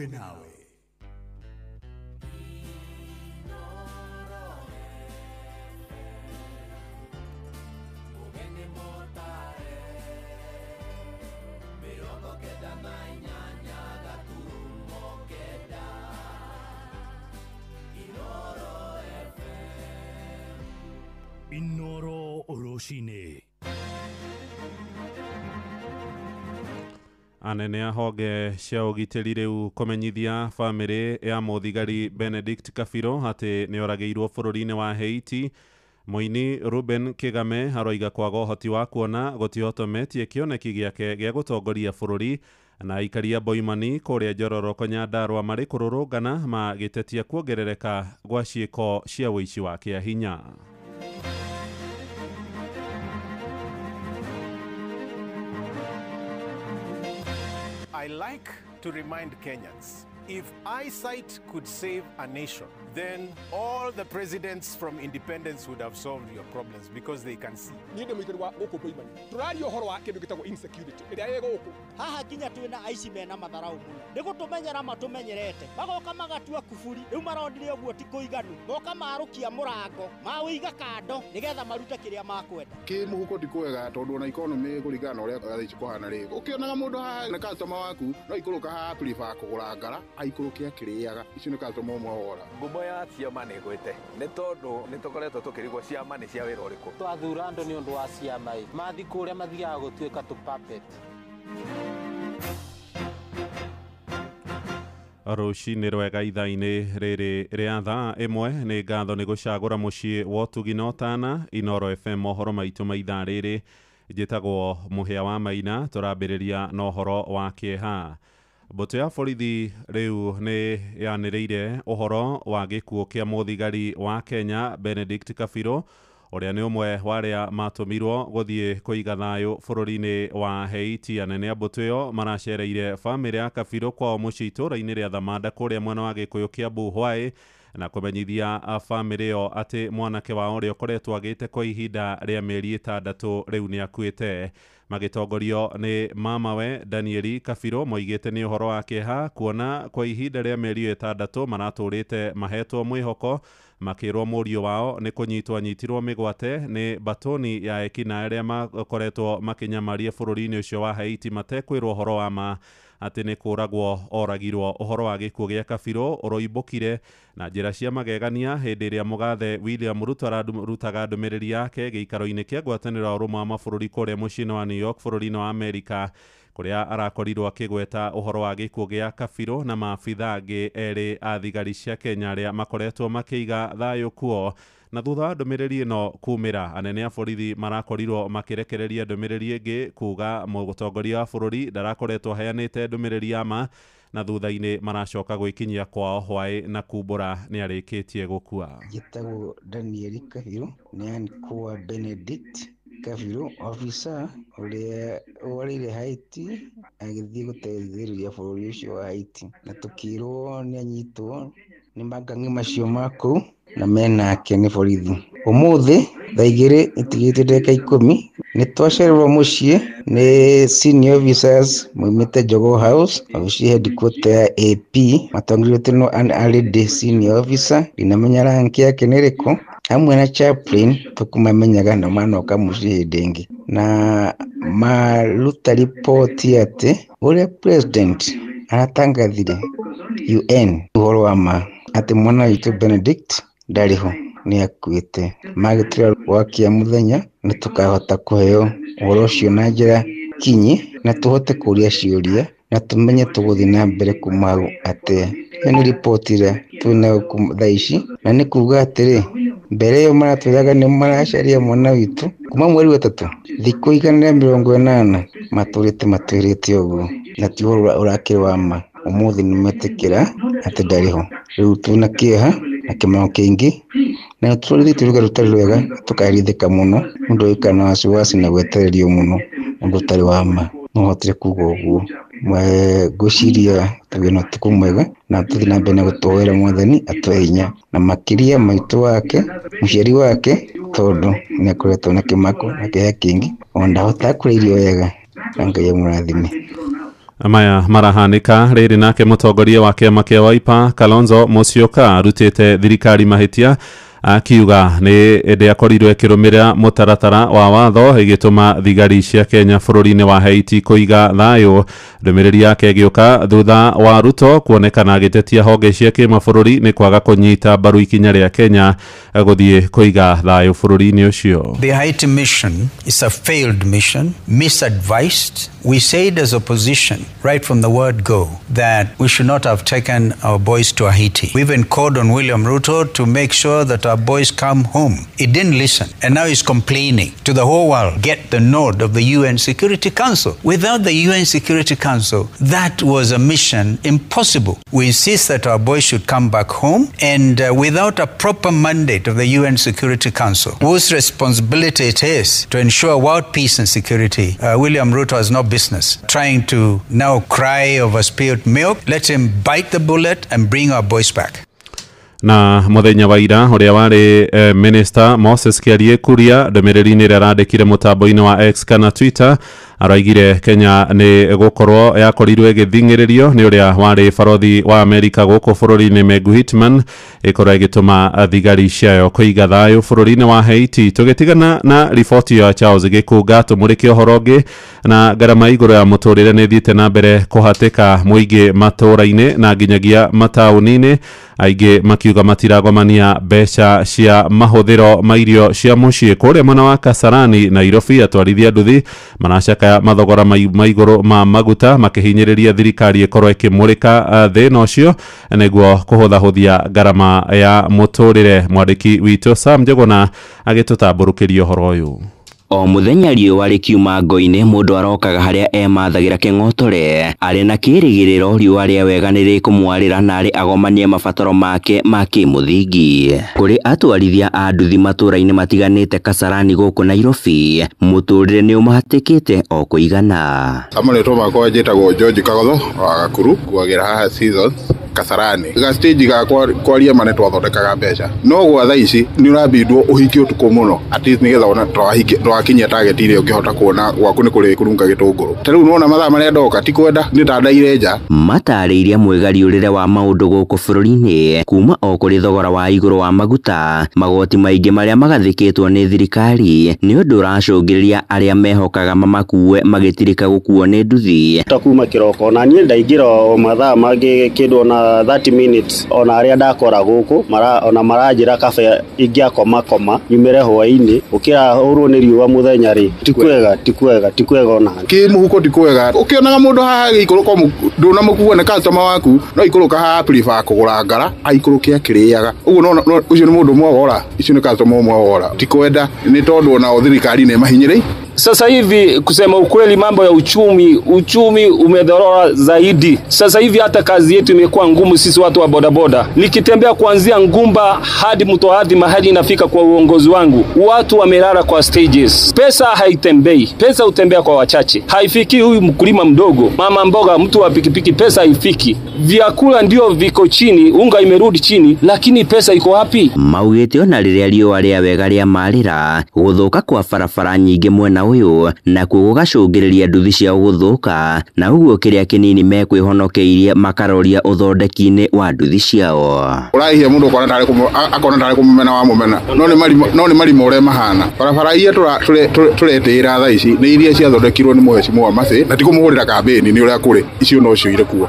Nawe. Inoro Oroshine. Anene a honge cia ũgitĩri rĩu kũmenyithia bamĩrĩ ya mũthigari Benedict Kabirũ atĩ nĩoragĩirwo bũrũri-inĩ wa Haiti. Mũini Ruben Kigame aroiga kwaga ũhoti wa kuona gũtihotometie kĩoneki gĩake gĩa gũtongoria bũrũri, na aikaria Boimani kũrĩa Njororoko Nyandarua marĩ kũrũrũngana magĩtetia kuongerereka gwa ciĩko cia ũici wa kĩahinya. I like to remind Kenyans, if eyesight could save a nation, then all the presidents from independence would have solved your problems because they can see. Niĩ ndĩ mũikari wa gũkũ Boimani. Tũraria ũhoro wa kĩndũ gĩtagwo insecurity ĩrĩa ĩ gũkũ. Haha nginya twĩna aici mena matharau mũno. Nĩ gũtũmenyera matũmenyerete. Magoka magatua kuburi, rĩu maronire ũguo ti kũiganu. Moka marũkia mũrango, mawĩiga kando nĩgetha marute kĩrĩa makwenda. Kĩ mũhuko ti kwega tondũ ona economy kũringana na ũrĩa thaa ici kũhana rĩ. Ũkĩonaga mũndũ haha nĩ customer waku, no ikũrũka haha prefer kũgũra ngara, aikũrũke akĩrĩaga. Icio nĩ customer ũmwe wora. Ngumo ya ciama nĩ ĩgwĩte nĩ tondũ nĩ tũkoretwo tũkĩrigwo ciama nĩ cia wĩra ũrĩkũ. Twathura andũ nĩ ũndũ wa ciama ĩ, mathi kũrĩa mathiaga gũtuĩka tũ puppet. Rũcinĩ rwega ithaa-inĩ rĩrĩ rĩa thaa ĩmwe nĩ ngatho nĩ gũcagũra mũciĩ wa ũtugi na ũtana. Inoro FM mohoro maitũ ma ithaa rĩrĩ. Njĩtagwo Mũhĩa wa Maina. Tũrambĩrĩria na ũhoro wa kĩeha. Mbũtũ ya borithi rĩu nĩ yanĩrĩire ũhoro wa gĩkuũ kĩa mũthigari wa Kenya Benedict Kabirũ, ũrĩa nĩ ũmwe wa arĩa matũmirwo gũthiĩ kũiga thayũ bũrũri-inĩ wa Haiti. Anene a mbũtũ ĩyo maracereire bamĩrĩ ya Kabirũ kwao mũciĩ itũũra-inĩ rĩa Thamanda kũrĩa mwena wa Gĩkũyũ Kĩambu Hwaĩ, na kũmenyithia bamĩrĩ ĩyo atĩ mwanake wao ũrĩa ũkoretwo agĩte kwa ihinda rĩa mĩeri 6 rĩu nĩ akuĩte. Magĩtongorio nĩ mamawe Danieli Kabirũ moigĩte nĩ ũhoro wa kĩeha kuona kwa ihinda rĩa mĩeri 6 maratũrĩte mahetwo mwĩhoko, makĩrwo mũriũ wao nĩ kũnyitwo anyitirwo mĩgwate nĩ batoni ya ekinaĩ arĩa makoretwo makĩnyamaria bũrũri-inĩ ũcio wa Haiti matekwĩrwo ũhoro wa ma atĩ nĩ kũragwo oragirwo. Ũhoro wa gĩkuũ gĩa Kabirũ ũroimbũkire na njĩra cia magegania hĩndĩ ĩrĩa mũgathe William Ruto ararutaga ndũmĩrĩri yake gĩikaro-inĩ kĩa ngwatanĩro ya ũrũmwe wa mabũrũri kũrĩa mũciĩ-inĩ wa New York bũrũri-inĩ wa Amerika, kũrĩa arakorirwo akĩgweta ũhoro wa gĩkuũ gĩa Kabirũ na maabitha angĩ erĩ a thigari cia Kenya arĩa makoretwo makĩiga thayũ kuo. Na thutha wa ndũmĩrĩri ĩno kumĩra, anene a borithi marakorirwo makĩrekereria ndũmĩrĩri ĩngĩ kuga mũtongoria wa bũrũri ndarakoretwo aheanĩte ndũmĩrĩri ya ma, na thutha-inĩ maracoka gwĩkinyia kwao hwaĩ na kumbũra nĩ arĩkĩtie gũkua. Njĩtagwo Daniel Kabirũ, nĩ ankwa Benedict Kabirũ, officer ũrĩa worĩire Haiti agĩthiĩ gũteithĩrĩria bũrũri ũcio wa Haiti, na tũkĩrwo nĩ anyitwo nĩ mang'ang'i macio ma kũu na menake nĩ borithi. Ũmũthĩ thaa 2 itigĩte ndagĩka 10 nĩ twacererwo mũciĩ nĩ senior officers maumĩte Jogoo House, obici headquarter ya AP, matongoretio no an already senior officer, ndinamenya rank yake nĩ ĩrĩkũ, hamwe na chaplain tũkũmamenyaga na manoka mũciĩ hĩndĩ ĩngĩ, na maruta riboti atĩ ũrĩa president aratangathire UN ũhoro wa ma atĩ mwana witũ Benedict ndarĩ ho, nĩ akuĩte. Magĩtwĩra wakia mũthenya nĩ tũkahota kũheo ũhoro ũcio na njĩra kinyi na tũhote kũria ciũria na tũmenye tũgũthiĩ na mbere kuma hau atĩa. Ĩyo nĩ riboti ĩrĩa twĩnayo thaa ici, na nĩ kuga atĩrĩ, mbere ĩyo maratwĩraga nĩ maracaria mwana witũ kuma mweri wa 3 thikũ 180 matũrĩte matwĩrĩte ũguo, na ti ũhoro ũrakĩrĩ wa ma. Ũmũthĩ nĩ metĩkĩra atĩ ndarĩ ho. Rĩu twĩna kĩeha na kĩmako kĩingĩ, na tũrĩrĩte rũgano rũtarĩ rwega, tũkarithĩka mũno, mũndũ agĩikara na wasiwasi na gwetererio mũno ũndũ ũtarĩ wa ma. No hotire kuga ũguo. Ngwĩciria tũgĩe na ũtukũ mwega na tũthiĩ na mbere na gũtũhoera Mwathani atũhe hinya, na makĩria maitũ wake, mũciari wake, tondũ nĩ akoretwo na kĩmako na kĩeha kĩingĩ, ona ndahotaga kũrĩa irio wega, na Ngai amũrathime. Maya marahanĩka rĩrĩ nake mũtongoria wa kĩama kĩa Wiper Kalonzo Musyoka arutĩte thirikari mahĩtia akiuga nĩ ndĩakorirwo ĩkĩrũmĩrĩra mũtaratara wa watho ĩgĩtũma thigari cia Kenya bũrũri-inĩ wa Haiti kũiga thayũ. Ndũmĩrĩri yake ĩgĩũka thutha wa Ruto kuonekana agĩtetia honge cia kĩmabũrũri nĩ kwaga kũnyita mbaru ikinya rĩa Kenya gũthiĩ kũiga thayũ bũrũri-inĩ ũcio. The Haiti mission is a failed mission, misadvised. We said as opposition right from the word go that we should not have taken our boys to Haiti. We even called on William Ruto to make sure that our boys come home. He didn't listen, and now he's complaining to the whole world. Get the nod of the UN Security Council. Without the UN Security Council, that was a mission impossible. We insist that our boys should come back home, and without a proper mandate of the UN Security Council, whose responsibility it is to ensure world peace and security, William Ruto has no business trying to now cry over spilled milk. Let him bite the bullet and bring our boys back. Na muthenya wa ira uria wari minister Moses Kiarie Kuria ndũmĩrĩri-inĩ ĩrĩa arandĩkire mũtambo-inĩ wa X kana Twitter araigire Kenya nĩ gũkorwo yakorirwo ĩgĩthing'ĩrĩrio nĩ ũrĩa warĩ barothi wa Amerika gũkũ bũrũri-inĩ Meg Whitman ĩkorwo ĩgĩtũma thigari ciayo kũiga thayũ bũrũri-inĩ wa Haiti. Tũgĩtigana na riboti ya Charles Gĩkũnga tũmũrĩke ũhoro ũngĩ na ngarama igũrũ ya mũtũrĩre nĩ ĩthiĩte na mbere kũhatĩka mũingĩ matũũra-inĩ na nginyagia mataũni-inĩ, aingĩ makiuga matiragomania mbeca cia mahũthĩro ma irio cia mũciĩ. Kũrĩa mwena wa Kasarani Nairobi atwarithia nduthi maracakaya mathogora ma igũrũ ma maguta makĩhinyĩrĩria thirikari ĩkorwo ĩkĩmũrĩka thĩna ũcio nĩguo kũhũthahũthia ngarama ya mũtũrĩre. Mwandĩki witũ Sam Njuguna agĩtũtambũrũkĩria ũhoro ũyũ. O muthenya riũa rĩkiuma ngo-inĩ mũndũ arokaga harĩa emathagĩra kĩng'otore arĩ na kĩrĩgĩrĩro riũa rĩa wega nĩ rĩkũmwarĩra na arĩ agomanie mabataro make ma kĩmũthingi. Kũrĩ atwarithia a nduthi matũũra-inĩ matiganĩte Kasarani gũkũ Nairobi, mũtũrĩre nĩ ũmahatĩkĩte o kũigana. Marĩtwa makwa njĩtagwo George Kagotho wa Gakuru, nguagĩra haha Seasons Kasarani. Ga stage ga kwaria ma nĩ twathondekaga mbeca, no gwa thaa ici nĩ ũrambindwo ũhiki ũtukũ mũno at least nĩgetha ona twakinyia target iria ũngĩhota kuona gwaku nĩ kũrĩ kũrunga gĩtũngũrũ. Ta rĩu nĩwona mathaa marĩa ndoka ti kwenda nĩ ndandaire nja. Matarĩirie mwĩgariũrĩre wa maũndũ gũkũ bũrũri-inĩ kuma o kũrĩ thogora wa igũrũ wa maguta, magoti maingĩ marĩa magathĩkĩtwo nĩ thirikari nĩ ũndũ ũracũngĩrĩria arĩa mehokaga mamakue magĩtirĩka gũkuo nĩ nduthi. Ta kuma kĩroko na niĩ ndaingĩra o mathaa mangĩ kĩndũ ona 30 minutes ona arĩa ndakora gũkũ ona maranjĩra kabe ingĩakoma koma nyumĩre hwaĩ-inĩ ũkĩra hũrwo nĩ riũa mũthenya rĩ ti kwega ti kwega ti kwega ona kĩmũhuko ti kwega. Ũkĩonaga mũndũ haha agĩikũrũka ndũnamũkua nĩ customer waku no ikũrũka haha prefer kũgũra ngara aikũrũke akĩrĩaga ũguo ũcio nĩ mũndũ ũmwe wora, icio nĩ customer ũmwe wora. Ti kwenda nĩ tondũ onao thirikari nĩ mahinyĩrĩirie. Sasa hivi kusema ukweli, mambo ya uchumi umedorora zaidi. Sasa hivi hata kazi yetu imekuwa ngumu sisi watu wa bodaboda. Nikitembea kuanzia Ngumba hadi Mtohadi mahali inafika kwa uongozi wangu, watu wamelala kwa stages. Pesa haitembei, pesa hutembea kwa wachache. Haifiki huyu mkulima mdogo, mama mboga, mtu wa pikipiki, pesa haifiki. Vyakula ndio viko chini, unga imerudi chini, lakini pesa iko wapi? Maugĩte ona rĩrĩa riũa rĩa wega rĩa marĩra gũthũka kwa barabara nyingĩ mwena ũyũ nakuo gũgacũngĩrĩria nduthi ciao gũthũka na ũguo kĩrĩa kĩnini mekwĩhonokeirie makaroria ũthondeki-inĩ wa nduthi ciao. Ũraihia mũndũ akona tarĩ kũmũmena wa mũmena, no nĩ marima ũrĩa mahana. Barabara iria tũretĩĩra thaa ici nĩ iria ciathondekirwo nĩ mũhecimwa Macĩ, na ti kũmũhũrĩra kambĩni nĩ ũrĩa kũrĩ, icio no cio irĩ kuo.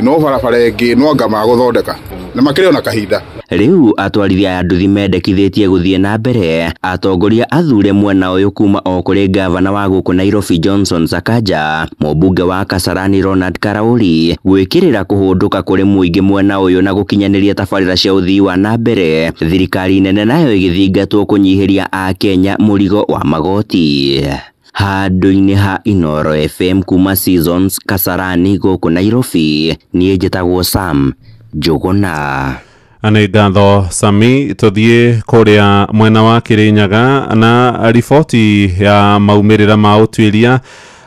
No barabara ĩngĩ no anga magũthondeka na makĩrĩ ona kahinda. Rĩu atwarithia a nduthi mendekithĩtie gũthiĩ na mbere atongoria athure mwena ũyũ kuma o kũrĩ gavana wa gũkũ Nairobi Johnson Sakaja, mũmbunge wa Kasarani Ronald Karauri gwĩkĩrĩra kũhũndũka kũrĩ mũingĩ mwena ũyũ na gũkinyanĩria tabarĩra cia ũthii wa na mbere, thirikari nene nayo ĩgĩthingatwo kũnyihĩria akenya mũrigo wa magoti. Handũ-inĩ ha Inooro FM kuma Seasons Kasarani gũkũ Nairobi, niĩ njĩtagwo Sam Njuguna. Nĩ ngatho Sami. Tũthiĩ kũrĩa mwena wa Kĩrĩnyaga na riboti ya maumĩrĩra ma ũtuĩria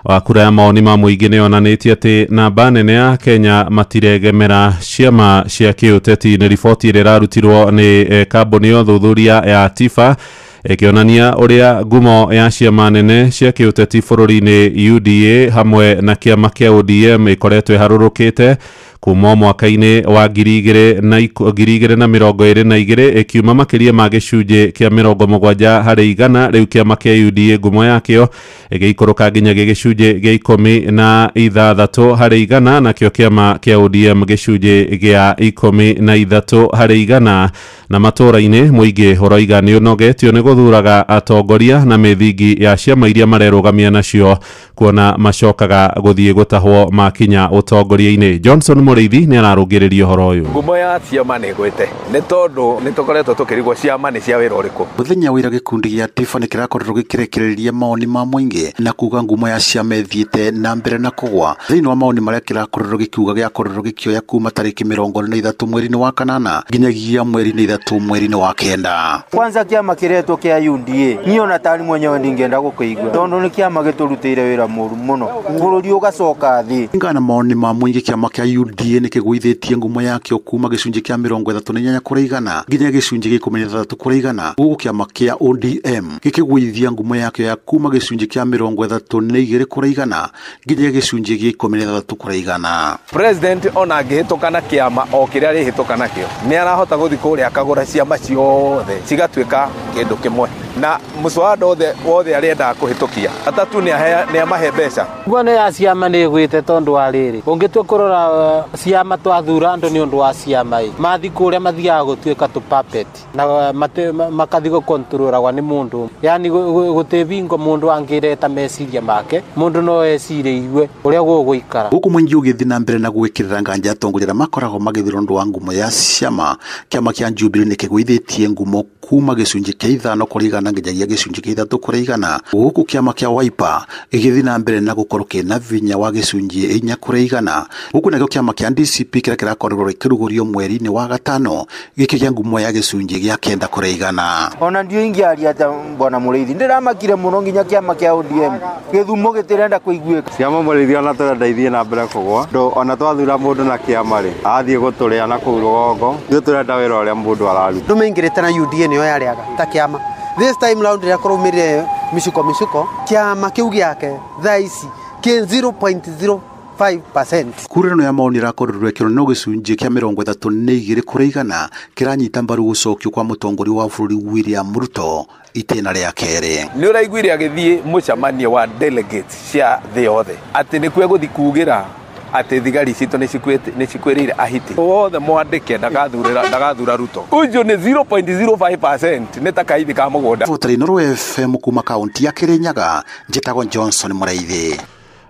wa kura ya mawoni ma mũingĩ nĩ yonanĩtie atĩ namba nene ya Kenya matiregemera ciama cia kĩũteti. Nĩ riboti ĩrĩa ĩrarutirwo nĩ kambuni ya ũthuthuria ya TIFA ĩkĩonania ũrĩa ngumo ya ciama nene cia kĩũteti bũrũri-inĩ UDA hamwe na kĩama kĩa ODM ĩkoretwo ĩharũrũkĩte kuma mwaka-inĩ wa 2022 ĩkiuma makĩria ma gĩcunjĩ kĩa 70 harĩ igana. Rĩu kĩama kĩa UDA ngumo yakĩo ĩgĩikũrũka nginya gĩcunjĩ gĩa 16 harĩ igana, nakĩo kĩama kĩa ODM gĩcunjĩ gĩa 13 harĩ igana. Na matũũra-inĩ mũingĩ ũroiga nĩ ũnogetio nĩ gũthuraga atongoria na mĩthingi ya ciama iria marerũgamia nacio kuona macokaga gũthiĩ gũtahwo makinya ũtongoria-inĩ. Johnson Mũrĩithi nĩ ararũngĩrĩria ũhoro ũyũ. Ngumo ya ciama nĩ ĩgwĩte nĩ tondũ nĩ tũkoretwo tũkĩrigwo ciama nĩ cia wĩra ũrĩkũ. Mũthenya wa ira gĩkundi gĩa Tifa nĩ kĩrakorirwo gĩkĩrekereria maoni ma mũingĩ na kuga ngumo ya ciama ĩthiĩte na mbere na kũgwa. Thĩinĩ wa maoni marĩa kĩrakorirwo gĩkiuga gĩakorirwo gĩkĩoya kuma tarĩki 23 mweri-inĩ wa kanana nginyagia mweri-inĩ 3 mweri-inĩ wa kenda. Kwanza kĩama kĩretwo kĩa UDA niĩ ona tari mwenyewe ndingĩenda gũkĩigua tondũ nĩ kĩama gĩtũrutĩire wĩra mũru mũno bũrũri ũgacoka thĩ. Kũringana na maoni ma mũingĩ kĩama kĩa UDA nĩ kĩgũithĩtie ngumo yakĩo kuma gĩcunjĩ kĩa 38 kũrĩ igana nginya gĩcunjĩ gĩa 16 kũrĩ igana, gũkũ kĩama kĩa ODM gĩkĩgũithia ngumo yakĩo ya kuma gĩcunjĩ kĩa 32 kũrĩ igana nginya gĩcunjĩ gĩa 16 kũrĩ igana. President ona angĩhĩtũka na kĩama o kĩrĩa arĩhĩtũka nakĩo nĩ arahota gũthiĩ kũrĩa akagũra ciama ciothe cigatuĩka kĩndũ kĩmwe na mũcwada wothe arĩendaga kũhĩtũkia atatu nĩ amahe mbeca. Ngumo ya ciama nĩ ĩgwĩte tondũ wa rĩrĩ ũngĩtua kũrora ciama twathura andũ nĩ ũndũ wa ciama ĩ mathi kũrĩa mathiaga gũtuĩka tũ puppet na makathi gũkontrolagwa nĩ mũndũ, yani gũtĩ bingo mũndũ angĩreta meciria make mũndũ no ecirie igue ũrĩa gũgũikara. Gũkũ mũingĩ ũgĩthiĩ na mbere na gwĩkĩrĩra nganja atongoria arĩa makoragwo magĩthurwo ũndũ wa ngumo ya ciama, kĩama kĩa Jubilee nĩ kĩgũithĩtie ngumo kuma gĩcunjĩ kĩa 5 kũrĩ igana nginyagia gĩcunjĩ kĩa 3 kũrĩ igana, gũkũ kĩama kĩa Wiper gĩgĩthiĩ na mbere na gũkorwo kĩna vinya wa gĩcunjĩ 4 kũrĩ igana, gũkũ nakĩo kĩama kĩa DCP kĩrĩa kĩrakorirwo gĩkĩrugũrio mweri-inĩ wa gatano gĩkĩgĩa ngumo ya gĩcunjĩ gĩa 9 kũrĩ igana. Ona ndio ingĩaria ta bwana Mũrĩithi ndĩramakire mũno nginya kĩama kĩa ODM gĩthumo gĩtirenda kũiguĩka. Ciama Mũrĩithi ona tũrenda ithiĩ na mbere kũgwa ndũ ona twathura mũndũ na kĩama rĩ athiĩ gũtũrĩa na kũu rũgongo, ithuĩ tũrenda wĩra ũrĩa mũndũ araruta. Andũ maingĩrĩte na UDA nĩyo yarĩaga ta kĩama. This time round rĩrĩa kũraumĩrire mĩcuko mĩcuko kĩama kĩu gĩake thaa ici kĩ 0.05%. Kura ĩno ya maoni ĩrakorirwo ĩkĩrwo no gĩcunjĩ kĩa 32 kũrĩ igana kĩranyita mbaru gũcokio kwa mũtongoria wa bũrũri William Ruto itĩna rĩa kerĩ. Nĩ ũraiguire agĩthiĩ mũcemanio wa delegates cia thĩ yothe atĩ nĩkuo egũthiĩ kugĩra atĩ thigari citũ nĩ cikwĩrĩire Ahiti wothe mwandĩke ndagathura Ruto ũcio nĩ 0.05% nĩ ta kaithi ka mũgũnda. Bũtari Inooro FM kuma kaunti ya Kirinyaga, njĩtagwo Johnson Mũraithi.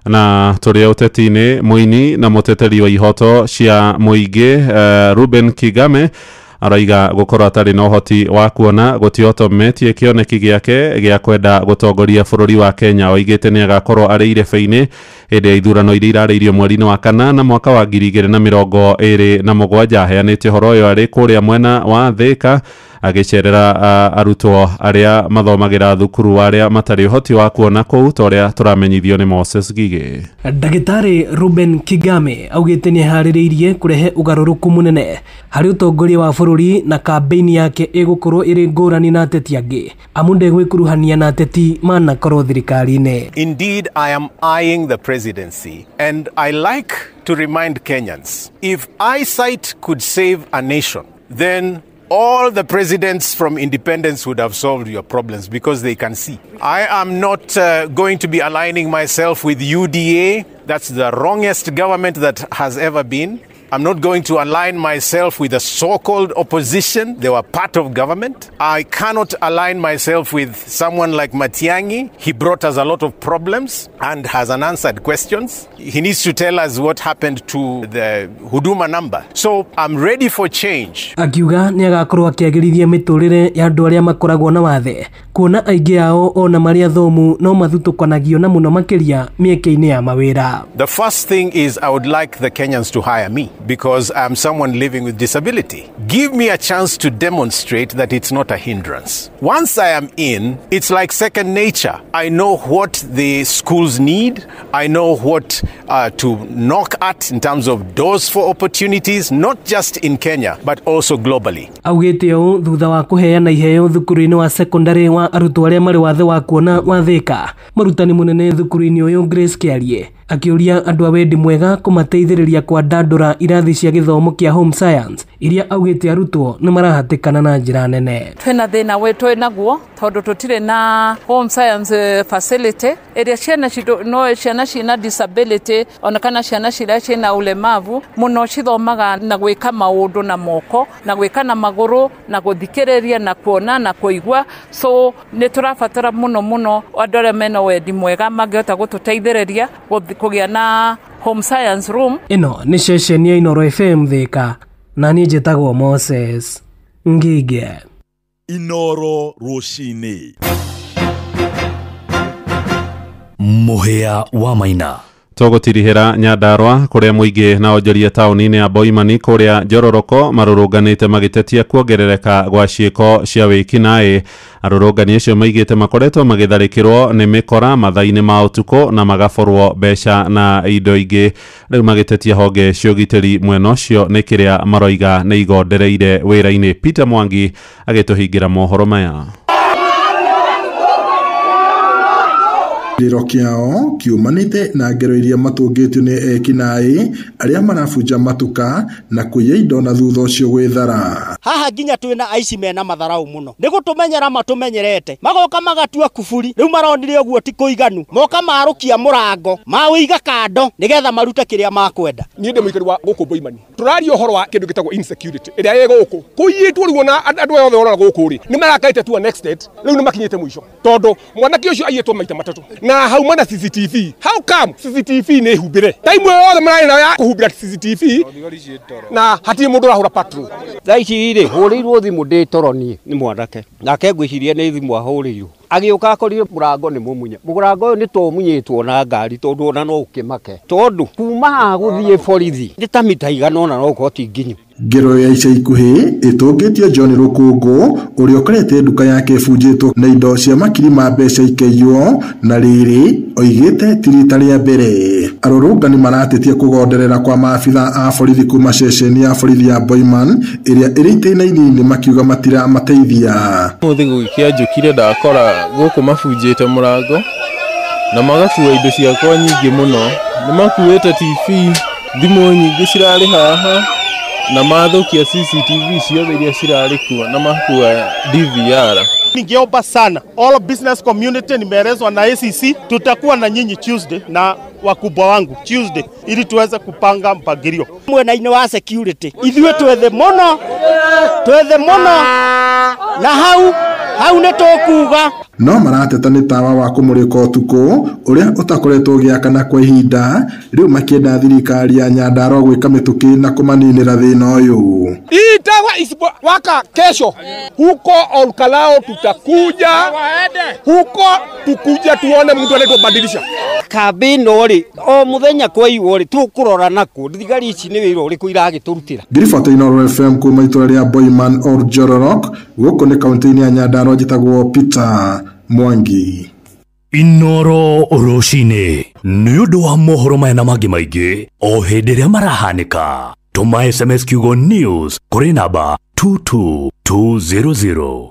Na tũrĩ ũteti-inĩ, mũini na mũteteri wa ihoto cia mũingĩ Ruben Kigame araiga gũkorwo atarĩ na ũhoti wa kuona gũtiotometie kĩoneki gĩake gĩa kwenda gũtongoria bũrũri wa Kenya. Oigĩte nĩ agakorwo arĩ irebe-inĩ hĩndĩ ya ithurano iria irarĩirio mweri-inĩ wa kanana mwaka wa 2027. Aheanĩte ũhoro ũyũ arĩ kũrĩa mwena wa Thika agĩcerera arutwo arĩa mathomagĩra thukuru arĩa matarĩ ũhoti wa kuona kũu ta ũrĩa tũramenyithio nĩ Moses Gigĩ. Ndagĩtarĩ Ruben Kigame augĩte nĩ eharĩrĩirie kũrehe ũgarũrũku mũnene harĩ ũtongoria wa bũrũri na kambĩini yake ĩgũkorwo ĩrĩ ngũrani na ateti angĩ amu ndegwĩkuruhania na ateti manakorwo thirikari-inĩ. Indeed, I am eyeing the presidency and I like to remind Kenyans, if eyesight could save a nation, then all the presidents from independence would have solved your problems because they can see. I am not going to be aligning myself with UDA. That's the wrongest government that has ever been. I'm not going to align myself with the so-called opposition. They were part of government. I cannot align myself with someone like Matiang'i. He brought us a lot of problems and has unanswered questions. He needs to tell us what happened to the Huduma number. So I'm ready for change. Akiuga nĩ agakorwo akĩagĩrithia mĩtũrĩre ya andũ arĩa makoragwo na wathe kuona aingĩ ao ona marĩ athomu no mathutũkanagio na mũno makĩria mĩeke-inĩ ya mawĩra. The first thing is I would like the Kenyans to hire me because I'm someone living with disability. Give me a chance to demonstrate that it's not a hindrance. Once I am in, it's like second nature. I know what the schools need. I know what to knock at in terms of doors for opportunities, not just in Kenya, but also globally. Augĩte ũũ thutha wa kũheana iheo thukuru-inĩ wa secondary wa wa arutwo arĩa marĩ wathe wa kuona wa Thika. Mũrutani mũnene thukuru-inĩ ũyũ Grace Kĩarie akĩũria andũ a wendi mwega kũmateithĩrĩria kwandandũra irathi cia gĩthomo kĩa home science iria augĩte arutwo nĩ marahatĩkana na njĩra nene. Twĩna thĩna wĩ naguo tondũ tũtirĩ na home science facility ĩrĩa ciana citũ no ciana ciĩna disability ona kana ciana ciria ciĩna ulemavu mũno cithomaga na gwĩka maũndũ na moko na gwĩka na magũrũ na gũthikĩrĩria na kuona na kũigua, so nĩ tũrabatara mũno mũno andũ arĩa mena wendi mwega mangĩhota gũtũteithĩrĩria kũgĩa na home science room. Ĩno nĩ ceceni ya Inooro FM Thika na niĩ njĩtagwo Moses Ngige. Inooro Rũcinĩ. Mũhĩa wa Maina. Tũgũtirihĩra Nyandarũa kũrĩa mũingĩ na onjoria taũni-inĩ ya Boimani kũrĩa Njororoko marũrũnganĩte magĩtetia kuongerereka gwa ciĩko cia wĩkinaĩ. Arũrũngani acio maigĩte makoretwo magĩtharĩkĩrwo nĩ mĩkora mathaa-inĩ ma ũtukũ na magaborwo mbeca na indo ingĩ. Rĩu magĩtetia honge cia ũgitĩri mwena ũcio nĩ kĩrĩa maroiga nĩ igondereire wĩra-inĩ. Peter Mwangi agĩtũhingĩra mohoro maya. Kĩrĩro kĩao kiumanĩte na ngero iria matũngĩtio nĩ ekinaĩ arĩa marabunja matuka na kũiya indo na thutha ũcio gwĩthara. Haha nginya twĩna aici mena matharau mũno nĩ gũtũmenyera matũmenyerete, magoka magatua kuburi, rĩu maronire ũguo ti kũiganu, moka marũkia mũrango mawĩiga kando nĩgetha marute kĩrĩa makwenda. Niĩ ndĩ mũikari wa gũkũ Boimani, tũraria ũhoro wa kĩndũ gĩtagwo insecurity ĩrĩa ĩ gũkũ kũiyĩtwo rĩu ona andũ aya othe ũrona gũkũ rĩ nĩ marakarĩte to an extent, rĩu nĩ makinyĩte mũico tondũ mwanake ũcio aiyĩtwo maita matatũ na hauma na CCTV. How come CCTV nĩ humbĩre time yothe mararĩ nayo ya kũhumbĩra CCTV na hatirĩ mũndũ ũrahũra patrol? Thaa ici rĩ hũrĩirwo thimũ ndĩ toro niĩ nĩ mwanake, nake ngwĩciria nĩ thimũ ahũrĩirwo, agĩũka akorire mũrango nĩ mũmunye. Mũrango ũyũ nĩ tũmunyĩtwo na ngari tondũ ona no ũkĩmake, tondũ kuma haha gũthiĩ borithi nĩ ta mita igana ona no ũkorwo ti nginyu. Ngero ya ica ikuhĩ ĩtũngĩtio John Rũkũngũ ũrĩa ũkorete nduka yake ĩbunjĩtwo na indo cia makiri ma mbeca ikaiywo, na rĩrĩ oigĩte ti rita rĩa mbere. Arũrũngani maratetia kũgonderera kwa maabitha a borithi kuma ceceni ya borithi ya Boiman ĩrĩa ĩrĩ itĩna-inĩ makiuga matiramateithia. Ũmũthĩ gũgĩkĩa njũkire ndakora gũkũ mabunjĩte mũrango na magakua indo ciakwa nyingĩ mũno. Nĩ makuĩte TV, thimũ nyingĩ cirarĩ haha na mathũkia CCTV ciothe iria cirarĩ kuo na makua DVR. Ningeomba sana all business community, nimeelezwa na ACC tutakuwa na nyinyi Tuesday na wakubwa wangu Tuesday ili tuweze kupanga mpangilio mwena-inĩ wa security. Ithuĩ twethe mũno na hau nĩ tũkuga. No marateta nĩ tawa wa kũmũrĩka ũtukũ ũrĩa ũtakoretwo ũgĩakana kwa ihinda rĩu, makĩenda thirikari ya Nyandarũa gwĩka mĩtũkĩ na kũmaninĩra thĩna ũyũ. Hii tawa isipowaka kesho huko Olkalao tutakuja huko, tukuja tuone mtu anayebadilisha kambi ĩno rĩ o mũthenya kwaiywo rĩ tũkũrora nakũ thigari ici nĩ wĩra ũrĩkũ iragĩtũrutĩra. Ngiribota Inooro FM kuma itũra rĩa Boiman or Njororok gũkũ nĩ kaũntĩ-inĩ ya Nyandarũa, njĩtagwo Peter Mwangi. Inooro Rũcinĩ nĩ ũndũ wa mohoro maya na mangĩ maingĩ o hĩndĩ ĩrĩa marahanĩka. Tũma SMS kiugo news kũrĩ namba 22200.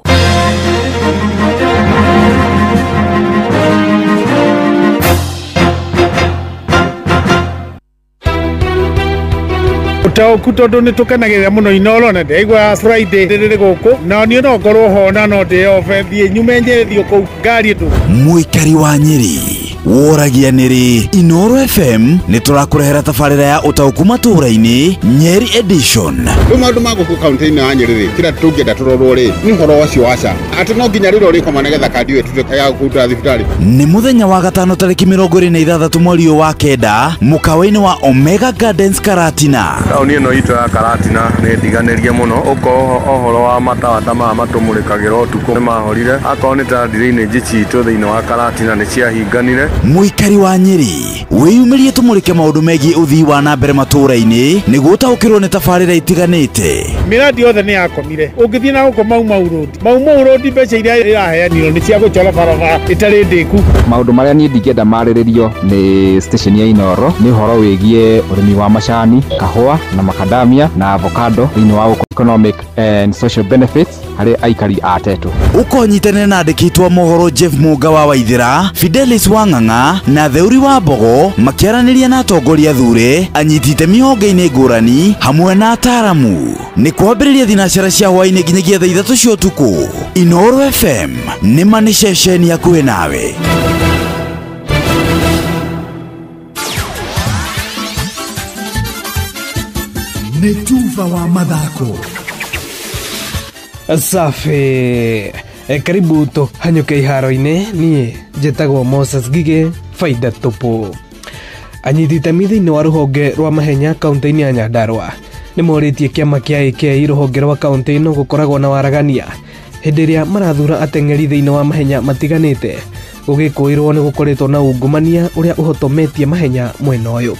Ũtaũku tondũ nĩ tũkenagĩrĩra mũno Inooro na ndĩraigua Friday rĩrĩ gũkũ na niĩ no ngorwo ho na no ndĩobe thiĩ nyume Nyĩrĩ thiĩ kũu ngari ndũ. Mũikari wa Nyĩrĩ woragia nĩrĩ Inooro FM nĩ tũrakũrehera tabarĩra ya ũtaũku matũũra-inĩ Nyeri edition. Rĩu maũndũ ma gũkũ kaũntĩ-inĩ ya Nyĩrĩ rĩ kĩrĩa tũngĩenda tũrorwo rĩ nĩ ũhoro ũcio wa SHA atĩ no nginya rĩrĩa ũrĩkoma nĩgetha kandi ĩyo ĩtuĩke ya kũruta thibitarĩ. Nĩ mũthenya wa gatano tarĩki 26 mweri ũyũ wa kenda mũkawa-inĩ wa Omega Gardens Karatina. Taũni ĩno itũ ya Karatina nĩ ndiganĩrie mũno, ũkorwo ũhoro wa matawa ta maya matũmũrĩkagĩra ũtukũ nĩ mahorire, akorwo nĩ ta drainage citũ thĩinĩ wa Karatina nĩ ciahinganire. Mũikari wa Nyĩrĩ wĩyumĩrie tũmũrĩke maũndũ megiĩ ũthii wa na mbere matũũra-inĩ nĩguo ũtaũkĩrwo nĩ tabarĩra itiganĩte. Mĩradi yothe nĩ yakomire, ũngĩthiĩ na gũkũ Mau Mau Road, Mau Mau Road mbeca iria iraheanirwo nĩ cia gũchora barabara ĩtarĩ ndĩku. Maũndũ marĩa niĩ ndingĩenda marĩrĩrio nĩ station ya Inooro nĩ ũhoro wĩgiĩ ũrĩmi wa macani, kahũa na makadamia na avocado thĩinĩ wa gũkũ economic and social benefits harĩ aikari a Tetu. Ũkonyitanĩra na andĩki a mohoro Jeff Mũnga wa Waithĩra, Fidelis Wang'ang'a na Theuri wa Mbogo makĩaranĩria na atongoria thure, anyiti itemi honge-inĩ ngũrani hamwe na ataaramu. Nĩ kwambĩrĩria thinacara cia hwaĩ-inĩ nginyagia thaa 3 cia ũtukũ. Inooro FM nĩ ma nĩ ceceni hakuhĩ nawe. Nĩ tuba wa mathako. Safi. Karibu tũhanyũke iharo-inĩ. Niĩ njĩtagwo Moses Ngigĩ, faida tupu. Anyiti itemi thĩinĩ wa rũhonge rwa mahenya kaunti-inĩ ya Nyandarua nĩ morĩtie kĩama kĩa AK rũhonge rwa kaunti ĩno gũkoragwo na waragania hĩndĩ ĩrĩa marathura ateng'eri thĩinĩ wa mahenya matiganĩte. Gũgĩkũĩrwo nĩ gũkoretwo na ungumania ũrĩa ũhotometie mahenya mwena ũyũ.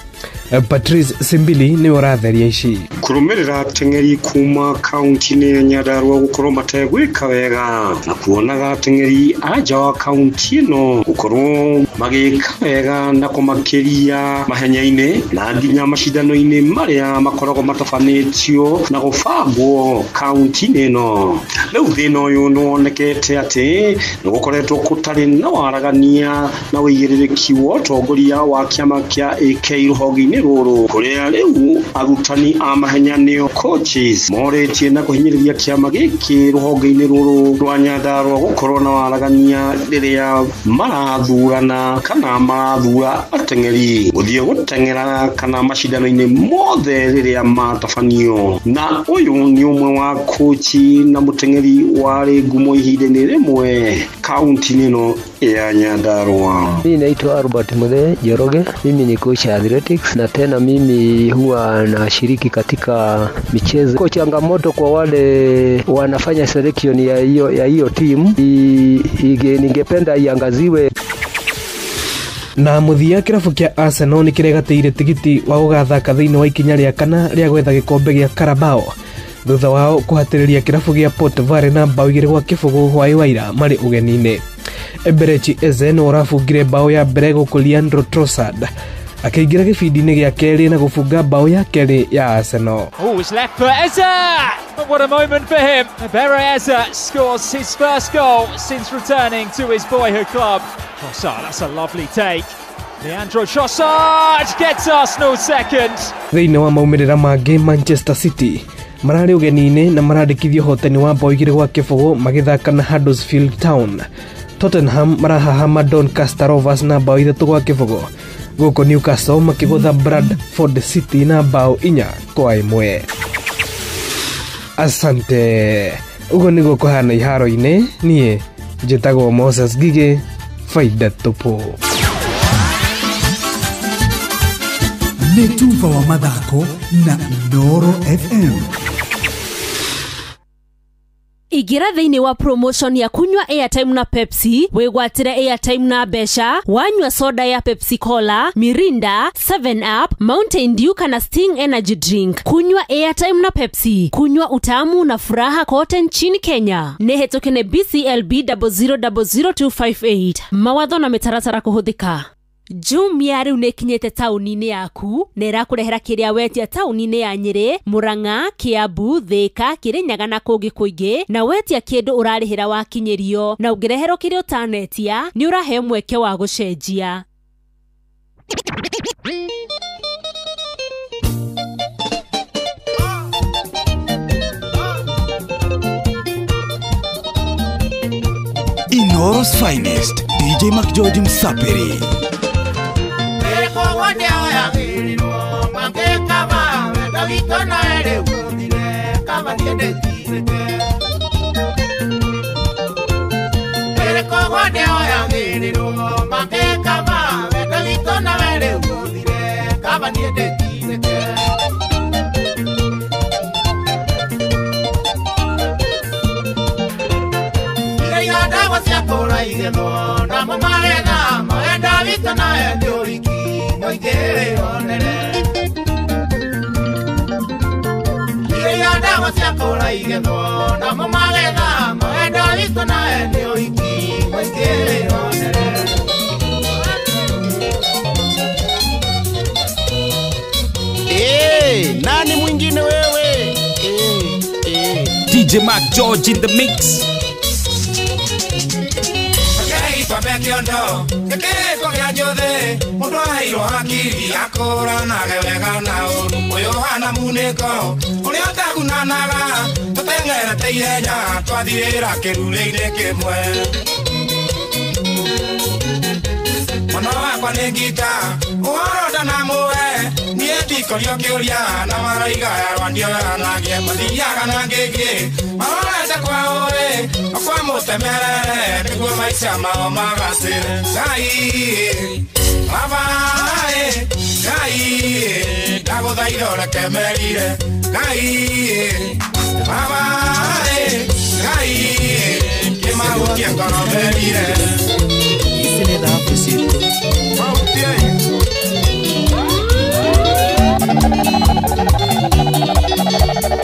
Patrice Simbili nĩwe ũratheria ici. Kũrũmĩrĩra ateng'eri kuma kaunti-inĩ ya Nyandarua gũkorwo mategwĩka wega na kuonaga ateng'eri a nja wa kaunti ĩno gũkorwo magĩka wega na kũmakĩria mahenya-inĩ na nginya macindano-inĩ marĩa makoragwo matabanĩtio na gũbangwo kaunti-inĩ ĩno. Rĩu thĩna ũyũ nĩwonekete atĩ nĩgũkoretwo gũtarĩ na waragania na ũigĩrĩrĩki wa ũtongoria wa kĩama kĩa AK rũhonge-inĩ rũrũ, kũrĩa rĩu arutani a mahenya nĩo coaches morĩtie na kũhinyĩrĩria kĩama gĩkĩ rũhonge-inĩ rũrũ rwa Nyandarua gũkorwo na waragania rĩrĩa marathurana kana marathura ateng'eri gũthiĩ gũteng'era kana macindano-inĩ mothe rĩrĩa matabanio. Na ũyũ nĩ ũmwe wa kochi na mũteng'eri warĩ ngumo ihinda-inĩ rĩmwe kaunti-inĩ ĩno ya Nyandarua. Mimi naitwa Albert Muthe Njoroge, mimi ni coach athletics na tena mimi huwa nashiriki katika michezo. Kwa changamoto kwa wale wanafanya selection ya hiyo team, ningependa iangaziwe. Na mũthia kĩrabu kĩa Arsenal nĩ kĩregatĩire tigiti wa gũgathaka thĩinĩ wa ikinya rĩa kana rĩa gwetha gĩkombe gĩa Carabao thutha wao kũhatĩrĩria kĩrabu gĩa Port Vale na bao 2-0 hwaĩ wa ira marĩ ũgeni-inĩ. Eberechi Eze nĩ ũrabungire bao ya mbere gũkũ Leandro Trossard akĩingĩra gĩbindi-inĩ gĩa kerĩ na gũbunga bao ya kerĩ ya Arsenal. Oh, it's left for Eze! But what a moment for him. Ebere Eze scores his first goal since returning to his boyhood club. Trossard, that's a lovely take. Leandro Trossard gets Arsenal second. Thĩinĩ wa maumĩrĩra mangĩ, Manchester City mararĩ ũgeni-inĩ na marandĩkithia ũhotani wa bao 2-0 magĩthaka na Huddersfield Town. Tottenham marahahama Doncaster Rovers na bao 3-0 gũkũ Newcastle makĩgũtha Bradford City na bao 4-1. Asante. Ũguo nĩguo kũhana iharo-inĩ. Niĩ njĩtagwo Moses Ngigĩ, faida tupu. Nĩ tuba wa mathako na Inooro FM. Ingĩra thĩinĩ wa promotion ya kunywa airtime na Pepsi, wĩgwatĩre airtime na mbeca, wanyua soda ya Pepsi Cola, Mirinda, 7 Up, Mountain Dew kana Sting Energy Drink. Kunywa airtime na Pepsi, kunywa utamu na furaha kote nchini Kenya. Nĩ hetũke nĩ BCLB 0000258. Mawatho na mĩtaratara kũhũthĩka. Jumia rĩu nĩkinyĩte taũni-inĩ yaku na ĩrakũrehera kĩrĩa wetia taũni-inĩ ya Nyĩrĩ, Murang'a, Kiambu, Thĩka, Kĩrĩnyaga na kũngĩ kũingĩ, na wetia kĩndũ ũrarĩhĩra wakinyĩrio, na ũngĩreherwo kĩrĩa ũtanetia nĩ ũraheo mweke wa gũcenjia. Inooro's finest, DJ McGeorge Msapiri. Hey, nani mwingine wewe? DJ Mark George in the mix.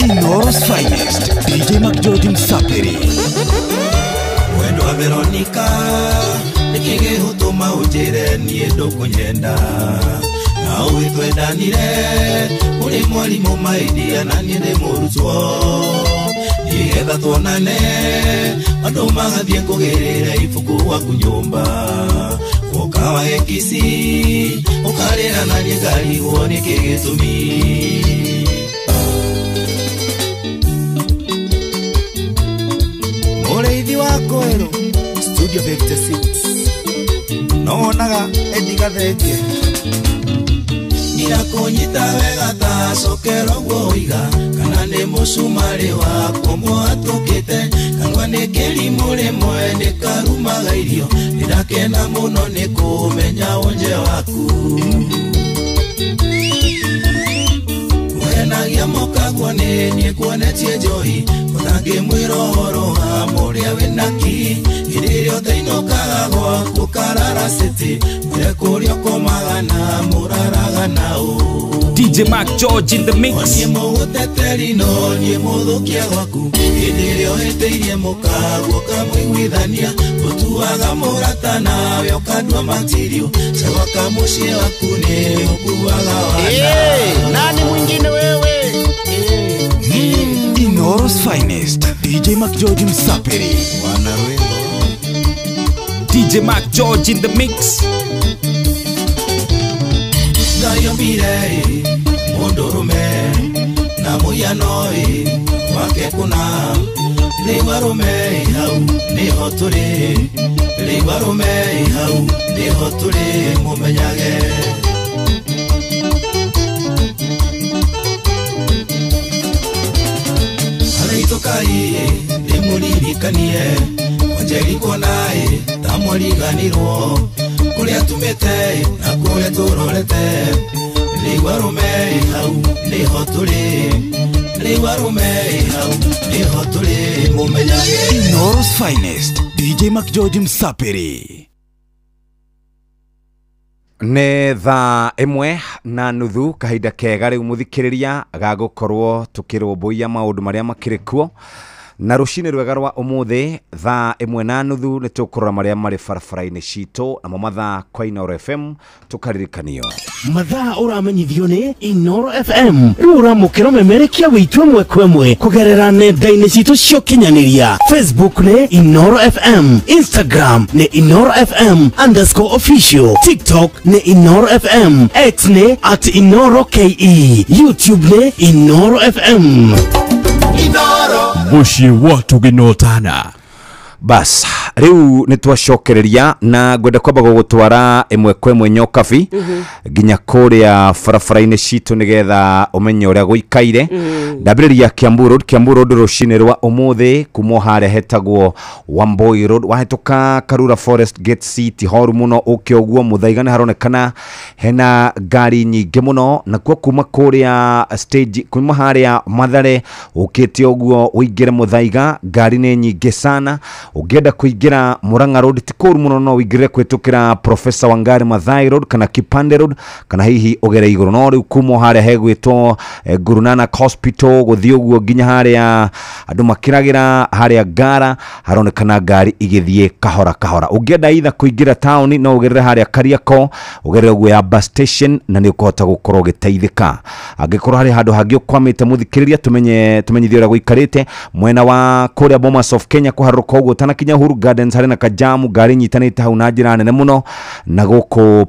Inoro's finest, DJ McGeorge Msapiri. Wendo wa Veronica, nikige hutuma ujire niĩ ndũkũnyenda. Na ũĩ twendanire, ũrĩ mwarimũ maidia na niĩ ndĩ mũrutwo. Nĩgetha tuonane, andũ magathiĩ kũgĩrĩra ibuku gwaku nyũmba. Woka wa Kisi, ũkarĩra na niĩ ngarigwo nĩkĩ gĩtũmi. Mũrĩithi wa Koero, Studio 56. No wonaga Eddie Gathenge. Nĩrakũnyita wega ta cokero guo ũiga, kana nĩ mũcumarĩ wakwo mwatũkĩte, kanua nĩ kĩrimũ rĩmwe nĩkarumaga irio, nĩndakena mũno nĩ kũmenya wonje waku. Ũhenagia mũkagwo nĩ niĩ kuonetie njohi, ũtangĩmwĩra ũhoro wa mũrĩa wĩnaki, hĩndĩ ĩrĩa ũtainũkaga gwaku karara city, mwĩre kũrĩa ũkomaga na mũraraga na ũ. DJ Mark George in the mix. Niĩ mũgũteteri no niĩ mũthũkia gwaku, hĩndĩ ĩrĩa ũhĩtĩirie mũkaguo ũkamũiguithania, ũtuaga mũrata nawe ũkandua matirio, cagwaka mũciĩ waku nĩ ũkuaga wana. Nani mwingine wewe? Inoro's finest, DJ McGeorge Msapiri. DJ Mark George in the mix. Ngayombire mũndũrũme na mũhiano wake kũna, rĩu arũme hau nĩho tũrĩ, rĩu arũme hau nĩho tũrĩ mũmenyage. Arĩitũkai ndĩmũririkanie, Wanjeri naĩ ta mwariganirwo, kũrĩa tumĩte na kũrĩa tũrorete, rĩu arũme hau nĩho tũrĩ, rĩu arũme hau nĩho tũrĩ mũmenyage. Inoro's finest, DJ McGeorge Msapiri. Nĩ thaa 1:30 kahinda kega rĩu mũthikĩrĩria gagũkorwo tũkĩrũmbũiya maũndũ marĩa makĩrĩ kuo. Na rũcinĩ rwega rwa ũmũthĩ thaa 1:30 nĩ tũkũrora marĩa marĩ barabara-inĩ citũ, namo mathaa kwa Inoro FM tũkaririkanio. Mathaa ũramenyithio nĩ Inoro FM. Rĩu ũramũkĩra ũmemerekia witũ ĩmwe kwa ĩmwe kũgerera nenda-inĩ citũ cia ũkinyanĩria. Facebook nĩ Inoro FM, Instagram nĩ Inoro FM _official, TikTok nĩ Inoro FM, X nĩ @InoroKE, YouTube nĩ Inoro FM. Inoro Muciĩ wa Tũginotana. Bas rĩu nĩ twacokereria na ngwenda kwamba gũgũtwara ĩmwe kwa ĩmwe Nyokabi nginya kũrĩa barabara-inĩ citũ nĩgetha ũmenye ũrĩa gũikaire. Ndambĩrĩria Kiambu Road, Kiambu Road rũcinĩ rwa ũmũthĩ kuma harĩa hetagwo Wamboi Road wahĩtũka Karura Forest Gate City horu mũno ũke ũguo Muthaiga nĩ haronekana hena ngari nyingĩ mũno, nakuo kuma kũrĩa stage kuma harĩa Mathare ũkĩte ũguo ũingĩre Muthaiga ngari nĩ nyingĩ sana. Ũngĩenda kũingĩra Murang'a Road ti kũũru mũno, no ũingĩre kũhĩtũkĩra Professor Wangari Maathai Road kana Kipande Road kana hihi ũgere igũrũ. No rĩu kuma harĩa hegwĩtwo Guru Nanak Hospital gũthiĩ ũguo nginya harĩa andũ makĩragĩra harĩa Ngara, haronekana ngari igĩthiĩ kahora kahora. Ũngĩenda either kũingĩra taũni no ũgerere harĩa Kariakoo, ũgerere ũguo ya bus station na nĩ ũkũhota gũkorwo ũgĩteithĩka. Angĩkorwo harĩ handũ hangĩ ũkwamĩte mũthikĩrĩria, tũmenyithie ũrĩa gũikarĩte. Mwena wa kũrĩa Bomas of Kenya kũharũrũka ũguo ũtanakinya Uhuru Gardens harĩ na kajamu, ngari nyitanĩte hau na njĩra nene mũno. Na gũkũ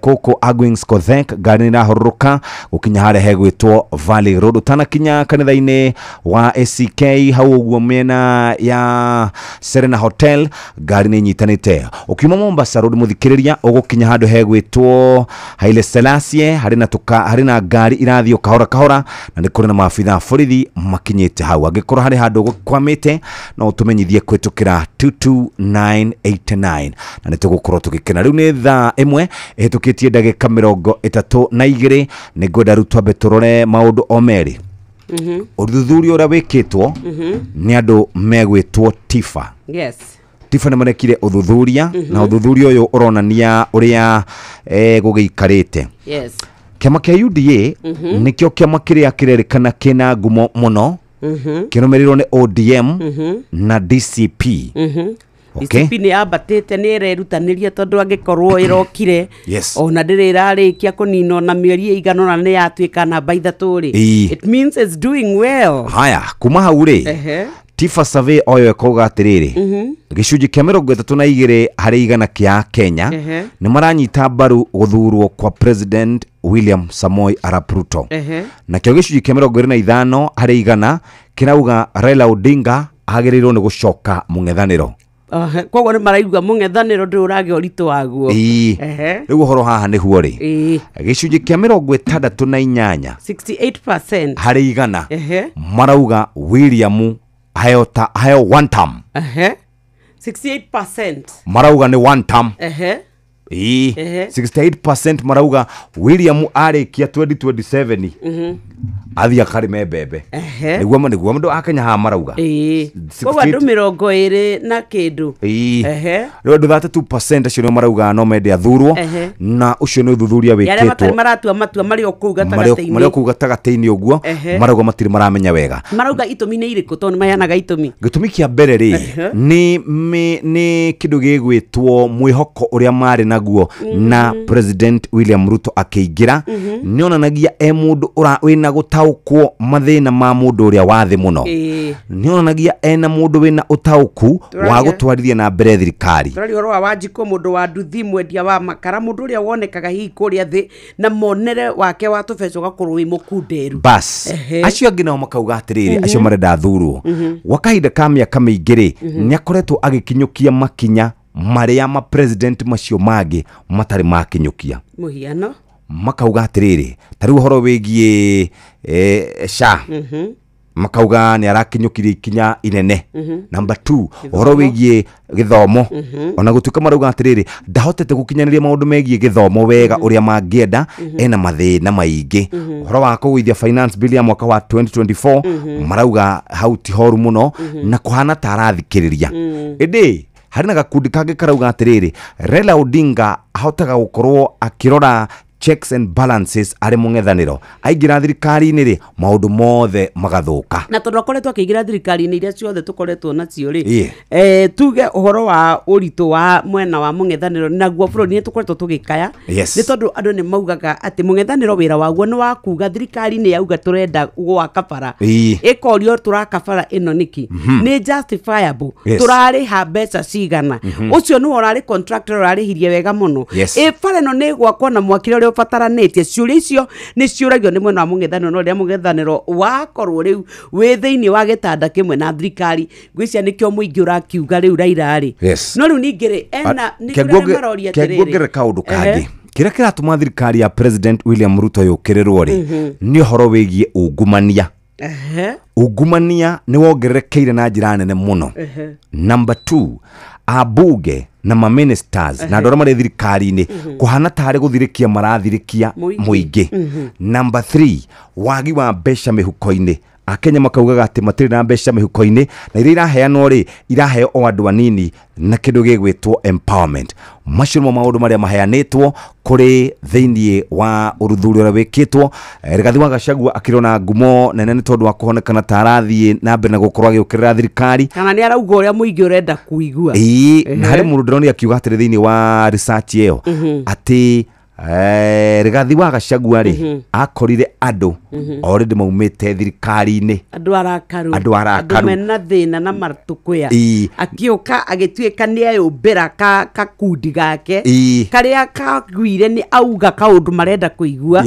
gũkũ Argwings Kodhek ngari nĩ irahũrũrũka gũkinya harĩa hegwĩtwo Valley Road. Ũtanakinya kanitha-inĩ wa ACK hau ũguo mĩena ya Serena Hotel ngari nĩ inyitanĩte. Ũkiuma Mombasa Road mũthikĩrĩria, ũgũkinya handũ hegwĩtwo Haile Selassie, harĩ na ngari irathiĩ o kahora kahora na nĩ kũrĩ na maabitha a borithi makinyĩte hau. Angĩkorwo harĩ handũ gũkwamĩte no ũtũmenyithie kũhĩtũkĩra 22989 na nĩ tũgũkorwo tũgĩkena. Rĩu nĩ thaa 1 ĩhĩtũkĩtie ndagĩka 32. Nĩ ngwenda rĩu twambe tũrore maũndũ o merĩ. Ũthuthuria ũrĩa wĩkĩtwo nĩ andũ megwĩtwo TIFA. Yes. TIFA nĩ marekire ũthuthuria na ũthuthuria ũyũ ũronania ũrĩa gũgĩikarĩte. Yes. Kĩama kĩa UDA nĩkĩo kĩama kĩrĩa kĩrerĩkana kĩna ngumo mũno, kĩrũmĩrĩirwo nĩ ODM na DCP. Okay. DCP nĩ yambatĩte, nĩ ĩrerutanĩria tondũ angĩkorwo ĩrokire ona ndĩrĩ ĩrarĩkia kũninwo na mĩeri ĩigana ũna nĩ yatuĩka namba 3 rĩ. It means it's doing well. Haya, kuma hau rĩ, TIFA survey oyo ĩkauga atĩrĩrĩ, gĩcunjĩ kĩa 32 harĩ igana kĩa Kenya nĩ maranyita mbaru gũthurwo kwa President William Samoei Arap Ruto. Nakĩo gĩcunjĩ kĩa 25 harĩ igana kĩrauga Raila Odinga agĩrĩirwo nĩ gũcoka mũng'ethanĩro. Koguo nĩ maraigua mũng'ethanĩro ndũrĩ ũragĩa ũritũ waguo. Rĩu ũhoro haha nĩhuo rĩ, gĩcunjĩ kĩa 68 68% harĩ igana marauga William aheo one term. 68% marauga nĩ one term. 68% marauga William arĩkia 2027 athiĩ akarĩme mbembe. Nĩguo andũ a Kenya haha marauga. Koguo andũ 20 na kĩndũ. Rĩu andũ 32% acio nĩo marauga no mende athurwo, na ũcio nĩ ũthuthuria wĩkĩtwo. Arĩa matarĩ maratua matua marĩ o kũu gatagatĩ-inĩ. Marĩ o kũu gatagatĩ-inĩ ũguo marauga matirĩ maramenya wega. Marauga itũmi nĩ irĩkũ tondũ nĩ maheanaga itũmi? Gĩtũmi kĩa mbere rĩ nĩ kĩndũ gĩgwĩtwo mwĩhoko ũrĩa marĩ naguo na President William Ruto akĩingĩra, nĩ onanagia e mũndũ wĩna gũtaũkwo mathĩna ma mũndũ ũrĩa wa thĩ mũno. Nĩ onanagia ena mũndũ wĩna ũtaũku wa gũtwarithia na mbere thirikari. Tũraria ũhoro wa Wanjikũ, mũndũ wa nduthi, mwendia wa makara, mũndũ ũrĩa wonekaga hihi kũrĩa thĩ na monere wake wa tũbeca ũgakorwo wĩ mũkunderu. Bas, acio angĩ nao makauga atĩrĩrĩ, acio marenda athurwo gwa kahinda ka mĩaka mĩingĩ rĩ, nĩ akoretwo agĩkinyũkia makinya marĩa ma president macio mangĩ matarĩ makinyũkia. Mũhiano makauga atĩrĩrĩ, ta rĩu ũhoro wĩgiĩ SHA, makauga nĩ arakinyũkirie ikinya inene. Number 2, ũhoro wĩgiĩ gĩthomo, ona gũtuĩka marauga atĩrĩrĩ ndahotete gũkinyanĩria maũndũ megiĩ gĩthomo wega ũrĩa mangĩenda, ena mathĩna maingĩ. Ũhoro wa kũgũithia finance bill ya mwaka wa 2024 marauga hau ti horu mũno na kũhana ta arathikĩrĩria. Ĩndĩ harĩ na gakundi kangĩ karauga atĩrĩrĩ, Raila Odinga ahotaga gũkorwo akĩrora checks and balances arĩ mũng'ethanĩro, aingĩra thirikari-inĩ rĩ maũndũ mothe magathũka. Na tondũ akoretwo akĩingĩra thirikari-inĩ iria ciothe tũkoretwo nacio rĩ, tuge ũhoro wa ũritũ wa mwena wa mũng'ethanĩro naguo bũrũri nĩ tũkoretwo tũgĩkaya. Nĩ tondũ andũ nĩ maugaga atĩ mũng'ethanĩro wĩra waguo nĩ wa kuga thirikari nĩ yauga tũrenda gwaka bara, ĩkorio tũraka bara ĩno nĩkĩ, nĩ justifiable, tũrarĩha mbeca cigana, ũcio nĩwe ũrarĩ contractor ũrarĩhirie wega mũno, ĩ bara ĩno nĩ ĩgwakwo na mwaki ũrĩa ũbataranĩtie. Ciũria icio nĩ ciũragio nĩ mwena wa mũng'ethanĩro, no rĩrĩa mũng'ethanĩro wakorwo rĩu wĩ thĩinĩ wa gĩtanda kĩmwe na thirikari, ngwĩciria nĩkĩo mũingĩ ũrakiuga rĩu Raila rĩ. No rĩu ningĩ rĩ, ena nĩ kũrĩ arĩa maroria atĩrĩrĩ, kĩnguongerera kaũndũ kangĩ kĩrĩa kĩratũma thirikari ya President William Ruto yũkĩrĩrwo rĩ, nĩ ũhoro wĩgiĩ ungumania. Ungumania nĩ wongererekeire na njĩra nene mũno. Number 2, ambunge na ma ministers na andũ arĩa marĩ thirikari-inĩ kũhana tarĩ gũthirĩkia marathirĩkia mũingĩ. Number 3, wagi wa mbeca mĩhuko-inĩ. Akenya makaugaga atĩ matirĩ na mbeca mĩhuko-inĩ na iria iraheanwo rĩ iraheo o andũ anini na kĩndũ gĩgwĩtwo empowerment. Macio nĩmo maũndũ marĩa maheanĩtwo kũrĩ thĩinĩ wa ũthuthuria ũrĩa wĩkĩtwo. Rigathi wa Gachagua akĩrĩ ngumo nene nĩ tondũ wa kũhonekana ta arathiĩ na mbere na gũkorwo agĩũkĩrĩra thirikari, kana nĩ arauga ũrĩa mũingĩ ũrenda kũigua. Ĩĩ, na harĩ mũndũ ndĩronire akiuga atĩrĩ thĩinĩ wa research ĩyo atĩ Rigathi wa Gachagua rĩ akorire andũ already maumĩte thirikari-inĩ, andũ arakaru, andũ mena thĩna na matũkũya, akĩũka agĩtuĩka nĩ eyũmbĩra kakundi gake karĩa kagwire nĩ auga kaũndũ marenda kũigua.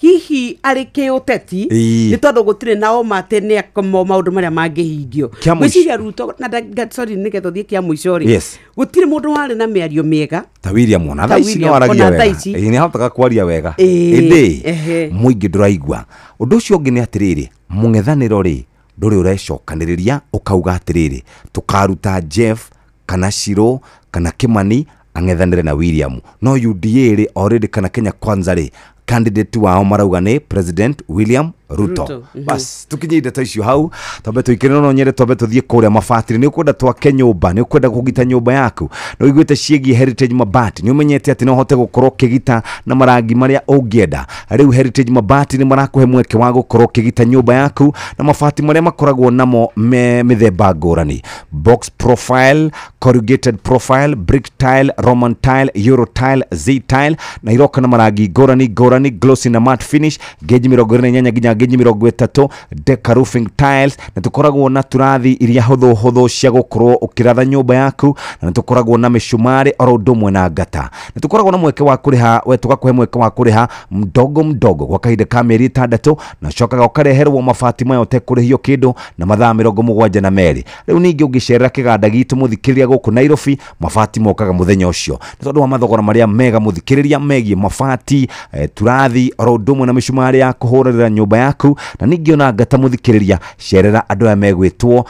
Hihi arĩ kĩũteti nĩ tondũ gũtirĩ nao mate nĩ maũndũ marĩa mangĩhingio. Ngwĩciria Ruto na sorry nĩgetha ũthiĩ kĩa mũico rĩ, gũtirĩ mũndũ warĩ na mĩario mĩega ta William, ona thaa ici no aragia wega, nĩ ahotaga kwaria wega, ĩndĩ mũingĩ ndũraigua. Ũndũ ũcio ũngĩ nĩ atĩrĩrĩ, mũng'ethanĩro rĩ ndũrĩ ũrecokanĩrĩria ũkauga atĩrĩrĩ tũkaruta Jeff kana Shiro kana Kimani ang'ethanĩre na William. No UDA rĩ already kana Kenya Kwanza rĩ candidate wao marauga nĩ President William Ruto. Bas tukinyie ndeto icio hau twambe tuikire no nyere twambe tuthie kuria mabatiri. Ni ukwenda twake nyumba, ni ukwenda kugita nyumba yaku, ni uiguite ciĩgiĩ Heritage Mabati, ni umenyete ati no hote gukorwo ukigita na marangi maria ungienda. Riu Heritage Mabati ni marakuhe mweke wa gukorwo ukigita nyumba yaku na mabati maria makoragwo namo me mithemba ngurani: box profile, corrugated profile, brick tile, Roman tile, Euro tile, Z tile, na iroka na marangi ngurani ngurani, glossy na matte finish, gauge 28 nginya gauge 30, deca roofing tiles. Na tukoragwo na turathi iria huthu huthu cia gukorwo ukiratha nyumba yaku, na tukoragwo na micumari oro undu umwe na ngata. Na tukoragwo na mweke wa kuriha, we tugakuhe mweke wa kuriha mdogo mdogo kwa kahinda ka mĩeri 6, na cokaga ukareherwo mabati maya utekurihio kindu na mathaa 72. Riu ningi ungicerera kiganda gitu muthikiriria guku Nairobi, mabati mokaga muthenya ucio ni tondu wa mathogora maria mega muthikiriria megie mabati, turathi oro undu umwe na micumari ya kuhurira nyumba yaku. Na ningi ona ngata muthikiriria cerera andu aya megwitwo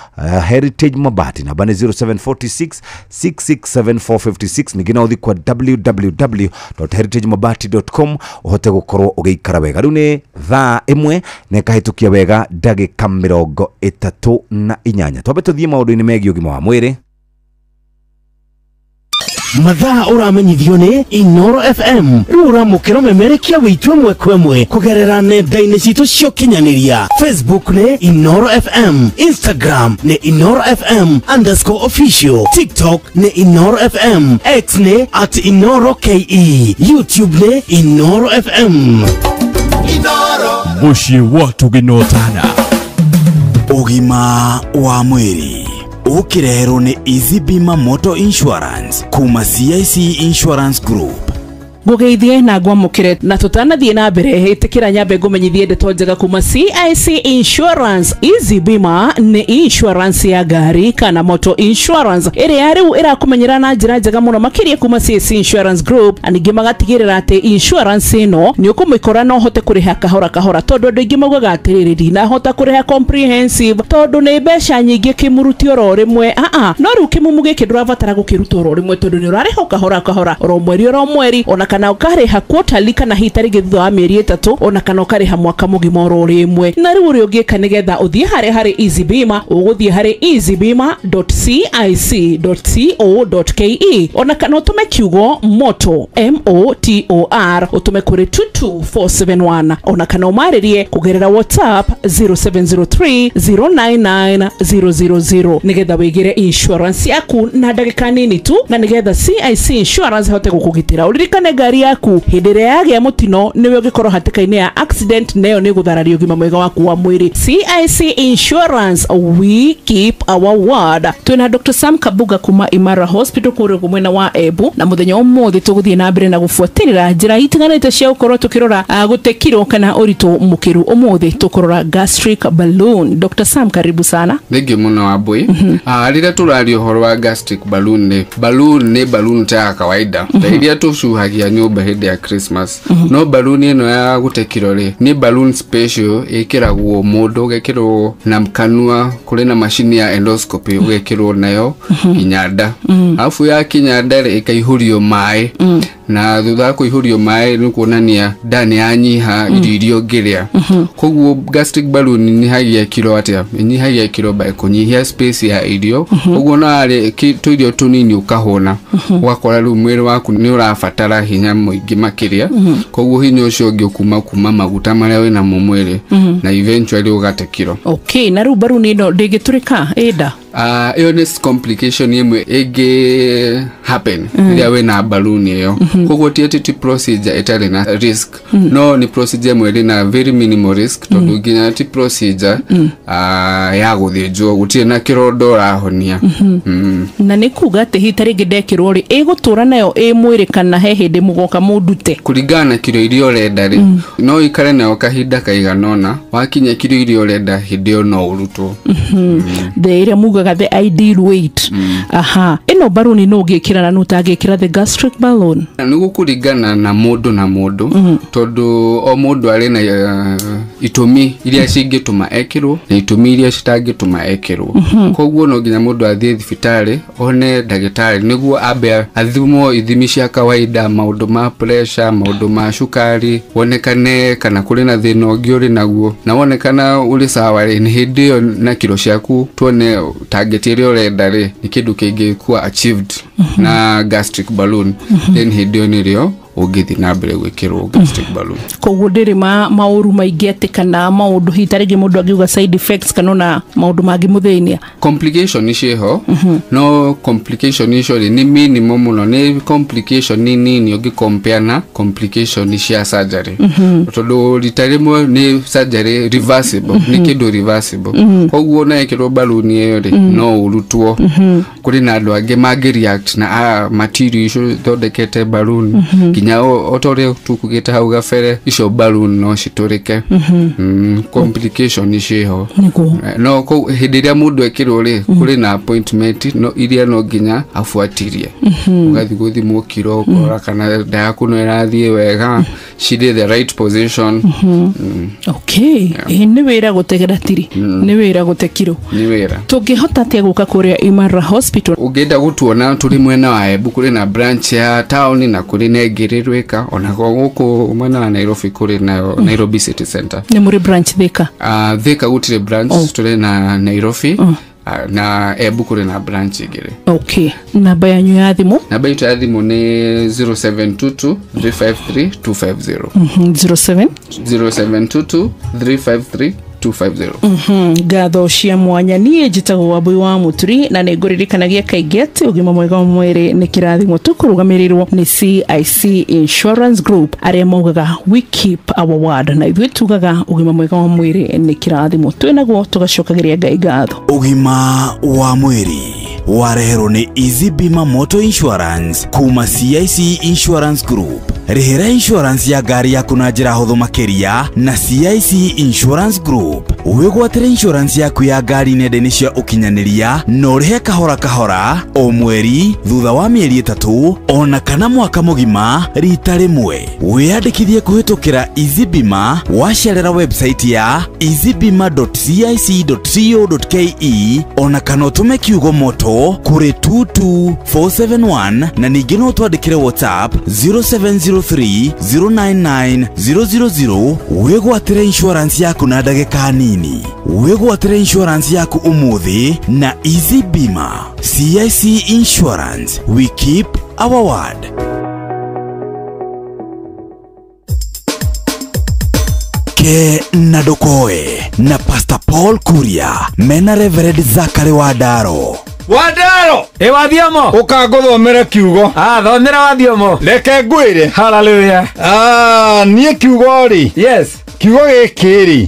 Heritage Mabati, namba ni 0746 667456. Ningi no uthi kwa www.heritagemabati.com uhote gukorwo ugiikara wega. Riu ni thaa 1 na ikahitukia wega ndagika 38. Twambe tuthie maundu-ini megie ugima wa mwiri. Mathaa ũramenyithio nĩ Inoro FM. Rĩu ũramũkĩra ũmemerekia wĩitũ ĩmwe kwa ĩmwe kũgerera nenda-inĩ citũ cia ũkinyanĩria. Facebook nĩ Inoro FM, Instagram nĩ Inoro FM _official, TikTok nĩ Inoro FM, X nĩ @InoroKE, YouTube nĩ Inoro FM. Inoro Mũciĩ wa tũgĩnotana. Ũgima wa mwĩrĩ ũkĩreherwo nĩ Easy Bima Motor Insurance kuma CIC Insurance Group. Ngugeithie na ngwamukire na tutanathie na mbere itikira nyambe ngumenyithie ndeto njega kuma CIC Insurance. Easy Bima ni insurance ya ngari kana motor insurance ĩrĩa rĩu ĩrakumenyera na njĩra njega mũno makĩria kuma CIC Insurance Group, na ningĩ magatigĩrĩra atĩ insurance ĩno nĩ ũkũmĩkora na ũhote kũrĩha kahora kahora, tondũ andũ aingĩ maugaga atĩrĩrĩ ndinahota kũrĩha comprehensive tondũ nĩ mbeca nyingĩ kĩmuruti oro rĩmwe. No rĩu kĩmumu gĩkĩ ndũrabatara gũkĩruta oro rĩmwe tondũ nĩ ũrarĩha kahora kahora oro mweri oro mweri, ona kana ũkarĩha quarterly kana hita rĩngĩ thutha wa mĩeri 3, ona kana ũkarĩha mwaka mũgima oro rĩmwe. Na rĩu ũrĩa ũngĩka nĩgetha ũthiĩ harĩ harĩ Easy Bima, ũgũthiĩ harĩ easybima.cic.co.ke, ona kana ũtũme kiugo moto MOTOR ũtũme kũrĩ 22471, ona kana ũmarĩrie kũgerera WhatsApp 0703 099 000 nĩgetha wĩgĩre insurance yaku na ndagĩka nini tu, na nĩgetha CIC Insurance ĩhote gũkũgitĩra. Ũririkane ngari yaku hĩndĩ ĩrĩa yagĩa mũtino nĩwe ũngĩkorwo hatĩka-inĩ ya accident, nayo nĩ gũthararia ũgima mwega waku wa mwĩrĩ. CIC Insurance, we keep our word. Twĩna Dr. Sam Kabuga kuma Imara Hospital kũrĩa mwena wa Embu, na mũthenya ũmũthĩ tũgũthiĩ na mbere na gũbuatĩrĩra njĩra itiganĩte cia gũkorwo tũkĩrora gũte kiro kana ũritũ mũkĩru. Ũmũthĩ tũkũrora gastric balloon. Dr. Sam, karibu sana. Thengiũ mũno Wambui. Rĩrĩa tũraria ũhoro wa gastric balloon, nĩ balloon nĩ balloon ta ya kawaida ta iria tũcuhagia cia nyũmba hĩndĩ ya Christmas. No balloon ĩno ya gũte kiro rĩ, nĩ balloon special ĩkĩragwo mũndũ, ũgekĩrwo na kanua, kũrĩ na macini ya endoscopy ũgekĩrwo nayo nginya nda. Alafu yakinya nda rĩ, ĩkaihũrio maĩ. Na thutha wa kũihũrio maĩ nĩ kuonania nda nĩ yanyiha irio iria ũngĩrĩa. Koguo gastric balloon ĩnyihagia kiro atĩa? Ĩnyihagia kiro by kũnyihia space ya irio. Koguo no arĩ tũirio tũnini ũkahũna, ũgakora rĩu mwĩrĩ waku nĩ ũrabatara hinya mũingĩ makĩria. Koguo hinya ũcio ũngĩ ũkuma kuma maguta marĩa wĩnamo mwĩrĩ, na eventually ũgate kiro. Okay, na rĩu balloon ĩno ndĩngĩtũrĩka ĩnda? Ĩyo nĩ complication ĩmwe ĩngĩ happen rĩrĩa wĩna balloon ĩyo. Koguo ti atĩ ti procedure ĩtarĩ na risk, no nĩ procedure ĩmwe ĩrĩ na very minimal risk, tondũ nginya ti procedure ya gũthĩnjwo, gũtirĩ na kĩronda ũrahonia. Na nĩ kuga atĩ hihi ta rĩngĩ ndekĩrwo rĩ, ĩgũtũra nayo ĩ mwĩrĩ kana he hĩndĩ mũgoka mũndute? Kũringana na kiro iria ũrenda rĩ, no ũikare nayo kahinda kaigana ũna, wakinya kiro iria ũrenda hĩndĩ ĩyo no ũrutwo. The ĩrĩa mugaga the ideal weight. Aha, ĩno balloon no ũngĩkĩra na nũtangĩkĩra the gastric balloon? Nĩ gũkũringana na mũndũ na mũndũ, tondũ o mũndũ arĩ na itũmi iria cingĩtũma ekĩrwo na itũmi iria citangĩtũma ekĩrwo. Koguo no nginya mũndũ athiĩ thibitarĩ one ndagĩtarĩ nĩguo ambe athimwo ithimi cia kawaida, maũndũ ma pressure, maũndũ ma cukari, wonekane kana kũrĩ na thĩna ũngĩ ũrĩ naguo, na wonekana ũrĩ sawa rĩ, nĩ hĩndĩ ĩyo na kiro ciaku tuone target ĩrĩa ũrenda rĩ, nĩ kĩndũ kĩngĩkuwa achieved na gastric balloon. Then hĩndĩ ĩyo nĩrĩo ũngĩthiĩ na mbere gwĩkĩrwo gastric balloon. Koguo ndĩrĩ maũru maingĩ atĩ kana maũndũ hihi ta rĩngĩ mũndũ angiuga side effects kana ona maũndũ mangĩmũthĩnia? Complication nĩ ciĩho, no complication icio rĩ nĩ minimal mũno, nĩ complication nini nini ũngĩ compare na complication cia surgery. Tondũ rita rĩmwe nĩ surgery reversible, nĩ kĩndũ reversible. Koguo na ĩkĩrwo balloon ĩyo rĩ, no ũrutwo. Kũrĩ na andũ angĩ mangĩ react na material icio ithondekete balloon, nginya o ta ũrĩa tukugĩte hau gabere, icio balloon no citũrĩke. Complication ciĩho. No hĩndĩ ĩrĩa mũndũ ekĩrwo rĩ, kũrĩ na appointment no iria no nginya abuatirie. Ũgathiĩ gũthimwo kiro, ũkora kana nda yaku no ĩrathiĩ wega, cirĩ the right position. Okay, nĩ wĩra gũtegera tiri, nĩ wĩra gũte kiro. Nĩ wĩra. Tũngĩhota atĩa gũka kũrĩa Imara Hospital? Ũngĩenda gũtuona tũrĩ mwena wa Embu, kũrĩ na branch ya town na kũrĩ na ĩngĩ Rwĩka, ona gũkũ mwena wa Nairobi kũrĩ nayo Nairobi City Center. Nĩ mũrĩ branch Thika? Thika gũtirĩ branch, tũrĩ na Nairobi na Embu kũrĩ na branch igĩrĩ. Okay, namba yanyu ya thimũ? Namba itũ ya thimũ nĩ 0722 353 250. 07 0722 353 250. Ngatho cia mwanya. Niĩ njĩtagwo Wambui wa Mũturi na nĩ ngũririkanagia kaingĩ atĩ ũgima mwega wa mwĩrĩ nĩ kĩrathimo. Tũkũrũgamĩrĩrwo nĩ CIC Insurance Group arĩa maugaga we keep our word, na ithuĩ tugaga ũgima mwega wa mwĩrĩ nĩ kĩrathimo. Twĩnaguo tũgacokagĩria Ngai ngatho. Ũgima wa mwĩrĩ wareherwo nĩ Easy Bima Motor Insurance kuma CIC Insurance Group. Rĩhĩra insurance ya ngari yaku na njĩra hũthũ makĩria na CIC Insurance Group. Wĩgwatĩre insurance yaku ya ngari nenda-inĩ cia ũkinyanĩria na ũrĩhe kahora kahora o mweri thutha wa mĩeri 3 ona kana mwaka mũgima rita rĩmwe. Wĩyandĩkithie kũhĩtũkĩra Easy Bima wacerera website ya easybima.cic.co.ke ona kana ũtũme kiugo moto kũrĩ 22471 na ningĩ no twandĩkĩre WhatsApp 0703 099 000. Wĩgwatĩre insurance yaku na ndagĩka nini. Wĩgwatĩre insurance yaku ũmũthĩ na Easy Bima. CIC Insurance, we keep our word. Ke na Ndokoe na Pastor Paul Kuria mena Reverend Zachary Wandaro. Wandaro! Ĩ wathiomo? Ũkangũthomera kiugo. Thomera wathiomo. Reke ngwĩre. Hallelujah. Niĩ kiugo rĩ. Yes. Kiugo gĩkĩ rĩ.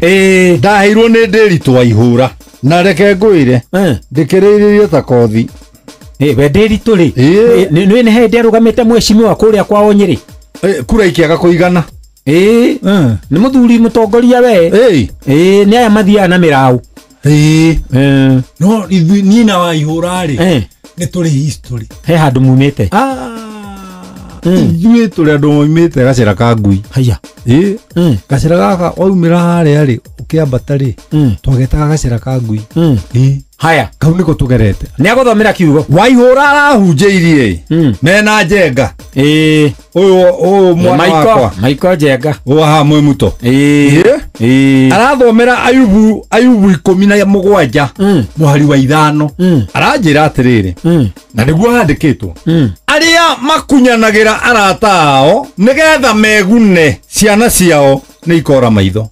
Ndaheirwo nĩ Ndĩritũ wa ihũra. Na reke ngwĩre. Ndĩkĩrĩirĩrio ta kothi. We Ndĩritũ rĩ. Nĩ nĩ hĩndĩ arũgamĩte mheshimiwa kũrĩa kwao Nyĩrĩ. Kura ikĩaga kũigana. Nĩ mũthuri mũtongoria we. Nĩ aya mathiaga na mĩraũ. No ithuĩ niĩ na wa ihũra rĩ, nĩ tũrĩ history. He handũ mumĩte. Ithuĩ tũrĩ andũ moimĩte gacĩra ka ngui. Haya. Ĩ gacĩra gaka waumĩra harĩa rĩ ũkĩambata rĩ twagetaga gacĩra ka ngui. Ĩ haya kau nĩko tũgerete. Nĩ agũthomera kiugo. Waihũra arahunjĩirie mena Njenga. Ĩ ũyũ mwana wakwa Maiko Njenga. Ũyũ haha mwĩ muto. Ĩ arathomera Ayubu 17 mũhari wa 5. Aranjĩra atĩrĩrĩ na nĩguo handĩkĩtwo arĩa makunyanagĩra arata ao nĩgetha megune ciana ciao nĩ ikora maitho.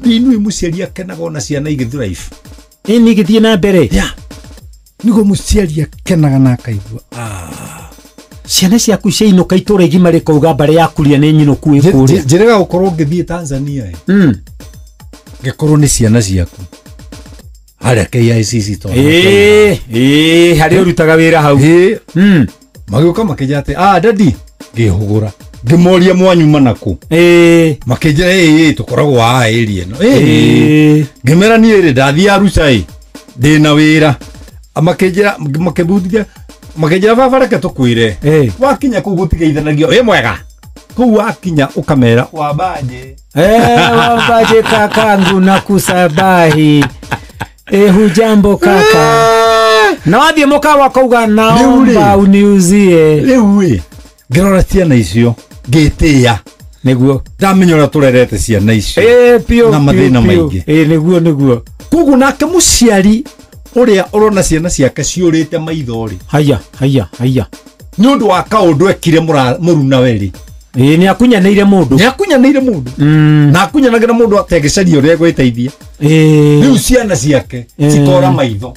Inuĩ mũciari akenaga ona ciana igĩthrive. Ĩni igĩthiĩ na mbere. Nĩguo mũciari akenaga na akaigua ciana ciaku ciainũka itũra igima rĩkauga mbarĩ yaku ria nĩ nyinũku ĩkũrĩa. Njĩrĩga gũkorwo ngĩthiĩ Tanzania ĩ ngĩkorwo nĩ ciana ciaku harĩa KICC tondũ ĩ harĩa ũrutaga wĩra hau. Magĩũka makĩnjĩra atĩ daddy ngĩhũgũra ngĩmoria mwanyuma nakũ. Makĩnjĩra ĩ tũkoragwo haha area ĩno. Ngĩmera niĩ rĩ ndathiĩ Arusha ĩ ndĩna wĩra. Makĩnjĩra makĩbundithia makĩnjĩra baba reke tũkwĩre wakinya kũu gũtigeithanagio ĩ mwega kũu wakinya ũkamera wambaje. Wambaje kakangu na kusabahi. Hujambo kaka. Na wathiĩ mũkawa kauga naomba uniuzie. Rĩu ĩ ngĩrora ciana icio ngĩtĩĩa nĩguo ndamenya ũrĩa tũrerete ciana icio na mathĩna maingĩ. Nĩguo nĩguo. Koguo nake mũciari ũrĩa ũrona ciana ciake ciũrĩte maitho rĩ haya haya haya nĩ ũndũ wa kaũndũ ekire mũrunawe rĩ. Nĩ akunyanĩire mũndũ. Nĩ akunyanĩire mũndũ. Na akunyanagĩra mũndũ ategĩcaria ũrĩa egwĩteithia. Rĩu ciana ciake cikora maitho.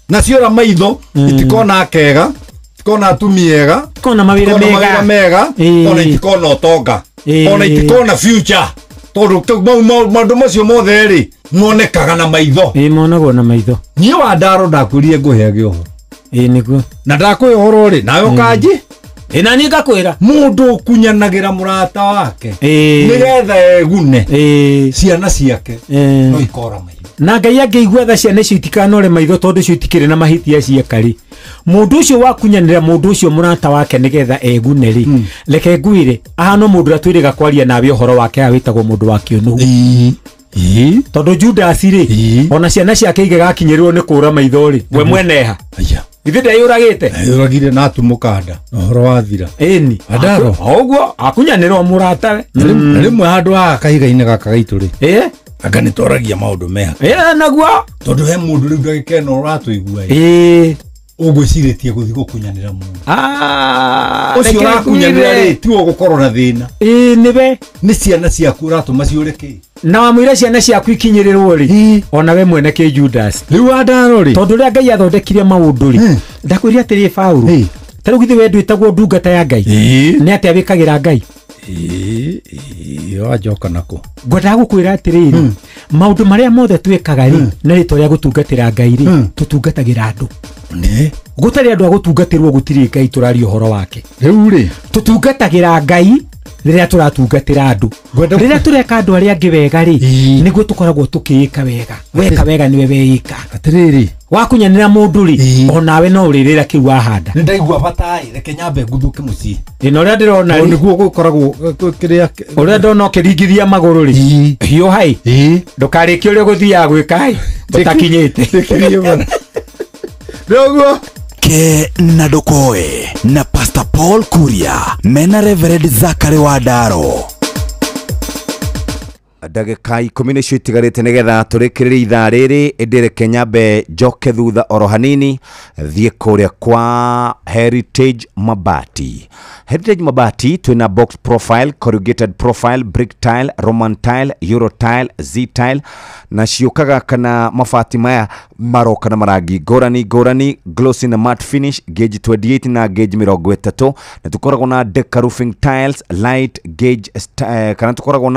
Na ciora maitho itikona akega, itikona atumia ega, itikona mawĩra mega, ona itikona ũtonga, ona itikona future. Tondũ maũndũ macio mothe rĩ monekaga na maitho. Monagwo na maitho. Niĩ wa ndaro ndakwĩrire ngũheage ũhoro. Nĩguo. Na ndakũhe ũhoro rĩ nawe ũkanji. Na niĩ ngakwĩra mũndũ ũkunyanagĩra mũrata wake nĩgetha egune ciana ciake no ikora maitho. Na Ngai angĩigua tha ciana icio itikanore maitho tondũ icio itikĩrĩ na mahĩtia cieka rĩ mũndũ ũcio wakunyanĩra mũndũ ũcio mũrata wake nĩgetha egune rĩ reke ngwĩre ahana mũndũ ũrĩa twĩrĩga kwaria nawe ũhoro wake wĩtagwo mũndũ wa kĩũnũhu. Tondũ Judas rĩ ona ciana ciake igĩgakinyĩrĩrwo nĩ kũra maitho rĩ we mweneha ithe ndeyũragĩte. Eyũragire na atumũkanda na ũhoro wathira. Ĩni Andaro o ũguo akunyanĩrwo mũratawe. Na rĩmwe handũ haha kahiga-inĩ gaka gaitũ rĩ anga nĩ twaragia maũndũ meha. Naguo tondũ he mũndũ rĩu ndagĩka ĩno ũratũigua ĩ ũgwĩcirĩtie gũthiĩ gũkunyanĩra mũndũ ũcio ũrakunyanĩra rĩ tiwe ũgũkorwo na thĩna. Nĩwe nĩ ciana ciaku ũratũma ciũre kĩ na wamwĩra ciana ciaku ikinyĩrĩrwo rĩ ona we mwene kĩ Judas. Rĩu Andaro rĩ tondũ ũrĩa Ngai athondekire maũndũ rĩ ndakwĩria atĩrĩ Paũlũ ta rĩu githĩ we ndwĩtagwo ndungata ya Ngai nĩ atĩa wĩkagĩra Ngai? Wanjoka nako ngwendaga gũkwĩra atĩrĩrĩ maũndũ marĩa mothe twĩkaga rĩ na rĩtwa rĩa gũtungatĩra Ngai rĩ tũtungatagĩra andũ. Gũtarĩ andũ a gũtungatĩrwo gũtirĩ Ngai tũraria ũhoro wake. Rĩu rĩ tũtungatagĩra Ngai rĩrĩa tũratungatĩra andũ. Rĩrĩa tũreka andũ arĩa angĩ wega rĩ nĩguo tũkoragwo tũkĩĩka wega. Weka wega nĩwe weĩka. Atĩrĩrĩ wakunyanĩra mũndũ rĩ onawe no ũrĩrĩra kĩu wahanda. Nĩ ndaigua bata ĩ reke nyambe nguthũke mũciĩ. Na ũrĩa ndĩrona rĩ nĩguo gũkoragwo kĩrĩa ũrĩa ndona ũkĩringithia magũrũ rĩ hiũha ĩ ndũkarĩkie ũrĩa ũgũthiaga gwĩka ĩ ũtakinyĩte. Nĩguo ke na ndũkoe na Pastor Paul Kuria mena Reverend Zachary Wandaro. Ndagĩka 10 nĩcio itigarĩte nĩgetha tũrĩkĩrĩrie ithaa rĩrĩ ĩndĩ reke nyambe njoke thutha oro hanini thiĩ kũrĩa kwa Heritage Mabati. Heritage Mabati twĩna box profile, corrugated profile, brick tile, Roman tile, Euro tile, Z tile na ciũkaga kana mabati maya maroka na marangi ngũrani ngũrani, glossy na matte finish, gauge 28 na gauge 30 na tũkoragwo na deca roofing tiles, light gauge kana tũkoragwo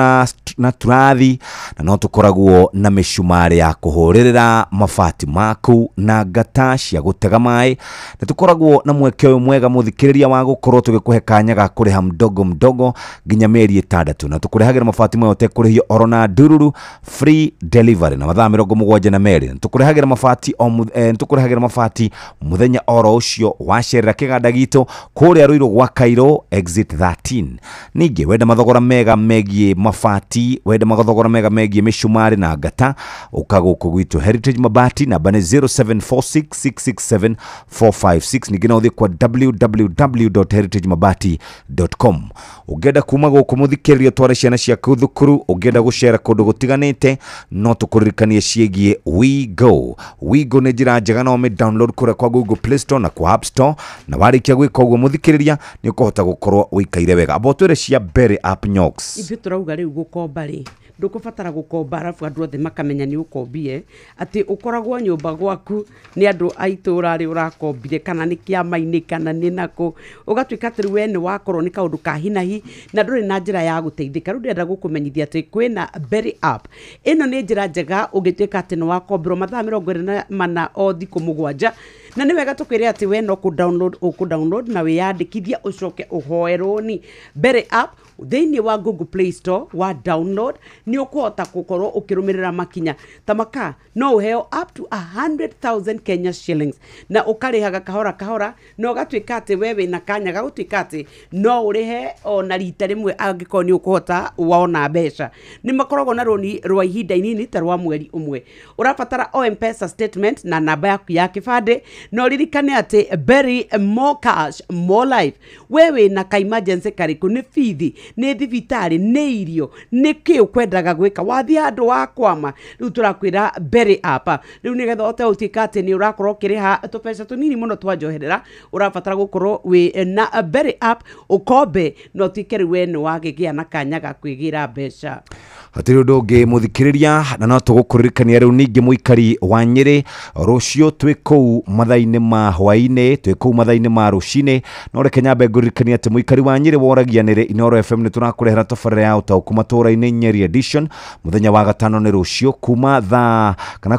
na turathi na no tũkoragwo na mĩcumarĩ ya kũhũrĩrĩra mabati maku na ngata cia gũtega maĩ na tũkoragwo na mweke ũyũ mwega mũthikĩrĩria wa gũkorwo tũgĩkũhe kanya ga kũrĩha mdogo mdogo nginya mĩeri 6 na tũkũrehagĩra mabati maya ũtekũrĩhio oro na ndururu, free delivery na mathaa 72 na tũkũrehagĩra mabati o nĩtũkũrehagĩra mabati mũthenya oro ũcio wacerera kĩganda gitũ kũrĩa Ruiru gwa Cairo exit 13. Ningĩ wenda mathogora mega megiĩ mabati, wenda mathogora mega megiĩ mĩcumarĩ na ngata, ũka gũkũ gwitũ Heritage Mabati, namba nĩ 0746667456. Ningĩ no ũthiĩ kwa www.heritagemabati.com. Ũngĩenda kuma gũkũ mũthikĩrĩria tware ciana ciaku thukuru, ũngĩenda gũcera kũndũ gũtiganĩte, no tũkũririkanie ciĩgiĩ WeGo. WeGo nĩ njĩra njega, no ũmĩ download kũrĩa kwa Google Play Store na kwa App Store, na warĩkia gwĩka ũguo mũthikĩrĩria nĩ ũkũhota gũkorwo ũikaire wega. Amba ũtwĩre cia Berry App Nyox. Ithuĩ tũrauga rĩu gũkomba rĩ, ndũkũbatara gũkomba arabu andũ othe makamenya nĩ ũkombie, atĩ ũkoragwo nyũmba gwaku nĩ andũ a itũũra rĩ ũrakombire, kana nĩ kĩama-inĩ kana nĩ nakũ, ũgatuĩka atĩ rĩu we nĩ wakorwo nĩ kaũndũ ka hinahi na ndũrĩ na njĩra ya gũteithĩka. Rĩu ndĩrenda gũkũmenyithia atĩ kwĩna Berry App. Ĩno nĩ njĩra njega ũngĩtuĩka atĩ nĩ wakomberwo mathaa 24 o thikũ 7, na nĩ wega tũkwĩre atĩ we no kũ download ũkũ download na wĩyandĩkithia ũcoke ũhoe rũni. Berry App thĩinĩ wa Google Play Store wa download nĩ ũkũhota gũkorwo ũkĩrũmĩrĩra makinya ta maka, no ũheo up to 100,000 Kenya shillings na ũkarĩhaga kahora kahora, na ũgatuĩka atĩ we wĩna kanya ga gũtuĩka atĩ no ũrĩhe ona rita rĩmwe angĩkorwo nĩ ũkũhota wona mbeca. Nĩ makoragwo na rũni rwa ihinda inini ta rwa mweri ũmwe. Ũrabatara o M-Pesa statement na namba yaku ya kĩbandĩ, na ũririkane atĩ Berry more cash more life. We wĩna ka emergency karĩkũ, nĩ bithi, nĩ thibitarĩ, nĩ irio, nĩ kĩ ũkwendaga gwĩka, wathiĩ handũ wakwama, rĩu tũrakwĩra Berry App. Rĩu nĩgetha ũhote gũtuĩka atĩ nĩ ũrakorwo ũkĩrĩha tũbeca tũnini mũno twa njoherera, ũrabatara gũkorwo wĩ na Berry App ũkombe na ũtuĩke rĩu we nĩ wagĩgĩa na kanya ga kwĩgĩra mbeca. Hatirĩ ũndũ ũngĩ mũthikĩrĩria, na no tũgũkũririkania rĩu ningĩ mũikari wa Nyĩrĩ, rũciũ twĩ kũu mathaa-inĩ ma hwaĩ-inĩ, twĩ kũu mathaa-inĩ ma rũcinĩ. No reke nyambe ngũririkanie atĩ mũikari wa Nyĩrĩ woragia nĩrĩ Inooro FM nĩ tũrakũrehera tabarĩra ya ũtaũku matũũra-inĩ Nyeri edition mũthenya wa gatano nĩ rũciũ kuma thaa kana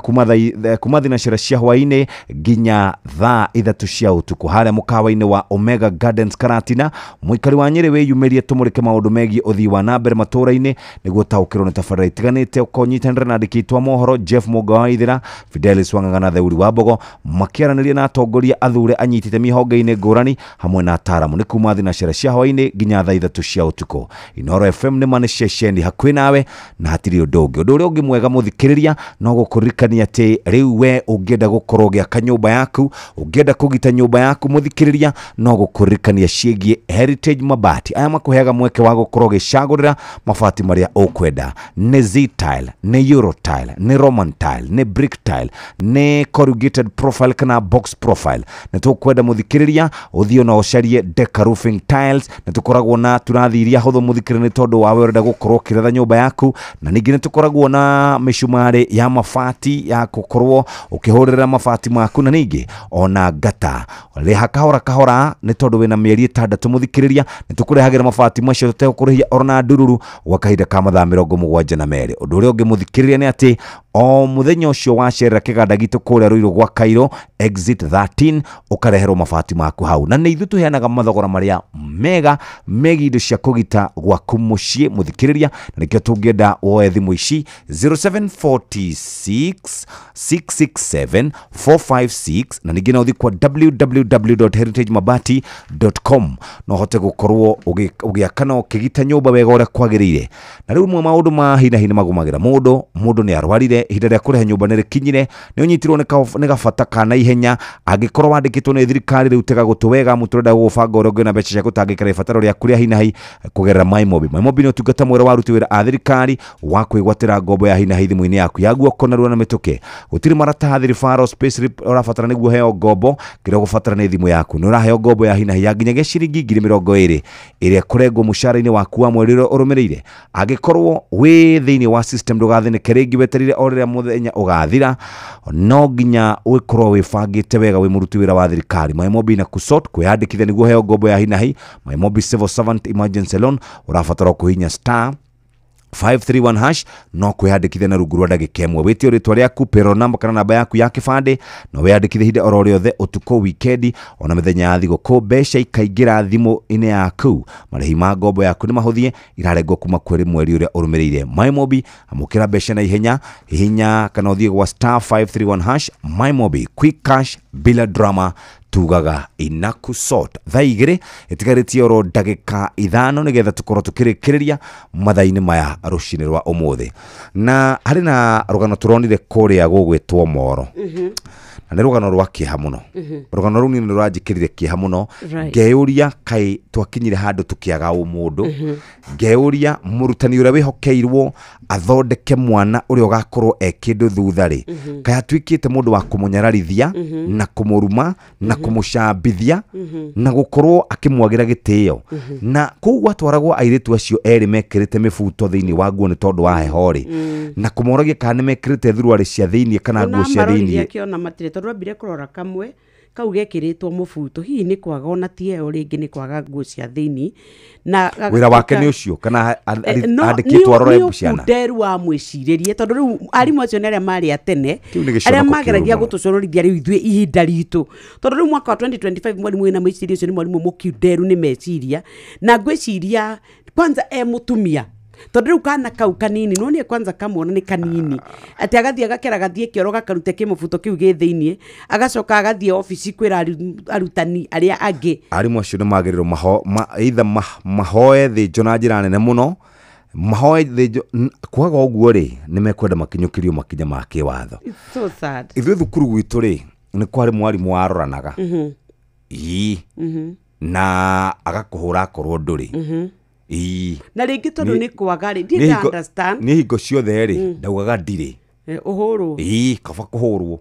kuma thinacara cia hwaĩ-inĩ nginya thaa 3 cia ũtukũ harĩa mũkawa-inĩ wa Omega Gardens Karatina. Mũikari wa Nyĩrĩ wĩyumĩrie tũmũrĩke maũndũ megiĩ ũthii wa na mbere matũũra-inĩ nĩguo ũtaũkĩrwo nĩ tabarĩra itiganĩte. Ũkonyitanĩra na andĩki aitũ a mohoro Jeff Mũnga wa Ithira, Fidelis Wang'ang'a na Theuri wa Mbogo makĩaranĩria na atongoria athure anyitĩte mĩhonge-inĩ ngũrani hamwe na ataaramu. Nĩ kuma thinacara cia hwaĩ-inĩ nginya thaa 3 cia ũtukũ. Inooro FM nĩ ma nĩ ceceni hakuhĩ nawe na hatirĩ ũndũ ũngĩ. Ũndũ ũrĩa ũngĩ mwega mũthikĩrĩria no gũkũririkania atĩ rĩu we ũngĩenda gũkorwo ũgĩaka nyũmba yaku, ũngĩenda kũgita nyũmba yaku mũthikĩrĩria, no gũkũririkania ciĩgiĩ Heritage Mabati. Aya makũheaga mweke wa gũkorwo ũgĩcagũrĩra mabati marĩa ũkwenda, nĩ Z tile, nĩ Euro tile, nĩ Roman tile, nĩ brick tile, nĩ corrugated profile kana box profile. Nĩ tũkwenda mũthikĩrĩria ũthiĩ na ũcarie Deca roofing tiles. Nĩ tũkoragwo na turathi iria hũthũ mũthikĩrĩria nĩ tondũ wawe ũrenda gũkorwo ũkĩretha nyũmba yaku, na ningĩ nĩ tũkoragwo na mĩcumarĩ ya mabati ya gũkorwo ũkĩhũrĩra mabati maku, na ningĩ ona ngata. Rĩha kahora kahora nĩ tondũ wĩna mĩeri 6 mũthikĩrĩria, nĩ tũkũrehagĩra mabati macio tũtegũkũrĩhia orona ndururu gwa kahinda ka mathaa 72. Ũndũ ũrĩa ũngĩ mũthikĩrĩria nĩ atĩ o mũthenya ũcio wacerera kĩganda gitũ kũrĩa Ruiru gwa Cairo exit 13 ũkareherwo mabati maku hau, na nĩ ithuĩ tũheanaga mathogora marĩa mega megiĩ indo cia kũgita gwaku mũciĩ mũthikĩrĩria, na nĩkĩo tũngĩenda woe thimũ ici 0746 667 456, na ningĩ no ũthiĩ kwa www.heritagemabati.com no ũhote gũkorwo ũgĩaka na ũkĩgita nyũmba wega ũrĩa kwagĩrĩire. Na rĩu rĩmwe maũndũ ma hi na hi nĩ magũmagĩra mũndũ, mũndũ nĩ arwarire, ihinda rĩa kũrĩha nyũmba nĩ rĩkinyire, nĩ ũnyitirwo nĩ gabata ka naihenya, angĩkorwo wandĩkĩtwo nĩ thirikari rĩu tega gũtũ wega, mũtũrenda gũgũbanga ũrĩa ũngĩona mbeca cia gũtangĩkĩra ibataro rĩaku rĩa hi na hi kũgerera MyMobi. MyMobi nĩ ũtungata mwerũ wa aruti wĩra a thirikari wa kwĩgwatĩra ngombo ya hi na hi thimũ-inĩ yaku ya guoko narua na mĩtũkĩ. Gũtirĩ maratathi, referral, payslip ũrabatara nĩguo ũheo ngombo, kĩrĩa ũgũbatara nĩ thimũ yaku. Nĩ ũraheo ngombo ya hi na hi ya nginyagia ciringi 20,000 ĩrĩa ĩkũrengwo mũcara-inĩ waku wa mweri ũrĩa ũrũmĩrĩire. Angĩkorwo wĩ thĩinĩ wa system ndũgathĩnĩke rĩngĩ, weterire o rĩrĩa mũthenya ũgathira, no nginya ũkorwo wĩbangĩte wega wĩ mũruti wĩra wa thirikari. MyMobi na kusort kwĩyandĩkithia nĩguo ũheo ngombo ya hi na hi. MyMobi Civil Servant Emergency Loan ũrabatara kũhihinya star 531 hash no kwĩyandĩkithia na rungu rwa ndagĩka ĩmwe. Wĩtio rĩtwa rĩaku, payroll number kana namba yaku ya kĩbandĩ, no wĩyandĩkithie ihinda oro rĩothe, ũtukũ, wikendi, ona mĩthenya ya thigũkũ. Mbeca ikaingĩra thimũ-inĩ yaku, marĩhi ma ngombo yaku nĩ mahũthie, irarengwo kuma kwĩrĩ mweri ũrĩa ũrũmĩrĩire. MyMobi, amũkĩra mbeca na ihenya, hihinya kana ũthiĩ gwa star 531 hash. MyMobi, quick cash bila drama, tugaga inakusort. Thaa 2 ĩtigarĩtie oro ndagĩka 5 nĩgetha tũkorwo tũkĩrĩkĩrĩria mathaa-inĩ maya rũcinĩ rwa ũmũthĩ. Na harĩ na rũgano tũronire kũrĩa gũgwĩtwo Moro. Na nĩ rũgano rwa kĩeha mũno. Rũgano rũu nĩ rũranjĩkĩrire kĩeha mũno. Ngeyũria kaĩ twakinyire handũ tũkĩaga ũmũndũ. Ngeyũria mũrutani ũrĩa wĩhokeirwo athondeke mwana ũrĩa ũgakorwo e kĩndũ thutha rĩ, kaĩ atuĩkĩte mũndũ wa kũmũnyararithia na kũmũruma na kũmũcambithia na gũkorwo akĩmwagĩra gĩtĩo. Na kũu gwatwaragwo airĩtu acio erĩ mekĩrĩte mĩbuto thĩinĩ wa nguo nĩ tondũ wa heho rĩ, na kũmoragia kana nĩ mekĩrĩte thuruarĩ cia thĩinĩ kana nguo cia thĩinĩ. Akĩona matirĩ, tondũ ambire kũrora kamwe kau gekĩrĩtwo mũbuto, hihi nĩ kwaga ona ti heho rĩngĩ nĩ kwaga nguo cia thĩinĩ. Na wĩra wake nĩ ũcio kana andĩkĩtwo arore ciana? Nĩ wa mwĩcirĩrie, tondũ rĩu arimũ acio nĩ arĩa marĩ a tene, arĩa mageragia gũtũconorithia rĩu ithuĩ ihinda ritũ, tondũ rĩu mwaka wa 2025 mwarimũ wĩna mwĩcirĩrie ũcio nĩ mwarimũ mũkinderu nĩ meciria. Na ngwĩciria kwanza e mũtumia, tondũ rĩu kana kau kanini no nĩ kwanza kamwona nĩ kanini, atĩ agathiĩ agakera agathiĩ kĩoro gakarute kĩmũbuto kĩu gĩ thĩinĩ, agacoka agathiĩ obici kwĩra arutani arĩa angĩ. Arimũ acio nĩ magĩrĩirwo either mahoe thĩnjo na njĩra nene mũno, mahoe thĩnjo. Kwaga ũguo rĩ, nĩ mekwenda makinyũkĩrio makinya ma kĩwatho. It's so sad. Ithuĩ thukuru gwitũ rĩ, nĩ kwarĩ mwarimũ waroranaga. Ii. Na agakũhũra akorwo ndũrĩ. Na rĩngĩ tondũ nĩ kwaga rĩ, didn't understand. Nĩ hingo ciothe rĩ, ndaugaga ndirĩ. Ũhũrwo. Ii, kaba kũhũrwo.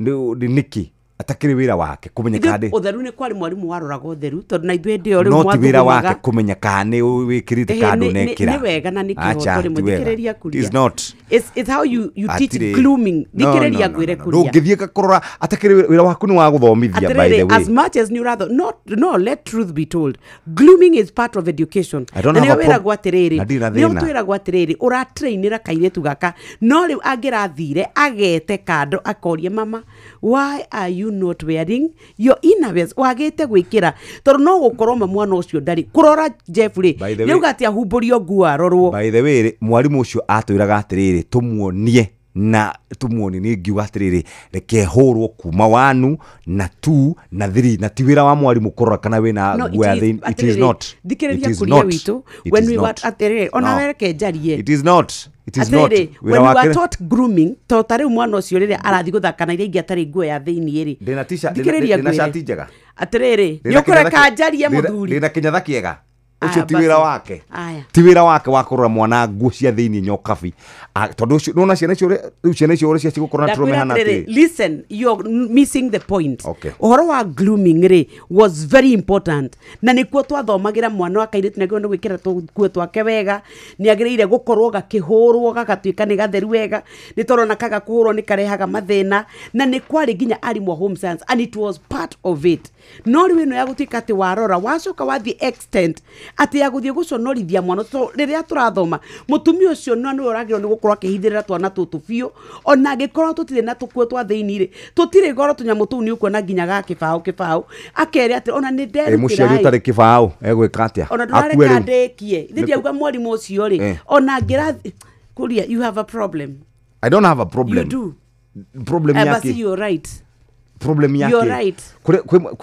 Nĩ nĩkĩ? Atakĩrĩ wĩra wake kũmenya kana ndĩ. Ũtheru nĩ kwarĩ mwarimũ waroraga ũtheru, tondũ na ithuĩ hĩndĩ ĩyo rĩu no ti wĩra wake kũmenya kana nĩ wĩkĩrĩte kana ndũnekĩra. Nĩ wega na nĩ kĩhoto rĩmwe, thikĩrĩria kuria. It is not. It's how you teach grooming. Thikĩrĩria ngwĩre kuria. Ndũngĩthiĩ kũrora atakĩrĩ wĩra waku nĩ wa gũthomithia, by the way. As much as nĩ ũratho, no, let truth be told. Grooming is part of education. I don't have a problem. Nĩ ũtwĩragwo atĩrĩrĩ, ũratrainĩra kairĩtu gaka, no rĩu angĩrathire agete kando akorie mama, why are you not wearing your innerwears? Wagĩte gwĩkĩra tondũ no gũkorwo ma mwana ũcio ndarĩ kũrora Jeff rĩ, nĩauga atĩ ahumbũrio nguo arorwo. By the way, mwarimũ ũcio atwĩraga atĩrĩrĩ, tũmuonie na tũmuonie, nĩ ngiuga atĩrĩrĩ, reke hũrwo kuma 1 na 2 na 3, na ti wĩra wa mwarimũ kũrora kana wĩna nguo ya thĩinĩ. It is not. Thikĩrĩria kũria witũ, when we were atĩrĩrĩ, ona wereke njarie. It is not. It is not. When we were taught grooming, to ta rĩu mwana ũcio rĩrĩa arathiĩ gũthaka na iria ingĩ atarĩ nguo ya thĩinĩ rĩ, ndĩna t-shirt, ndĩna shati njega. Atĩrĩrĩ, nĩ ũkũreka njarie mũthuri. Ndĩna kĩnyatha kĩega. Ũcio ti wĩra wake. Ti wĩra wake wa kũrora mwana nguo cia thĩinĩ nyokabi. Tondũ ũcio nona ciana icio rĩu, ciana icio ũrĩa cigũkorwo na tũrũme hana atĩrĩ. Listen, you're missing the point. Ũhoro wa grooming rĩ was very important. Na nĩkuo twathomagĩra mwana wa kairĩtu nĩ agĩrĩirwo nĩ gwĩkĩra tũkuo twake wega, nĩ agĩrĩire gũkorwo gakĩhũrwo gagatuĩka nĩ gatheru wega, nĩ tondũ kaga kũhũrwo nĩ karehaga mathĩna, na nĩ kwarĩ nginya arimũ a home science and it was part of it. No rĩu ĩno ya gũtuĩka atĩ warora wacoka wathiĩ extent atĩ ya gũthiĩ gũconorithia mwana, so rĩrĩa tũrathoma mũtumia ũcio no nĩwe ũragĩrĩirwo nĩ gũkorwo akĩhithĩrĩra twana tũtũ biũ, ona angĩkorwo tũtirĩ na tũkuo twa thĩinĩ rĩ, tũtirĩ goro tũnyamũ tũu nĩ ũkuona nginya ga kĩbaũ kĩbaũ, akere atĩ ona nĩ nderutĩra. Mũciari ũtarĩ kĩbaũ egwĩka atĩa? Ona ndũrareka ndĩkie, ithe ndiauga mwarimũ ũcio rĩ, ona angĩrathiĩ kũria, you have a problem. I don't have a problem. You do. Problem yake. But you're right. Problem yake. You're right.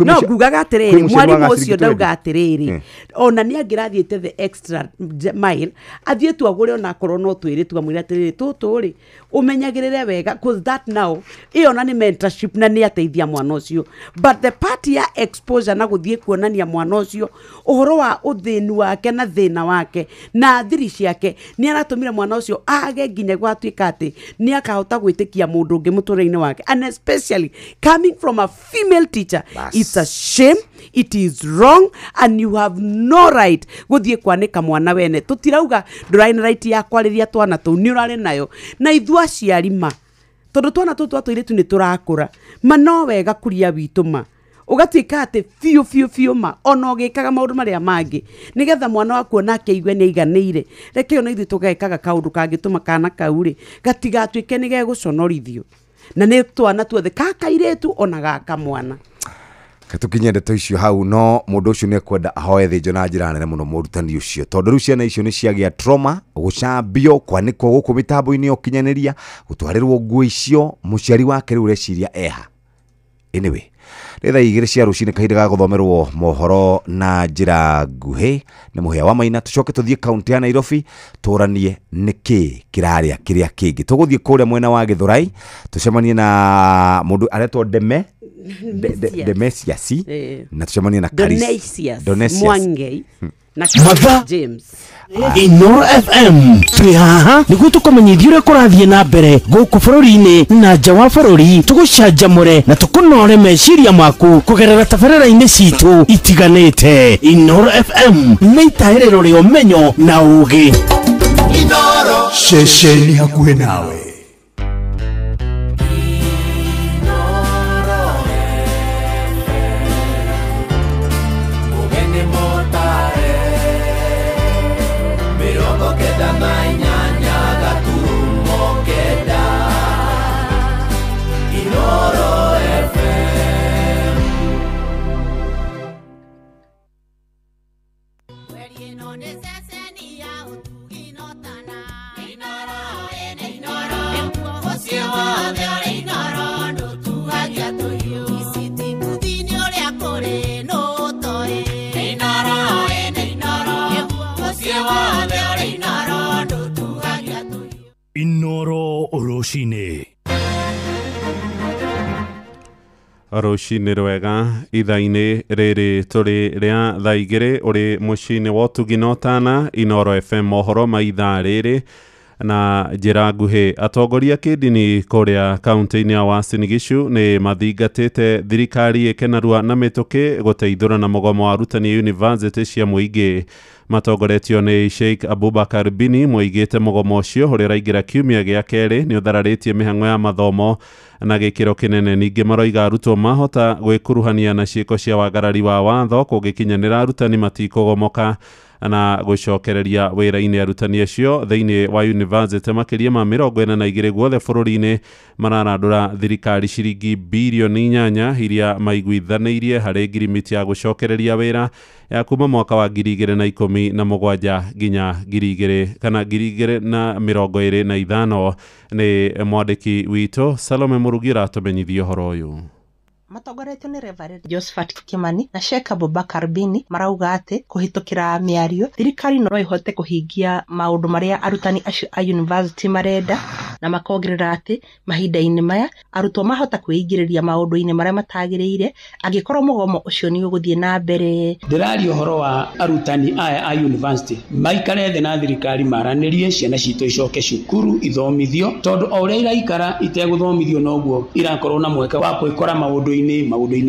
No, ngugaga atĩrĩrĩ, mwarimũ ũcio ndauga atĩrĩrĩ, ona nĩ angĩrathiĩte the extra mile, athiĩ tu agũre ona akorwo no twĩrĩ tu amwĩre atĩrĩrĩ, tũtũ rĩ, ũmenyagĩrĩre wega, cause that now, ĩyo na nĩ mentorship na nĩ ateithia mwana ũcio. But the part ya exposure na gũthiĩ kuonania mwana ũcio ũhoro wa ũthĩni wake na thĩna wake na thiri ciake, nĩ aratũmire mwana ũcio age nginya gwatuĩka atĩ nĩ akahota gwĩtĩkia mũndũ ũngĩ mũtũrĩre-inĩ wake, and especially coming from a female teacher. Bas. It's a shame, it is wrong, and you have no right gũthiĩ kwanĩka mwana wene. Tũtirauga ndũrarĩ na right ya kwarĩria twana tũu, nĩ ũrarĩ nayo, na ithuĩ aciari ma, tondũ twana tũtũ twa tũirĩtu nĩ tũrakũra, ma no wega kuria witũ ma Ũgatuĩka atĩ biũ biũ biũ ma ona ũgĩkaga maũndũ marĩa mangĩ nĩgetha mwana waku onake aigue nĩ aiganĩire. Reke ona ithuĩ tũgekaga kaũndũ kangĩtũma kana kau rĩ gatigatuĩke nĩ gegũconorithio. Na nĩ twana tuothe kakairĩtu ona gaka mwana. Tukinye ndeto icio hau no mũndũ ũcio nĩ ekwenda ahoe thĩnjo na njĩra nene mũno mũrutani ũcio tondũ rĩu ciana icio nĩ ciagĩa trauma gũcambio kwanĩkwo gũkũ mĩtambo-inĩ ya ũkinyanĩria gũtwarĩrwo nguo icio mũciari wake rĩu ũreciria eha. Anyway, nĩ thaa 2 cia rũcinĩ kahinda ga gũthomerwo mohoro na njĩra nguhĩ nĩ Mũhĩa wa Maina. Tũcoke tũthiĩ kaunti ya Nairobi tũranie nĩkĩ kĩrarĩa kĩrĩa kĩngĩ. Tũgũthiĩ kũrĩa mwena wa Gĩthũrai tũcemanie na mũndũ aretwo Deme Demesias na tũcemanie na Karis Mwangei na James. Inoro FM twĩ haha nĩguo tũkũmenyithia ũrĩa kũrathiĩ na mbere gũkũ bũrũri-inĩ na nja wa bũrũri, tũgũcanjamũre na tũkũnore meciria maku kũgerera tabarĩra-inĩ citũ itiganĩte. Inoro FM nĩ itaĩrĩro rĩa ũmenyo na ũũgĩ. Inoro ceceni hakuhĩ nawe. Inoro rũcinĩ. Rũcinĩ rwega ithaa-inĩ rĩrĩ tũrĩ rĩa thaa 2 ũrĩ mũciĩ-inĩ wa ũtugi na ũtana. Inoro FM mohoro ma ithaa rĩrĩ na njĩra nguhĩ. Atongoria kĩndini kũrĩa kaunti-inĩ ya Uasin Gishu nĩ mathingatĩte thirikari ĩke narua na mĩtũkĩ gũteithũra na mũgomo wa arutani university cia mũingĩ. Matongoretio nĩ Sheikh Abubakar Bini moigĩte mũgomo ũcio ũrĩa ũraingĩra kiumia gĩa kerĩ nĩ ũthararĩtie mĩhang'o ya mathomo na gĩkĩro kĩnene. Ningĩ maroiga arutwo mahota gwĩkuruhania na ciĩko cia wagarari wa watho kũngĩkinyanĩra arutani matikũgomoka na gũcokereria wĩra-inĩ. Arutani acio thĩinĩ wa university makĩria ma 42 guothe bũrũri-inĩ mararandũra thirikari ciringi birioni 8 iria maiguithanĩirie harĩ ngirimiti ya gũcokereria wĩra ya kuma mwaka wa 2017 nginya 2025. Nĩ mwandĩki witũ Salome Mũrugi ũratũmenyithia ũhoro ũyũ. Matongoretio nĩ Reverend Josephat Kimani na Sheikh Abubakar Bini marauga atĩ kũhĩtũkĩra mĩario thirikari no ĩhote kũhingia maũndũ marĩa arutani acio a university marenda, na makongerera atĩ mahinda-inĩ maya arutwo mahota kwĩingĩrĩria maũndũ-inĩ marĩa matagĩrĩire angĩkorwo mũgomo ũcio nĩ ũgũthiĩ na mbere. Ndĩraria ũhoro wa arutani aya a university maikare thĩ na thirikari maranĩrie ciana citũ icoke cukuru ithomithio, tondũ o ũrĩa iraikara itegũthomithio noguo irakorwo na mweke wa kwĩkora maũndũ-inĩ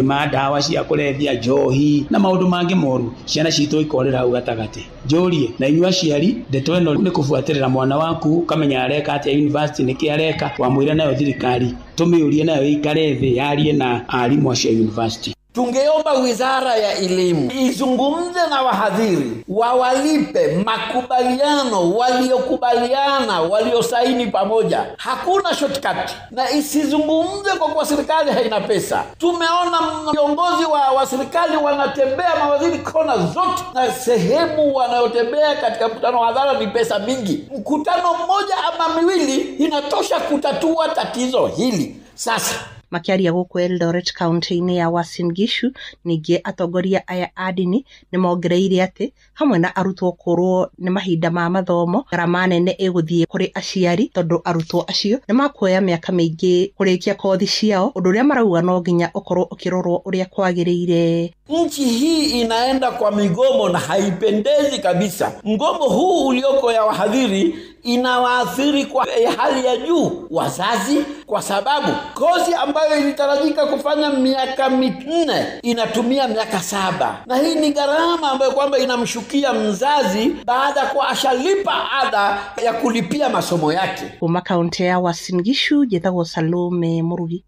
ma ndawa cia kũrebia, njohi na maũndũ mangĩ moru. Ciana citũ ikorĩra hau gatagatĩ. Njũrie na inyuĩ aciari, ndeto ĩno nĩ kũbuatĩrĩra mwana waku ũkamenya areka atĩa university, nĩkĩ areka, wamwĩra nayo thirikari tũmĩũrie nayo ĩikare thĩ yarie na arimũ acio a university. Tungeomba Wizara ya Elimu izungumze na wahadhiri, wawalipe makubaliano waliokubaliana, waliosaini pamoja. Hakuna shortcut. Na isizungumze kwa kuwa serikali haina pesa. Tumeona viongozi wa serikali wanatembea, mawaziri kona zote, na sehemu wanayotembea katika mkutano wa hadhara ni pesa mingi. Mkutano mmoja ama miwili inatosha kutatua tatizo hili. Sasa Makiaria gũkũ Eldoret kaunti-inĩ ya Uasin Gishu, ningĩ atongoria aya a ndini nĩ mongereire atĩ hamwe na arutwo kũrwo nĩ mahinda ma mathomo, gharama nene ĩgũthiĩ kũrĩ aciari tondũ arutwo acio nĩ makuoya mĩaka mĩingĩ kũrĩkia kothi ciao, ũndũ ũrĩa marauga no nginya ũkorwo ũkĩrorwo ũrĩa kwagĩrĩire. Nchi hii inaenda kwa migomo na haipendezi kabisa. Mgomo huu ulioko ya wahadhiri inawaathiri kwa hali ya juu wazazi, kwa sababu kozi ambayo ilitarajika kufanya miaka 4 inatumia miaka 7, na hii ni gharama ambayo kwamba inamshukia mzazi baada kwa ashalipa ada ya kulipia masomo yake. Kuma kaunti ya Uasin Gishu, njĩtagwo Salome Murugi.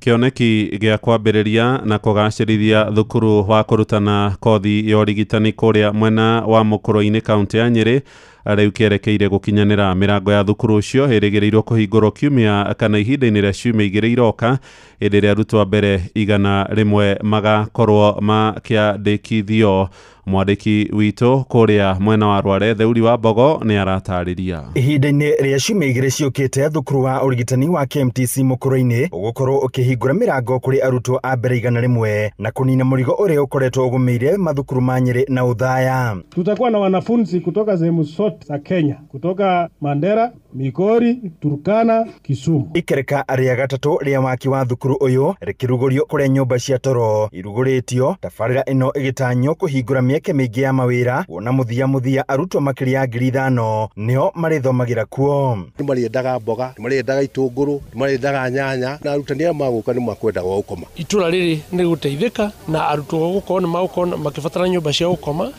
Kĩoneki gĩa kwambĩrĩria na kũgacĩrithia thukuru wa kũrutana kothi ya ũrigitani kũrĩa mwena wa Mũkũrũ-inĩ kaunti ya Nyĩrĩ rĩu kĩerekeire gũkinyanĩra. Mĩrango ya thukuru ũcio ĩrĩgĩrĩirwo kũhingũrwo kiumia kana ihinda-inĩ rĩa ciumia igĩrĩ iroka, hĩndĩ ĩrĩa arutwo a mbere 100 magakorwo makĩandĩkithio. Mwandĩki witũ kũrĩa mwena wa Rware Theuri wa Mbogo nĩ aratarĩria. Ihinda-inĩ rĩa ciumia igĩrĩ ciũkĩte, thukuru wa ũrigitani wa KMTC Mũkũrũ-inĩ ũgũkorwo ũkĩhingũra mĩrango kũrĩ arutwo a mbere 100 na kũnina mũrigo ũrĩa ũkoretwo ũgũmĩire mathukuru ma Nyĩrĩ na Othaya. Tutakuwa na wanafunzi kutoka sehemu zote za Kenya, kutoka Mandera, Migori, Turkana, Kisumu. Ikereka rĩa gatatũ rĩa waki wa thukuru ũyũ rĩkĩrugũrio kũrĩa nyũmba cia toro irugũrĩtio, tabarĩra ĩno ĩgĩtanywo kũhingũra mĩeke mĩingĩ ya mawĩra, kuona mũthia arutwo makĩria ya 5,000 nĩo marĩthomagĩra kuo. Nĩ marĩendaga mboga, nĩ marĩendaga itũngũrũ, nĩ marĩendaga nyanya, na arutani aya magũka nĩ makwendaga gwa gũkoma. Itũra rĩrĩ nĩ gũteithĩka na arutwo gũkorwo nĩ magũkorwo makĩbatara nyũmba cia gũkoma.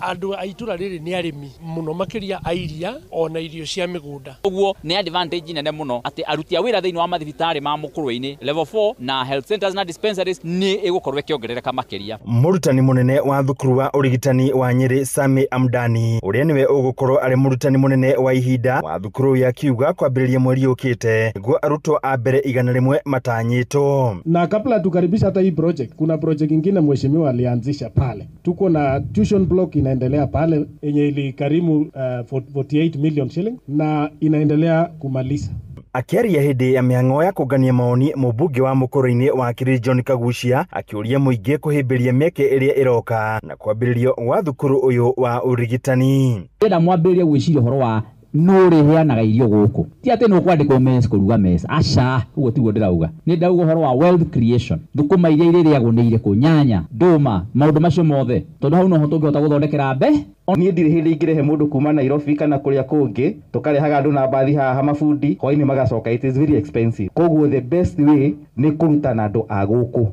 Andũ a itũra rĩrĩ nĩ arĩmi mũno makĩria a iria ona irio cia mĩgũnda. Ũguo nĩ advantage nene mũno atĩ aruti a wĩra thĩinĩ wa mathibitarĩ ma Mũkũrũ-inĩ level 4 na health centers na dispensaries nĩ ĩgũkorwo ĩkĩongerereka makĩria. Mũrutani mũnene wa thukuru wa ũrigitani wa Nyĩrĩ Sami Amdani, ũrĩa nĩwe ũgũkorwo arĩ mũrutani mũnene wa ihinda wa thukuru ya kiuga kwambĩrĩria mweri ũkĩte nĩguo arutwo a mbere 100 matanyĩtwo. Na kabla tukaribisha hata hii project, kuna project ingine mheshimiwa alianzisha pale. Tuko na tuition block inaendelea pale yenye ilikarimu 48 million shilling na inaendelea kumaliza. Akĩaria hĩndĩ ya mĩhang'o ya kũngania maoni, mũmbunge wa Mũkũrũ-inĩ wa Kĩrĩ John Kagucia akĩũria mũingĩ kũhĩmbĩria mĩeke ĩrĩa ĩroka na kwambĩrĩrio gwa thukuru ũyũ wa ũrigitani. Ndĩrenda mwambĩrĩrie gwĩciria ũhoro wa nũ ũrĩheanaga irio gũkũ, ti atĩ nĩ ũkwandĩkwo mess kũruga mess, aca, ũguo tiguo ndĩrauga. Nĩ ndauga ũhoro wa wealth creation, thũkũma iria irĩrĩagwo nĩ irĩkũ, nyanya, ndũma, maũndũ macio mothe, tondũ hau noho tũngĩhota gũthondekera mbe. Niĩ ndirĩ hĩndĩ ingĩrehe mũndũ kuma Nairobi kana kũrĩa kũngĩ, tũkarehaga andũ na mbathi haha mabundi, hwainĩ magacoka, it is very expensive. Koguo the best way nĩ kũrutana andũ a gũkũ.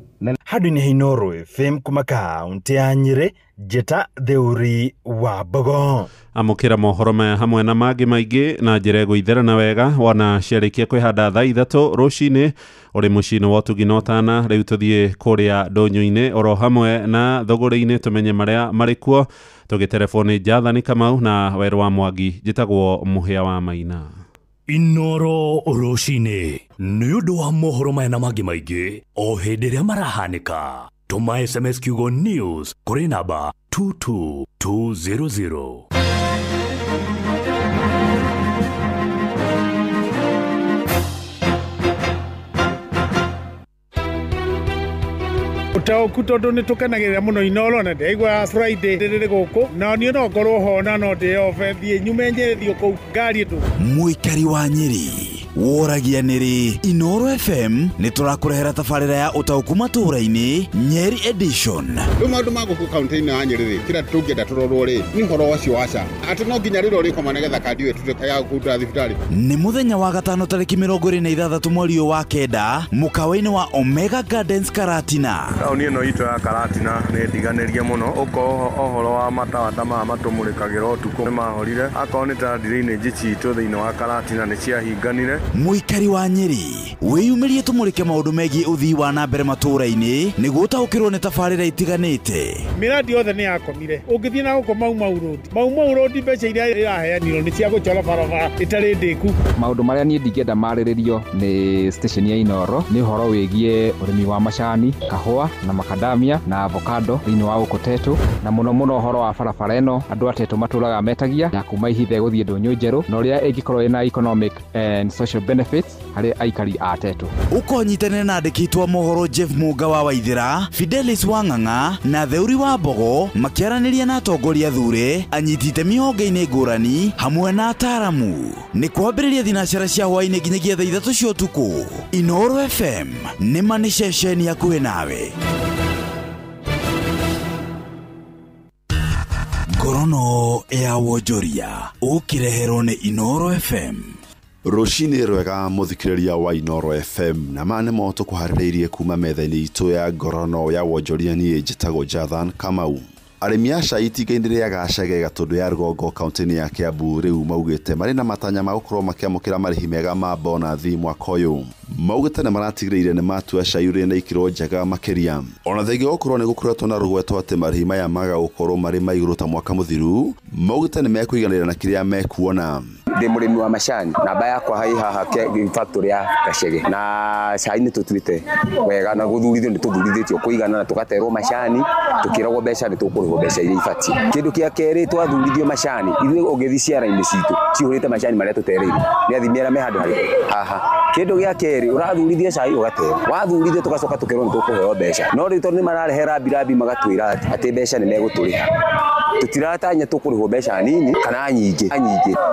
Handũ-inĩ ha Inooro FM kuma kaunti ya Nyĩrĩ, Njĩta Theuri wa Mbogo. Amũkĩra mohoro maya hamwe na mangĩ maingĩ na njĩra ĩgũitherana wega wona ciarĩkia kwĩhanda thaa 3 rũcinĩ ũrĩ mũciĩ-inĩ wa ũtugi na ũtana. Rĩu tũthiĩ kũrĩa ndũnyũ-inĩ oro hamwe na thũgũrĩ-inĩ tũmenye marĩa marĩ kuo. Tũgĩterebwo nĩ Jathani Kamau na Werũ wa Mwangi. Njĩtagwo Mũhĩa wa Maina. Inooro rũcinĩ nĩ ũndũ wa mohoro maya na mangĩ maingĩ o hĩndĩ ĩrĩa marahanĩka. Tũma SMS kiugo news kũrĩ namba 22200. Ũtaũku tondũ nĩ tũkenagĩrĩra mũno Inooro na ndĩraigua Friday rĩrĩ gũkũ na niĩ no ngorwo ho na no ndĩobe thiĩ nyume Nyĩrĩ thiĩ kũu ngari tu. Mũikari wa Nyĩrĩ woragia nĩrĩ Inooro FM nĩ tũrakũrehera tabarĩra ya ũtaũku matũũra-inĩ Nyeri edition. Rĩu maũndũ ma gũkũ kaunti-inĩ ya Nyĩrĩ rĩ, kĩrĩa tũngĩenda tũrorwo rĩ nĩ ũhoro ũcio wa SHA, atĩ no nginya rĩrĩa ũrĩkoma nĩgetha kandi ĩyo ĩtuĩke ya kũruta thibitarĩ. Nĩ mũthenya wa gatano tarĩki 26 mweri ũyũ wa kenda mũkawa-inĩ wa Omega Gardens Karatina. Taũni ĩno itũ ya Karatina nĩ ndiganĩrie mũno, ũkorwo ũhoro wa matawa ta maya matũmũrĩkagĩra ũtukũ nĩ mahorire, akorwo nĩ ta drainage citũ thĩinĩ wa Karatina nĩ ciahinganire. Mũikari wa Nyĩrĩ wĩyumĩrie tũmũrĩke maũndũ megiĩ ũthii wa na mbere matũũra-inĩ nĩguo ũtaũkĩrwo nĩ tabarĩra itiganĩte. Mĩradi yothe nĩ yakomire, ũngĩthiĩ na gũkũ Mau Mau Road, Mau Mau Road mbeca iria iraheanirwo nĩ cia gũchora barabara ĩtarĩ ndĩku. Maũndũ marĩa niĩ ndingĩenda marĩrĩrio nĩ station ya Inooro nĩ ũhoro wĩgiĩ ũrĩmi wa macani, kahũa na makadamia na avocado thĩinĩ wa gũkũ Tetu, na mũno mũno ũhoro wa barabara ĩno andũ a Tetu matũraga metagia ya kuma Ihithe gũthiĩ ndũnyũ njerũ, na ũrĩa ĩngĩkorwo ĩna economic and social benefits harĩ aikari a Tetu. Ũkonyitanĩra na andĩki a mohoro Jeff Munga wa Waithĩra, Fidelis Wang'ang'a na Theuri wa Mbogo makĩaranĩria na atongoria thure, anyiti itemi honge-inĩ ngũrani hamwe na ataaramu. Nĩ kwambĩrĩria thinacara cia hwaĩ-inĩ nginyagia thaa 3 cia ũtukũ. Inooro FM nĩ ma nĩ ceceni hakuhĩ nawe. Ngorono ya wonjoria ũkĩreherwo nĩ Inooro FM. Rũcinĩ rwega mũthikĩrĩria wa Inooro FM, na ma nĩmo tũkũharĩrĩirie kuma metha-inĩ itũ ya ngorono ya wonjoria. Niĩ njĩtagwo Jathan Kamau. Arĩmi a cai itinga-inĩ rĩa Gacege Gatũndũ ya rũgongo kaunti-inĩ ya Kiambu rĩu maugĩte marĩ na matanya ma gũkorwo makĩamũkĩra marĩhi mega ma bonathi mwaka ũyũ. Maugĩte nĩ maratigĩrĩire nĩ matua cai ũrĩ na ikĩro njega makĩria. Ona thengia gũkorwo nĩ gũkoretwo na rũgweto atĩ marĩhi maya maga gũkorwo marĩ ma igũrũ ta mwaka mũthiru, maugĩte nĩ mekũiganĩra na kĩrĩa mekuona. Ndĩ mũrĩmi wa macani, namba yakwa hai haha factory ya Gachege, na cai nĩ tũtuĩte wega na gũthurithio nĩ tũthurithĩtio kũigana na tũgaterwo macani tũkĩragwo mbeca nĩ tũkũrĩhwo mbeca iria ibatiĩ. Kĩndũ kĩa kerĩ twathurithio macani, ithuĩ ũngĩthiĩ ciara-inĩ citũ cihũrĩte macani marĩa tũtereire nĩ athimi arĩa me handũ harĩkũ haha. Kĩndũ gĩa kerĩ ũrathurithia cai ũgaterwo, wathurithio tũgacoka tũkerwo nĩ tũkũheo mbeca, no rĩu tondũ nĩ mararehe rambirambi magatwĩra atĩ mbeca nĩ megũtũrĩha, tũtiratanya tũkũrĩhwo mbeca nini kana nyingĩ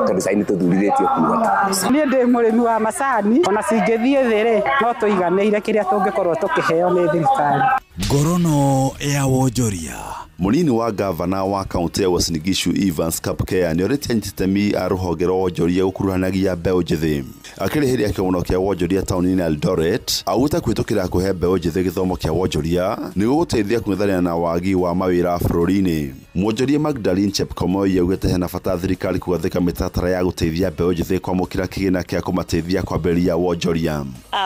tondũ cai nĩ tũthurithĩtio kuga. Niĩ ndĩ mũrĩmi wa macani, ona cingĩthiĩ thĩ rĩ no tũiganĩire kĩrĩa tũngĩkorwo tũkĩheo nĩ thirikari. Ngorono ya wonjoria. Munini wa gavana wa kaunti ya Uasin Gishu Evans Kapkea nĩorĩtie anyititemi a rũhonge rwa wonjoria gũkuruhanagia mbeũ njĩthĩ. Akĩrĩhĩria kĩgomano kĩa wonjoria taũni-inĩ ya Eldoret, augĩte kwĩtũkĩra kũhe mbeũ njĩthĩ gĩthomo kĩa wonjoria nĩ gũgũteithia kũng'ethanĩra na wagi wa mawĩra bũrũri-inĩ. Mwonjoria Magdalene Chepkomoi augĩte hena bata thirikari kũgathĩka mĩtaratara ya gũteithia mbeũ njĩthĩ kwamũkĩra kĩgĩna kĩa kũmateithia kwambĩrĩria wonjoria.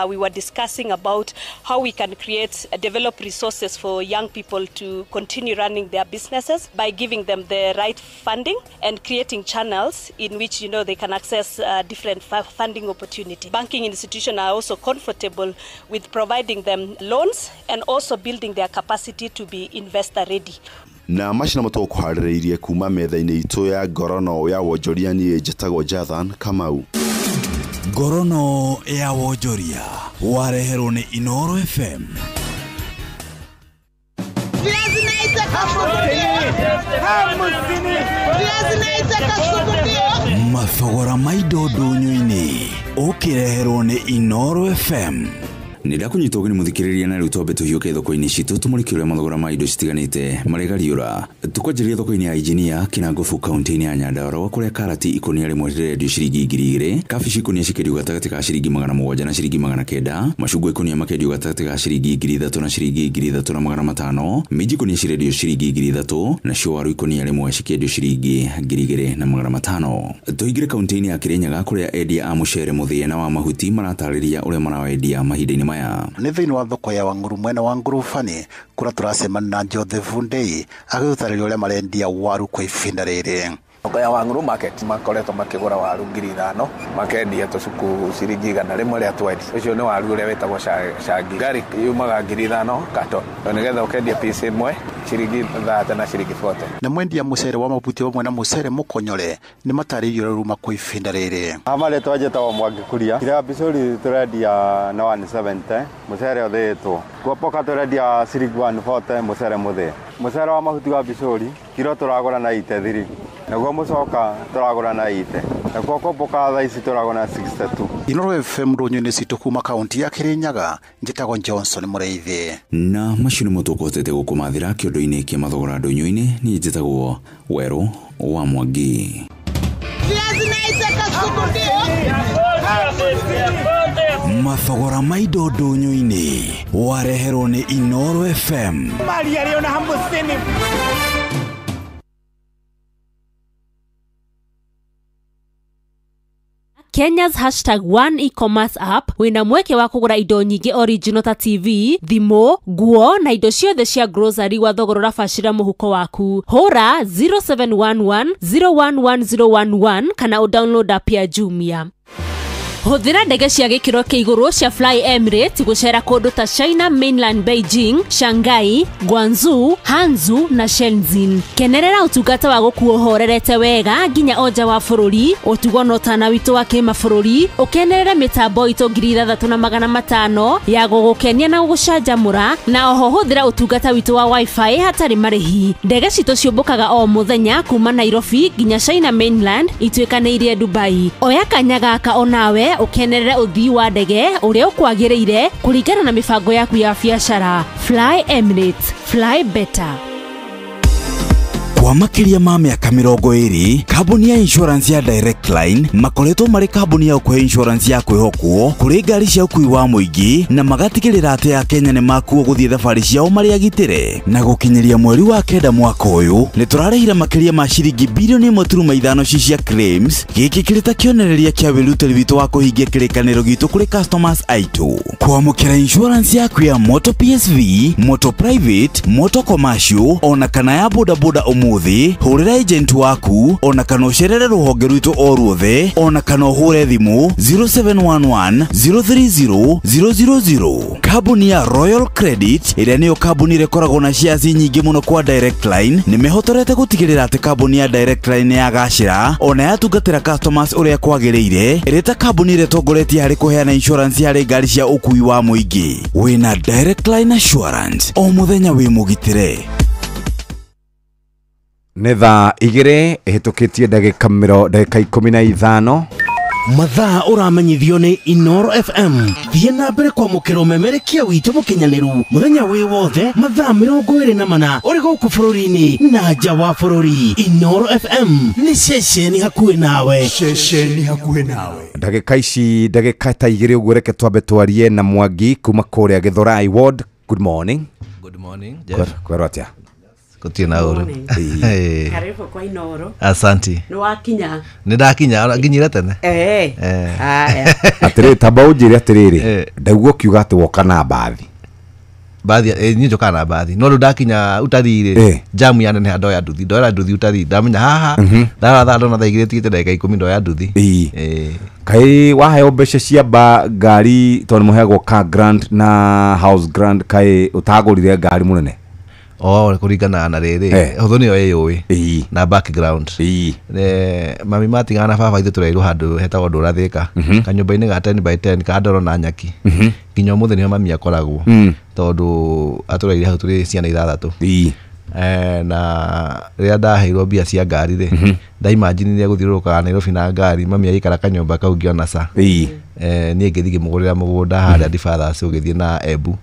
We were discussing about how we can create, develop resources for young people to continue running their businesses by giving them the right funding and creating channels in which, you know, they can access different funding opportunities. Banking institutions are also comfortable with providing them loans and also building their capacity to be investor ready. Na macio nĩmo tũgũkũharĩrĩirie kuma metha-inĩ itũ ya ngorono ya wonjoria. Niĩ njĩtagwo Jathan Kamau. Ngorono ya wonjoria wareherwo nĩ Inooro FM. Mathogora ma indo ndũnyũ-inĩ ũkĩreherwo nĩ Inooro FM. Nĩ ndakunyita ũgeni mũthikĩrĩria na rĩu twambe tũhiũke thoko-inĩ citũ tũmũrĩke ũrĩa mathogora ma indo citiganĩte marĩgariũra. Tũkwanjĩrĩria thoko-inĩ ya Engineer Kinangofu kaunti-inĩ ya Nyandarua kũrĩa karati ikũnia rĩmwe rĩrendio ciringi 2000, kabici ikũnia cikĩendio gatagatĩ ka ciringi 700 na ciringi 900, macungwa ikũnia makendio gatagatĩ ka ciringi 3000 na ciringi 3500, minji ikũnia cirendio ciringi 3000, nacio waru ikũnia rĩmwe cikĩendio ciringi 2500. Tũingĩre kaunti-inĩ ya Kirinyaga kũrĩa endia a mũcere mũthĩe na wa mahuti maratarĩria ũrĩa marawendia mahinda-inĩ maya. Nĩ thĩinĩ wa thoko ya Wang'ũrũ mwena wa Ngurubani kũrĩa tũracemania na Joseph Ndei agĩtũtarĩria ũrĩa marendia waru kwa ihinda rĩrĩ. Thoko ya Wang'ũrũ market makoretwo makĩgũra waru 5000 makendia tũcuku ciringi 100 rĩa 20. Ũcio nĩ waru ũrĩa wĩtagwo cangi. Ngari yumaga 5000 kato nĩgetha ũkendia piece ĩmwe ciringi 30 na ciringi 40. Na mwendia mũcere wa mabuti hamwe na mũcere mũkonyore nĩ matarĩirio ũrĩa ruma kwa ihinda rĩrĩ. Amarĩ twanjĩtagwo Mwangi Kuria. Kira bicũri tũrendia na 170 mũcere ũthĩĩtwo. Kuopoka tũrendia ciringi 140 mũcere mũthĩe. Mũcere wa mahuti wa bicũri kiro tũragũra na 83. Naguo mũcoka tũragũra na 80. Nakuo komboka thaa ici tũragũra na 62. Inooro FM ndũnyũ-inĩ citũ kuma kaunti ya Kirinyaga njĩtagwo Johnson Mũrĩithi. Na macio nĩmo tũkũhotete gũkũmathĩra kĩondo-inĩ kĩa mathogora ndũnyũ-inĩ. Niĩ njĩtagwo Werũ wa Mwangi. Mathogora ma indo ndũnyũ-inĩ wareherwo nĩ Inooro FM. Kenya's hashtag one e-commerce app wina mweke wa kũgũra indo nyingĩ original ta TV, thimũ, nguo na indo ciothe cia grocery wa thogora ũrabacĩra mũhuko waku. Hũra 0711 011011 kana ũdownload app ya Jumia. Hũthĩra ndege cia gĩkĩro kĩa igũrũ cia Fly Emirates gũcera kũndũ ta China Mainland, Beijing, Shanghai, Guangzhou, Hangzhou na Shenzhen. Kenerera ũtungata wa gũkuo ũhorerete wega nginya o nja wa bũrũri, ũtugo na ũtana witũ wa kĩmabũrũri, ũkenerere mĩtambo itũ 6500 ya gũgũkenia na gũgũcanjamũra, na oho hũthĩra ũtungata witũ wa wifi hatarĩ marĩhi. Ndege citũ ciũmbũkaga o mũthenya kuma Nairobi nginya China Mainland ituĩkanĩirie Dubai. Oya kanya gaka onawe ũkenerere ũthii wa ndege ũrĩa ũkwagĩrĩire kũringana na mĩbango yaku ya biacara. Fly Emirates, fly better. Kwa makĩria ma mĩaka 20, kambuni ya insurance ya Direct Line makoretwo marĩ kambuni ya ũkũhe insurance ya kwĩhokwo kũrĩ ngari cia ũkui wa mũingĩ na magatigĩrĩra atĩ Akenya nĩ makuo gũthiĩ thabarĩ ciao marĩ agitĩre. Na gũkinyĩria mweri wa 9 mwaka ũyũ nĩ tũrarĩhire makĩria ma ciringi bilioni 1.5 cia claims. Gĩkĩ kĩrĩ ta kĩonereria kĩa wĩrutĩri witũ wa kũhingia kĩrĩkanĩro gitũ kũrĩ customers aitũ. Kwamũkĩra insurance yaku ya moto PSV, moto private, moto commercial ona kana ya boda boda ũmũthĩ, hũrĩra agent waku ona kana ũcerere rũhonge rwitũ o ruothe ona kana ũhũre thimũ 0711 030 000. Kambuni ya Royal Credit ĩrĩa nĩyo kambuni ĩrĩa ĩkoragwo na shares nyingĩ mũno kwa Direct Line nĩ mehotorete gũtigĩrĩra atĩ kambuni ya Direct Line nĩ yagacĩra ona yatungatĩra customers ũrĩa kwagĩrĩire, ĩrĩ ta kambuni ĩrĩa ĩtongoretie harĩ kũheana insurance harĩ ngari cia ũkui wa mũingĩ. Wĩna Direct Line Assurance o mũthenya wĩ mũgitĩre. Nĩ thaa 2 ĩhĩtũkĩtie ndagĩka 15. Mathaa ũramenyithio nĩ Inoro FM. Thiĩ na mbere kwamũkĩra ũmemerekia witũ mũkinyanĩru mũthenya wĩ wothe mathaa 24 ũrĩ gũkũ bũrũri-inĩ na nja wa bũrũri. Inoro FM nĩ ceceni hakuhĩ nawe. Ceceni hakuhĩ nawe. Ndagĩka ici ndagĩka ta 2 ũguo, reke twambe twarie na Mwangi kuma kũrĩa Githurai Ward. Good morning. Good morning, Jeff. Kwĩrwo atĩa? Gũtirĩ na ũru. Karibu kwa Inoro. Asanti. Nĩ wakinya? Nĩ ndakinya, nginyire tene. Aya. Atĩrĩrĩ, tamba ũnjĩre atĩrĩrĩ, ndaigua ũkiuga atĩ woka na mbathi. Mbathi, niĩ njũkaga na mbathi. No rĩu ndakinya utalii rĩ, jamu yaneneha ndoya nduthi, ndoera nduthi utalii, ndamenya haha, ndarora thaa ndona thaa 2 tigĩte ndagĩka 10 ndoya nduthi. Kaĩ waheo mbeca cia ngari tondũ nĩmũheagwo car grant na house grant, kaĩ ũtagũrire ngari mũnene? Oh, kũringana na rĩrĩ, hũthũ nĩyo ĩyũĩ na background. Mami matigana na baba ithuĩ tũrerirwo handũ hetagwo Ndũrathĩka, kanyũmba-inĩ ga 10 by 10 ka ndoro na nyaki. Nginya ũmũthĩ nĩho mami akoragwo tondũ atũreire hau tũrĩ ciana 6. Na rĩrĩa ndaheirwo mbia cia ngari rĩ, ndaimaginire gũthiũrũrũkaga Nairobi na ngari, mami agĩikara kanyũmba kau ngĩona ca. Niĩ ngĩthiĩ ngĩmũgũrĩra mũgũnda harĩa Difathers ũgĩthiĩ na Embu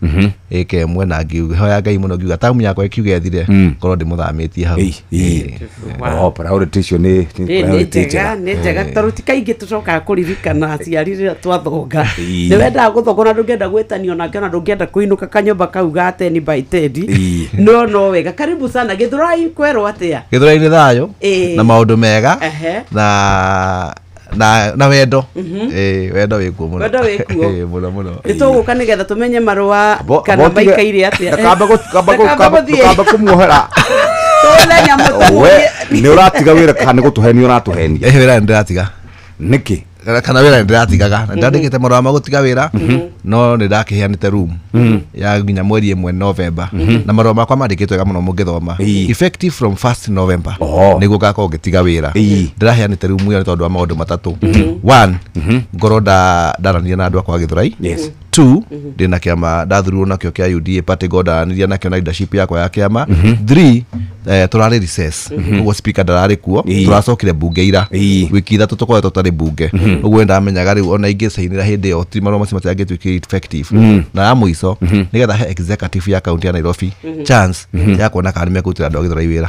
ĩka ĩmwe, na ngĩhoya Ngai mũno ngiuga tamu yakwa ĩkiuga ĩthire ngorwo ndĩmũthamĩtie hau. Oh, priority icio nĩ priority njega. Nĩ njega tondũ ti kaingĩ tũcokaga kũririkana aciari rĩrĩa twathonga. Nĩ wendaga gũthonga na ndũngĩenda gwĩtanio nake ona ndũngĩenda kũinũka kanyũmba kau ga 10 by 10. No no wega. Karibu sana Githurai, kwerwo atĩa? Githurai nĩ thayũ na maũndũ mega na wendo. Wendo wĩkuo mũno. Wendo wĩkuo. Mũno mũno. Nĩ tũgũka nĩgetha tũmenye marũa kana maikaire atĩa. Ndakamba kũmuohera. Nĩ ũratiga wĩra kana nĩ gũtũhenia ũratũhenia? Wĩra nĩ ndĩratiga. Nĩkĩ? Kana wĩra nĩ ndĩratigaga. Ndandĩkĩte marũa ma gũtiga wĩra, no nĩ ndakĩheanĩte room ya nginya mweri 1 November, na marũa makwa mandĩkĩtwo wega mũno mũngĩthoma. Effective from 1st November nĩguo ngakorwo ngĩtiga wĩra. Ndĩraheanĩte room ĩyo nĩ tondũ wa maũndũ matatũ. 1, ngorwo ndaranire na andũ akwa Githurai. 2, ndĩna kĩama ndathurirwo nakĩo kĩa UDA party, ngorwo ndaranĩria nakĩo na leadership yakwa ya kĩama. 3, tũrarĩ recess, ũguo speaker ndararĩ kuo, tũracokire bunge ira wiki 3 tũkoretwo tũtarĩ bunge. Ũguo ndamenyaga rĩu ona ingĩcainĩra hĩndĩ ĩyo ti marũa macio matiangĩtuĩkire effective. Na ya mũico nĩgetha he executive ya kaunti ya Nairobi chance ya kuona kana nĩmekũrutĩra andũ a Githurai wĩra.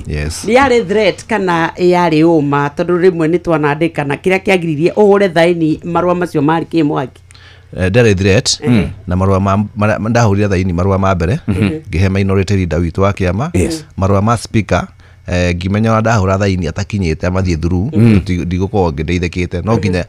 Yes. Yarĩ threat kana yarĩ ũma? Tondũ rĩmwe nĩ twanandĩka na kĩrĩa kĩagiririe ũhũre thaini marũa macio marĩ kĩ Mwangi? Ndarĩ threat na marũa ma ndahũrire thaini marũa ma mbere ngĩhe minority leader witũ wa kĩama, marũa ma speaker ngĩmenya ona ndahũra thaini atakinyĩte amathiĩ through ndigũkorwo ngĩndeithĩkĩte. No nginya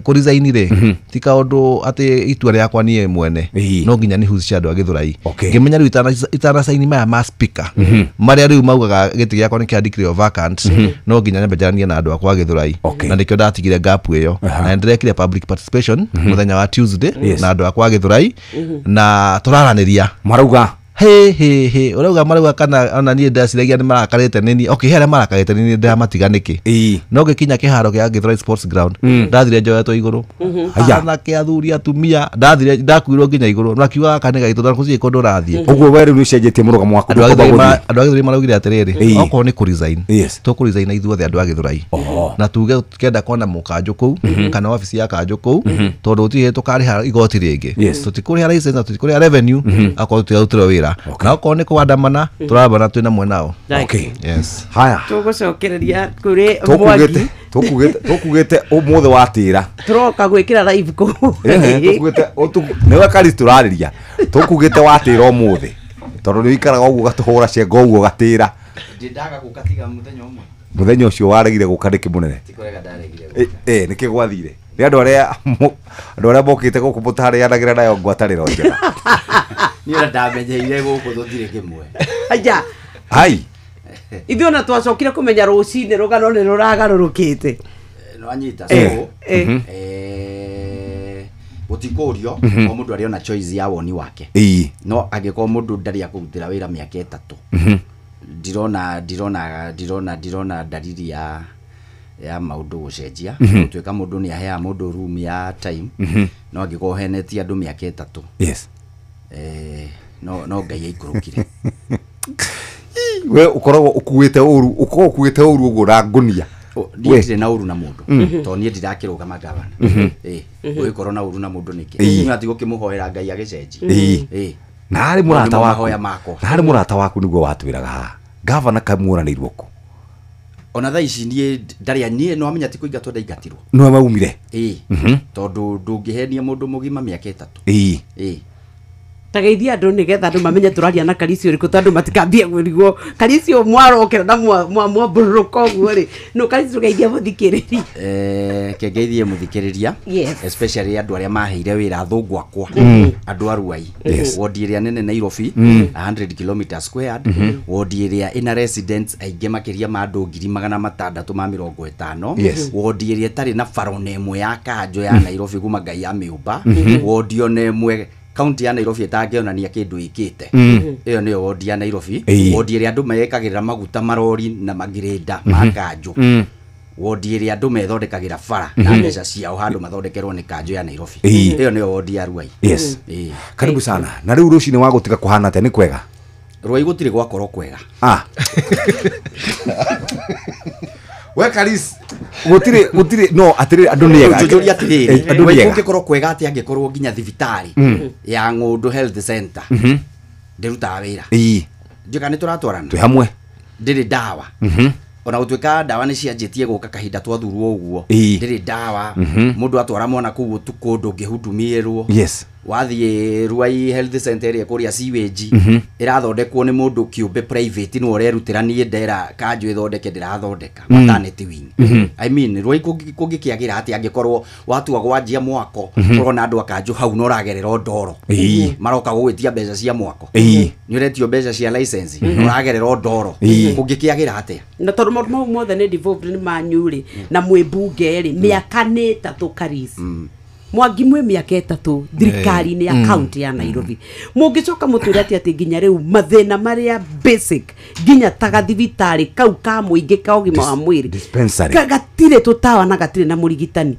kũresign rĩ ti kaũndũ atĩ itua rĩakwa niĩ mwene, no nginya nĩ huci cia andũ a Githurai. Ngĩmenya rĩu itanacaini maya ma speaker marĩa rĩu maugaga gĩtĩ gĩakwa nĩ kĩa declare vacant, no nginya nyambe njaranie na andũ akwa a Githurai, na nĩkĩo ndatigire gap ĩyo, na nĩndĩrekire public participation mũthenya wa Tuesday na andũ akwa a Githurai, na tũraranĩria marauga he he he urauga marauga kana ona niĩ ndaciragia nĩ marakarĩte nĩ okay, he arĩa marakarĩte nĩ niĩ ndĩramatiga nĩkĩ, no ngĩkinya kĩharo kĩa Githurai Sports Ground ndathire njoetwo igũrũ anake athuri atumia, ndathire ndakuirwo nginya igũrũ makiuga gaka nĩ gaitũ ndakũciĩ kũndũ ũrathiĩ. Ũguo we rĩu nĩ ũcenjetie mũrũgamo waku? Andũ a Githurai maraugire atĩrĩrĩ, okorwo nĩ kũresign tũkũresign ithuothe andũ a Githurai, na tuge tũkĩenda kuona mũkanjũ kũu kana wabici ya kanjũ kũu, tondũ gũtirĩ tũkarĩha igoti rĩngĩ, tũtikũrĩha license na tũtikũrĩha revenue akorwo tũtirarutĩrwo wĩra. wĩra na okorwo nĩ kũandamana tũrandamana twĩna mwenao. Okay. Yes. Haya. Tũgũcokereria kũrĩ Mwangi. Tũkugĩte ũmũthĩ watĩra. Tũroka gwĩkĩra live kũu. Tũkugĩte nĩwe Karis tũrarĩria. Tũkugĩte watĩra ũmũthĩ. Tondũ nĩ ũikaraga ũguo ũgatũhũra cengo ũguo ũgatĩra. Ndindaga gũka tiga mũthenya ũmwe. Mũthenya ũcio waregire gũka nĩkĩ mũnene? Ti kũrega ndaregire gũka. Nĩkĩ gwathire? Nĩ andũ arĩa mokĩte gũkũ mũtarĩanagĩra nayo ngwatanĩro njega. Niĩ ona ndamenyeire gũkũ tũtirĩ kĩmwe. Aja. Hai. Ithuĩ ona twacokire kũmenya rũcinĩ rũgano nĩ rũragarũrũkĩte. Nĩwanyita. So gũtikũrio o mũndũ arĩ ona choice ya woni wake. No angĩkorwo mũndũ ndarĩ akũrutĩra wĩra mĩaka 3 ndirona dalili ya maũndũ gũcenjia. Gũtuĩka mũndũ nĩ aheaga mũndũ room ya time, no angĩkorwo henetie andũ mĩaka 3. Yes. No Ngai aikũrũkire. We ũkoragwo ũkuĩte ũru, ũkoragwo ũkuĩte ũru ũguo na ngũnia. Niĩ ndirĩ na ũru na mũndũ tondũ niĩ ndirakĩrũgama gavana. Ũgĩkorwo na ũru na mũndũ nĩkĩ? Niĩ ati gũkĩmũhoera Ngai agĩcenjie. Na harĩ mũrata waku, na harĩ mũrata waku nĩguo watwĩraga haha gavana kamuoranĩirwo kũ? Ona thaa ici niĩ ndarĩ niĩ no amenya ti kũingatwo ndaingatirwo. Nĩwe waumire? Tondũ ndũngĩhenia mũndũ mũgima mĩaka 3. Tageithia andũ nĩgetha andũ mamenye tũraria na Karisi ũrĩkũ tondũ matikambie kũrigwo Karisi ũyũ mwarokera na mwambũrũrũka ũguo rĩ. No Karisi tũgeithia mũthikĩrĩria. Kengeithie mũthikĩrĩria. Yes. Especially andũ arĩa maheire wĩra athũngũ akwa. Andũ a Ruai. Wodi ĩrĩa nene Nairobi 100 km squared. Wodi ĩrĩa ĩna residents aingĩ makĩria ma andũ 650. Yes. Wodi ĩrĩa ĩtarĩ na bara ona ĩmwe ya kanjũ ya Nairobi kuma Ngai ya mĩũmba. Wodi ona ĩmwe kaunti ya Nairobi ĩtangĩonania kĩndũ ĩkĩte. Ĩyo nĩyo wodi ya Nairobi. Wodi ĩrĩa andũ mekagĩrĩra maguta marori na magirĩnda ma kanjũ. Wodi ĩrĩa andũ methondekagĩra bara na mbeca ciao handũ mathondekerwo nĩ kanjũ ya Nairobi. Ĩyo nĩyo wodi ya Ruai. Yes. Karibu sana. Na rĩu rũcinĩ wa gũtiga kũhana atĩa, nĩ kwega? Ruai gũtirĩ gwakorwo kwega. We Karis, gũtirĩ no atĩrĩrĩ andũ nĩ ega. Njũria atĩrĩrĩ, andũ nĩ ega. Kũngĩkorwo kwega atĩa angĩkorwo nginya thibitarĩ ya Ng'ũndũ Health Center ndĩrutaga wĩra. Ndiũĩ kana nĩ tũratwarana. Twĩ hamwe. Ndĩrĩ ndawa. Ona gũtuĩka ndawa nĩ cianjĩtie gũka kahinda twathurwo ũguo. Ndĩrĩ ndawa. Mũndũ atwara mwana kũu ũtukũ ndũngĩhudumirwo. Yes. Wathiĩ Ruai Health Center ĩrĩa kũrĩa sewage ĩrathondekwo nĩ mũndũ kĩũmbe private nĩwe ũrerutĩra niĩ ndera kanjũ ĩthondeke ndĩrathondeka maternity wing. I mean Ruai kũngĩkĩagĩra atĩa angĩkorwo watua gwanjia mwako ũrona andũ a kanjũ hau na ũragerera ndoro maroka gũgwĩtia mbeca cia mwako nĩ ũretio mbeca cia license na ũragerera ndoro kũngĩkĩagĩra atĩa? Na tondũ maũndũ mau mothe nĩ devolved nĩ manyu rĩ na mwĩ mbunge rĩ mĩaka nĩ 3 Karisi. Mwangi mwĩ mĩaka 3 thirikari-inĩ ya kaunti ya Nairobi. Mũngĩcoka mũtwĩre atĩ nginya rĩu mathĩna marĩa basic nginya ta gathibitarĩ kau ka mũingĩ ka ũgima wa mwĩrĩ dispensary gatirĩ tũtawa na gatirĩ na mũrigitani.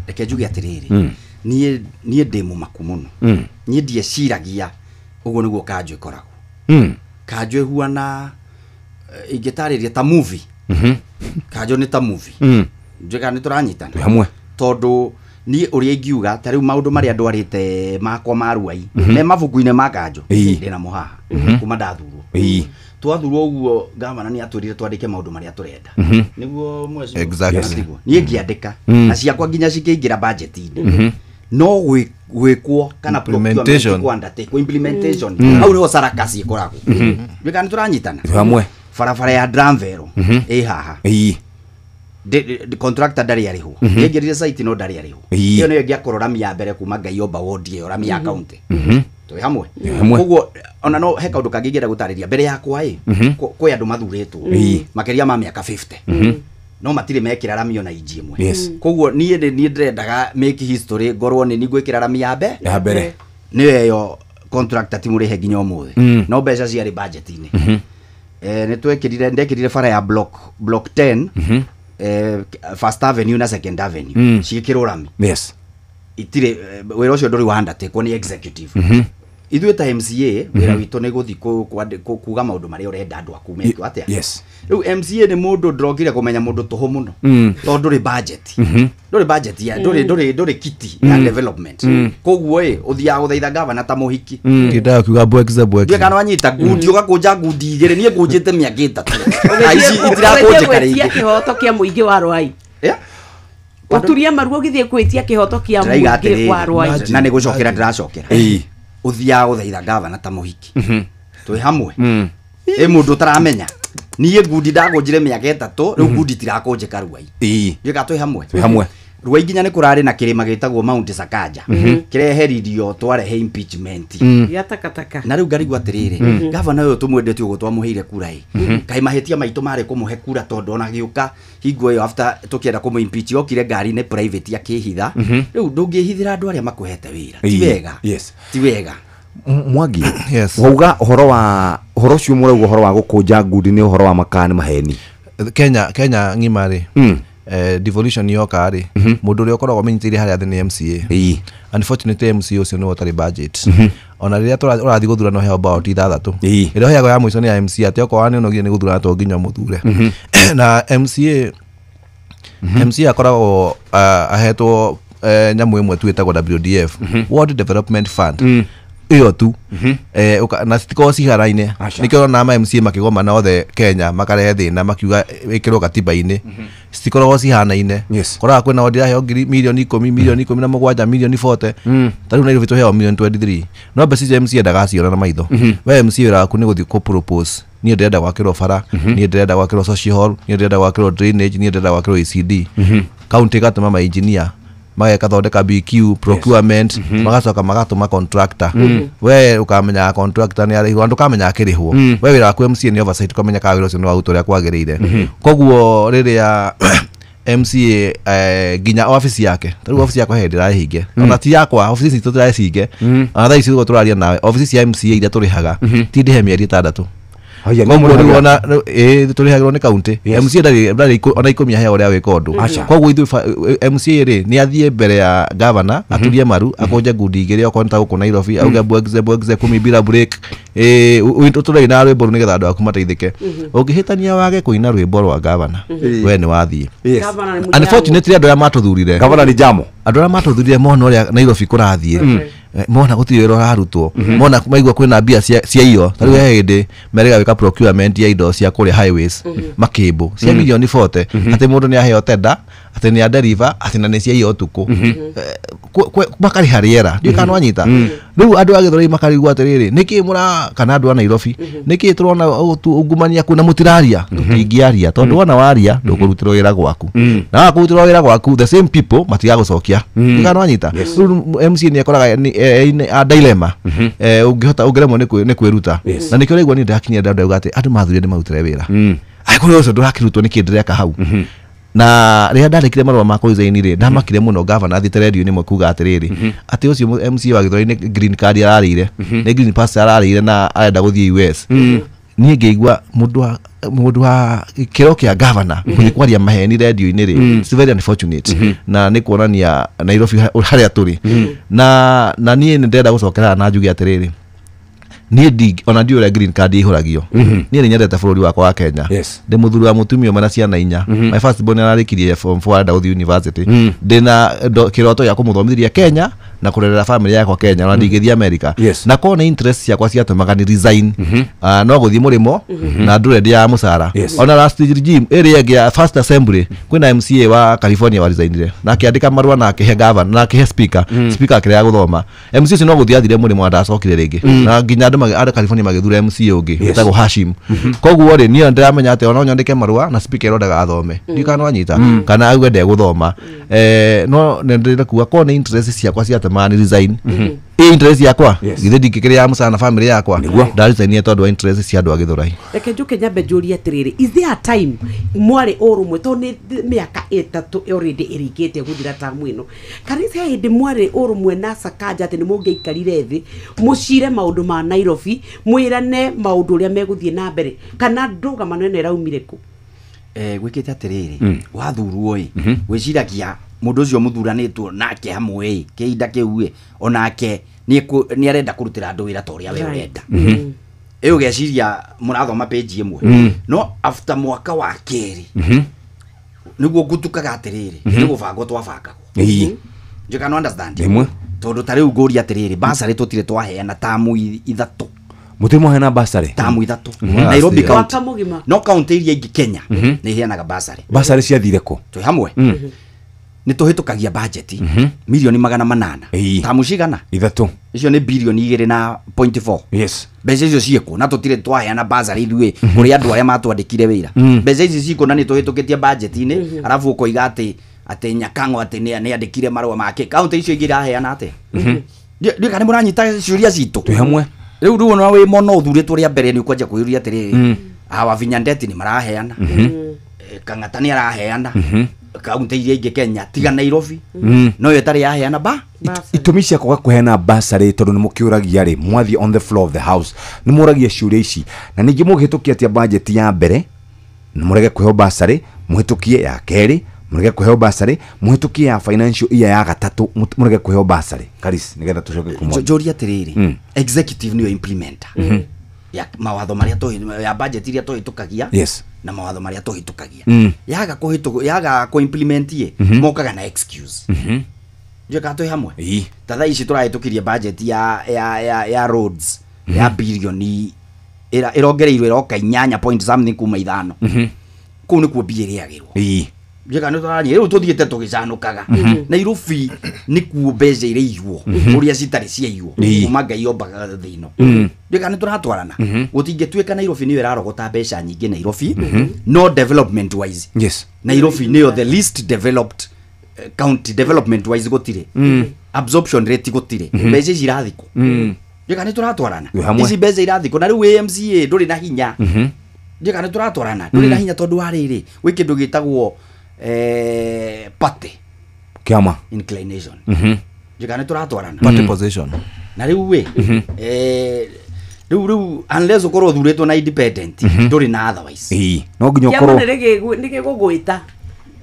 Reke njuge atĩrĩrĩ, niĩ ndĩ mũmaku mũno. Niĩ ndieciragia ũguo nĩguo kanjũ ĩkoragwo. Kanjũ ĩhuana ingĩtarĩria ta movie. Kanjũ nĩ ta movie. Ndiũĩ kana nĩ tũranyitana. Twĩ hamwe. Tondũ niĩ ũrĩa ingiuga ta rĩu maũndũ marĩa ndwarĩte makwa ma Ruai me mabuku-inĩ ma kanjũ ndĩna mo haha kuma ndathurwo. Twathurwo ũguo gavana nĩ atwĩrire twandĩke maũndũ marĩa tũrenda. Nĩguo mheshimiwa? Exactly. Niĩ ngĩandĩka na ciakwa nginya cikĩingĩra budget-inĩ. No gwĩkwo kana implementation implementation hau nĩho sarakasi ĩkoragwo. Ndiũĩ kana nĩ tũranyitana. Twĩ hamwe. Barabara ya Dramvero ĩ haha. Contractor ndarĩ arĩhwo. Nĩaingĩrire site no ndarĩ arĩhwo. Ĩyo nĩyo ĩngĩakorwo rami ya mbere kuma Ngai omba wodi ĩyo rami ya kaunti. Twĩ hamwe. Koguo ona no he kaũndũ kangĩ ingĩenda gũtarĩria mbere yakwa ĩ kwĩ andũ mathurĩtwo makĩria ma mĩaka 50 no matirĩ mekĩra rami ona inji ĩmwe. Koguo niĩ ndĩrendaga make history ngorwo nĩ niĩ ngwĩkĩra rami ya mbere nĩyo ĩyo contractor ti mũrĩhe nginya ũmũthĩ no mbeca ciarĩ budget-inĩ. Nĩ twekĩrire ndekĩrire bara ya block 10 First Avenue na Second Avenue ciĩkĩrwo rami. Yes. Itirĩ wĩra ũcio ndũrĩ wa undertake nĩ executive. Ithuĩ ta MCA wĩra witũ nĩ gũthiĩ kuga maũndũ marĩa ũrenda andũ aku mekwo atĩa. Rĩu MCA nĩ mũndũ ndĩrokire kũmenya mũndũ tũhũ mũno tondũ ndũrĩ budget, ndũrĩ budget ya ndũrĩ kiti ya development. Koguo ĩ ũthiaga gũthaitha gavana ta mũhiki. Kĩndaga kiuga bwekize bwekize. Ndiũĩ kana wanyita ngundi ũgakũnja ngundi igĩrĩ, niĩ ngũnjĩte mĩaka 3. Aici itirakũnjĩka rĩngĩ. Kĩhoto kĩa mũingĩ wa Rwai. Ũturie maruo ũgĩthiĩ kwĩtia kĩhoto kĩa mũingĩ wa Rwai. Na nĩ gũcokera ndĩracokera. Ũthiaga gũthaitha gavana ta mũhiki. Twĩ hamwe. Ĩ mũndũ ũtaramenya. Niĩ ngundi ndakũnjire mĩaka 3, rĩu ngundi itirakũnjĩka Ruai. Ndiũĩ kana twĩ hamwe. Twĩ hamwe. Ruai nginya nĩ kũrarĩ na kĩrĩma gĩtagwo Mount Sakaja. Kĩreheririo twarehe impeachment. Ya takataka. Na rĩu ngarigwo atĩrĩrĩ, gavana ũyũ tũmwendete ũguo twamũheire kura ĩ. Kaĩ mahĩtia maitũ marĩ kũmũhe kura tondũ ona gĩũka hingo ĩyo after tũkĩenda kũmũ impeach okire ngari-inĩ private akĩhitha. Rĩu ndũngĩhithĩra andũ arĩa makũhete wĩra. Ti wega. Ti wega. Mwangi, wauga ũhoro wa ũhoro ũcio mũrauga ũhoro wa gũkũnja ngundi nĩ ũhoro wa makaa nĩ maheni. Kenya ng'ima rĩ, devolution yoka rĩ, mũndũ ũrĩa ũkoragwo amenyitĩire harĩa thĩ nĩ MCA. Unfortunately MCA ũcio nĩwe ũtarĩ budget. Ona rĩrĩa ũrathiĩ gũthurana ũheo ballot 6. Ĩrĩa ũheagwo ya mũico nĩ ya MCA, atĩ okorwo nĩ ũnogire nĩ gũthurana to nginya ũmũthure. Na MCA akoragwo ahetwo nyamũ ĩmwe tu ĩtagwo WDF, World Development Fund. Ĩyo tu na citikoragwo cihanaine. Nĩkĩo ũrona ma MCA makĩgomana othe Kenya makarehe thĩna makiuga ĩkĩrwo katiba-inĩ. Citikoragwo cihanaine. Koraga kwĩna ward ĩraheo ngiri milioni 10, milioni 17, milioni 40. Ta rĩu Nairobi tũheagwo milioni 23. No mbeca icio MCA ndagaciona na maitho. We MCA wĩra waku nĩ gũthiĩ kũ propose. Niĩ ndĩrenda gwakĩrwo bara, niĩ ndĩrenda gwakĩrwo social hall, niĩ ndĩrenda gwakĩrwo drainage, niĩ ndĩrenda gwakĩrwo ECD. County ĩgatũma ma engineer magekathondeka BQ procurement, magacoka magatũma contractor. We ũkamenya contractor nĩ arĩhwo, ndũkamenya akĩrĩhwo. We wĩra waku MCA nĩ oversight kũmenya kana wĩra ũcio nĩ warutwo ũrĩa kwagĩrĩire. Koguo rĩrĩa MCA nginya ofici yake, ta rĩu ofici yakwa he ndĩrahinge, ona ti yakwa, ofici citũ tũracinge. Ona thaa ici ũguo tũraria nawe, ofici cia MCA iria tũrĩhaga ti ndĩhe mĩeri 6. Koguo rĩu ona tũrĩhagĩrwo nĩ county. MCA ndarĩ ona 10 aheo ũrĩa wĩka ũndũ. Koguo ithuĩ MCA rĩ nĩ athiĩ mbere ya gavana aturie maru akũnje ngundi igĩrĩ okorwo nĩ ta gũkũ Nairobi auge bwegize bwegize kumi bila break, tũraina rwĩmbo rũu nĩgetha andũ aku mateithĩke. Ũngĩhĩtania wage kũina rwĩmbo rwa gavana we nĩ wathiĩ. Unfortunately andũ arĩa matũthurire, gavana nĩ jamo, andũ arĩa matũthurire mona ũrĩa Nairobi kũrathiĩ, mona gũtirĩ wĩra ũrarutwo, mona maigua kwĩna mbia cia iyo. Ta rĩu he hĩndĩ merĩga gwĩka procurement ya indo cia kũrĩa highways makĩmbũ cia milioni 40, atĩ mũndũ nĩ aheo tender, atĩ nĩ aderiva, atĩ na nĩ cia iyo ũtukũ, makarĩha rĩera. Ndiũĩ kana wanyita. Rĩu andũ a Gĩthũrai makarigwo atĩrĩrĩ, nĩkĩĩ mũra kana andũ a Nairobi nĩkĩĩ tũrona ungumania kũ na mũtiraria? Tũtingĩaria tondũ wona waria ndũkũrutĩrwo wĩra gwaku, na waga kũrutĩrwo wĩra gwaku the same people matigagũcokia. Ndiũĩ kana wanyita. Rĩu MCA nĩ akoraga a dilemma, ũngĩhota ũngĩremwo nĩ kwĩruta. Na nĩkĩo ũraigua niĩ ndĩrakinyia ndauga atĩ andũ mathurire nĩ marutĩre wĩra, angĩkorwo ũcio ndũrakĩrutwo nĩkĩĩ ndĩreka hau. Na rĩrĩa ndandĩkire marũa ma kũresign rĩ, ndamakire mũno gavana athiĩte redio-inĩ ĩmwe kuga atĩrĩrĩ, atĩ ũcio MCA wa Gĩthũrai nĩ green card ararĩire, nĩ green pass ararĩire na arenda gũthiĩ US. Niĩ ngĩigua mũndũ wa kĩro kĩa gavana gũthiĩ kwaria maheni redio-inĩ rĩ, it's very unfortunate. Na nĩ kuonania Nairobi harĩa tũrĩ. Na niĩ nĩ ndĩrenda gũcokera na njuge atĩrĩrĩ, niĩ ona ndiũĩ ũrĩa green card ĩihũragio. Niĩ nĩ nyendete bũrũri wakwa wa Kenya. Ndĩ mũthuri wa mũtumia ũmwe na ciana 4. My first born ararĩkirie form 4 arenda gũthiĩ university. Ndĩna kĩroto gĩa kũmũthomithĩria Kenya na kũrerera family yakwa Kenya, ona ndingĩthiĩ America. Na korwo nĩ interest ciakwa ciatũmaga ni resign, no gũthiĩ mũrĩmo na ndũre ndĩaga mũcara. Ona last regime ĩrĩa ĩngĩ ya first assembly kwĩna MCA wa California wa resignire na akĩandĩka marũa na akĩhe governor na akĩhe speaker, speaker akĩrega gũthoma. MCA ũcio no gũthiĩ athire mũrĩmo na ndacokire rĩngĩ, na nginya andũ andũ California magĩthura MCA ũngĩ wĩtagwo Hashim. Koguo rĩ niĩ ndĩramenya atĩ ona nyandĩke marũa na speaker ĩrondaga athome, ndiũĩ kana wanyita kana auge ndegũthoma. No nĩ kuga korwo nĩ interest ciakwa ciatũmaga ni resign, ĩ interest yakwa githĩ ndingĩkĩrĩa mũcara na family yakwa, ndaresignire tondũ wa interest cia andũ a Gĩthũrai. Reke njuke nyambe njũrie atĩrĩrĩ, is there a time mwarĩ ũrũmwe, tondũ nĩ mĩaka 3 already ĩrĩkĩtie gũthira tamu ĩno, kana he hĩndĩ mwarĩ ũrũmwe na Sakaja atĩ nĩ mũngĩaikarire thĩ mũcire maũndũ ma Nairobi, mwĩrane maũndũ ũrĩa megũthiĩ na mbere, kana ndũgamano ĩno ĩraumire kũ? Gwĩkĩte atĩrĩrĩ, wathurwo ĩ gwĩciragia mũndũ ũcio mũthuranĩtwo nake hamwe ĩ kĩhinda kĩu ĩ onake Nĩ arenda kũrutĩra andũ wĩra ta ũrĩa we ũrenda. Ĩyo ũgeciria mũrathoma page ĩmwe, no after mwaka wa kerĩ nĩguo ngutukaga atĩrĩrĩ, nĩ gũbangwo twabangagwo. You can understand. Tondũ ta rĩu ngũria atĩrĩrĩ, basarĩ tũtirĩ twaheana tamu ithatũ. Mũtirĩ mwaheana basarĩ? Tamu ithatũ. Nairobi county. No county iria ingĩ Kenya nĩ iheanaga basarĩ. Basarĩ ciathire kũ? Twĩ hamwe. Nĩ tũhĩtũkagia budget milioni 800. Tamu cigana? Ithatũ. Icio nĩ bilioni 2.4. Yes. Mbeca icio ciĩkũ na tũtirĩ twaheana basarĩ ithuĩ kũrĩ andũ arĩa matwandĩkire wĩra. Mbeca ici ciĩkũ na nĩ tũhĩtũkĩtie budget-inĩ, arabu ũkoiga atĩ Nyakang'o atĩ nĩ andĩkire marũa make. County icio ingĩ iraheana atĩa? Ndiũĩ kana nĩmũranyita ciũria citũ. Twĩ hamwe. Rĩu ona wĩ mũno ũthurĩtwo rĩa mbere nĩ ũkwanjia kwĩyũria atĩrĩrĩ, awa Vinyandeti nĩ maraheana, Kang'ata nĩ araheana, kaunti iria ingĩ Kenya tiga Nairobi no yo ĩtarĩ yaheana ba. Itũmi cia kwaga kũheana basarĩ tondũ nĩ mũkĩũragia rĩ, mwathiĩ on the floor of the house nĩ mũragia ciũria ici, na ningĩ mũgĩhĩtũkia atĩa budget ya mbere mũrege kũheo basarĩ, mũhĩtũkie ya kerĩ mũrege kũheo basarĩ, mũhĩtũkie ya financial year ya gatatũ mũrege kũheo basarĩ. Karis, nĩgetha tũcoke kũmwa. Njũria atĩrĩrĩ, executive nĩyo implementer ya mawatho marĩa ya budget iria tũhĩtũkagia. Yes. Na mawatho marĩa tũhĩtũkagia. Yaga kũhĩtũka, yaga kũ-implement ye, mokaga na excuse. Ndiũĩ kana twĩ hamwe. Ta thaa ici tũrahĩtũkirie budget ya roads ya bilioni ĩrongereirwo ĩroka 8 point something kuma 5. Kũu nĩkuo mbia ĩrĩagĩrwo. Ndiũĩ kana nĩtũrarania. Rĩu tũthiĩte tũgĩcanũkaga. Nairobi nĩkuo mbeca irĩiywo ũrĩa citarĩ ciaiywo kuma Ngai ombaga thĩ ĩno. Ndiũĩ kana nĩtũratwarana. Gũtingĩtuĩka Nairobi nĩyo ĩrarogota mbeca nyingĩ Nairobi, no development wise. Yes. Nairobi nĩyo the least developed county development wise gũtirĩ. Absorption rate gũtirĩ. Mbeca ici irathikwo. Ndiũĩ kana nĩtũratwarana. Ici mbeca irathikwo na rĩu AMCA ndũrĩ na hinya. Ndiũĩ kana nĩtũratwarana. Ndũrĩ na hinya tondũ wa rĩrĩ, gwĩ kĩndũ gĩtagwo party kiama inclination. Ndiũĩ kana nĩtũratwarana. Party position. Na rĩu ĩ rĩu unless ũkorwo ũthurĩtwo na independent ndũrĩ na otherwise. No nginya ũkorwo nĩ gĩgũgwĩta.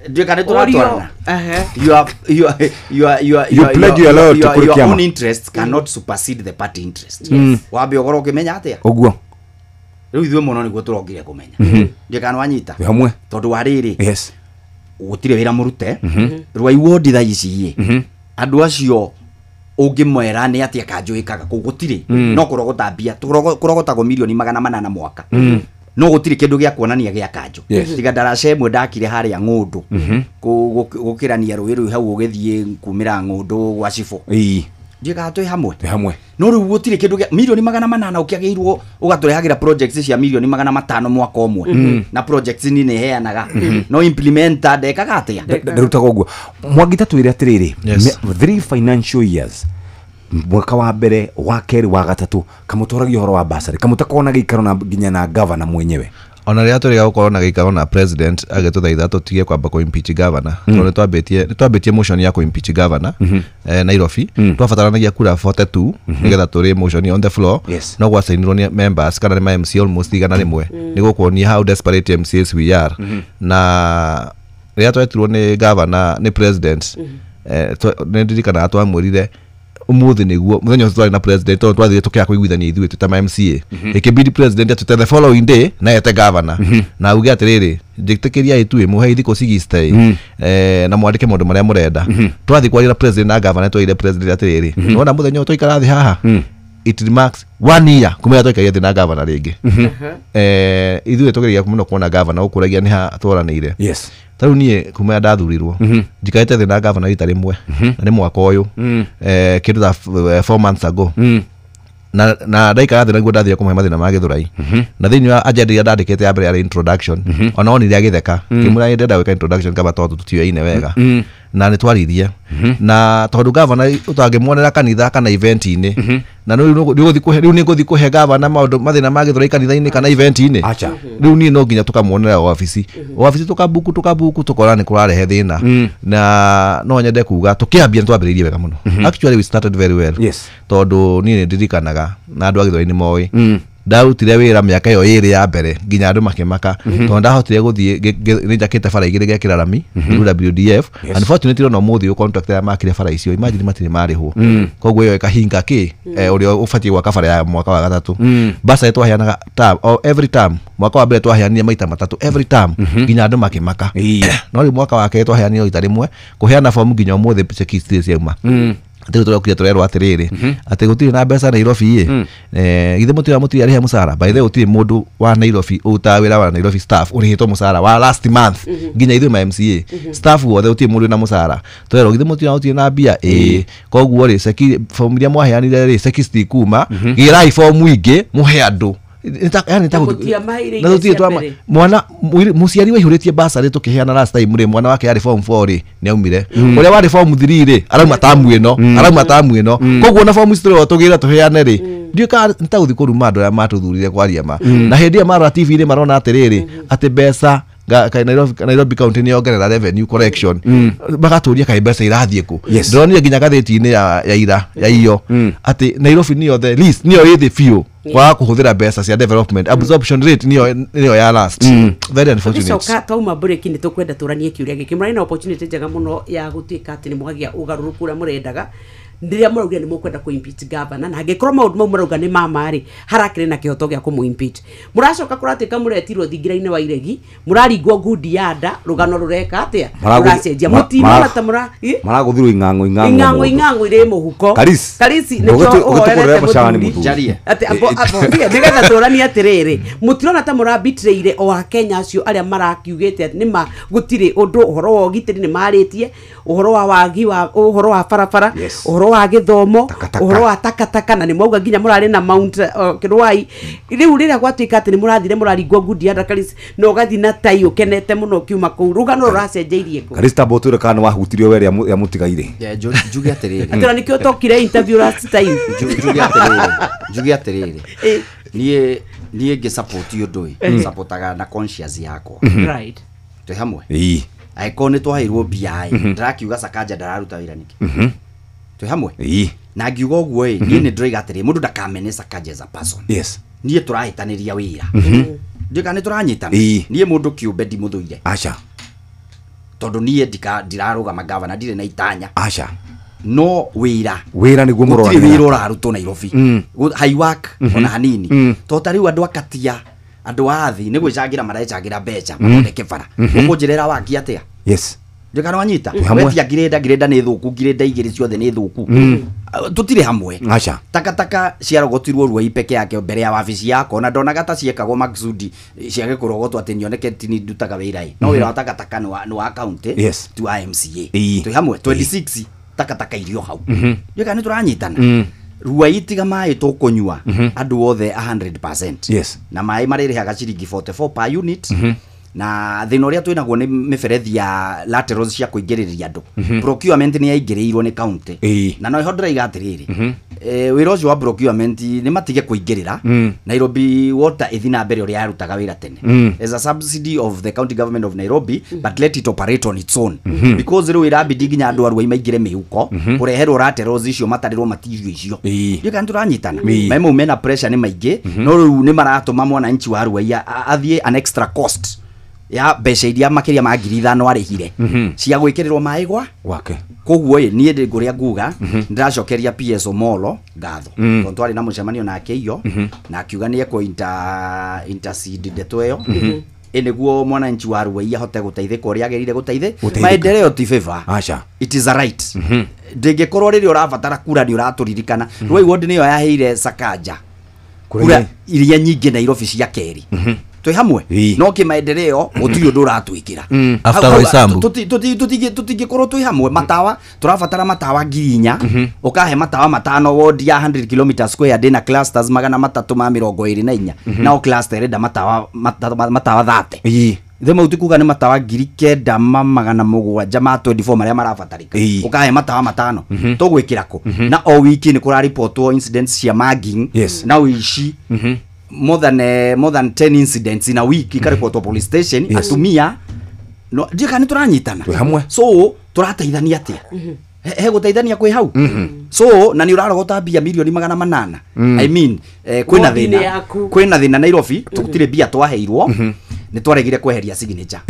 Ndiũĩ kana nĩtũratwarana. You pledge your loyalty kũrĩ your kĩama. own interests cannot supersede the party interest. Wambe ũkorwo ũkĩmenya atĩa? Ũguo. Rĩu ithuĩ mũno nĩguo tũrongire kũmenya. Ndiũĩ kana wanyita. Hamwe. Tondũ wa rĩrĩ. Yes. Gũtirĩ wĩra mũrute. Rwai ward thaa ici ĩ, andũ acio ũngĩmwera nĩ atĩa kanjũ ĩkaga kũu gũtirĩ. No kũrogota mbia, kũrogotagwo milioni 800 mwaka. No gũtirĩ kĩndũ gĩa kuonania gĩa kanjũ. Tiga ndaraca ĩmwe ndakire harĩa Ng'ũndũ, gũkĩrania rũĩ rũu hau ũgĩthiĩ kumĩra Ng'ũndũ gwa cibũ. Ndiũĩ kana twĩ hamwe. Twĩ hamwe. No rĩu gũtirĩ kĩndũ gĩa milioni 800 ũkĩagĩrĩirwo ũgatũrehagĩra projects cia milioni 500 mwaka ũmwe. Na projects nini heanaga. No implementer ndekaga atĩa? Ndarutaga ũguo. Mwangi ta twĩre atĩrĩrĩ, 3 financial years, mwaka wa mbere, wa kerĩ, wa gatatũ, kamũtwaragia ũhoro wa basarĩ, kamũtakorwo na gĩikaro na nginya na governor mwenyewe. Ona rĩrĩa tũrĩga gũkorwo na gĩikaro na president agĩtũthaitha tũtige kwamba kũ impeach governor, tondũ nĩtwambĩtie motion ya kũ impeach governor Nairobi. Twabataranagia kura 42 nĩgetha tũrĩ motion on the floor. No gwacainirwo nĩ members kana nĩ ma MCA almost 100. Nĩ gũkuonia how desperate MCAs we are. Na rĩrĩa twetirwo nĩ governor nĩ president, nĩ ndirikanaga twamwĩrire umuthi niguo muthenya ucio twari na president tondu twathire tukiaga kuiguithania ithuĩ twĩ ta ma MCA. Ikĩbidi president atwĩte the following day na ete governor na auge atĩrĩrĩ, njĩtĩkĩriai ithuĩ mũhe thikũ 60 na mwandĩke maũndũ marĩa mũrenda. Twathiĩ kwarĩra president na governor, twaire president atĩrĩrĩ, nĩwona mũthenya ũyũ twaikara thĩ haha, it marks 1 year kumenya twaikaire thĩ na governor rĩngĩ. Ithuĩ tũgeria mũno kuona governor ũkũragia nĩ ha twaranĩire. Yes. Ta rĩu niĩ kuma ndathurirwo njikarĩte thĩ na governor rita rĩmwe na nĩ mwaka ũyũ, kĩndũ ta 4 months ago. Na ndaikara thĩ naguo ndathire kũmũhe mathĩna ma Gĩthũrai. Na thĩinĩ wa agenda iria ndandĩkĩte ya mbere yarĩ introduction, ona onire agĩtheka kĩmwĩra ndĩrenda gwĩka introduction kaba tondũ tũtiũyaine wega. Na nĩ twaririe na tondũ governor ũtangĩmuonera kanitha kana event-inĩ, na rĩu nĩ ngũthiĩ kũhe governor maũndũ mathĩna ma Gĩthũrai kanitha-inĩ kana event-inĩ. Rĩu niĩ no nginya tũkamuonera wabici tũkabuku tũkora nĩ kũrarehe thĩna. Na no nyende kuga tũkĩambia nĩ twambĩrĩirie wega mũno. Actually we started very well. Yes. Tondũ niĩ nĩ ndirikanaga na andũ a Gĩthũrai nĩ moĩ Ndarutire wĩra mĩaka ĩyo ĩrĩ ya mbere nginya andũ makĩmaka tondũ ndahotire gũthiĩ nĩ njakĩte bara igĩrĩ ngekĩra rami through WDF. Unfortunately no mũthĩ ũyũ contract ya makire bara icio imagine matirĩ marĩhwo. Koguo ĩyo ĩkahinga kĩ ũrĩa ũbatiĩ gwaka bara ya mwaka wa gatatũ. Bursary twaheanaga term every term, mwaka wa mbere twaheanire maita matatũ every term nginya andũ makĩmaka. No rĩu mwaka wa kerĩ twaheanire ita rĩmwe kũheana fomu nginya ũmũthĩ cheki citirĩ ciauma. Atĩ tũrokire tũrerwo atĩrĩrĩ atĩ gũtirĩ na mbeca Nairobi ĩ githĩ mũtira mũtirĩ arĩhe mũcara. By the way gũtirĩ mũndũ wa Nairobi ũrutaga wĩra wa Nairobi staff ũrĩhĩtwo mũcara wa last month nginya ithuĩ ma MCA staff wothe gũtirĩ mũndũ wĩna mũcara. Tũrerwo githĩ mũtira gũtirĩ na mbia ĩ koguo rĩ ceki fomu iria mwaheanire rĩ ceki citikuma gĩrai fomu ingĩ mũhe andũ. Mwana mũciari waihũrĩtie bursary tũkĩheana last time rĩ mwana wake arĩ form 4 rĩ nĩ aumire ũrĩa warĩ form 3 rĩ arauma tamu ĩno arauma tamu ĩno. Koguo na form ici tũrĩo tũgĩra tũheane rĩ ndiũĩ kana nĩ ta gũthiĩ kũruma andũ arĩa matũthurire kwaria ma. Na hĩndĩ ĩyo marora TV-inĩ marona atĩrĩrĩ atĩ mbeca Nairobi County nĩ yongerera revenue collection magatũria kaĩ mbeca irathiĩ kũ. Ndĩronire nginya ngathĩti-inĩ ya ira ya iyo atĩ Nairobi nĩyo the least nĩyo ĩ thĩ biũ kwaga kũhũthĩra mbeca cia development absorption rate nĩyo ya last. Very unfortunate. Tũgĩcoka twauma break nĩ tũkwenda tũranie kĩũria gĩkĩ. Mũrarĩ na opportunity njega mũno ya gũtuĩka atĩ nĩ mwagĩa ũgarũrũku ũrĩa mũrendaga rĩrĩa mũraugire nĩ mũkwenda kũ impeach governor na angĩkorwo maũndũ mau mũrauga nĩ mama rĩ harakĩrĩ na kĩhoto gĩa kũmũ impeach. Mũracoka kũratuĩka mũretirwo thingira-inĩ wa iregi mũraringwo ngundi ya nda rũgano rũreka atĩa rũracenjia mũtinona ta mũra maragũthirwo ing'ang'o ing'ang'o ing'ang'o irĩ mũhuko. Karisi nĩkĩo ũhorerete mũthuri atĩ nĩgetha tũranie atĩrĩrĩ mũtirona ta mũrambitĩrĩire o akenya acio arĩa marakiugĩte atĩ nĩma gũtirĩ ũndũ ũhoro wa ũgitĩri nĩ marĩtie ũhoro wa wagi wa ũhoro wa barabara ũhoro wa gĩthomo ũhoro wa takataka na nĩ mwauga nginya mũrarĩ na Mount Kĩrwai. Rĩu rĩrĩa gwatuĩka atĩ nĩ mũrathire mũraringwo ngundi ya nda Karisi na ũgathiĩ na tai ũkenete mũno ũkiuma kũu rũgano rũracenjeirie kũ. Karisi ta mbũtũre kana wahutirio we rĩa mũtigaire. Njuge atĩrĩrĩ atĩ na nĩkĩo ũtokire interview last time. Njuge atĩrĩrĩ niĩ ngĩ support ũndũ ĩ supportaga na conscience yakwa. Right. Twĩ hamwe angĩkorwo nĩ twaheirwo mbia ĩ ndĩrakiuga Sakaja ndararuta wĩra nĩkĩ. Twĩ hamwe na ngiuga ũguo ĩ niĩ nĩ ndĩroiga atĩrĩ mũndũ ndakamene Sakaja as a person. Yes. Niĩ tũrahĩtanĩria wĩra ndiũĩ kana nĩ tũranyitana. Niĩ mũndũ kĩũmbe ndimũthũire. Aca. Tondũ niĩ ndirarũgama gavana ndirĩ na itanya. Aca. No wĩra wĩra nĩguo mũroranĩra. Gũtirĩ wĩra ũrarutwo Nairobi high work ona hanini to ta rĩu andũ akatia andũ a athi nĩ gwĩcangĩra marecangĩra mbeca mathondeke bara ũkũnjĩrĩra waki atĩa. Yes. Ndiũĩ kana wanyita wetia ngirĩnda ngirĩnda nĩ thũku ngirĩnda igĩrĩ ciothe nĩ thũku tũtirĩ hamwe. Aca. Takataka ciarogotirwo Ruai peke yake mbere ya wabici yakwa na ndonaga ta ciekagwo makusudi ciage kũrogotwo atĩ nyoneke ti nĩ ndutaga wĩra ĩ no wĩra wa takataka nĩ wa county ti wa MCA. Twĩ hamwe 26 takataka irio hau ndiũĩ kana nĩ tũranyitana. Ruai tiga maĩ tũkũnyua andũ othe 100%. Yes. Na maĩ marĩrĩhaga ciringi 44 per unit. Na thĩna ũrĩa twĩnaguo nĩ mĩberethi ya laterals cia kũingĩrĩria andũ. Procurement nĩ yaingĩrĩirwo nĩ county na no ho ndĩraiga atĩrĩrĩ wĩra ũcio wa procurement nĩ matige kũingĩrĩra. Nairobi Water ĩthiĩ na mbere ũrĩa yarutaga wĩra tene as a subsidy of the county government of Nairobi but let it operate on its own because rĩu ĩrabidi nginya andũ a Ruai maingĩre mĩhuko kũreherwo laterals icio matarĩrwo material icio. Ndiũĩ kana tũranyitana. Maĩ mau mena pressure nĩ maingĩ no rĩu nĩ maratũma mwananchi wa Ruai athiĩ an extra cost ya mbeca iria makĩria ma 5,000 arĩhire cia gwĩkĩrĩrwo maĩ gwa gwake. Koguo ĩ niĩ ndĩ ngũrĩa nguga ndĩracokeria PS Omolo ngatho tondũ twarĩ na mũcemanio nake iyo na akiuga nĩ ekũ intercede ndeto ĩyo ĩ nĩguo mwananchi wa Ruai ahote gũteithĩka ũrĩa agĩrĩire gũteithĩka. Maendeleo ti favor. Aca. It is a right. Ndĩngĩkorwo rĩrĩa ũrabatara kura nĩ ũratũririkana. Ruai ward nĩyo yaheire Sakaja kura iria nyingĩ Nairobi cia kerĩ. Twĩ hamwe no kĩmaendeleo gũtirĩ ũndũ ũratwĩkĩra. Tũtingĩkorwo twĩ hamwe. Matawa tũrabatara matawa 4,000 ũkahe matawa 5 ward ya 100 km square ndĩna clusters 324 nao cluster ĩrenda matawa 30. Thema utikuga nĩ matawa 9,700 ma 24 marĩa marabatarĩka ũkahe matawa 5 tũgwĩkĩra kũ na o wiki nĩ kũraripotwo incidents cia mugging na ũici more than 10 incidents in a week ikaripotwo police station. Atumia no ndiũĩ kana nĩ tũranyitana. So tũrateithania atĩa? He gũteithania kwĩ hau. So na nĩ ũrarogota mbia milioni 800. I mean kwĩna thĩna, kwĩna thĩna Nairobi, tũgũtirĩ mbia twaheirwo, nĩ twaregire kweheria signature.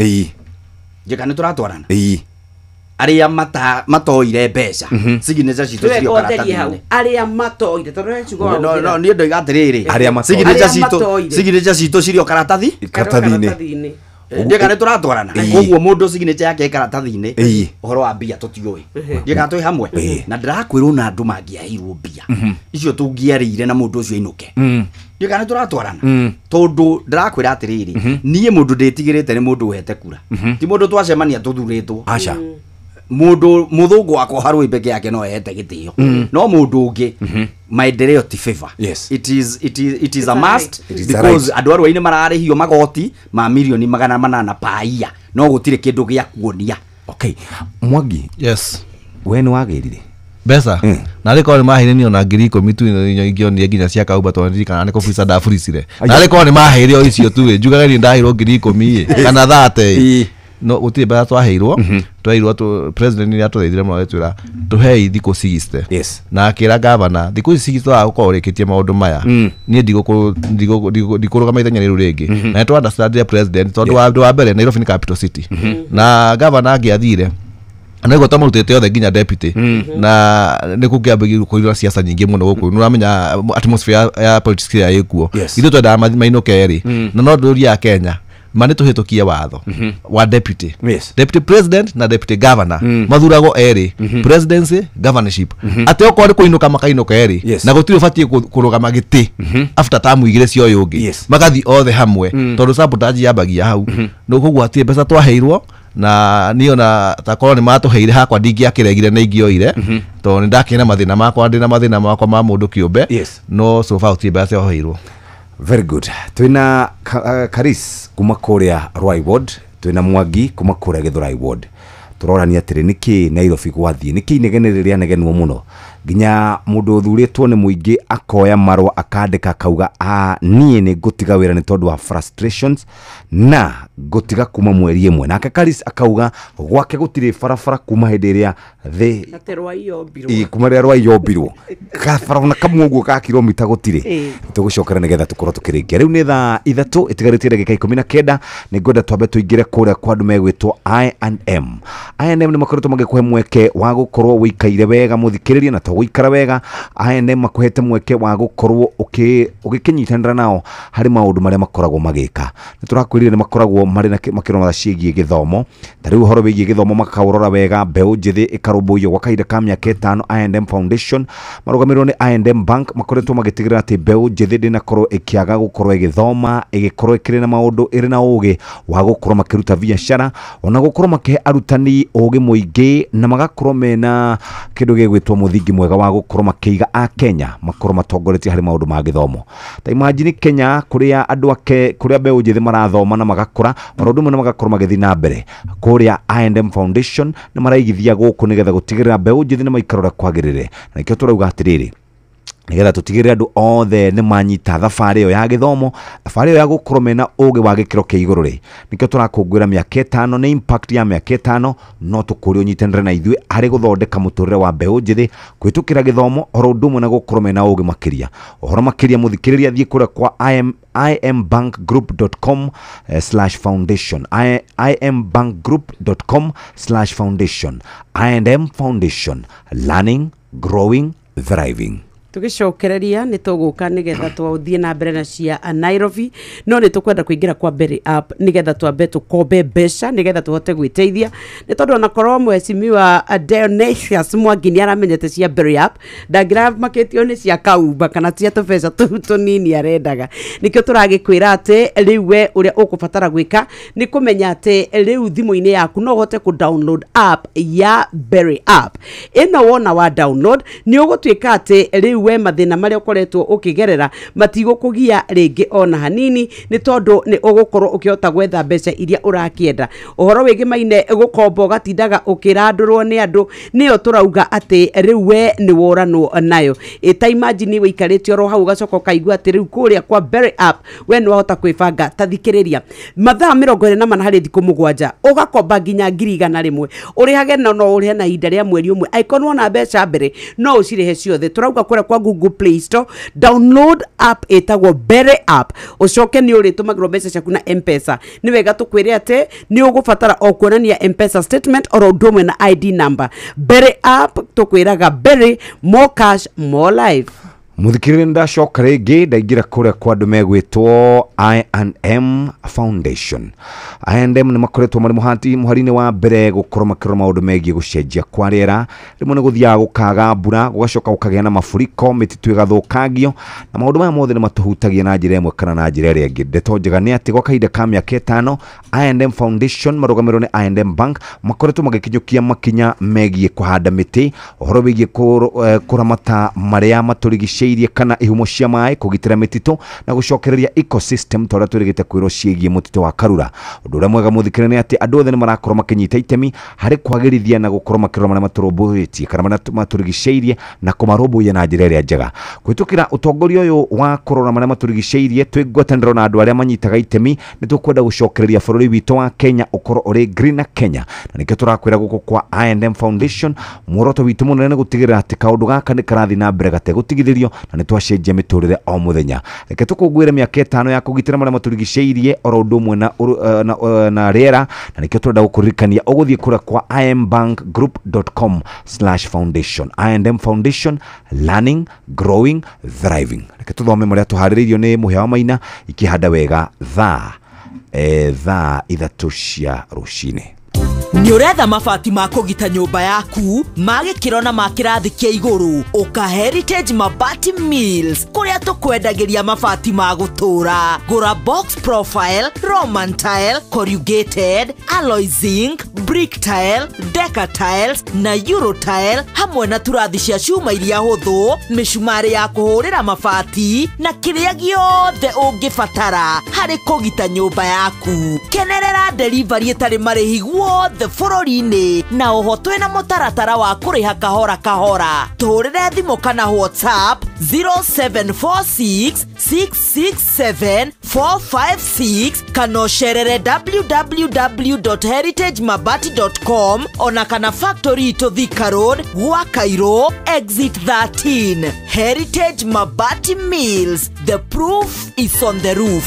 Njĩka nĩ tũratwarana. Arĩa matoire mbeca signature citũ cirio karatathi-inĩ. Arĩa matoire tondũ he ciugo. No niĩ ndoiga atĩrĩrĩ, signature citũ cirio karatathi-inĩ. Ndiga nĩ tũratwarana. Koguo mũndũ signature yake karatathi-inĩ, ũhoro wa mbia tũtiũĩ. Ndiga twĩ hamwe. Na ndĩrakwĩrwo na andũ mangĩaheirwo mbia icio tũngĩarĩire na mũndũ ũcio ainũke. Ndiga nĩ tũratwarana. Tondũ ndĩrakwĩra atĩrĩrĩ, niĩ mũndũ ndĩtigĩrĩte nĩ mũndũ ũhete kura. Ti mũndũ twacemania tũthurĩtwo. Aca. Mũndũ mũthũngũ wakwa harũĩ peke yake no ehete gĩtĩo. No mũndũ ũngĩ maendeleo ti favor. Yes. It is a must because andũ arũainĩ mararĩhio magoti ma milioni 800 paia no gũtirĩ kĩndũ gĩa kuonia. Okay. Mwangi. Yes. We nĩ wagĩrire mbeca na rĩ korwo nĩ maheire niĩ ona 10,000 tu ingĩonire nginya cia Kauba tondũ ndirikana nĩ kũbuca ndaburicire. Na rĩ korwo nĩ maheire o icio tu ĩ, njugage niĩ ndaheirwo 10,000 kana 30. No gũtirĩ mbeca twaheirwo, twaheirwo president nĩ atũteithire mũno agĩtwĩra tũhei thikũ 60. Yes. Na akĩra gavana thikũ ici 60 twaga gũkorwo ũrĩkĩtie maũndũ maya, niĩ ndikũrũgama ithenya rĩu rĩngĩ. Na nĩ twa understand president tondũ wa mbere Nairobi nĩ capital city. Na gavana angĩathire na twamũrutĩte othe nginya deputy, na nĩ kũngĩambĩrĩria kũiyũra siasa nyingĩ mũno gũkũ. Nĩ ũramenya atmosphere ya politics ĩrĩa ĩkuo. Ithuĩ twendaga mainũke erĩ, na no ndũria ya Kenya ma nĩ tũhĩtũkie watho wa deputy. Yes. Deputy president na deputy governor mathuragwo erĩ, presidency, governorship. Atĩ okorwo nĩ kũinũka makainũka erĩ, na gũtirĩ ũbatiĩ kũrũgama gĩtĩ after term igĩrĩ cia ũyũ ũngĩ, magathiĩ othe hamwe tondũ sabotage yambagia hau. No koguo hatirĩ mbeca twaheirwo, na niĩ ona takorwo nĩ matũheire hakwa ndingĩakĩregire na ingĩoire, tondũ nĩ ndakĩrĩ na mathĩna makwa, ndĩ na mathĩna makwa ma mũndũ kĩũmbe, no so far gũtirĩ mbeca ciaheirwo. Very good. Twina Karis kuma kuria Ruai Ward, twina Mwangi kuma kuria Githurai Ward. Turorania atĩrĩ nĩkĩ Nairobi gwathiĩ, nĩkĩ inegene rĩrĩa negenwo mũno nginya mũndũ ũthurĩtwo nĩ mũingĩ akoya marũa akandĩka akauga niĩ nĩ ngũtiga wĩra nĩ tondũ wa frustrations na ngũtiga kuma mweri ĩmwe. Nake Karis akauga gwake gũtirĩ barabara kuma hĩndĩ ĩrĩa thĩ kuma rĩrĩa Rwai yombirwo kabara na kamwe ũguo ka kilomita gũtirĩ. Tũgũcokera nĩgetha tũkorwo tũkĩrĩkia. Rĩu nĩ thaa 3 ĩtigarĩtie ndagĩka 19. Nĩngwenda twambe tũingĩre kũrĩa kwa andũ megwĩtwo I&M. I&M nĩ makoretwo magĩkũhe mweke wa gũkorwo wĩikaire wega mũthikĩrĩria, na to gũikara wega. I&M makuhete mweke wa gũkorwo ũgĩkĩnyitanĩra nao harĩ maũndũ marĩa makoragwo magĩka. Nĩ tũrakwĩrire nĩ makoragwo marĩ na makĩrora ciĩgiĩ gĩthomo, ta rĩu ũhoro wĩgiĩ gĩthomo makaũrora wega, mbeũ njĩthĩ ĩkarũmbũiyo gwa kahinda ka mĩaka 5. I&M Foundation marũgamĩrĩirwo nĩ I&M Bank makoretwo magĩtigĩrĩra atĩ mbeũ njĩthĩ ndĩnakorwo ĩkĩaga gũkorwo ĩgĩthoma, ĩgĩkorwo ĩkĩrĩ na maũndũ, ĩrĩ na ũgĩ wa gũkorwo makĩruta biacara, ona gũkorwo makĩhe arutani ũgĩ mũingĩ, na magakorwo mena kĩndũ gĩgwĩtwo mũthingi mwega wa gũkorwo makĩiga a Kenya makorwo matongoretie harĩ maũndũ ma gĩthomo. Ta imagine Kenya kũrĩa andũ ake, kũrĩa mbeũ njĩthĩ marathoma na magakũra, ona ũndũ ũmwe na magakorwo magĩthiĩ na mbere. Kũrĩa I&M Foundation nĩ maraigithia gũkũ nĩgetha gũtigĩrĩra mbeũ njĩthĩ nĩ maikara ũrĩa kwagĩrĩire. Na nĩkĩo tũrauga atĩrĩrĩ, nĩgetha tũtigĩrĩre andũ othe nĩ manyita thabarĩ ĩyo ya gĩthomo, thabarĩ ĩyo ya gũkorwo mena ũgĩ wa gĩkĩro kĩa igũrũ rĩ, nĩkĩo tũrakũngũĩra mĩaka 5. Nĩ impact ya mĩaka 5, no tũkũrie ũnyitanĩre na ithuĩ harĩ gũthondeka mũtũrĩre wa mbeũ njĩthĩ kũhĩtũkĩra gĩthomo, oro ũndũ ũmwe na gũkorwo mena ũgĩ makĩria. Ũhoro makĩria mũthikĩrĩria, thiĩ kũrĩa kwa imbankgroup.com/foundation, imbankgroup.com/foundation. I&M Foundation, learning, growing, thriving. Tũgĩcokereria nĩ tũgũka nĩgetha tũthiĩ na mbere na cia Nairobi, no nĩ tũkwenda kũingĩra kwa Berry App nĩgetha twambe tũkombe mbeca nĩgetha tũhote gwĩteithia, nĩ tondũ onakorwo mheshimiwa Dionysius Mwangi nĩ aramenyete cia Berry App, ndangĩramakĩtio nĩ cia Kaumba kana cia tũbeca tũu tũnini arendaga. Nĩkĩo tũragĩkwĩra atĩ rĩu we ũrĩa ũkũbatara gwĩka nĩ kũmenya atĩ rĩu thimũ-inĩ yaku no ũhote kũ download app ya Berry App. Ĩno wona wa download nĩ ũgũtuĩka atĩ rĩu we mathĩna marĩa ũkoretwo ũkĩgerera matigũkũgia rĩngĩ ona hanini, nĩ tondũ nĩ ũgũkorwo ũkĩhota gwetha mbeca iria ũrakĩenda. Ũhoro wĩgiĩ maine gũkomba ũgatindaga ũkĩrandũrwo nĩ andũ, nĩyo tũrauga atĩ rĩu we nĩ woranwo nayo. Ta imagine wĩikarĩte oro hau ũgacoka ũkaigua atĩ rĩu kũrĩa kwa Berry App we nĩ wahota kwĩbanga. Ta thikĩrĩria, mathaa 24 harĩ thikũ 7 ũgakomba nginya 100,000 ũrĩhage na no ũrĩhe na ihinda rĩa mweri ũmwe. Angĩkorwo wona mbeca mbere no ũcirĩhe ciothe. Tũrauga kũrĩa kwa Google Play Store, download app ĩtagwo Berry App, ũcoke nĩ ũrĩtũmagĩrwo mbeca ciaku na M-Pesa. Nĩ wega tũkwĩre atĩ nĩ ũgũbatara o kuonania M-Pesa statement oro ũndũ ũmwe na ID number. Berry App tũkwĩraga Berry, more cash more life. Muthikĩrĩria, ndacoka rĩngĩ ndaingĩra kũrĩa kwa andũ megwĩtwo I&M Foundation. I&M nĩ makoretwo marĩ mũhari-inĩ wa mbere gũkorwo makĩrora maũndũ megiĩ gũcenjia kwa rĩera. Rĩmwe nĩ gũthiaga gũkaga mbura, gũgacoka gũkagĩa na mafuriko, mĩtitũ ĩgathũkangio, na maũndũ maya mothe nĩ matũhutagia na njĩra ĩmwe kana na njĩra ĩrĩa ĩngĩ. Ndeto njega nĩ atĩ gwa kahinda ka mĩaka 5 I&M Foundation marũgamĩrĩirwo nĩ I&M Bank makoretwo magĩkinyũkia makinya megiĩ kũhanda mĩtĩ, ũhoro wĩgiĩ kũramata marĩa matũrigicĩirie kana ihumo cia maĩ, kũgitĩra mĩtitũ na gũcokereria ecosystem ta ũrĩa twĩrĩgĩte kwĩrwo ciĩgiĩ mũtitũ wa Karura. Ũndũ ũrĩa mwega mũthikĩrĩria nĩ atĩ andũ othe nĩ marakorwo makĩnyita itemi harĩ kwagĩrithia na gũkorwo makĩrora marĩa matũrũmbũĩtie kana marĩa matũrigicĩirie na kũmarũmbũiya na njĩra ĩrĩa njega. Kũhĩtũkĩra ũtongoria ũyũ wa kũrora marĩa matũrigicĩirie twĩ ngwatanĩro na andũ arĩa manyitaga itemi, nĩ tũkwenda gũcokereria bũrũri witũ wa Kenya ũkorwo ũrĩ Greener Kenya, na nĩkĩo tũrakwĩra gũkũ kwa I&M Foundation muoroto witũ mũnene nĩ gũtigĩrĩra atĩ kaũndũ gaka nĩ karathiĩ na mbere gategũtigithĩrio na nĩ twacenjia mĩtũrĩre o mũthenya. Reke tũkũngũĩre mĩaka 5 ya kũgitĩra marĩa matũrigicĩirie oro ũndũ ũmwe na rĩera, na nĩkĩo tũrenda gũkũririkania ũgũthiĩ kũrĩa kwa imbankgroup.com/foundation. I&M Foundation, learning, growing, thriving. Reke tũthome marĩa tũharĩrĩirio nĩ Mũhĩa wa Maina ikĩhanda wega thaa 3 cia rũcinĩ. Nĩ ũretha mabati ma kũgita nyũmba yaku ma gĩkĩro na ma kĩrathi kĩa igũrũ, ũka Heritage Mabati Mills kũrĩa tũkwendagĩria mabati ma gũtũũra. Gũra box profile, Roman tile, corrugated, alloy zinc, brick tile, deca tiles na euro tile, hamwe na turathi cia cuma iria hũthũ, mĩcumarĩ ya kũhũrĩra mabati na kĩrĩa gĩothe ũngĩbatara harĩ kũgita nyũmba yaku. Kenerera delivery ĩtarĩ marĩhi guothe bũrũri-inĩ, na oho twĩna mũtaratara wa kũrĩha kahora kahora. Tũhũrĩre thimũ kana WhatsApp 0746 667 456 kana ũcerere www.heritagemabati.com ona kana factory itũ Thika Road, gwa Cairo, exit 13. Heritage Mabati Mills, the proof is on the roof.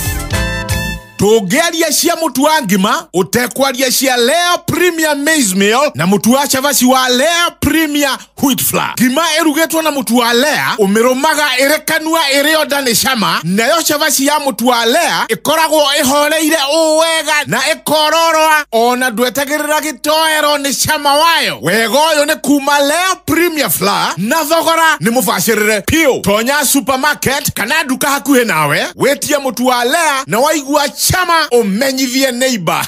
Tũngĩaria cia mũtu wa ngima ũtekwaria cia Lea Premier Maize Meal na mũtu wa cabaci wa Lea Premier Wheat Flour. Ngima ĩrugĩtwo na mũtu wa Lea ũmĩrũmaga ĩrĩ kanua ĩrĩ onda nĩ cama, nayo cabaci ya mũtu wa Lea ĩkoragwo ĩhoreire ũũ wega na ĩkororoa ona ndwetagĩrĩra gĩtoero nĩ cama wayo. Wega ũyũ nĩ kuma Lea Premier Flour na thogora nĩ mũbacĩrĩre piũ. Tonya supermarket kana nduka hakuhĩ nawe wĩtie mũtu wa Lea na waigua chama umenyithie neighbor.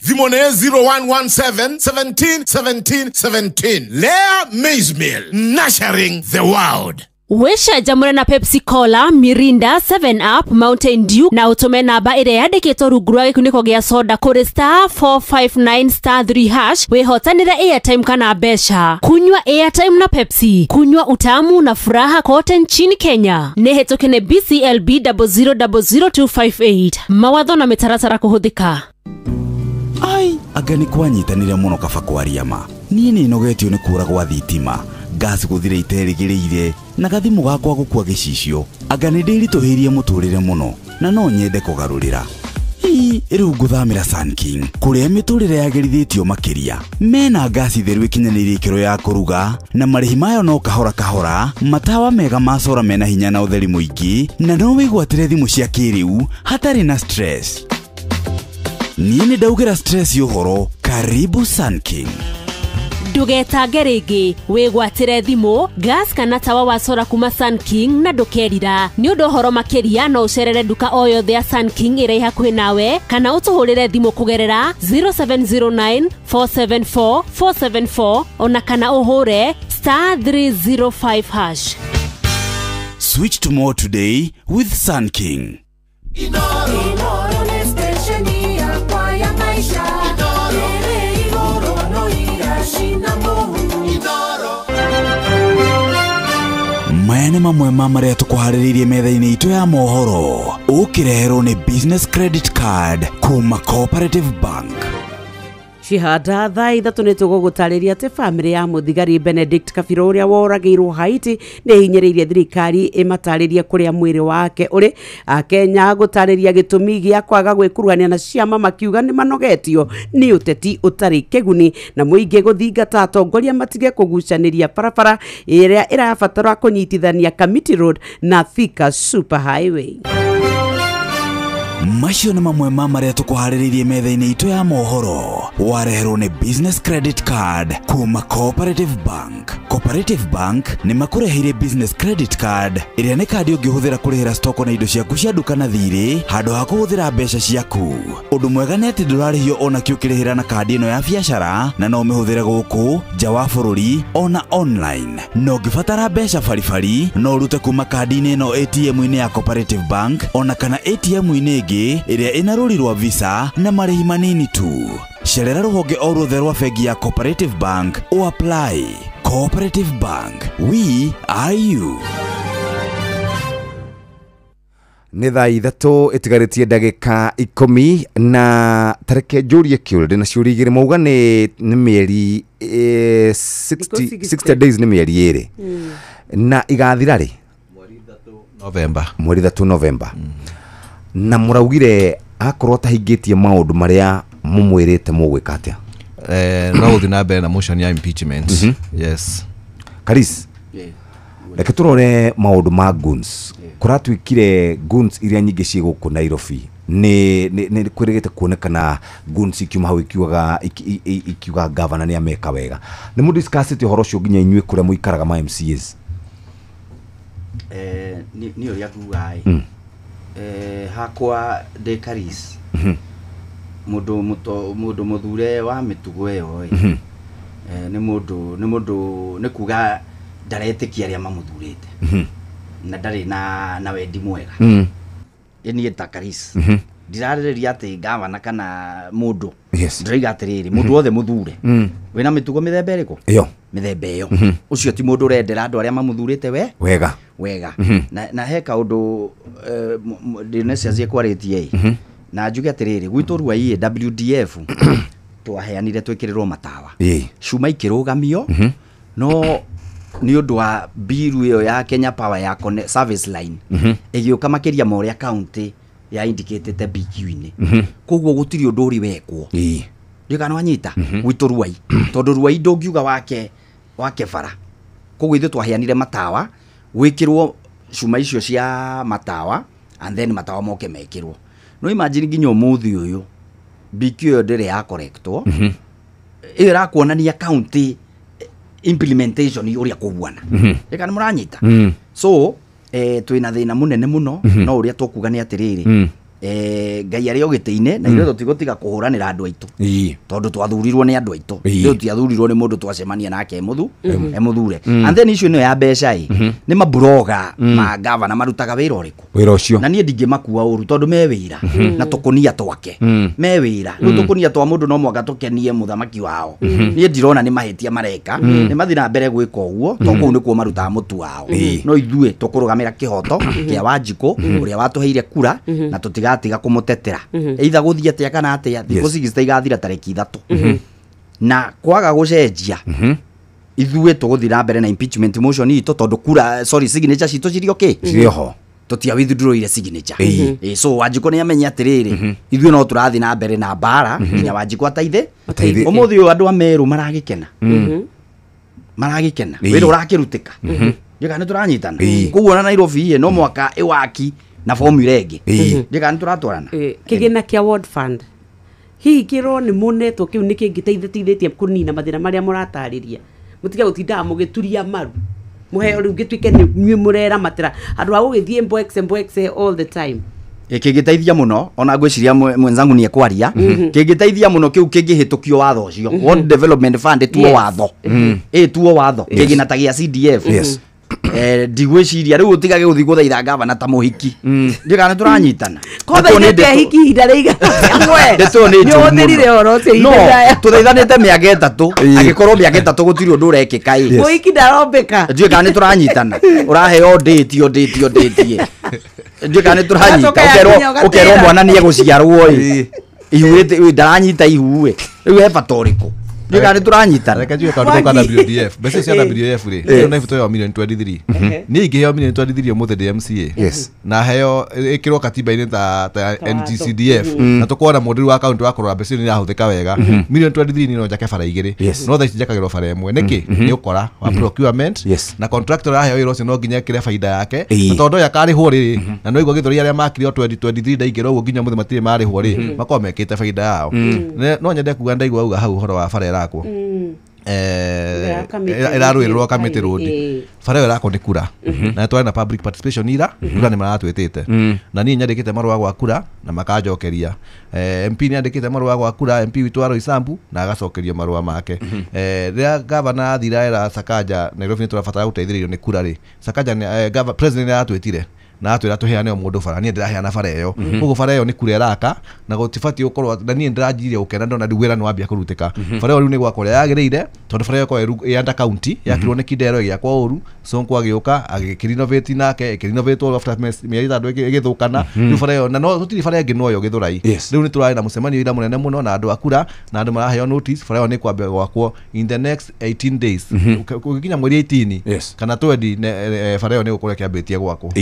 Thimũ nĩ 0117 17 17 17. Lea Maize Meal, nurturing the world. Wĩcanjamũre na Pepsi Cola, Mirinda, 7 Up, Mountain Dew na ũtũme namba ĩrĩa yandĩkĩtwo rungu rwa gĩkunĩko gĩa soda kũrĩ star 459 star 3 hash wĩhotanĩre airtime kana mbeca. Kunywa airtime na Pepsi, kunywa utamu na furaha kote nchini Kenya. Nĩ hĩtũke nĩ BCLB 0000258. Mawatho na mĩtaratara kũhũthĩka. Ai, anga nĩ kwanyitanĩre mũno kaba kwaria ma. Niĩ nĩ nogetio nĩ kũra gwa thitima, gas gũthira iterĩgĩrĩire na gathimũ gakwa gũkua gĩcicio. Anga nĩ ndĩritũhĩirie mũtũrĩre mũno na no nyende kũgarũrĩra. Ii, rĩu ngũthamĩra Sun King kũrĩa mĩtũrĩre yagĩrithĩtio makĩria. Mena ngasi theru ĩkinyanĩirie ikĩro ya kũruga na marĩhi mayo no kahora kahora, matawa mega ma sora mena hinya na ũtheri mũingĩ, na no wĩgwatĩre thimũ cia kĩrĩu hatarĩ na stress. Niĩ nĩ ndaugĩra stress ũhoro. Karibu Sun King. Ndũgetange rĩngĩ, wĩgwatĩre thimũ, gas kana tawa wa sora kuma Sun King na ndũkerira. Nĩ ũndũ ũhoro makĩria no ũcerere nduka o yothe ya Sun King ĩrĩa ĩ hakuhĩ nawe kana ũtũhũrĩre thimũ kũgerera 0709 474 474 ona kana ũhũre star 305 hash. Switch to more today with Sun King. Inoro nĩ station yakwa ya maisha. Ĩrĩ igũrũ no iracina mũhu. Maya nĩ mamwe ma marĩa tũkũharĩrĩirie metha-inĩ itũ ya mohoro, ũkĩreherwo nĩ Business Credit Card kuma Cooperative Bank. Cihanda thaa 3 nĩ tũgũgũtarĩria atĩ bamĩrĩ ya mũthigari Benedict Kabiro ũrĩa woragĩirwo Haiti nĩ ĩhinyĩrĩirie thirikari ĩmatarĩrie kũrĩa mwĩrĩ wake ũrĩ. Akenya gũtarĩria gĩtũmi gĩa kwaga gwĩkuruhania na ciama makiuga nĩ manogetio nĩ ũteti ũtarĩ kĩguni, na mũingĩ gũthingata atongoria matige kũgucanĩria barabara ĩrĩa ĩrabatara kũnyitithania Kamiti Road na Thika Super Highway. Macio nĩ mamwe ma marĩa tũkũharĩrĩirie metha-inĩ itũ ya mohoro, wareherwo nĩ Business Credit Card kuma Cooperative Bank. Cooperative Bank nĩ makũreheire Business Credit Card ĩrĩa nĩ kandi ũngĩhũthĩra kũrĩhĩra stoko na indo ciaku cia nduka na thirĩ handũ ha kũhũthĩra mbeca ciaku. Ũndũ mwega nĩ atĩ ndũrarĩhio ona kĩ ũkĩrĩhĩra na kandi ĩno ya biacara, na no ũmĩhũthĩre gũkũ nja wa bũrũri ona online. Na ũngĩbatara mbeca baribari no ũrute kuma kandi-inĩ ĩno ATM-inĩ ya Cooperative Bank ona kana ATM-inĩ ĩngĩ ĩrĩa ĩna rũri rwa Visa na marĩhi manini tu. Cerera rũhonge o ruothe rwa bengi ya Cooperative Bank o apply. Cooperative Bank, we are you. Nĩ thaa 3 ĩtigarĩtie ndagĩka 10 na tareke njũrie kĩũria ndĩna ciũria igĩrĩ. Mauga nĩ mĩeri 60 days, nĩ mĩeri 2 na igathira rĩ? November. Mweri 3 November. Na mũraugire akorwo atahingĩtie maũndũ marĩa mũmwĩrĩte mũgwĩka atĩa? No gũthiĩ na mbere na motion ya impeachment. Yes. Karis, reke tũrore maũndũ ma goons. Kũratuĩkire goons iria nyingĩ ciĩ gũkũ Nairobi nĩ kwĩrĩgĩte kuonekana goons ikiuma hau ikiuga gavana nĩ ameka wega. Nĩ mũdiscussĩte ũhoro ũcio nginya inyuĩ kũrĩa mũikaraga ma MCAs? Nĩ ũrĩa nguga ĩ, hakwa ndĩ Karis, mũndũ mũthure wa mĩtugo ĩyo ĩ, nĩ mũndũ nĩ kuga ndaretĩkia arĩa mamũthurĩte na ndarĩ na wendi mwega. Niĩ ta Karis ndirarĩrĩria atĩ gavana kana mũndũ, ndĩroiga atĩrĩrĩ, mũndũ wothe mũthure wĩna mĩtugo mĩthemba ĩrĩkũ? Ĩyo mĩthemba ĩyo, ũcio ti mũndũ ũrendera andũ arĩa mamũthurĩte we wega wega. Na he kaũndũ ndĩneciacie kwarĩtie ĩ, na njuge atĩrĩrĩ, gwitũ Ruai WDF twaheanire twĩkĩrĩrwo matawa, cuma ikĩrũgamio, no nĩ ũndũ wa biru ĩyo ya Kenya Power ya service line ĩgĩũka makĩria ma ũrĩa county ya indicatĩte BQ-inĩ, koguo gũtirĩ ũndũ ũrĩ wekwo. Ndiũĩ kana wanyita gwitũ Ruai, tondũ Ruai ndũngiuga wake bara. Koguo ithuĩ twaheanire matawa gwĩkĩrwo cuma icio cia matawa and then matawa moke mekĩrwo. No imagine nginya ũmũthĩ ũyũ BQ ĩyo ndĩrĩ ya correctwo, ĩyo ĩrakuonania county implementation ũrĩa kũhuana. Ĩka nĩ mũranyita? So twĩna thĩna mũnene mũno, no ũrĩa tũkuga nĩ atĩrĩrĩ, Ngai arĩ o gĩtĩ-inĩ na ithuĩ tũtigũtiga kũhũranĩra andũ aitũ, tondũ twathurirwo nĩ andũ aitũ, ithuĩ tũtiathurirwo nĩ mũndũ twacemania nake emũthure. And then issue ĩno ya mbeca ĩ, nĩ maburoga ma gavana marutaga wĩra ũrĩkũ? Wĩra ũcio. Na niĩ ndingĩmakua ũru tondũ me wĩra na tũkũnia twake, me wĩra. Rĩu tũkũnia twa mũndũ no mũhaka tũkenie mũthamaki wao. Niĩ ndirona nĩ mahĩtia mareka, nĩ mathiĩ na mbere gwĩka ũguo tondũ kũu nĩkuo marutaga mũtu wao. No ithuĩ tũkũrũgamĩra kĩhoto kĩa Wanjikũ ũrĩa watũheire kura, na tũtigatiga kũmũtetera either gũthiĩ atĩa kana atĩa. Thikũ 60 igathira tarĩki 3 na kwaga gũcenjia ithuĩ tũgũthiĩ na mbere na impeachment motion itũ, tondũ kura sorry signature citũ cirĩ okay, cirĩ ho, tũtia withdrawire signature. So Wanjikũ nĩ amenye atĩrĩrĩ, ithuĩ no tũrathiĩ na mbere na mbara nginya Wanjikũ ataithe. Ũmũthĩ ũyũ andũ a Meru maragĩkena, maragĩkena wĩra ũrakĩrutĩka, ndiũĩ kana nĩ tũranyitana. Koguo ona Nairobi no mwaka ĩwaki na formula ĩngĩ, ndiũĩ kana nĩ tũratwarana. Kĩgĩna kĩa Ward Fund hihi kĩrwo nĩ mũnetwo kĩu nĩ kĩngĩteithĩtie kũnina mathĩna marĩa mũratarĩria, mũtige gũtindaga mũgĩturia maru mũheo rĩu gĩtuĩke nĩ inyuĩ mũreramatĩra handũ ha gũgĩthiĩ mbwekse mbwekse all the time. Kĩngĩteithia mũno, ona ngwĩciria mwenzangu nĩ ekwaria, kĩngĩteithia mũno kĩu kĩngĩhĩtũkio watho ũcio, World Development Fund tuo watho, tuo watho, kĩgĩna ta gĩa CDF. Ndigwĩciria rĩu ũtigage gũthiĩ gũthaitha gavana ta mũhiki. Ndiũĩ kana nĩtũranyitana. Kothaithĩte hiki ihinda rĩigana Ndeto nĩ njũru mũno. Nĩũhũthĩrire ũhoro ũcio No, ihinda iraya. tũthaithanĩte mĩaka 3 angĩkorwo mĩaka 3 gũtirĩ ũndũ ũrekĩka ĩ. Mũhiki ndarombĩka. Ndiũĩ kana nĩtũranyitana. Ũraheo ndĩti o ndĩti o ndĩti. Ndiũĩ kana nĩtũranyita. Ũgacoka yakinya ũgatĩra. Ũkerwo mwana nĩegũciarwo ĩ. Ihu ndaranyita ihu ĩ. Rĩu he bata ũrĩkũ? Ndiũĩ kana nĩtũranyitana. Reke njuge kaũndũ kau ka WDF. Mbeca cia WDF rĩ, ĩyo nĩ ibutwo ya milioni 23. Niĩ ingĩheo milioni 23 ũmũthĩ ndĩ MCA. Yes. Na heo ĩkĩrwo katiba-inĩ ta NGCDF. Na tũkorwo na mũndũ rĩu wa kaũntĩ wa kũrora mbeca icio nĩirahũthĩka wega. Milioni 23 niĩ no njake bara 2. No thaa ici njakagĩrwo bara 1. Nĩkĩ? Nĩ ũkora wa procurement. Na contractor araheo wĩra ũcio no nginya ekĩre baida yake. Na tondũ ũyũ akarĩhwo rĩ, na no igua Gĩthũrai arĩa makire o 2023 ndaingĩra ũguo nginya ũmũthĩ matirĩ marĩhwo rĩ, makorwo mekĩte baida yao. No nyende kuga ndaigua auga hau ũhoro wa bara ĩrakwo. Ĩrarũĩrĩrwo Kamĩtĩ Road. Bara ĩyo ĩrakwo nĩ kura. Na twarĩ na public participation ira, kura nĩ maratwĩtĩte. Na niĩ nyandĩkĩte marũa gwa kura na makanjokeria. MP nĩ andĩkĩte marũa gwa kura, MP witũ wa Roysambu na agacokerio marũa make. Rĩrĩa gavana athire era Sakaja Nairobi nĩ tũrabatara gũteithĩrĩrio nĩ kura rĩ, Sakaja president nĩ aratwĩtire na atwĩra tũheane o mũndũ bara. Niĩ ndĩraheana bara ĩyo. Koguo bara ĩyo nĩ kura ĩraka na gũtibatiĩ gũkorwo na niĩ ndĩranjirie gũkena ndona rĩu wĩra nĩ wambia kũrutĩka. Bara ĩyo rĩu nĩ gwakwo ũrĩa yagĩrĩire tondũ bara ĩyo ĩkoragwo ĩ under county yakirwo nĩ Kidero ĩgĩakwo ũru, Sonko agĩũka agĩkĩrenovate nake ĩkĩrenovatwo after mĩeri 6 ĩgĩthũkana. Rĩu bara ĩyo na no tũtirĩ bara ĩngĩ no ĩyo Gĩthũrai. Rĩu nĩ tũrarĩ na mũcemanio ira mũnene mũno na andũ a kura na andũ maraheo notice bara ĩyo nĩ kwambia gwakwo in the next 18 days. Gũgĩkinya mweri 18 kana 20 bara ĩyo nĩ gũkorwo ĩkĩambĩtie gwakwo.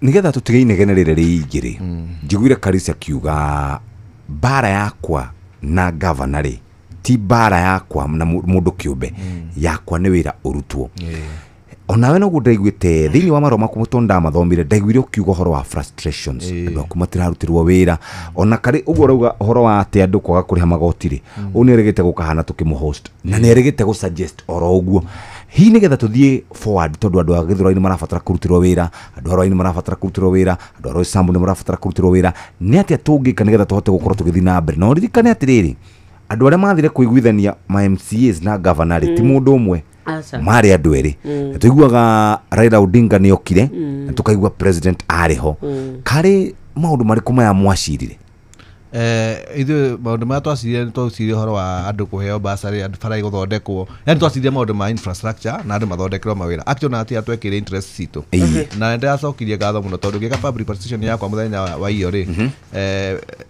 Nigetha tũtige inegene rĩrĩ rĩingĩ rĩ, njiguire Karisa akiuga bara yakwa na gavana rĩ ti bara yakwa na mũndũ kĩũmbe, yakwa nĩ wĩra ũrutwo. Onawe noguo ndaiguĩte thĩinĩ wa marũa maku tondũ ndamathomire, ndaiguire ũkiuga ũhoro wa frustrations, andũ aku matirarutĩrwo wĩra. Ona karĩ ũguo ũrauga ũhoro wa atĩ andũ kwaga kũrĩha magoti rĩ, ũũ nĩerĩgĩte gũkahana tũkĩmũhost na nĩerĩgĩte gũ-suggest oro ũguo. Hihi nĩgetha tũthiĩ forward tondũ andũ a Gĩthũrai nĩ marabatara kũrutĩrwo wĩra, andũ a Rwaĩ nĩ marabatara kũrutĩrwo wĩra, andũ a Roysambu nĩ marabatara kũrutĩrwo wĩra, nĩ atĩa tũngĩka nĩgetha tũhote gũkorwo tũgĩthiĩ na mbere? Na ũririkane atĩrĩrĩ, andũ arĩa mathire kũiguithania ma MCAs na governor rĩ, ti mũndũ ũmwe, marĩ andũ erĩ. Na tũiguaga Raila Odinga nĩ okire, na tũkaigua president arĩ ho. Karĩ maũndũ marĩkũ maya mwacirire? Ithuĩ maũndũ marĩa twacirire nĩ twacirire ũhoro wa andũ kũheo bursary, andũ bara igũthondekwo. Yaani twacirire maũndũ ma infrastructure na andũ mathondekerwo mawĩra. Actually ona hatirĩ twekĩire interest citũ. Na nĩndĩracokirie ngatho mũno tondũ ngĩka public participation yakwa mũthenya wa iyo rĩ,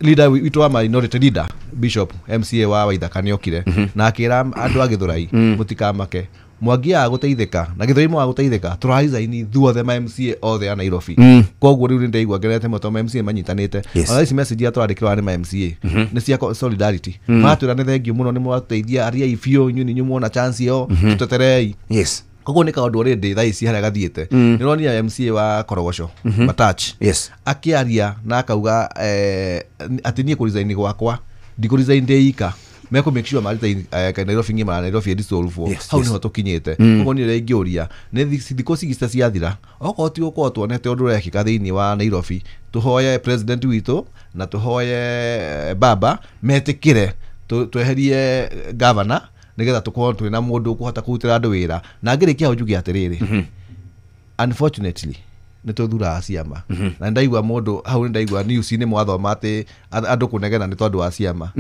leader witũ wa minority leader Bishop MCA wa Waithaka nĩokire na akĩra andũ a Gĩthũrai mũtikamake, mwangiaga gũteithĩka na Gĩthũrai mwaga gũteithĩka tũraresign ithuothe ma MCA othe a Nairobi. Koguo rĩu nĩndaigua ngenete mũno tondũ ma MCA manyitanĩte. Ona ici message iria tũrandĩkĩrwo nĩ ma MCA nĩ cia solidarity. Maratwĩra nĩ thengiũ mũno, nĩ mwatũteithia, ariai biũ, inyuĩ nĩ inyuĩ muona chance ĩyo, tũteterei. Koguo nĩ kaũndũ already thaa ici harĩa gathiĩte. Nĩũronire MCA wa Korogoco, Matach, akĩaria na akauga atĩ niĩ kũresign gwakwa ndikũresign ndĩ ika, mekũ make sure maresign Nairobi ng'ima na Nairobi ĩdisolve. Hau nĩho tũkinyĩte. Koguo niĩ ũrĩa ingĩũria nĩ thikũ cigĩte ciathira, okorwo ti gũkorwo tuonete ũndũ ũrekĩka thĩinĩ wa Nairobi, tũhoye president witũ na tũhoye baba metĩkĩre tweherie governor nĩgetha tũkorwo twĩna mũndũ ũkũhota kũrutĩra andũ wĩra. Na ngĩrĩkia hau njuge atĩrĩrĩ, unfortunately nĩ tũthuraga ciama. Na ndaigua mũndũ hau, nĩ ndaigua news-inĩ mwathoma atĩ andũ kũnegena nĩ tondũ wa ciama.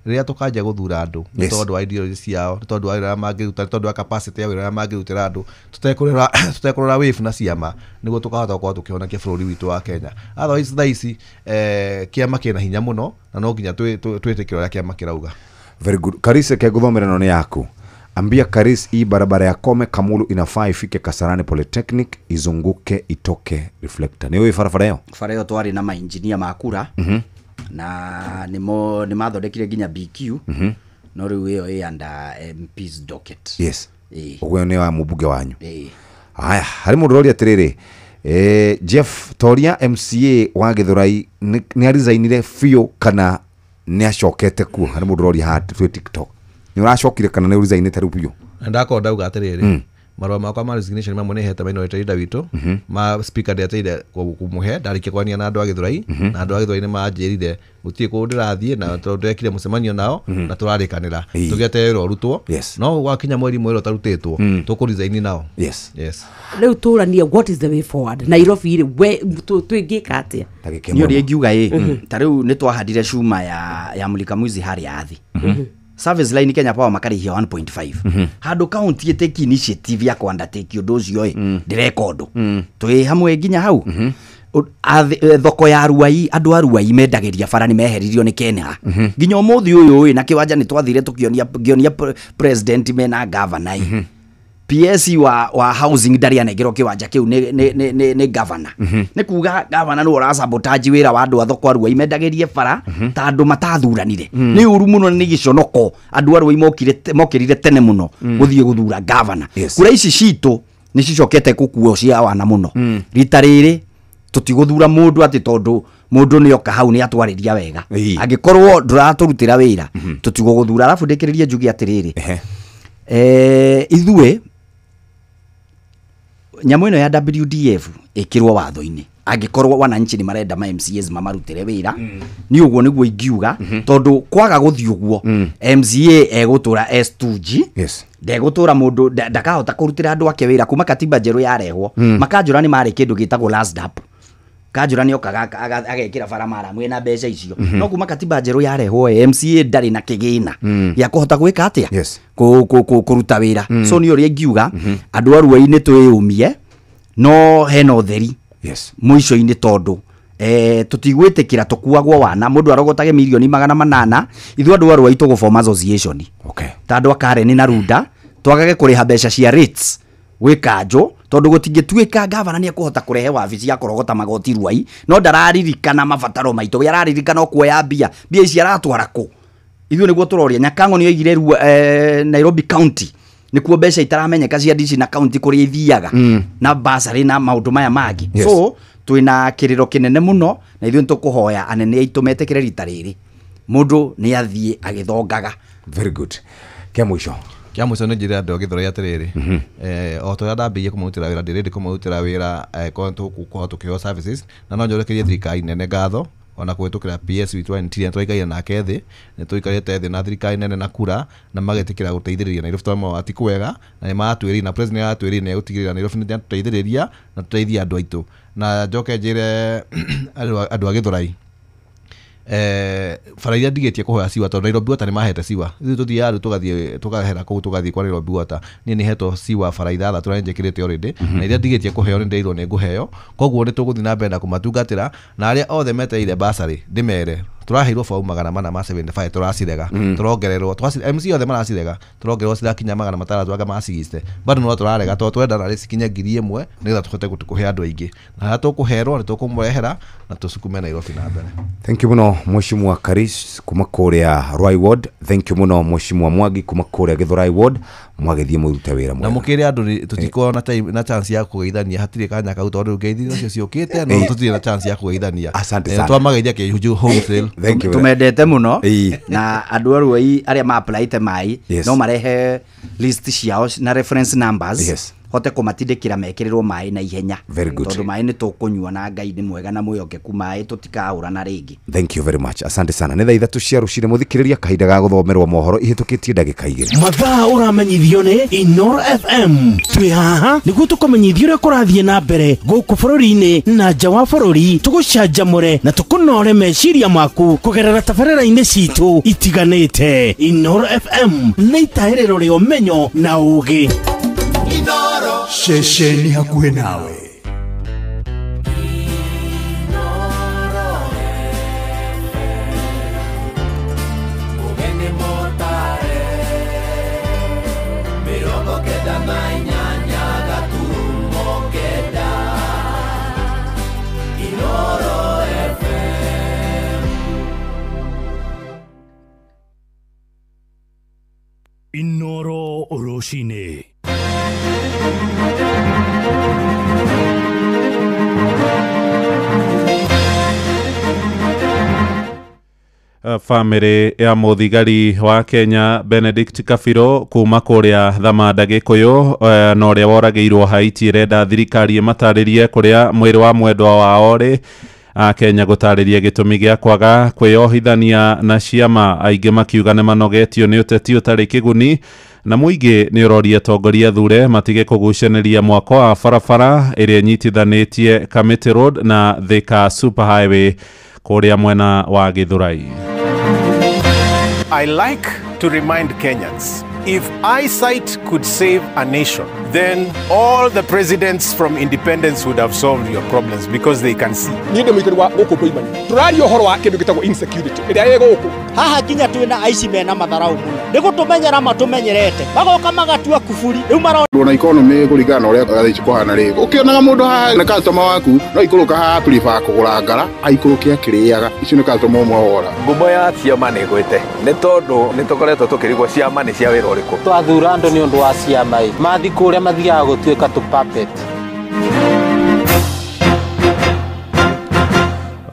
Rĩrĩa tũkanjia gũthura andũ nĩ tondũ wa ideology ciao, nĩ tondũ wa wĩra ũrĩa mangĩruta, nĩ tondũ wa capacity ya wĩra ũrĩa mangĩrutĩra andũ, tũtekũrora wave na ciama, nĩguo tũkahota gũkorwo tũkĩhonokia bũrũri witũ wa Kenya. Otherwise thaa ici kĩama kĩna hinya mũno na no nginya twĩtĩkĩre ũrĩa kĩama kĩrauga. Very good. Karisa, kegũthomera no nĩ yaku. Ambia Karis, hii barabara ya Kome Kamulu inafaa ifike Kasarani Polytechnic, izunguke itoke reflector. Ni wewe barabara ĩyo? Bara ĩyo twarĩ na mainjinia ma kura na nĩmo nĩmathondekire nginya BQ. No rĩu ĩyo ĩ under MP's docket. Ũguo nĩ wa mũmbunge wanyu. Haya, harĩ mũndũ ũroria atĩrĩrĩ, Jeff Toria MCA wa Gĩthũrai nĩ aresignire biũ kana nĩ acokete kuo? Harĩ mũndũ ũroria haha twĩ TikTok. Nĩ ũracokire kana nĩ ũresignĩte rĩu biũ? Na ndakorwo ndauga atĩrĩrĩ, Marũa makwa ma resignation mamwe nĩ hete minority leader witũ, ma speaker ndĩateire kũmũhe ndarĩkia kwaria na andũ a Gĩthũrai, na andũ a Gĩthũrai nĩ manjĩrire gũtirĩ kũndũ ndĩrathiĩ, na tondũ ndekire mũcemanio nao na tũrarĩkanĩra tũgĩeterera ũrutwo, no gwakinya mweri mwerũ ũtarutĩtwo tũkũ resign nao. Yes. Yes. Rĩu tũranie, what is the way forward Nairobi rĩ, we twĩngĩka atĩa? Niĩ ũrĩa ingiuga ĩ, ta rĩu nĩ twahandire cuma ya Mulika Mwizi harĩa athi service line, Kenya Power makarĩhia 1.5 handũ county ĩtĩki initiative ya kũ-undertake ũndũ ũcio ĩ, ndĩreka ũndũ twĩ hamwe nginya hau. Thoko ya Ruai, andũ a Ruai mendagĩria bara nĩ meheririo nĩ Kenya nginya ũmũthĩ ũyũ ĩ, na kĩwanja nĩ twathire tũkĩonia ngĩonia president mena governor ĩ. PS wa housing ndarĩ anengerwo kĩwanja kĩu nĩ governor. Nĩ kuga governor nĩwe ũrasabotage wĩra wa andũ a thoko a Ruai mendagĩrie bara ta andũ matathuranire. Nĩ ũru mũno, nĩ gĩconoko andũ a Ruai mokĩrire tene mũno gũthiĩ gũthura governor. Kura ici citũ nĩ cicokete gũkuo cia wana mũno. Rita rĩrĩ tũtigũthura mũndũ atĩ tondũ mũndũ nĩ oka hau nĩ atwarĩria wega. Angĩkorwo ndũratũrutĩra wĩra, tũtigũgũthura. Arabu ndĩkĩrĩrie njuge atĩrĩrĩ, ithuĩ nyamũ ĩno ya WDF ĩkĩrwo watho-inĩ angĩkorwo wananchi nĩ marenda ma MCAs mamarutĩre wĩra. Nĩ ũguo nĩguo ingiuga, tondũ kwaga gũthiĩ ũguo, MCA egũtũra S2G. Ndegũtũra mũndũ ndakahota kũrutĩra andũ ake wĩra kuma katiba njerũ yarehwo. Makanjũra nĩ marĩ kĩndũ gĩtagwo LASDAP, kanjũra nĩ okaga agekĩra bara maramu ĩna mbeca icio. No kuma katiba njerũ yarehwo ĩ, MCA ndarĩ na kĩgĩna gĩa kũhota gwĩka atĩa? Kũruta wĩra. So nĩ ũrĩa ingiuga, andũ a Ruai nĩ twĩyũmie, no hena ũtheri mũico-inĩ, tondũ tũtigwĩtĩkĩra tũkuagwo wana mũndũ arogotage mirioni 800. Ithuĩ andũ a Ruai tũgũform association ta andũ a Karen na Runda, twagage kũrĩha mbeca cia rates gwĩ kanjũ, tondũ gũtingĩtuĩka gavana nĩ ekũhota kũrehe wabici ya kũrogota magoti Ruai no ndararirikana mabataro maitũ. We araririkana o kuoya mbia. Mbia ici aratwara kũ? Ithuĩ nĩguo tũroria. Nyakango nĩ oigire Nairobi County nĩkuo mbeca itaramenyeka cia DC na county kũrĩa ithiaga na basarĩ na maũndũ maya mangĩ. So twĩna kĩrĩro kĩnene mũno, na ithuĩ nĩtũkũhoya anene aitũ metĩkĩre rita rĩrĩ mũndũ nĩ athiĩ agĩthongaga. Very good. Kĩa mũico? Kĩa mũico nĩ njĩre andũ a Gĩthũrai atĩrĩrĩ, o ta ũrĩa ndambĩrĩirie kũmarutĩra wĩra, ndĩrĩndĩ kũmarutĩra wĩra korwo tũgũkorwo tũkĩheo services, na no njokerie thirikari nene ngatho ona kũhĩtũkĩra PS witũ wa Interior. Tũraikaire nake thĩ, nĩ tũikarĩte thĩ na thirikari nene na kura na magetĩkĩra gũteithĩrĩria Nairobi tondũ ti kwega, na nĩ maratwĩrĩire, na president nĩ aratwĩrĩire nĩ egũtigĩrĩra Nairobi nĩ atũteithĩrĩria na tũteithie andũ aitũ. Na njoke njĩre andũ a Gĩthũrai, bara iria ndigĩtie kũhoya ciwa, tondũ Nairobi Water nĩ mahete ciwa, ithuĩ tũthiaga rĩu tũgathiĩ tũkahera kũu, tũgathiĩ kwa Nairobi Water. Niĩ nĩ hetwo ciwa bara ithathatũ na nĩnjĩkĩrĩte already, na iria ndigĩtie kũheo nĩ ndĩrirwo nĩ ngũheo. Koguo nĩ tũgũthiĩ na mbere na kũmatungatĩra, na arĩa othe metereire basarĩ ndĩmere tũraheirwo bomu 400 ma 75 tũracirega. Tũrongererwo MC othe maracirega, tũrongererwo cirakinya 600 anga ma 60, bado no tũrarega tondũ tũrenda narĩ cikinye 1000 nĩgetha tũhote kũhe andũ aingĩ, na harĩa tũkũherwo nĩ tũkũmũrehera na tũcukume Nairobi na mbere. Thank you muno Mheshimiwa Karis kuma kũrĩa Ruai Ward. Thank you muno Mheshimiwa Mwangi kuma kũrĩa Gĩthũrai Ward. Mwagĩthiĩ mũrute wĩra Na mwega. mũkĩre andũ tũtikorwo na time na chance ya kũgeithania, hatirĩ kanya kau tondũ ngeithi nacio ciũkĩte, no tũtirĩ na chance ya kũgeithania. Asante sana. Twamageithia kĩhunjio wholesale. Thank you. Tumendete mũno, na andũ a Ruai arĩa ma-applyte mai no marehe list ciao na reference numbers, hote kũmatindĩkĩra mekĩrĩrwo maĩ na ihenya. Very good. Tondũ maĩ nĩ tũkũnyua, na Ngai nĩ mwega na mwĩhokeku, maĩ tũtikahũrana rĩngĩ. Thank you very much. Asante sana. Nĩ thaa 3 cia rũcinĩ, mũthikĩrĩria, kahinda ga gũthomerwo mohoro ihĩtũkĩtie ndagĩka 2. Mathaa ũramenyithio nĩ Inoro FM. Twĩ haha nĩguo tũkũmenyithia ũrĩa kũrathiĩ na mbere gũkũ bũrũri-inĩ na nja wa bũrũri, tũgũcanjamũre na tũkũnore meciria maku kũgerera tabarĩra-inĩ citũ itiganĩte. Inoro FM nĩ itahĩrĩro rĩa ũmenyo na ũũgĩ. Ceceni hakuhĩ nawe. Ũgeni mũtare 98.9 Inoro FM. Inoro rũcinĩ. Bamĩrĩ ya mũthigari wa Kenya Benedict Kabirũ kuma kũrĩa Thamanda Gĩkũyũ na ũrĩa woragĩirwo Haiti ĩrenda thirikari ĩmatarĩrie kũrĩa mwĩrĩ wa mwendwa wao ũrĩ. Kenya gũtarĩria gĩtũmi gĩa kwaga kwĩyohithania na ciama, aingĩ makiuga nĩ manogetio nĩ ũteti ũtarĩ kĩguni na mũingĩ nĩ ũroria atongoria thure matige kũgucanĩria mwako wa barabara ĩrĩa ĩnyitithanĩtie Kamiti Road na Thika Super Highway kũrĩa mwena wa Gĩthũrai. I like to remind Kenyans, if eyesight could save a nation, then all the presidents from independence would have solved your problems because they can see. Niĩ ndĩ mũikari wa gũkũ Mboimani. Tũraria ũhoro wa kĩndũ gĩtagwo insecurity ĩrĩa ĩ gũkũ. Haha nginya twĩna aici mena matharau mũno. Nĩ gũtũmenyera matũmenyerete. Magoka magatua kuburi. Rĩu marona na economy kũringana na ũrĩa thaa ici kũhana rĩ. Ũkĩonaga mũndũ haha na customer waku no ikũrũka haha prefer kũgũra ngara aikũrũke akĩrĩaga. Icio nĩ customer ũmwe wora. Ngumo ya ciama nĩ ĩgwĩte nĩ tondũ nĩ tũkoretwo tũkĩrigwo ciama nĩ cia wĩra ũrĩkũ. Twathura andũ nĩ ũndũ wa ciama ĩ. Mathi kũrĩa mathiaga gũtuĩka tũ puppet.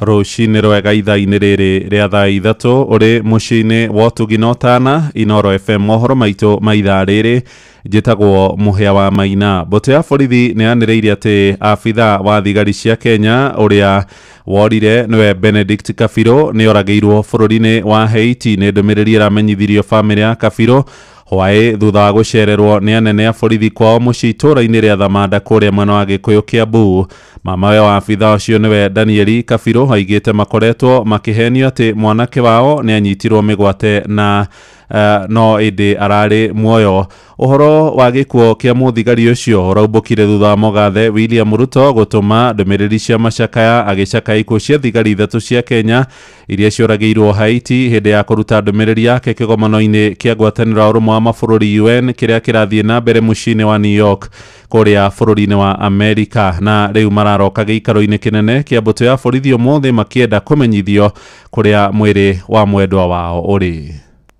Rũcinĩ rwega ithaa-inĩ rĩrĩ rĩa thaa 3 ũrĩ mũciĩ-inĩ wa ũtugi na ũtana Inoro FM mohoro maitũ ma ithaa rĩrĩ. Njĩtagwo Mũhĩa wa Maina. Mbũtũ ya borithi nĩ yanĩrĩire atĩ abitha wa thigari cia Kenya ũrĩa worire nĩwe Benedict Kabirũ nĩ oragĩirwo bũrũri-inĩ wa Haiti. Nĩ ndũmĩrĩri ĩramenyithirio bamĩrĩ ya Kabirũ hwaĩ thutha wa gũcererwo nĩ anene a borithi kwao mũciĩ itũũra-inĩ rĩa Thamanda kũrĩa mwena wa Gĩkũyũ Kĩambu. Mamawe wa abitha ũcio nĩwe Danieli Kabirũ aigĩte makoretwo makĩhenio atĩ mwanake wao nĩ anyitirwo mĩgwate na no ĩndĩ ararĩ muoyo. Ũhoro wa gĩkuo kĩa mũthigari ũcio ũraumbũkire thutha wa mũgathe William Ruto gũtũma ndũmĩrĩri cia macakaya agĩcakaya ikuũ cia thigari 3 cia Kenya iria cioragĩirwo Haiti hĩndĩ ya kũruta ndũmĩrĩri yake kĩgomano-inĩ kĩa ngwatanĩro ya ũrũmwe wa mabũrũri UN kĩrĩa kĩrathiĩ na mbere mũciĩ-inĩ wa New York kũrĩa bũrũri-inĩ wa Amerika. Na rĩu mararoka gĩikaro-inĩ kĩnene kĩa mbũtũ ya borithi ũmũthĩ makĩenda kũmenyithio kũrĩa mwĩrĩ wa mwendwa wao ũrĩ.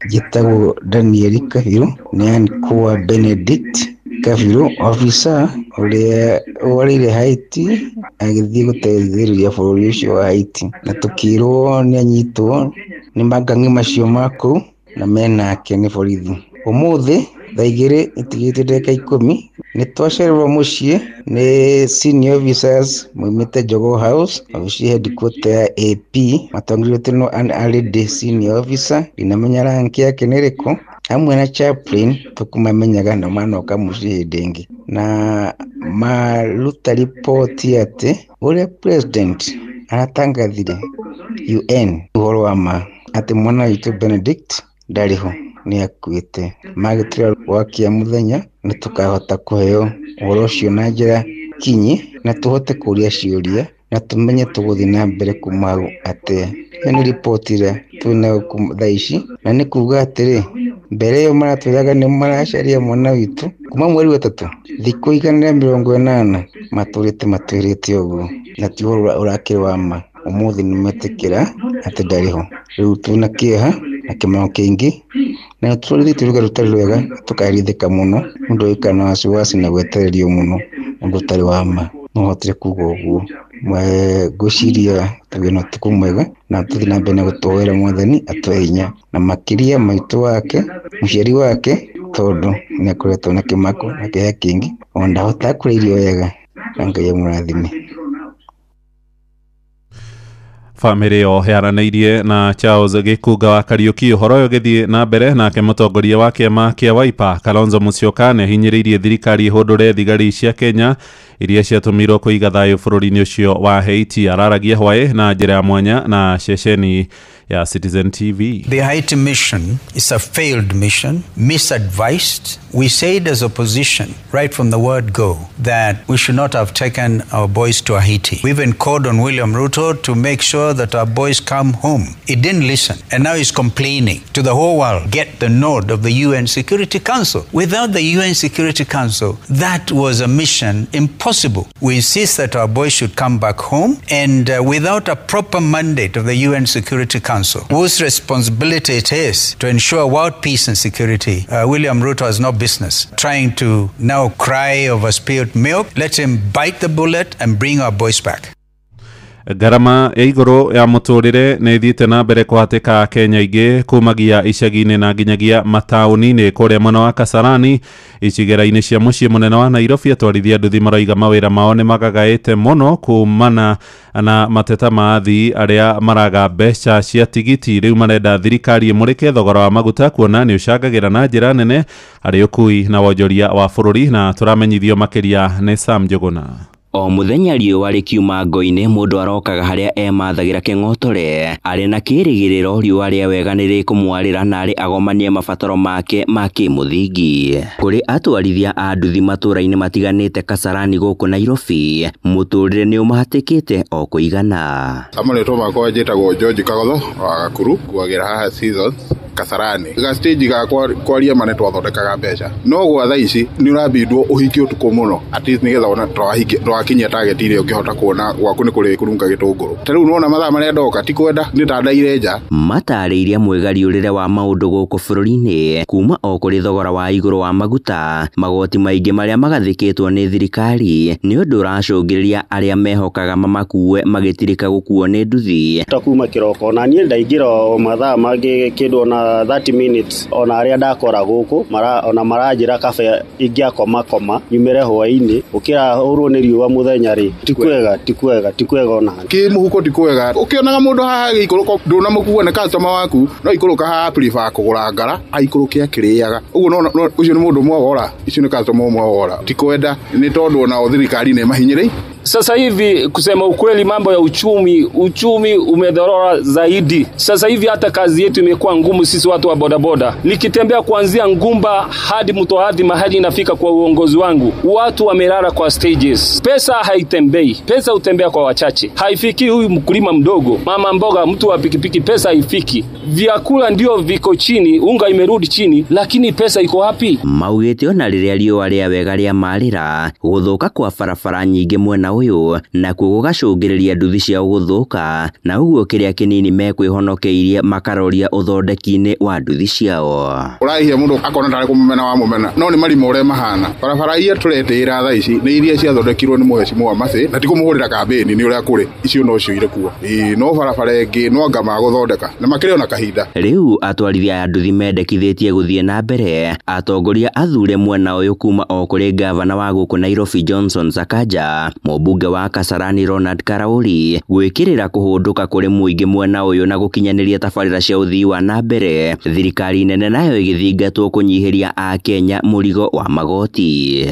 Njĩtagwo Daniel Kabirũ, nĩ ankwa Benedict Kabirũ, officer ũrĩa worĩire Haiti agĩthiĩ gũteithĩrĩria bũrũri ũcio wa Haiti, na tũkĩrwo nĩ anyitwo nĩ mang'ang'i macio ma kũu na menake nĩ borithi. Ũmũthĩ thaa 2 itigĩte ndagĩka 10 nĩ twacererwo mũciĩ nĩ senior officers maumĩte Jogoo House, obici headquarter ya AP, matongoretio nĩ an already senior officer ndinamenya rank yake nĩ ĩrĩkũ, hamwe na chaplain tũkũmamenyaga na manoka mũciĩ hĩndĩ ĩngĩ, na maruta riboti atĩ ũrĩa president aratangathire UN ũhoro wa ma atĩ mwana witũ Benedict ndarĩ ho, nĩ akuĩte. Magĩtwĩra wakia mũthenya nĩ tũkahota kũheo ũhoro ũcio na njĩra kinyi na tũhote kũũria ciũria na tũmenye tũgũthiĩ na mbere kuma hau atĩa. Ĩyo nĩ riboti ĩrĩa twĩnayo thaa ici, na nĩ kuga atĩrĩ, mbere ĩyo maratwĩraga nĩ maracaria mwana witũ kuma mweri wa 3 thikũ 180 matũrĩte matwĩrĩte ũguo, na ti ũhoro ũrakĩrĩ wa ma. Ũmũthĩ nĩ metĩkĩra atĩ ndarĩ ho. Rĩu twĩna kĩeha na kĩmako kĩingĩ na tũrĩthĩtie rũgano rũtarĩ rwega, tũkaherithĩka mũno ũndũ ũikara na wasiwasi na gwetererio mũno ũndũ ũtarĩ wa ma. No hotire kuga ũguo. Ngwĩciria tũgĩe na ũtukũ mwega na tũthiĩ na mbere na gũtũhoera Mwathani atũhe hinya na makĩria maitũ wake, mũciari wake, tondũ nĩ akoretwo na kĩmako na kĩeha kĩingĩ, ona ndahotaga kũrĩa irio wega, na Ngai amũrathime. Bamĩrĩ ĩyo yaranĩirie na Charles Gĩkunga wa Kariũki ũhoro ũyũ ũgĩthiĩ na mbere. Nake mũtongoria wa kĩama kĩa Wiper Kalonzo Musyoka nĩ ahinyĩrĩirie thirikari ĩhũndũre thigari cia Kenya iria ciatũmirwo kũiga thayũ bũrũri-inĩ ũcio wa Haiti. Araragia hwaĩ na njĩra ya mwanya na ceceni ya Citizen TV. The Haiti mission is a failed mission, misadvised. We said as opposition, right from the word go, that we should not have taken our boys to Haiti. We even called on William Ruto to make sure that our boys come home. He didn't listen, and now he's complaining to the whole world. Get the nod of the UN Security Council. Without the UN Security Council, that was a mission impossible. We insist that our boys should come back home, and without a proper mandate of the UN Security Council, whose responsibility it is to ensure world peace and security, William Ruto has no business trying to now cry over spilled milk. Let him bite the bullet and bring our boys back. Ngarama ya igũrũ ya mũtũrĩre nĩ ĩthiĩte na mbere kũhatĩka Kenya ingĩ kumagia icagi-inĩ na nginyagia mataũni-inĩ kũrĩa mwena wa Kasarani icigĩra-inĩ cia mũciĩ mũnene wa Nairobi. Atwarithia nduthi maroiga mawĩra mao nĩ magagaĩte mũno kumana na mateta ma athii arĩa maraga mbeca cia tigiti. Rĩu marenda thirikari ĩmũrĩke thogora wa maguta kuona nĩ ũcangagĩra na njĩra nene harĩ ũkui na wonjoria wa bũrũri. Na tũramenyithio makĩria nĩ Sam Njuguna. O mũthenya riũa rĩkiuma ngo-inĩ mũndũ arokaga harĩa emathagĩra kĩng'otore arĩ na kĩrĩgĩrĩro riũa rĩa wega nĩ rĩkũmwarĩra na arĩ agomanie mabataro make ma kĩmũthingi. Kũrĩ atwarithia a nduthi matũũra-inĩ matiganĩte Kasarani gũkũ Nairobi, mũtũrĩre nĩ ũmahatĩkĩte o kũigana. Marĩtwa makwa njĩtagwo George Kagotho wa Gakuru, nguagĩra haha Seasons Kasarani. Ga stage gakwa kwaria ma nĩ twathondekaga mbeca, no gwa thaa ici nĩ ũrambindwo ũhingie ũtukũ mũno at least nĩgetha ona twakinyia target ĩrĩa ũngĩhota kuona gwaku nĩ kũrĩ kũrunga gĩtũngũrũ. Ta rĩu nĩwona mathaa marĩa ndoka ti kwenda nĩ ndandaire nja. Matarĩirie mwĩgariũrĩre wa maũndũ gũkũ bũrũri-inĩ kuma o kũrĩ thogora wa igũrũ wa maguta, magoti maingĩ marĩa magathĩkĩtwo nĩ thirikari nĩ ũndũ ũracũngĩrĩria arĩa mehokaga mamakue magĩtirĩka gũkuo nĩ nduthi. Ta kuma kĩroko na niĩ ndaingĩra o mathaa mangĩ kĩndũ ona 30 minutes ona arĩa ndakora gũkũ ona maranjĩra kabe ingĩakoma koma nyumĩre hwaĩ-inĩ ũkĩra hũrwo nĩ riũa mũthenya rĩ ti kwega ti kwega ti kwega ona kĩ mũhuko ti kwega. Ũkĩonaga mũndũ haha agĩikũrũka ndũnamũkua nĩ customer waku no ikũrũka haha prefer kũgũra ngara aikũrũke akĩrĩaga ũguo no ũcio nĩ mũndũ ũmwe wora, icio nĩ customer ũmwe wora. Ti kwenda nĩ tondũ onao thirikari nĩ mahinyĩrĩirie. Sasa hivi kusema ukweli, mambo ya uchumi umedorora zaidi. Sasa hivi hata kazi yetu imekuwa ngumu sisi watu wa bodaboda. Nikitembea kuanzia Ngumba hadi Mtohadi mahali inafika kwa uongozi wangu, watu wamelala kwa stages. Pesa haitembei, pesa hutembea kwa wachache. Haifiki huyu mkulima mdogo, mama mboga, mtu wa pikipiki, pesa haifiki. Vyakula ndio viko chini, unga imerudi chini, lakini pesa iko wapi? Maugĩte ona rĩrĩa riũa rĩa wega rĩa marĩra gũthũka kwa barabara nyingĩ mwena ũyũ nakuo gũgacũngĩrĩria nduthi ciao gũthũka na ũguo kĩrĩa kĩnini mekwĩhonokeirie makaroria ũthondeki-inĩ wa nduthi ciao. Ũraihia mũndũ akona tarĩ kũmũmena wa mũmena no nĩ marima ũrĩa mahana. Barabara iria tũretĩĩra thaa ici nĩ iria ciathondekirwo nĩ mũhecimwa Macĩ na ti kũmũhũrĩra kambĩni nĩ ũrĩa kũrĩ, icio no ciũire kuo. No barabara ĩngĩ no anga magũthondeka na makĩrĩ ona kahinda. Rĩu atwarithia a nduthi mendekithĩtie gũthiĩ na mbere atongoria athure mwena ũyũ kuma o kũrĩ gavana wa gũkũ Nairobi Johnson Sakaja, mũmbunge wa Kasarani Ronald Karauri gwĩkĩrĩra kũhũndũka kũrĩ mũingĩ mwena ũyũ na gũkinyanĩria tabarĩra cia ũthii wa na mbere. Thirikari nene nayo ĩgĩthingatwo kũnyihĩria Akenya mũrigo wa magoti.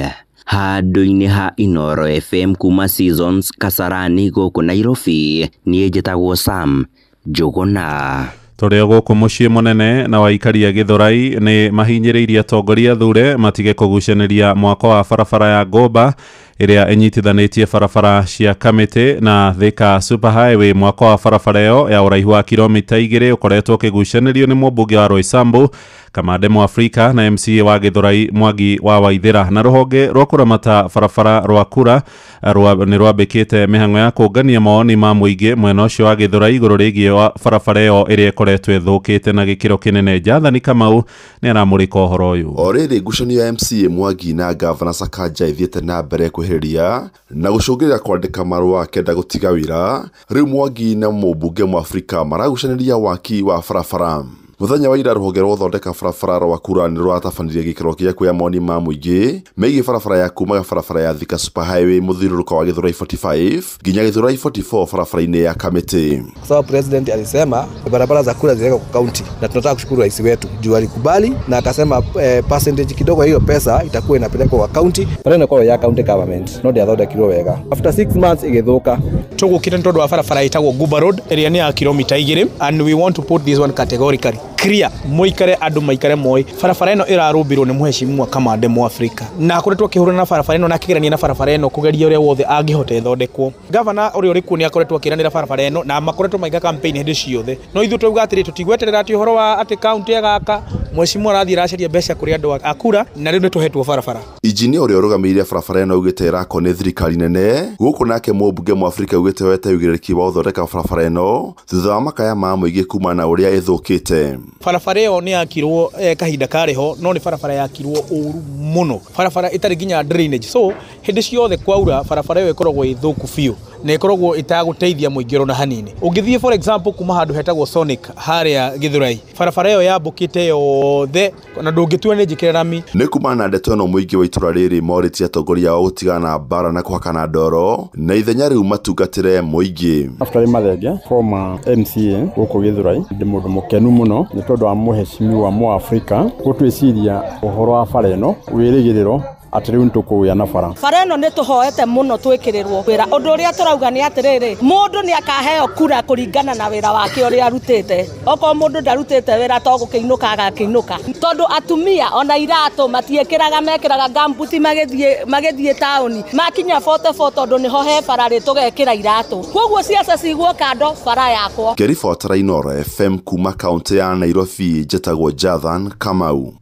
Handũ-inĩ ha Inooro FM kuma Seasons Kasarani gũkũ Nairobi, niĩ njĩtagwo Sam Njuguna. Tũrĩ o gũkũ mũciĩ mũnene na waikari a Gĩthũrai nĩ mahinyĩrĩirie atongoria athure matige kũgucanĩria mwako wa barabara ya Ngũmba ĩrĩa ĩnyitithanĩtie barabara cia Kamĩtĩ na Thika Super Highway. Mwako wa barabara ĩyo ya ũraihu wa kilomita 2 ũkoretwo ũkĩgucanĩrio nĩ mũmbunge wa Roysambu Kamande Mwafrika na MCA wa Gĩthũrai Mwangi wa Waithĩra. Na rũhonge rwa kũramata barabara rwa Kura nĩ rwambĩkĩte mĩhang'o ya kũngania mawoni ma mũingĩ mwena ũcio wa Gĩthũrai igũrũ rĩgiĩ barabara ĩyo ĩrĩa ĩkoretwo ĩthũkĩte na gĩkĩro kĩnene. Jathani Kamau nĩ aramũrĩka ũhoro ũyũ. O rĩrĩ ngucanio ya MCA Mwangi na Gavana Sakaja ĩthiĩte na mbere kwĩhĩrĩria na gũcũngĩrĩria kwandĩka marũa akĩenda gũtiga wĩra. Rĩu Mwangi na mũmbunge Mwafrika maragucanĩria waki wa barabara. Mũthenya wa ira rũhonge rwa gũthondeka barabara rwa Kura nĩ rũratabanirie gĩikaro kĩa kuoya mawoni ma mũingĩ megiĩ barabara ya kumaga barabara ya Thika Super Highway mũthiũrũrũko wa Gĩthũrai 45 nginya Gĩthũrai 44 barabara-inĩ ya Kamĩtĩ. Kwa sababu president alisema barabara za Kura ziliwekwa kwa county, na tunataka kushukuru rais wetu juu alikubali na akasema percentage kidogo hiyo pesa itakuwa inapelekwa kwa county. Barabara inakuwa ya county government no ndiathondekirwo wega. After 6 months igithuka. Tũgũkĩte nĩ tondũ wa barabara ĩtagwo Guba Road ĩrĩa nĩ ya kilomita 2 and we want to put this one categorically clear, moikare andũ maikare moi. Barabara ĩno ĩrarũmbirwo nĩ mũhecimwa Kamande Mwafrika na akoretwo akĩhũrana na barabara ĩno na akĩgerania na barabara ĩno kũgeria ũrĩa wothe angĩhota ĩthondekwo. Gavana ũrĩa ũrĩ kuo nĩ akoretwo akĩranĩra barabara ĩno na makoretwo maiga campaign hĩndĩ ciothe, no ithuĩ twauga atĩrĩ tũtigweterera atĩ ũhoro wa atĩ county ĩgaka mũhecimwa arathiĩ aracaria mbeca kũrĩ andũ a kura na rĩu nĩ tũhetwo barabara. Injinia ũrĩa ũrũgamĩrĩire barabara ĩno augĩte ĩrakwo nĩ thirikari nene gũkũ, nake mũmbunge Mwafrika augĩte wete ũigĩrĩrĩki wa gũthondeka barabara ĩno thutha wa makaya ma mũingĩ kumana na ũrĩa ĩthũkĩte. Barabara ĩyo nĩ yakirwo kahinda karĩ ho, no nĩ barabara yakirwo ũru mũno, barabara ĩtarĩ nginya drainage, so hĩndĩ ciothe kwaura barabara ĩyo ĩkoragwo ĩ thũku biũ. na ĩkoragwo ĩtagũteithia mũingĩ ona hanini. Ũngĩthiĩ for example kuma handũ hetagwo Sonic harĩa Githurai, barabara ĩyo yambũkĩte yothe na ndũngĩtua nĩ njĩkĩre rami. Nĩ kumana na ndeto ĩno mũingĩ wa itũra rĩrĩ morĩtie atongoria ao gũtigana na mbara na kũhakana ndoro na ithenya rĩu matungatĩre mũingĩ. Naftali Mathenge, former MCA gũkũ Githurai, ndĩ mũndũ mũkenu mũno nĩ tondũ wa mũheshimiwa Mũafrika gũtwĩciria ũhoro wa bara ĩno wĩrĩgĩrĩro atĩ rĩu nĩtũkũgĩa na bara. Bara ĩno nĩ tũhoete mũno twĩkĩrĩrwo wĩra. Ũndũ ũrĩa tũrauga nĩ atĩrĩrĩ, mũndũ nĩ akaheo kura kũringana na wĩra wake ũrĩa arutĩte. Okorwo mũndũ ndarutĩte wĩra to gũkĩinũka agakĩinũka, tondũ atumia ona iratũ matiĩkĩraga, mekĩraga gambuti magĩthiĩ taũni, makinya 44 tondũ nĩho he bara rĩ tũgekĩra iratũ. Koguo ciaca cigwo kando bara yakwo. Ngĩribotera Inooro FM kuma kaunti ya Nairobi, njĩtagwo Jathan Kamau.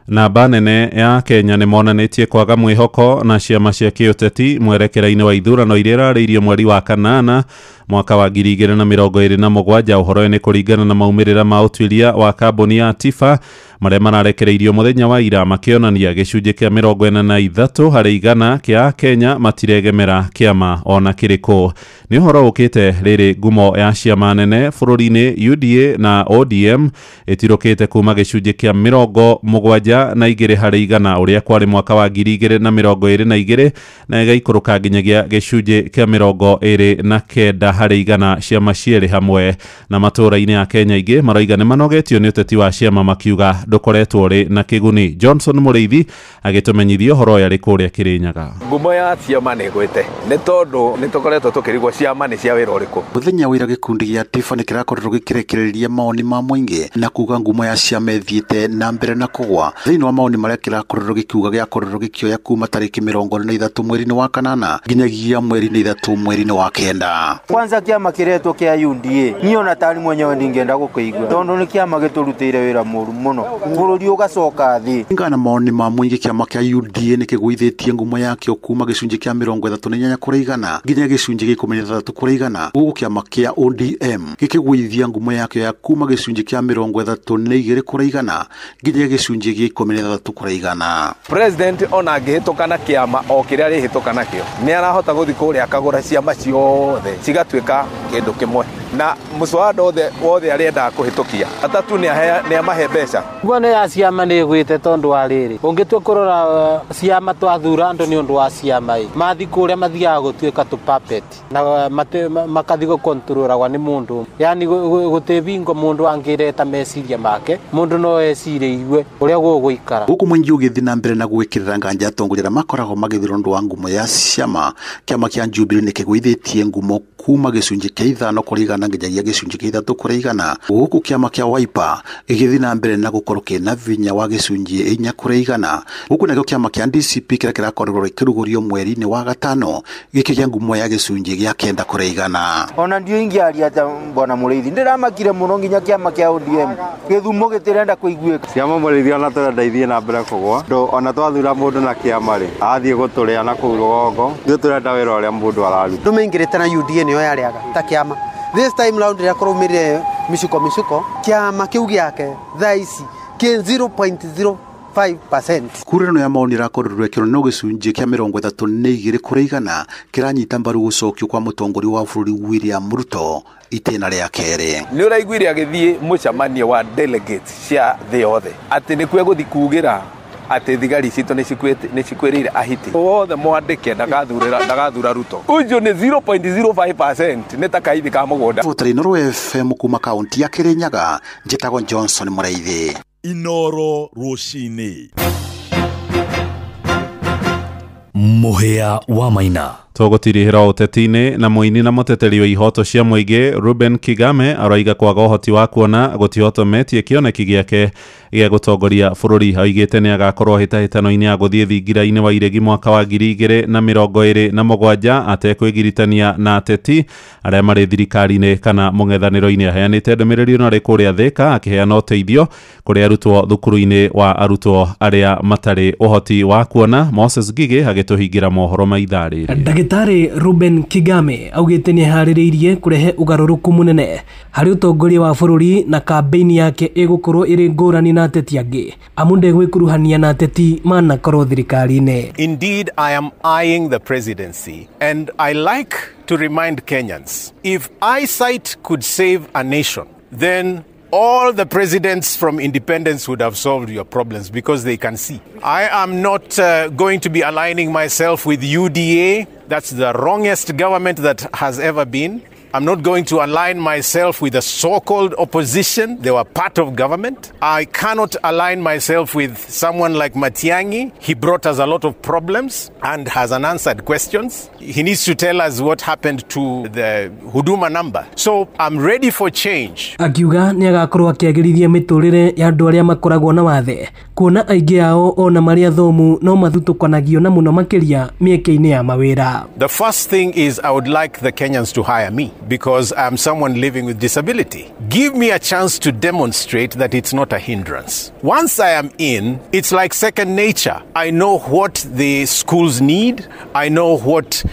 Namba nene ya Kenya nĩ monanĩtie kwaga mwĩhoko na ciama cia kĩũteti mwerekera-inĩ wa ithurano iria irarĩirio mweri wa kanana mwaka wa 2027. Ũhoro ũyũ nĩ kũringana na maumĩrĩra ma ũtuĩria wa kambuni ya Tifa marĩa mararekereirio mũthenya wa ira, makĩonania gĩcunjĩ kĩa 43 harĩ igana kĩa Kenya matiregemera kĩama ona kĩrĩkũ. Nĩ ũhoro ũkĩte rĩrĩ ngumo ya ciama nene bũrũri-inĩ UDA na ODM ĩtirũkĩte kuma gĩcunjĩ kĩa 72 harĩ igana ũrĩa kwarĩ mwaka wa 2022 na ĩgaikũrũka nginyagia gĩcunjĩ kĩa 29 harĩ igana. Ciama cierĩ hamwe na matũũra-inĩ ya Kenya ingĩ maroiga nĩ manogetio nĩ ũteti wa ciama makiuga ndũkoretwo ũrĩ na kĩguni. Johnson Mũrĩithi agĩtũmenyithia ũhoro ũyũ arĩ kũrĩa Kĩrĩnyaga. Ngumo ya ciama nĩ ĩgwĩte nĩ tondũ nĩ tũkoretwo tũkĩrigwo ciama nĩ cia wĩra ũrĩkũ. Mũthenya wa ira gĩkundi gĩa Tifa nĩ kĩrakorirwo gĩkĩrekereria maoni ma mũingĩ na kuga ngumo ya ciama ĩthiĩte na mbere na kũgwa. Thĩinĩ wa maoni marĩa kĩrakorirwo gĩkiuga gĩakorirwo gĩkĩoya kuma tarĩki 43 mweri-inĩ wa kanana nginyagia mweri-inĩ 3 mweri-inĩ wa kenda. Kwanza kĩama kĩretwo kĩa UDA niĩ ona tari mwenyewe ndingĩenda gũkĩigua tondũ nĩ kĩama gĩtũrutĩire wĩra mũru mũno, bũrũri ũgacoka thĩ. Kũringana na maoni ma mũingĩ kĩama kĩa UDA nĩ kĩgũithĩtie ngumo yakĩo kuma gĩcunjĩ kĩa 38 kũrĩ igana nginya gĩcunjĩ kĩa 16 kũrĩ igana, gũkũ kĩama kĩa ODM gĩkĩgũithia ngumo yakĩo ya kuma gĩcunjĩ kĩa 32 kũrĩ igana nginya gĩcunjĩ kĩa 16 kũrĩ igana. President ona angĩhĩtũka na kĩama o kĩrĩa arĩhĩtũka nakĩo nĩ arahota gũthiĩ kũrĩa akagũra ciama ciothe cigatuĩka kĩndũ kĩmwe, na mũswada wothe arĩendaga kũhĩtũkia atatu nĩ amahe mbeca. Ngumo ya ciama nĩ ĩgwĩte tondũ wa rĩrĩ, ũngĩtua kũrora ciama twathura andũ nĩ ũndũ wa ciama ĩ mathi kũrĩa mathiaga gũtuĩka tũ puppet na makathi gũkontrolagwa nĩ mũndũ, yani gũtĩ bingo mũndũ angĩreta meciria make, mũndũ no ecirie igue ũrĩa gũgũikara. Gũkũ mũingĩ ũgĩthiĩ na mbere na gwĩkĩrĩra nganja atongoria arĩa makoragwo magĩthurwo ũndũ wa ngumo ya ciama, kĩama kĩa Jubilee nĩ kĩgũithĩtie ngumo kuma gĩcunjĩ kĩa 5 kũrĩ igana nginyagia gĩcunjĩ kĩa 3 kũrĩ igana, gũkũ kĩama kĩa Wiper gĩgĩthiĩ na mbere na gũkorwo kĩna vinya wa gĩcunjĩ 4 kũrĩ igana, gũkũ nakĩo kĩama kĩa DCP kĩrĩa kĩrakorirwo gĩkĩrugũrio mweri-inĩ wa gatano gĩkĩgĩa ngumo ya gĩcunjĩ gĩa 9 kũrĩ igana. Ona ndio ingĩaria ta bwana Mũrĩithi, ndĩramakire mũno nginya kĩama kĩa ODM gĩthumo gĩtirenda kũiguĩka. Ciama Mũrĩithi ona tũrenda ithiĩ na mbere kũgwa, ndũ ona twathura mũndũ na kĩama rĩ athiĩ gũtũrĩa na kũu rũgongo, ithuĩ tũrenda wĩra ũrĩa mũndũ araruta. Ndũ maingĩrĩte na UDA nĩyo yarĩaga ta kĩama. This time round rĩrĩa kũraumĩrire mĩcuko mĩcuko, kĩama kĩu gĩake thaa ici kĩ 0.05%. Kura ĩno ya maoni ĩrakorirwo ĩkĩrwo no gĩcunjĩ kĩa 32 kũrĩ igana kĩranyita mbaru gũcokio kwa mũtongoria wa bũrũri William Ruto itĩna rĩa kerĩ. Nĩ ũraiguire agĩthiĩ mũcemanio wa delegates cia thĩ yothe atĩ nĩkuo egũthiĩ kugĩra atĩ thigari citũ nĩ cikwĩrĩire Ahiti wothe mwandĩke ndagathura Ruto, ũcio nĩ 0.05% nĩ ta kaithi ka mũgũnda. Bũtari Inooro FM kuma kaunti ya Kĩrĩnyaga, njĩtagwo Johnson Mũrĩithi. Inooro rũcinĩ. Mũhĩa wa Maina. Tũgũtirihĩra ũteti-inĩ na mũini na mũteteri wa ihoto cia mũingĩ Ruben Kigame aroiga kwaga ũhoti wa kuona gũtihotometie kĩoneki gĩake gĩa gũtongoria bũrũri. Oigĩte nĩ agakorwo hĩtahĩtano-inĩ ya gũthiĩ thingira-inĩ wa iregi mwaka wa 2027 atekwĩgiritania na ateti arĩa marĩ thirikari-inĩ kana mũng'ethanĩro-inĩ. Aheanĩte ndũmĩrĩri ĩno arĩ kũrĩa Thĩka akĩheana ũteithio kũrĩ arutwo thukuru-inĩ wa arutwo arĩa matarĩ ũhoti wa kuona. Moses Ngigĩ agĩtũhingĩra mohoro ma ithaa rĩrĩ. Ndagĩtarĩ Ruben Kigame augĩte nĩ eharĩrĩirie kũrehe ũgarũrũku mũnene harĩ ũtongoria wa bũrũri na kambĩini yake ĩgũkorwo ĩrĩ ngũrani na ateti angĩ, amu ndegwĩkuruhania na ateti manakorwo thirikari-inĩ. Indeed, I am eyeing the presidency and I like to remind Kenyans, if eyesight could save a nation, then all the presidents from independence would have solved your problems because they can see. I am not going to be aligning myself with UDA. That's the wrongest government that has ever been. I'm not going to align myself with the so-called opposition. They were part of government. I cannot align myself with someone like Matiang'i. He brought us a lot of problems and has unanswered questions. He needs to tell us what happened to the Huduma number. So I'm ready for change. Akiuga nĩ agakorwo akĩagĩrithia mĩtũrĩre ya andũ arĩa makoragwo na wathe, kuona aingĩ ao ona marĩ athomu no mathutũkanagio na mũno makĩria mĩeke-inĩ ya mawĩra. The first thing is I would like the Kenyans to hire me because I'm someone living with disability. Give me a chance to demonstrate that it's not a hindrance. Once I am in, it's like second nature. I know what the schools need. I know what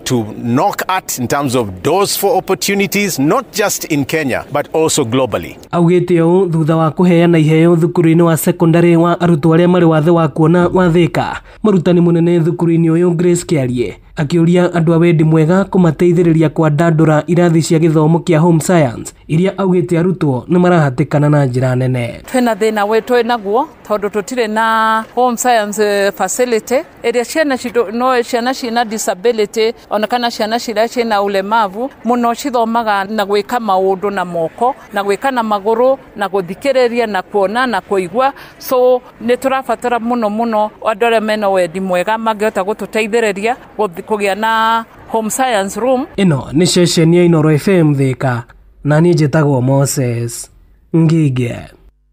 to knock at in terms of doors for opportunities, not just in Kenya, but also globally. Augĩte ũũ thutha wa kũheana iheo thukuru-inĩ wa secondary wa arutwo arĩa marĩ wathe wa kuona wa Thika. Mũrutani mũnene thukuru-inĩ ũyũ Grace Kĩarie akĩũria andũ a wendi mwega kũmateithĩrĩria kwandandũra irathi cia gĩthomo kĩa home science iria augĩte arutwo nĩ marahatĩkana na njĩra nene. Twĩna thĩna twĩ naguo tondũ tũtirĩ na home science facility ĩrĩa ciana citũ no ciana ciĩna disability ona kana ciana ciria ciĩna ulemavu mũno cithomaga na gwĩka maũndũ na moko na gwĩka na magũrũ na gũthikĩrĩria na kuona na kũigua, so nĩ tũrabatara mũno mũno andũ arĩa mena wendi mwega mangĩhota gũtũteithĩrĩria kũgĩa na home science room. Ĩno nĩ ceceni ya Inooro FM Thika na niĩ njĩtagwo Moses Ngige.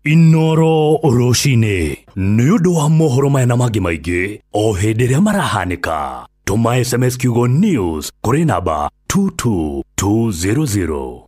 Inooro rũcinĩ nĩ ũndũ wa mohoro maya na mangĩ maingĩ o hĩndĩ ĩrĩa marahanĩka. Tũma SMS kiugo news kũrĩ namba 22200.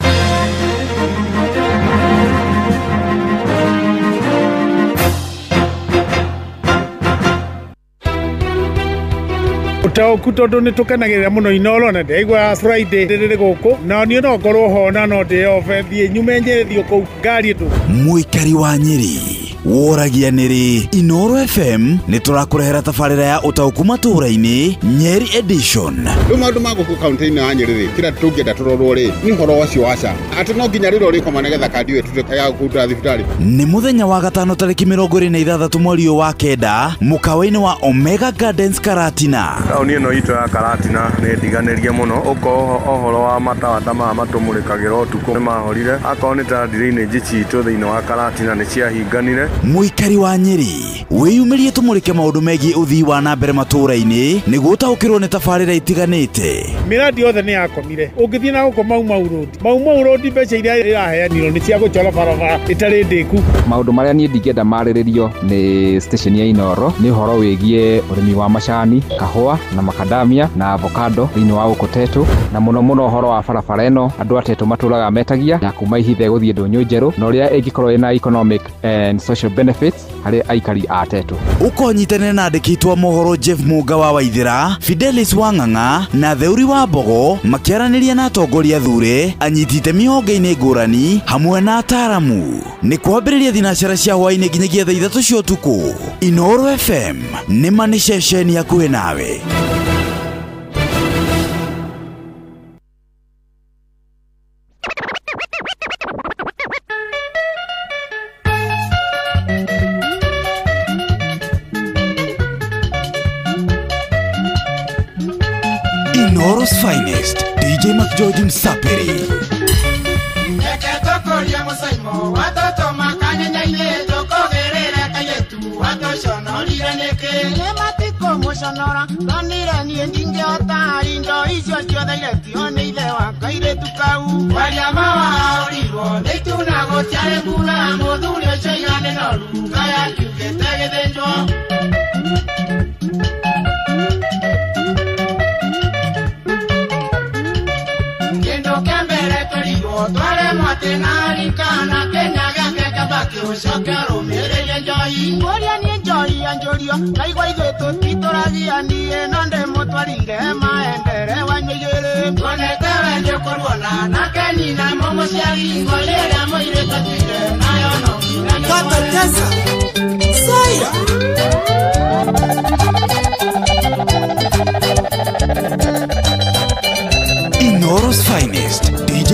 Ũtaũku tondũ nĩ tũkenagĩrĩra mũno Inooro na ndĩraigua Friday rĩrĩ gũkũ na niĩ no ngorwo ho na no ndĩobe thiĩ nyume Nyĩrĩ thiĩ kũu ngari tu. Mũikari wa Nyĩrĩ woragia nĩrĩ Inooro FM nĩ tũrakũrehera tabarĩra ya ũtaũku matũũra-inĩ Nyeri edition. Rĩu maũndũ ma gũkũ kaunti-inĩ ya Nyĩrĩ rĩ kĩrĩa tũngĩenda tũrorwo rĩ nĩ ũhoro ũcio wa SHA atĩ no nginya rĩrĩa ũrĩkoma nĩgetha kandi ĩyo ĩtuĩke ya kũruta thibitarĩ. Nĩ mũthenya wa gatano tarĩki 26 mweri ũyũ wa kenda mũkawa-inĩ wa Omega Gardens Karatina. Taũni ĩno itũ ya Karatina nĩ ndiganĩrie mũno ũkorwo ũhoro wa matawa ta maya matũmũrĩkagĩra ũtukũ nĩ mahorire, akorwo nĩ ta drainage citũ thĩinĩ wa Karatina nĩ ciahinganire. Mũikari wa Nyĩrĩ wĩyumĩrie tũmũrĩke maũndũ megiĩ ũthii wa na mbere matũũra-inĩ nĩguo ũtaũkĩrwo nĩ tabarĩra itiganĩte. Mĩradi yothe nĩ yakomire, ũngĩthiĩ na gũkũ Mau Mau Road, Mau Mau Road mbeca iria iraheanirwo nĩ cia gũchora barabara ĩtarĩ ndĩku. Maũndũ marĩa niĩ ndingĩenda marĩrĩrio nĩ station ya Inooro nĩ ũhoro wĩgiĩ ũrĩmi wa macani, kahũa na makadamia na avocado thĩinĩ wa gũkũ Tetu, na mũno mũno ũhoro wa barabara ĩno andũ a Tetu matũraga metagia ya kuma Ihithe gũthiĩ Ndũnyũ Njerũ na ũrĩa ĩngĩkorwo ĩna economic and social benefits harĩ aikari a Tetu. Ũkonyitanĩra na andĩki a mohoro Jeff Munga wa Waithĩra, Fidelis Wang'ang'a na Theuri wa Mbogo makĩaranĩria na atongoria thure anyiti itemi honge-inĩ ngũrani hamwe na ataaramu. Nĩ kwambĩrĩria thinacara cia hwaĩ-inĩ nginyagia thaa 3 cia ũtukũ. Inooro FM nĩ ma nĩ ceceni hakuhĩ nawe. Inooro's finest, DJ McGeorge Msapiri.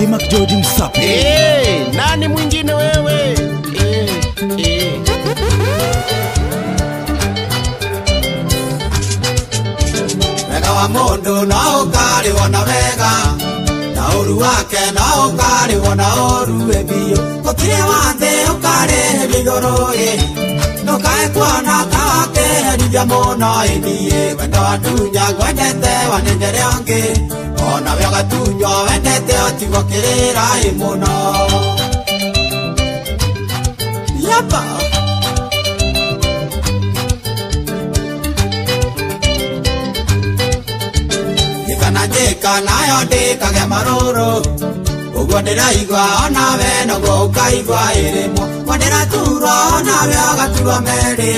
DJ McGeorge Msapi. Hey, nani mwingine wewe? Hey, hey. Wega wa mundu no ũkarĩhwo na wega, na ũru wake no ũkarĩhwo na ũru biũ. Gũtirĩ wa thĩ ũkarĩhĩrio igũrũ ĩ, ndũkae kuona ta wakĩherithia mũno ĩ niĩ. Wendo watunya ngwendete wanenjere ũngĩ, onawe ũgatunywo wendete ũtigwo kĩrĩra ĩ mũno. Yapa. Kana njĩka nayo ndĩkage marũrũ, ũguo ndĩraigua onawe noguo ũkaigua ĩrĩmwo. Guo ndĩraturwo onawe ũgaturwo merĩ,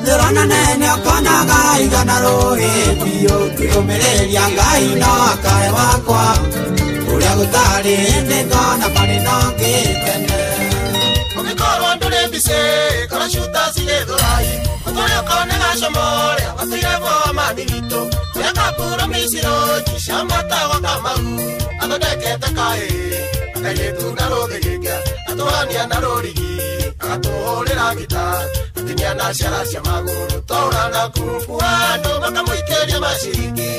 ndĩrona nene ũkonaga igana rũĩ biũ. Kwĩyũmĩrĩria Ngai no akae wakwa, ũrĩa gũtarĩ ĩndĩ ngona barĩ no ngĩkene. Ũngĩkorwo ndũrĩ mbicĩ kora cuta cigĩthũrai, ũtũre ũkone gacomore watũire bwa mani witũ. Ũrĩa kapuro miciro cicamatagwo Kamau, athondekete kaĩ akairĩtu na rũthĩgĩke, atũhania na rũrigi, agatũhũrĩra ngita, atinia na ciara cia magũrũ, twaũra na kumbu andũ makamũikĩria maciringi.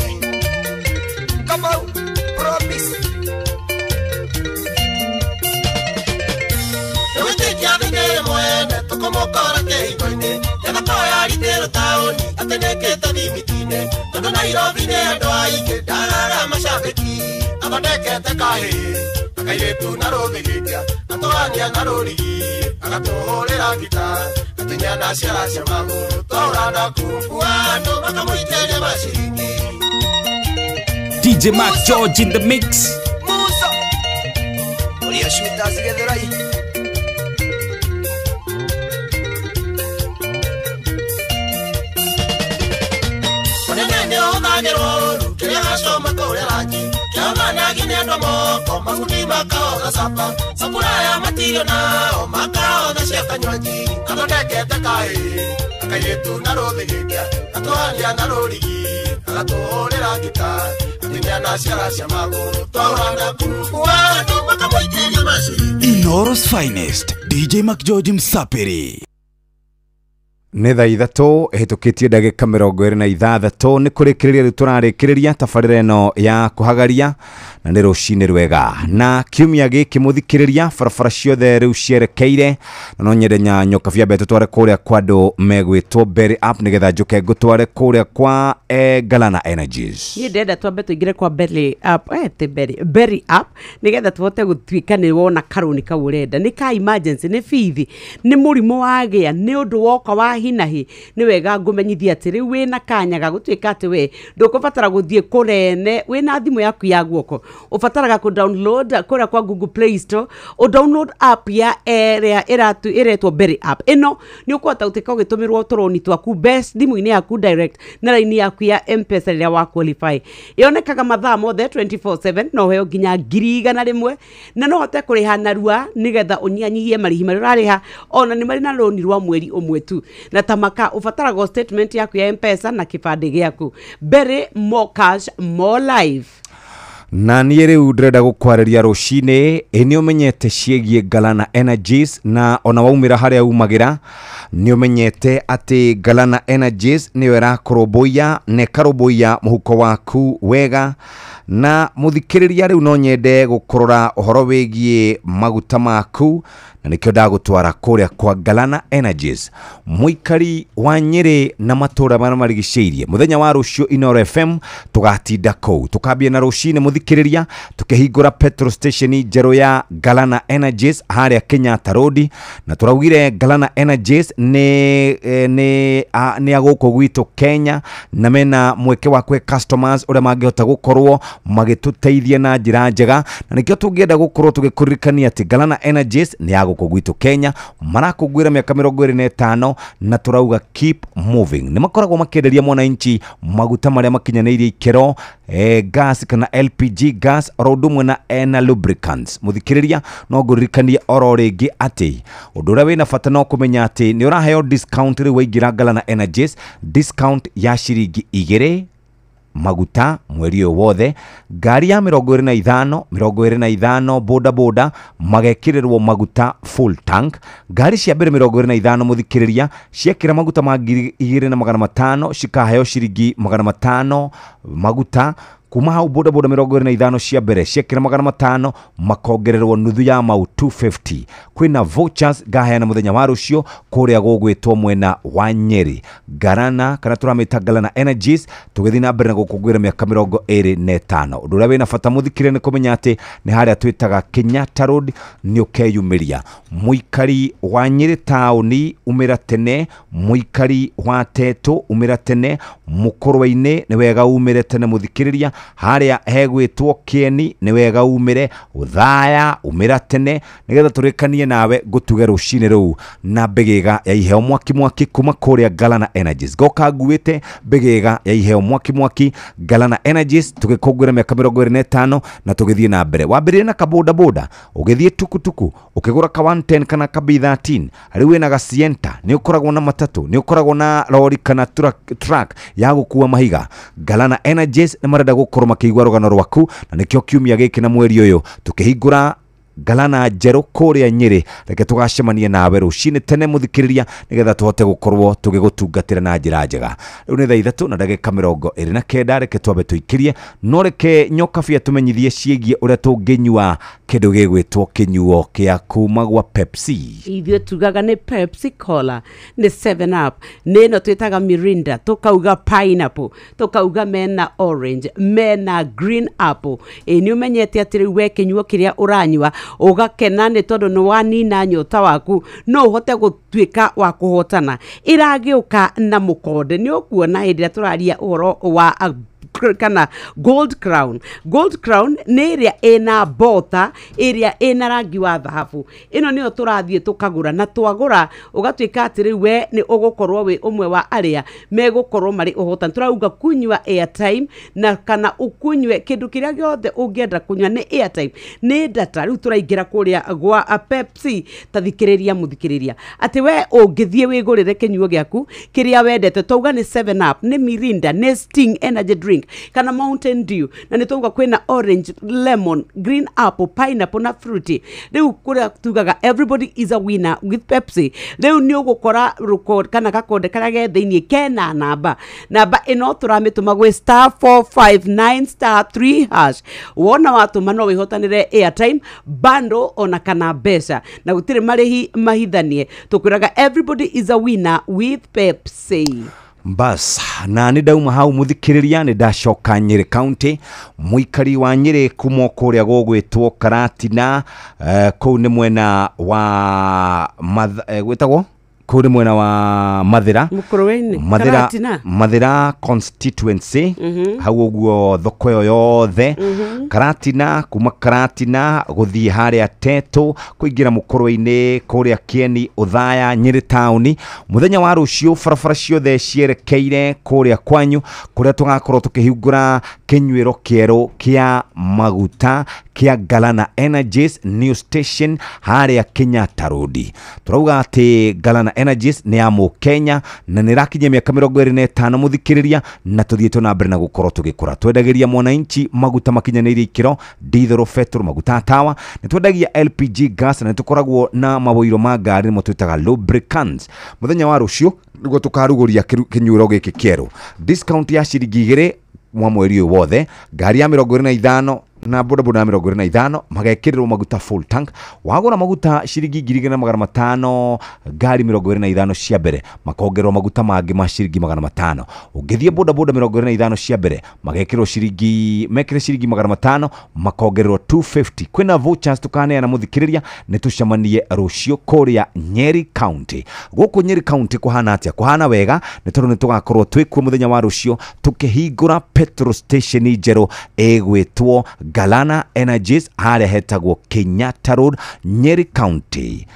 Kamau promise. Nĩgwĩtĩkia thĩ nĩ mwene tũkũmũkora kĩhingo-inĩ, nĩgatoya ritĩrũ taũni atĩ nĩkĩte thimiti-inĩ, tondũ Nairobi nĩ andũ aingĩ ndarara macambĩki. Athondekete kaĩ akairĩtu na rũthĩgĩkia, atũhania na rũrigi, agatũhũrĩra ngita, atinia na ciara cia magũrũ, twaũra na kumbu andũ makamũikĩria maciringi. DJ Mark George in the mix. Musa ũrĩa cuta cigĩthũrai. Kĩrĩa gacoma kũrĩa rangi kĩamanagi nĩ andũ moko mabundi makaotha capa sapuraya matirio nao makaotha cia kanywanji. Athondekete kaĩ akairĩtu na rũthĩgĩkia, atũhania na rũrigi, agatũhũrĩra ngita, atinia na ciara cia magũrũ, twaũra na kumbu andũ makamũikĩria maciringi. Inooro's finest, DJ McGeorge Msapiri. Nĩ thaa 3 ĩhĩtũkĩtie ndagĩka 26 nĩ kũrĩkĩrĩria rĩu tũrarĩkĩrĩria tabarĩra ĩno ya kũhagaria, na nĩ rũcinĩ rwega. Na kiumia gĩkĩ mũthikĩrĩria, barabara ciothe rĩu cierekeire, na no nyende nyanyoka bia mbere tũtware kũrĩa kwa andũ megwĩtwo Berry Up, nĩgetha njũke ngũtware kũrĩa kwa Galana Energies. Niĩ ndĩrenda twambe tũingĩre kwa Berry Up, ti Berry Up, nĩgetha tũhote gũtuĩka nĩ wona karũni kau ũrenda. Nĩ ka emergency, nĩ bithi, nĩ mũrimũ wagĩa, nĩ ũndũ woka wa hinahi. Nĩ wega ngũmenyithia atĩ rĩu wĩna kanya ga gũtuĩka atĩ we ndũkũbatara gũthiĩ kũrene, wĩna thimũ yaku ya guoko. Ũbataraga kũ download kũrĩa kwa Google Play Store, ũ download app ya ĩrĩa ĩretwo Berry App. Ĩno nĩ ũkũhota gũtuĩka ũgĩtũmĩrwo tũrũni twaku best thimũ-inĩ yaku direct na raini yaku ya M-Pesa rĩrĩa wa qualify. Yonekaga mathaa mothe 24/7, no ũheo nginya 100,000, na no ũhote kũrĩha narua nĩgetha ũnyihanyihie marĩhi marĩa ũrarĩha, ona nĩ marĩ na rũni rwa mweri ũmwe tu. Na tamaka ũbataraga statement yaku ya M-Pesa na kĩbandĩ gĩaku. Berry, more cash, more life. Na niĩ rĩu ndĩrenda gũkwarĩria rũcinĩ, ĩ nĩ ũmenyete ciĩgiĩ Galana Energies, na ona waumĩra harĩa umagĩra nĩ ũmenyete atĩ Galana Energies nĩyo ĩrakũrũmbũiya na ĩkarũmbũiya mũhuko waku wega. Na mũthikĩrĩria, rĩu no nyende gũkũrora ũhoro wĩgiĩ maguta maku, na nĩkĩo ndagũtwara kũrĩa kwa Galana Energies. Mũikari wa Nyĩrĩ na matũũra marĩa marigicĩirie, mũthenya wa rũciũ Inooro FM tũgatinda kũu. Tũkambia na rũcinĩ mũthikĩrĩria, tũkĩhingũra petrol station njerũ ya Galana Energies harĩa Kenyatta Road, na tũraugire Galana Energies nĩ a gũkũ gwitũ Kenya, na mena mweke wa kũhe customers ũrĩa mangĩhota gũkorwo magĩtũteithia na njĩra njega, na nĩkĩo tũngĩenda gũkorwo tũgĩkũririkania atĩ Galana Energies nĩ ya gũkũ gwitũ Kenya, marakũngũĩra mĩaka 25, na tũrauga keep moving. Nĩ makoragwo makĩenderia mwananchi maguta marĩa makinyanĩirie ikĩro, gas kana LPG gas, oro ũndũ ũmwe na ena lubricants. Mũthikĩrĩria, no ngũririkanie oro rĩngĩ atĩ ũndũ ũrĩa wĩna bata no kũmenya atĩ nĩ ũraheo discount rĩu waingĩra Galana Energies, discount ya ciringi 2 maguta mweri ũyũ wothe. Ngari ya 25 25 boda boda magekĩrĩrwo maguta full tank. Ngari cia mbere 25 mũthikĩrĩria ciekĩra maguta ma 2500 cikaheo ciringi 500 maguta. Kuma hau boda boda 25 cia mbere ciekĩra 500 makongererwo nuthu ya mau 250. Kwĩna vouchers ngaheana mũthenya wa rũciũ kũrĩa gũgwĩtwo mwena wa Nyeri. Garana kana tũramĩta Galana Energies tũgĩthiĩ na mbere na gũkũngũĩra mĩaka 25. Ũndũ ũrĩa wĩna bata mũthikĩrĩria nĩ kũmenya atĩ nĩ harĩa twĩtaga Kenyatta Road nĩ ũkeyumĩria. Mũikari wa Nyeri taũni umĩra tene, mũikari wa Tetu umĩra tene, Mũkũrwe-inĩ nĩ wega umĩre tene mũthikĩrĩria, harĩa hegwĩtwo Kĩeni nĩ wega umĩre, Ũthaya umĩra tene nĩgetha tũrĩkanie nawe ngũtuge rũcinĩ rũu na mbĩgĩga ya iheo mwaki mwaki kuma kũrĩa Galana Energies. Ngoka nguĩte mbĩgĩga ya iheo mwaki mwaki Galana Energies tũgĩkũngũĩra mĩaka 25 na tũgĩthiĩ na mbere. Wambĩrĩrie na kaboda boda, ũgĩthiĩ tukutuku, ũkĩgũra ka 110 kana ka B13, rĩu wĩna ga Sienta, nĩ ũkoragwo na matatũ, nĩ ũkoragwo na lori kana truck ya gũkua mahiga. Galana Energies nĩ marenda gũkorwo makĩigua rũgano rwaku na nĩkĩo kiumia gĩkĩ na mweri ũyũ tũkĩhingũra Galana njerũ kũrĩa Nyĩrĩ. Reke tũgacemanie nawe rũcinĩ tene mũthikĩrĩria nĩgetha tũhote gũkorwo tũgĩgũtungatĩra na njĩra njega. Rĩu nĩ thaa 3 na ndagĩka 29, reke twambe tũikĩrie, no reke Nyokabi atũmenyithie ciĩgiĩ ũrĩa tũngĩnyua kĩndũ gĩgwĩtwo kĩnyuo kĩa kuma gwa Pepsi. Ithuĩ tugaga nĩ Pepsi Cola, nĩ 7 Up, nĩ ĩno twĩtaga Mirinda, tũkauga pineapple, tũkauga mena orange, mena green apple. Ĩ nĩ ũmenyete atĩ rĩu we kĩnyuo kĩrĩa ũranyua ũgakena nĩ tondũ nĩ wanina nyota waku, no ũhote gũtuĩka wa kũhotana. Ĩragĩũka na mũkonde, nĩ ũkuona hĩndĩ ĩrĩa tũraria ũhoro wa kana Gold Crown. Gold Crown nĩ ĩrĩa ĩna bota, ĩrĩa ĩna rangi wa thahabu. Ĩno nĩyo tũrathiĩ tũkagũra, na twagũra ũgatuĩka atĩ rĩu we nĩ ũgũkorwo wĩ ũmwe wa arĩa megũkorwo marĩ ũhotani. Tũrauga kunyua airtime na kana ũkunyue kĩndũ kĩrĩa gĩothe ũngĩenda kunyua nĩ airtime, nĩ data. Rĩu tũraingĩra kũrĩa gwa Pepsi. Ta thikĩrĩria mũthikĩrĩria atĩ we ũngĩthiĩ wĩgũrĩre kĩnyuo gĩaku kĩrĩa wendete, twauga nĩ 7 Up, nĩ Mirinda, nĩ Sting energy drink kana Mountain Dew, na nĩ twauga kwĩna orange, lemon, green apple, pineapple na fruity. Rĩu kũrĩa tugaga everybody is a winner with Pepsi. Rĩu nĩ ũgũkora rũko kana gakonde karĩa ge thĩiniĩ kena namba ĩno tũramĩtũma gwĩ star 459 star 3 hash. Wona watũma no wĩhotanĩre airtime, bundle ona kana mbeca, na gũtirĩ marĩhi mahithanie. Tũkwĩraga everybody is a winner with Pepsi. Bas, na nĩ ndauma hau mũthikĩrĩria, nĩ ndacoka Nyĩrĩ County. Mũikari wa Nyĩrĩ kuma kũrĩa gũgwĩtwo Karatina, kũu nĩ mwena wa gwĩtagwo kũu nĩ mwena wa Mathĩra, Mathĩra constituency, hau ũguo thoko ĩyo yothe. Karatina, kuma Karatina gũthiĩ harĩa Tetu kũingĩra Mũkũrwe-inĩ kũrĩa Kĩeni, Ũthaya, Nyĩrĩ taũni. Mũthenya wa rũciũ barabara ciothe cierekeire kũrĩa kwanyu, kũrĩa tũgakorwo tũkĩhingũra kĩnyuĩro kĩerũ kĩa maguta kĩa Galana Energies new station harĩa Kenyatta Road. Tũrauga atĩ Galana Energies nĩ ya Mũkenya na nĩ ĩrakinyia mĩaka 25 mũthikĩrĩria, na tũthiĩte na mbere na gũkorwo tũgĩkũra. Twendagĩria mwananchi maguta makinyanĩirie ikĩro, diesel, petrol, maguta tawa, nĩ twendagia LPG gas, na nĩ tũkoragwo na maũiro ma ngari nĩmo twĩtaga lubricants. Mũthenya wa rũciũ nĩguo tũkarugũria kĩnyuĩro gĩkĩ kĩerũ. Discount ya ciringi 2 mwa mweri ũyũ wothe, ngari ya 25 na boda boda ya 25 magekĩrĩrwo maguta full tank. Wagũra maguta ciringi 2500 ngari 25 cia mbere makongererwo maguta mangĩ ma ciringi 500. Ũngĩthiĩ boda boda 25 cia mbere magekĩrwo ciringi, mekĩre ciringi 500 makongererwo 250. Kwĩna vouchers tũkaneana mũthikĩrĩria, nĩ tũcemanie rũciũ kũrĩa Nyeri County. Gũkũ Nyeri County kũhana atĩa? Kũhana wega nĩ tondũ nĩ tũgakorwo twĩkuo mũthenya wa rũciũ tũkĩhingũra petrol station njerũ ĩgwĩtwo Galana Energies harĩa hetagwo Kenyatta Road, Nyeri County,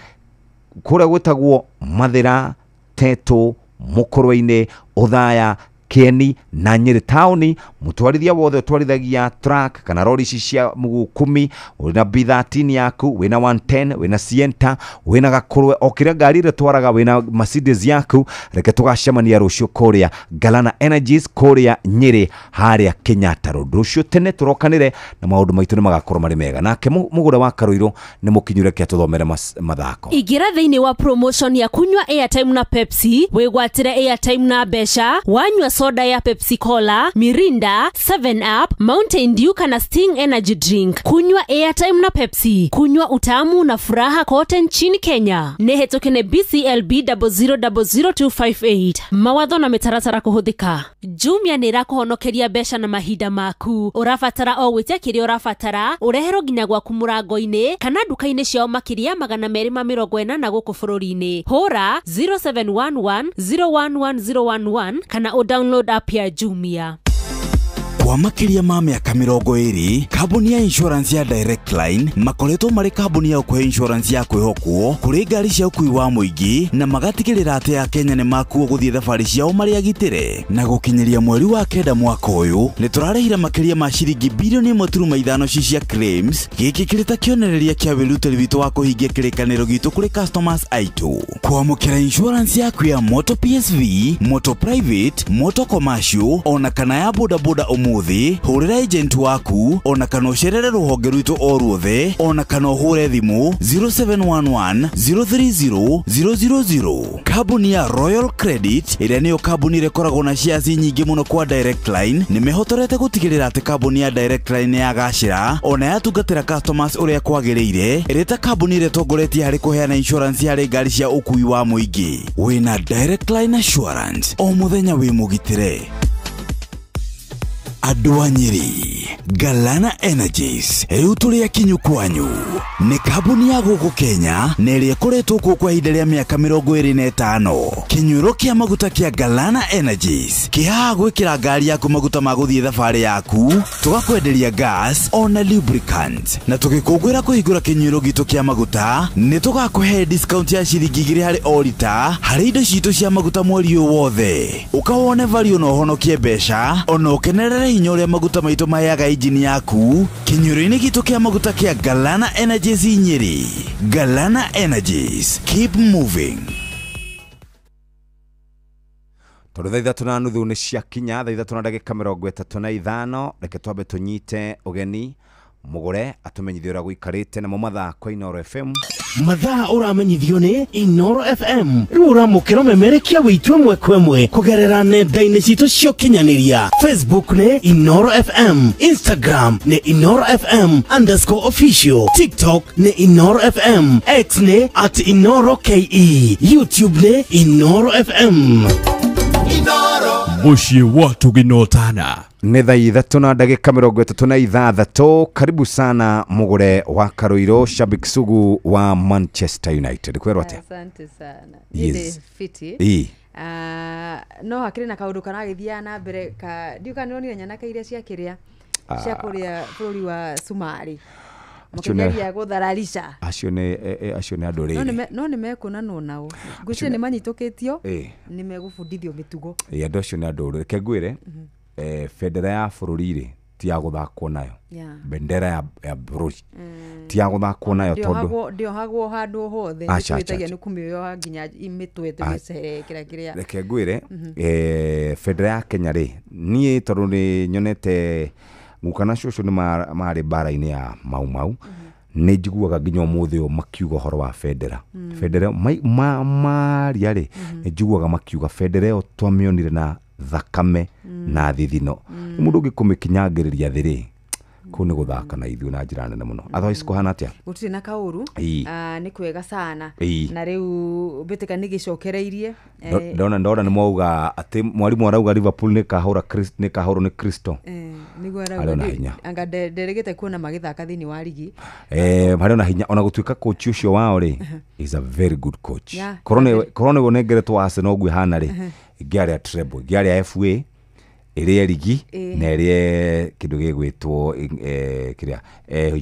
kũrĩa gwĩtagwo Mathĩra, Tetu, Mũkũrwe-inĩ, Ũthaya, Kieni na Nyeri taoni. Mutwarithia wothe utwarithagia truck kana rori ici cia mguu 10, wina B13 yaku, wina 110, wina Sienta, wina gakurwe, o kiria ngari ĩrĩa twaraga, wina Mercedes yaku, reke tugacemania rucio kuria Galana Energies kuria Nyeri haria Kenyatta Road. Rucio tene turokanire na maundu maitu ni magakorwo mari mega. Nake mugure wa Karuiro ni mukinyure kia tuthomere mathako. Igira thiini wa promotion ya kunywa airtime na Pepsi, wigwatire airtime na mbeca, wanywa soda ya Pepsi Cola, Mirinda, 7 Up, Mountain Dew kana Sting Energy Drink. Kunywa airtime na Pepsi, kunywa utamu na furaha kote nchini Kenya. Nehetokene BCLB 0000258. Mawatho na mitaratara kuhuthika. Jumia nĩ ĩrakũhonokeria mbeca na mahinda maku. Ũrabatara o gwĩtia kĩrĩa ũrabatara, ũreherwo nginya gwaku mũrango-inĩ kana nduka-inĩ ciao makĩria 280 gũkũ bũrũri-inĩ. Hũra 0711 011011 kana ũdownload app ya Jumia. Kwa makiria ma mĩaka 20, kambuni ya insurance ya Direct Line makoretwo marĩ kambuni ya kũhe insurance ya kwĩhokwo kũrĩ ngari cia ũkui wa mũingĩ na magatigĩrĩra atĩ Akenya nĩ makuo gũthiĩ thabarĩ ciao marĩ agitĩre. Na gũkinyĩria mweri wa 9 mwaka ũyũ nĩ tũrarĩhire makĩria ma ciringi bilioni 1.5 ci cia claims. Gĩkĩ kĩrĩ ta kĩonereria kĩa wĩrutĩri witũ wa kũhingia kĩrĩkanĩro gitũ kũrĩ customers aitũ. Kwamũkĩra insurance yaku ya moto PSV, moto private, moto commercial ona kana ya bodaboda ũmũthĩ, hũrĩra agent waku ona kana ũcerere rũhonge rwitũ o ruothe ona kana ũhũre thimũ 0711 030 000. Kambuni ya Royal Credit ĩrĩa nĩyo kambuni ĩrĩa ĩkoragwo na shares nyingĩ mũno kwa Direct Line nĩ mehotorete gũtigĩrĩra atĩ kambuni ya Direct Line nĩ yagacĩra ona yatungatĩra customers ũrĩa kwagĩrĩire, ĩrĩ ta kambuni ĩrĩa ĩtongoretie harĩ kũheana insurance harĩ ngari cia ũkui wa mũingĩ. Wĩna Direct Line Assurance o mũthenya wĩ mũgitĩre. Andũ a Nyeri, Galana Energies rĩu tũrĩ akinyu kwanyu. Nĩ kambuni ya gũkũ Kenya na ĩrĩa ĩkoretwo kuo kwa ihinda rĩa mĩaka 25. Kĩnyuĩro kĩa maguta kĩa Galana Energies kĩhaha gwĩkĩra ngari yaku maguta ma gũthiĩ thabarĩ yaku, tũgakwenderia gas ona lubricant. Na tũgĩkũngũĩra kũhingũra kĩnyuĩro gitũ kĩa maguta, nĩ tũgakũhe discount ya ciringi 2 harĩ o rita harĩ indo citũ cia maguta mweri ũyũ wothe. Ũka wone value na ũhonokie mbeca ona ũkenerere hinya ũrĩa maguta maitũ maheaga injini yaku kĩnyuĩro-inĩ gitũ kĩa maguta kĩa Galana Energies Nyeri. Galana Energies, keep moving. Tondũ thaa 3:30 nĩ ciakinya, thaa 3:35, reke twambe tũnyite ũgeni mũgũre atũmenyithie ũrĩa gũikarĩte namo mathako Inooro FM. Mathaa ũramenyithio nĩ Inooro FM. Rĩu ũramũkĩra ũmemerekia witũ ĩmwe kwa ĩmwe kũgerera nenda-inĩ citũ cia ũkinyanĩria. Facebook nĩ Inooro FM, Instagram nĩ Inooro FM _official, TikTok nĩ Inooro FM, X nĩ @InooroKE, YouTube nĩ Inooro FM. Mũciĩ wa Tũginotana. Nĩ thaa 3:36. Karibu sana mũgũre wa Karuiro, shabiki sugu wa Manchester United. Kwĩrwo atĩa? Asante sana. Yes. Nĩ fiti. Ĩĩ. No hakĩrĩ na kaũndũ karagĩthiaga na mbere ka ndiũ kana nĩwonire nyanake iria cia kĩrĩa cia kũrĩa bũrũri wa Sumarĩ makĩgeria gũthararisha. Acio nĩ andũ rĩrĩ. No nĩ mekũnanwo nao. Ngwĩciria nĩ manyitũkĩtio, nĩ megũbundithio mĩtugo. Ĩĩ, andũ acio nĩ andũ rĩrĩ. Reke ngwĩre, bendera ya bũrũri rĩ ti ya gũthakwo nayo. Bendera ya bũrũri ti ya gũthakwo nayo tondũ ndĩohagwo handũ hothe, nĩtwĩtagia nĩ kũmĩoha nginya mĩtwe tũgĩcerekera kĩrĩa. Reke ngwĩre, bendera ya Kenya rĩ, niĩ tondũ nĩ nyonete guka na cũcũ nĩ marĩ mbara-inĩ ya Mau Mau, nĩ njiguaga nginya ũmũthĩ ũyũ makiuga ũhoro wa bendera. Bendera maria rĩ, nĩ njiguaga makiuga bendera ĩyo twamĩonire na thakame na thithino. Mũndũ ũngĩkũmĩkinyangĩrĩria thĩ rĩ, kũu nĩ gũthaka na ithuĩ na njĩra nene mũno. Otherwise kũhana atĩa? Gũtirĩ na kaũru, nĩ kwega sana. Na rĩu mbĩtĩka nĩ gĩcokereirie. Ndona nĩ mwauga atĩ mwarimũ arauga Liverpool nĩ kahũrwo nĩ Crystal. Nĩguo arauga. Anga nderegete kuona magĩthaka thĩinĩ wa rigi. Harĩ ona hinya ona gũtuĩka coach ũcio wao rĩ is a very good coach. Korwo nĩ ũnengeretwo Arsenal ũguo ĩhana rĩ, ĩngĩarĩa treble, ĩngĩarĩa FA Ĩrĩe rigi na ĩrĩe kĩndũ gĩgwĩtwo kĩrĩa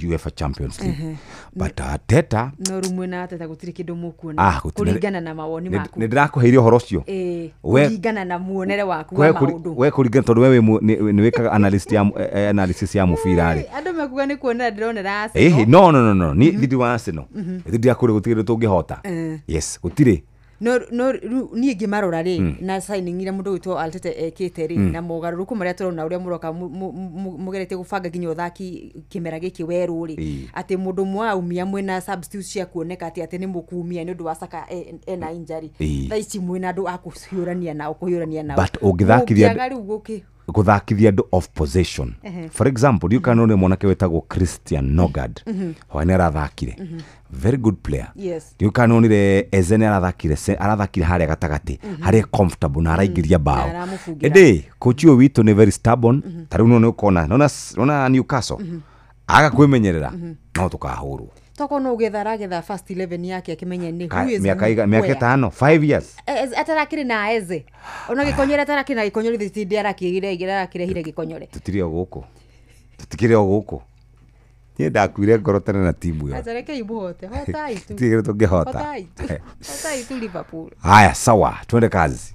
UEFA Champions League. But Arteta no rumwe na Arteta gũtirĩ kĩndũ mũkuona kũringana na mawoni maku. Nĩ ndĩrakũheire ũhoro ũcio. Kũringana na muonere waku wa maũndũ. We kũringana tondũ we nĩ wĩkaga analysis ya mũbira rĩ. Andũ mekuga nĩ kuonera ndĩronera Arsenal. No niĩ thidi wa Arsenal. Thidi ya kũrĩ gũtirĩ kĩndũ tũngĩhota. Yes, gũtirĩ. No niĩ ngĩmarora rĩ na signing iria mũndũ witũ Arteta ekĩte rĩ na mogarũrũku marĩa tũrona ũrĩa mũroka mũgeretie gũbanga nginya ũthaki kĩmera gĩkĩ werũ rĩ atĩ mũndũ mwaumia mwĩna substitute cia kuoneka atĩ nĩ mũkumia nĩ ũndũ wa Saka ena injury thaa ici mwĩna andũ a kũhiũrania nao but ũngĩthakithia gũthakithia andũ of possession. For example, you can only mwanake wetagwo Christian Nogard. Hwa nĩ arathakire. Very good player. Yes. You can only Eze nĩ arathakire harĩa gatagatĩ, harĩa comfortable na araingĩria bao. Ĩndĩ coach ũyũ witũ nĩ very stubborn. Ta rĩu nĩ ũkona nona Newcastle. Aga kwĩmenyerera no tũkahũrwo. Toko no getha aragetha first 11 yake akĩmenye nĩ who is mĩaka 5 5 years atarakĩrĩ na Eze ona gĩkonyore atarakĩrĩ na gĩkonyore thiti arakĩrehire gĩkonyore tũtirĩ o gũkũ niĩ ndakuire ngoro tene na timu ĩyo. Atareke imuhote hotai tu tũtirĩ tũngĩhota hotai tu Liverpool. Haya sawa, twende kazi.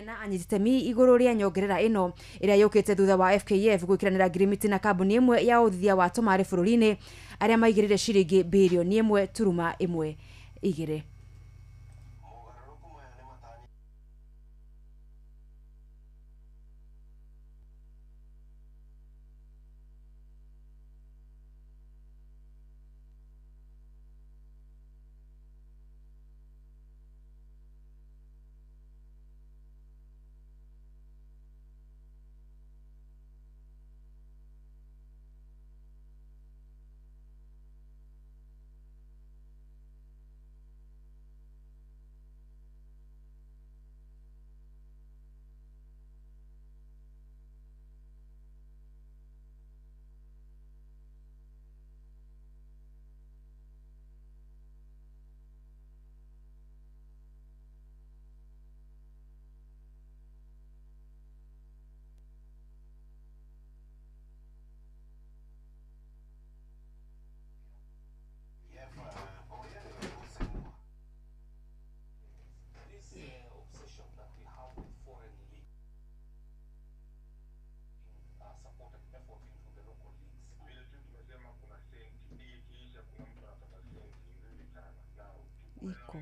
Na anyititemi igũrũ rĩa nyongerera ĩno ĩrĩa yũkĩte thutha wa FKF gwĩkĩranĩra ngirimiti na kambuni ĩmwe ya ũthithia wa tũmarĩ bũrũri-inĩ arĩa maigĩrĩire ciringi birioni 1.12. Iko.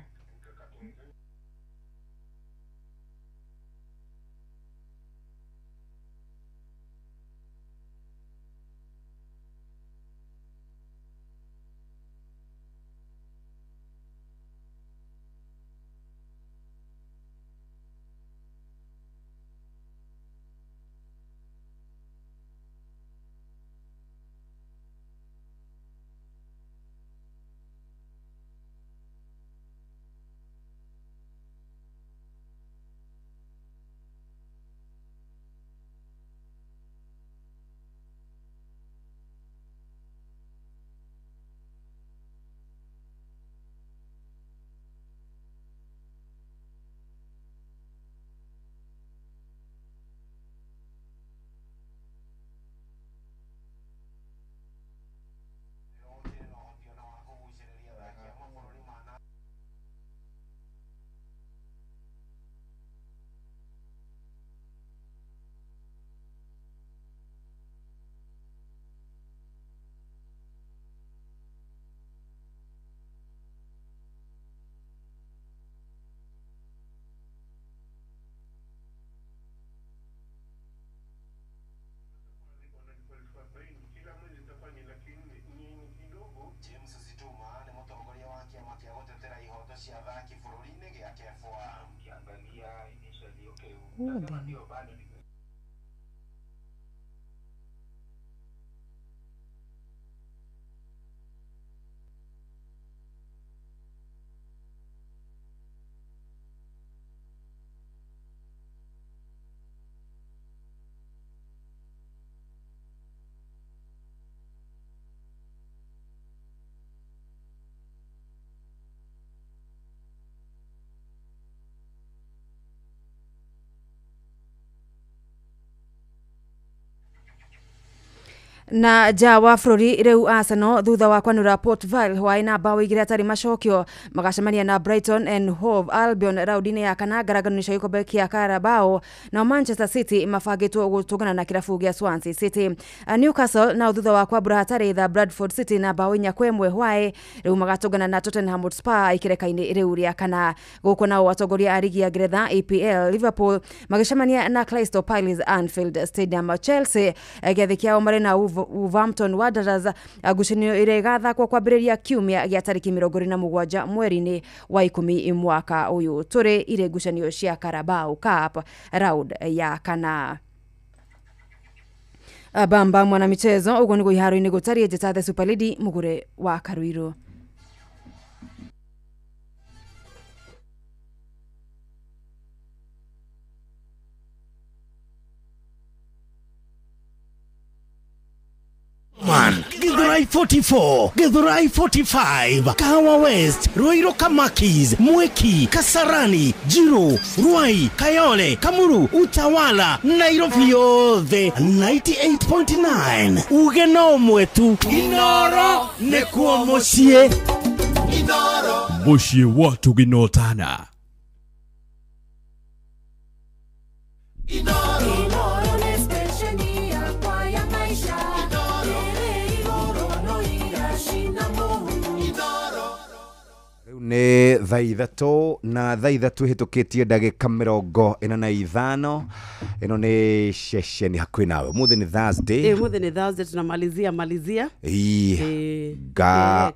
Na nja wa bũrũri rĩu Arsenal thutha wa kwanũra Port Vale hwaĩ na mbaũ igĩrĩ atarĩ macokio magacemania na Brighton and Hove Albion raũndi-inĩ ya kana ngarangano cia gĩkombe kĩa Carabao. Nao Manchester City mabangĩtwo gũtũngana na kĩrabu gĩa Swansea City. Newcastle nao thutha wa kwambũra hatarĩ tha Bradford City na mbaũ 4-1 hwaĩ rĩu magatũngana na Tottenham Hotspur ikereka-inĩ rĩu rĩa kana. Gũkũ nao atongoria a rigi ya Ngeretha EPL Liverpool magĩcemania na Crystal Palace Anfield Stadium. Chelsea gĩathĩ kĩao marĩ na Wolverhampton Wanderers ngucanio ĩrĩa ĩgathakwo kwambĩrĩria kiumia gĩa tarĩki 27 mweri-inĩ wa 10 mwaka ũyũ tũrĩ irĩ ngucanio cia Carabao Cup round ya kana. Bamba mwana michezo ũguo nĩguo iharo-inĩ gũtariĩ. Njĩta The Super Lady Mũgure wa Karuirũ. Man, Githurai 44, Githurai 45, Kahawa West, Ruiru Kamakis, Mwiki, Kasarani, Jiru, Ruai, Kayole, Kamuru, Utawala, Nairobi yothe 98.9. Uge no mwetu Inoro nekuo muciĩ. Inoro muciĩ watu ginotana. Inoro nĩ thaa ithatũ na thaa ithatũ ihĩtũkĩtie ndagĩka 45. Ĩno nĩ ceceni hakuhĩ nawe. Ũmũthĩ nĩ Thursday. Ũmũthĩ nĩ Thursday, tunamalizia malizia. Ga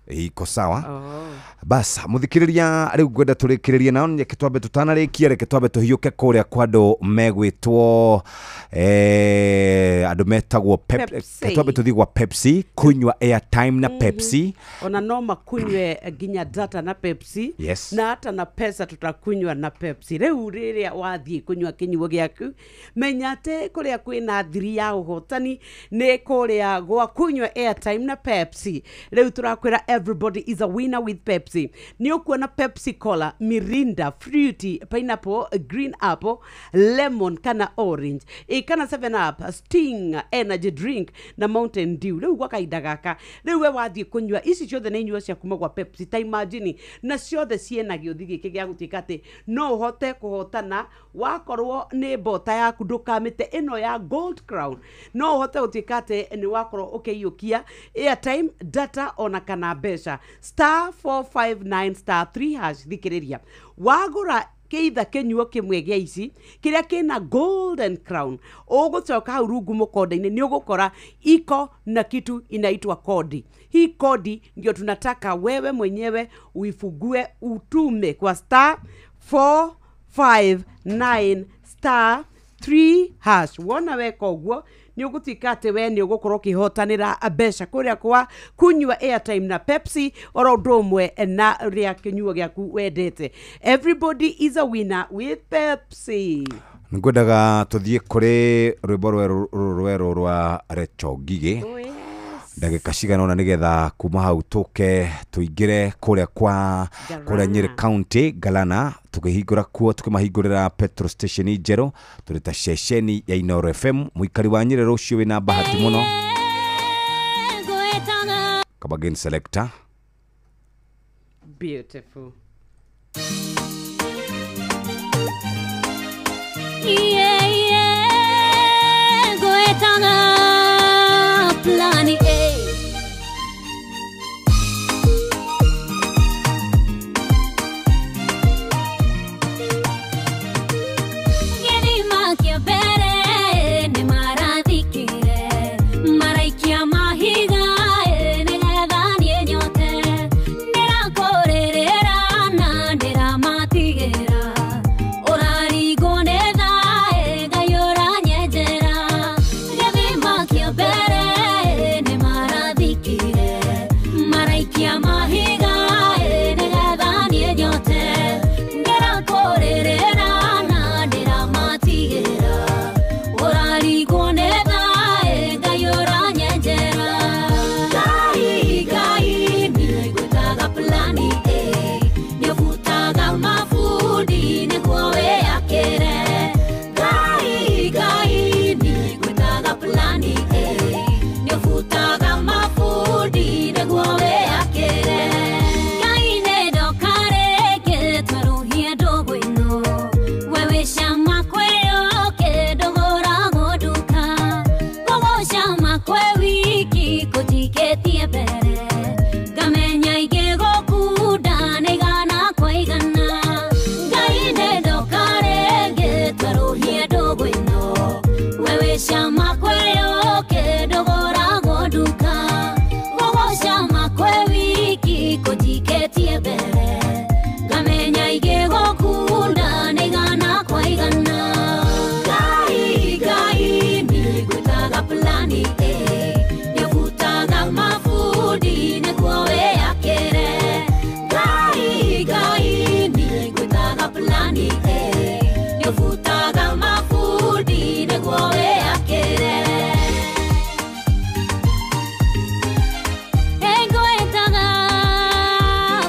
iko sawa. Bas muthikiriria riu ngwenda turikiririe nao nyeke twambe tutanarikia reke twambe tuhiuke kuria kwa andu megwitwo andu metagwo Pepsi. Twambe tuthie gwa Pepsi kunywa airtime na Pepsi. Ona no makunywe nginya data na Pepsi. Yes. Na hata na pesa tutakunywa na Pepsi. Riu riria wathie kunywa kinyuo giaku menya ati kuria kwina thiri ya uhotani ni kuria gwa kunywa airtime na Pepsi. Riu turakwira everybody is a winner with Pepsi. Ni ukuona Pepsi Cola, Mirinda, Fruity, Pineapple, Green Apple, Lemon kana Orange, kana 7 Up, Sting, Energy Drink na Mountain Dew. Riu gwa kahinda gaka riu we wathie kunywa ici ciothe nĩ inyuo cia kuma gwa Pepsi. Ta imagine na ciothe ciena gĩũthi gĩkĩ gĩa gũtuĩka atĩ no ũhote kũhotana wakorwo nĩ mbota yaku ndũkamĩte ĩno ya Gold Crown. No ũhote gũtuĩka atĩ nĩ wakorwo ũkĩiyũkia airtime, data ona kana mbeca. Star 459 star 3 hash thikĩrĩria wagũra keitha kĩnyuo kĩmwe gĩa ici kĩrĩa kĩna Golden Crown ũgũcoka hau rungu mũkonde-inĩ nĩ ũgũkora iko na kitu inaitwa kodi. Hii kodi ndio tunataka wewe mwenyewe uifugue utume kwa star 459 star 3 hash. Wona weka ũguo nĩ ũgũtuĩka atĩ we nĩ ũgũkorwo ũkĩhotanĩra mbeca kũrĩa kwa kunyua airtime na Pepsi oro ũndũ ũmwe na rĩa kĩnyuo gĩaku wendete. Everybody is a winner with Pepsi. Ngwendaga tũthiĩ kũrĩ rwĩmbo rwerũ rwa Recho Ngigĩ ndagĩka cigana ũna nĩgetha kuma hau tũke tũingĩre kũrĩa kwa kũrĩa Nyeri County Galana tukihingũra kuo tukimahingũrĩra petrol station njerũ tũrĩ ta ceceni ya Inoro FM. Mũikari wa Nyeri rũciũ wĩna bahati mũno. Come again selector. Beautiful. Yeah, yeah, goetanga plani A. Better, Ũnjikĩtie mbere ngamenya igĩgũkunda nĩ igana kwa igana. Ngai Ngai nĩngwĩtaga plani A, nĩũbutaga mabundi nĩguo wĩyakĩre. Ngai Ngai nĩngwĩtaga plani A, nĩũbutaga mabundi nĩguo wĩyakĩre. Ngwĩtaga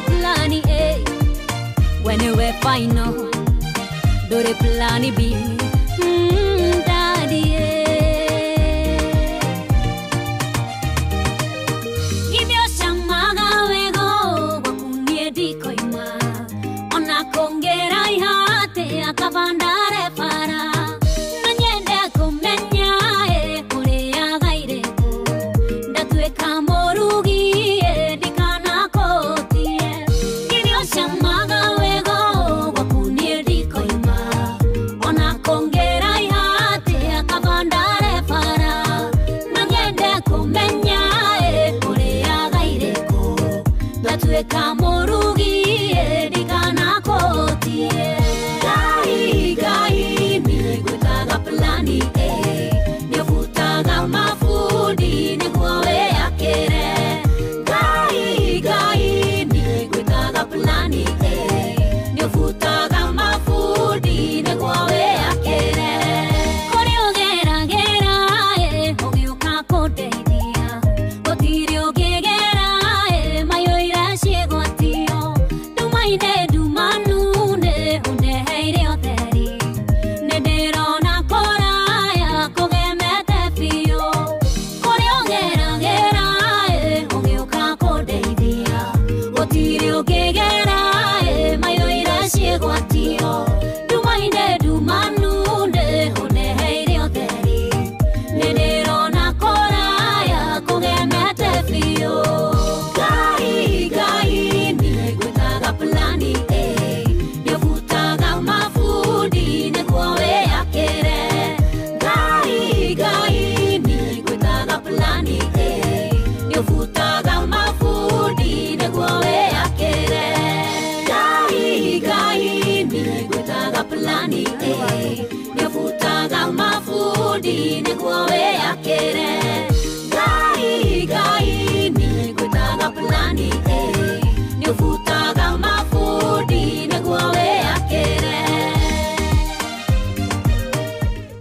plani A, we nĩwe final, ndũrĩ plani B. Daddy Githĩ ũcamaga wego gwaku niĩ ndikoima, ona kũngĩraiha atĩa kaba ndare bara. No nyende kũmenya ũrĩaga irĩkũ, ndatuĩka mũrugi ndikanakũtie. Githĩ ũcamaga wego gwaku niĩ ndikoima, ona kũngĩraiha atĩa kaba ndare bara. No nyende kũmenya ũrĩaga irĩkũ, ndatuĩka mũrugi ndikanakũtie. Ngai Ngai nĩngwĩtaga plani A, nĩũbutaga mabundi nĩguo wĩyakĩre. Ngai Ngai nĩngwĩtaga plani A, nĩũbutaga mabundi nĩguo wĩyakĩre. Kũrĩa ũgeragĩra ũgĩũka kũndeithia, gũtirĩ ũngĩgera mayũira ciĩgwatio. Ndumaine ndumanu nĩ ũndeheire ũtheri, nĩ ndĩrona kũraya kũgemete biũ. Kũrĩa ũgeragĩra ũgĩũka kũndeithia, gũtirĩ ũngĩgera mayũira ciĩgwatio. Ndumaine ndumanu nĩ ũndeheire ũtheri, nĩ ndĩrona kũraya kũgemete biũ. Ngai Ngai nĩngwĩtaga plani A, nĩũbutaga mabundi nĩguo wĩyakĩre. Ngai Ngai nĩngwĩtaga plani A, nĩũbutaga mabundi nĩguo wĩyakĩre. Ngai Ngai nĩngwĩtaga plani A, nĩũbutaga mabundi nĩguo wĩyakĩre. Ngai Ngai nĩngwĩtaga plani A, nĩũbutaga mabundi nĩguo wĩyakĩre.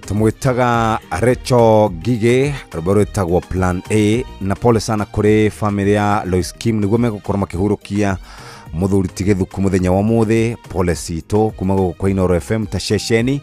Tumwitaga Recho Ngige, rwĩmbo rwĩtagwo Plan A. Na pole sana kũrĩ famĩlĩ ya Lois Kim nĩguo megũkorwo makĩhurũkia mũthuri ti Gĩthuku mũthenya wa ũmũthĩ. Pole citũ kuma gũkũ kwa Inooro FM ta ceceni.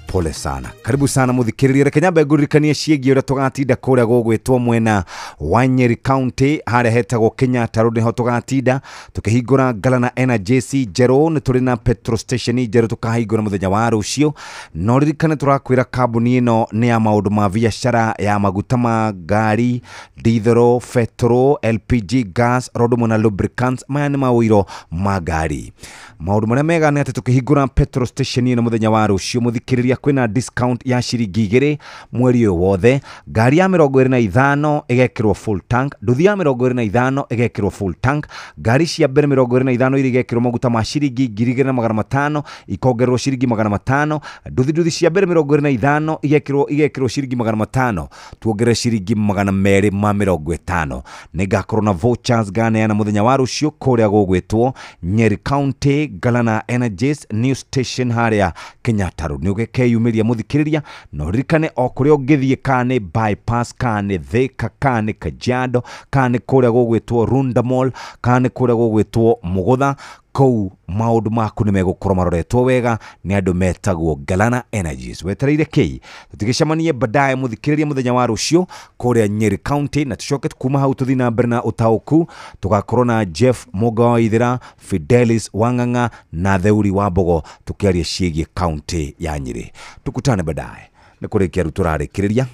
Pole sana, karibu sana muthikiriria. Reke nyambe ngũririkanie ciĩgiĩ ũrĩa tũgatinda kũrĩa gũgwĩtwo mwena wa Nyeri County harĩa hetagwo Kenyatta Road, nĩho tũgatinda tũkĩhingũra Galana Energy njerũ. Nĩ tũrĩ na petrol station njerũ tũkahingũra mũthenya wa rũciũ. No ririkane tũrakwĩra kambuni ĩno nĩ ya maũndũ ma biacara ya maguta ma ngari, dithero, petro, LPG gas, road na lubricants. Maya nĩ maũiro ma ngari. Maũndũ marĩa mega nĩ atĩ tũkĩhingũra petrol station ĩno mũthenya wa rũciũ muthikiriria kwina discount ya ciringi 2 mweri ũyũ wothe. Ngari ya 25 ĩgekĩrwo full tank, nduthi ya 25 ĩgekĩrwo full tank, ngari cia mbere 25 iria igekĩrwo maguta ma ciringi 2500 ikongererwo ciringi 500, nduthi cia mbere 25 igekĩrwo ciringi 500, tuongerere ciringi 250. Nĩngakorwo na vouchers nganeana mũthenya wa rũciũ kũrĩa gũgwĩtwo Nyeri County Galana Energies New Station harĩa Kenyatta Road. Nĩ ũgekeyumĩria mũthikĩrĩria, na ũririkane o kũrĩa ũngĩthiĩ, kana nĩ bypass, kana nĩ Thika, kana nĩ Kajiado, kana nĩ kũrĩa gũgwĩtwo Runda Mall, kana nĩ kũrĩa gũgwĩtwo Mũgũtha, kũu maũndũ maku nĩ megũkorwo maroretwo wega nĩ andũ metagwo Galana Energies. Wetereire kĩ? Tũtigĩcemanie baadaye mũthikĩrĩria mũthenya wa rũciũ kũrĩa Nyeri County, na tũcoke kuma hau tũthiĩ na mbere na ũtaũku. Tũgakorwo na Jeff Mũga wa Ithira, Fidelis Wang'ang'a na Theuri wa Mbogo tũkĩaria ciĩgiĩ county ya Nyeri. Tukutane baadaye. Nĩ kũrĩkia rĩu tũrarĩkĩrĩria.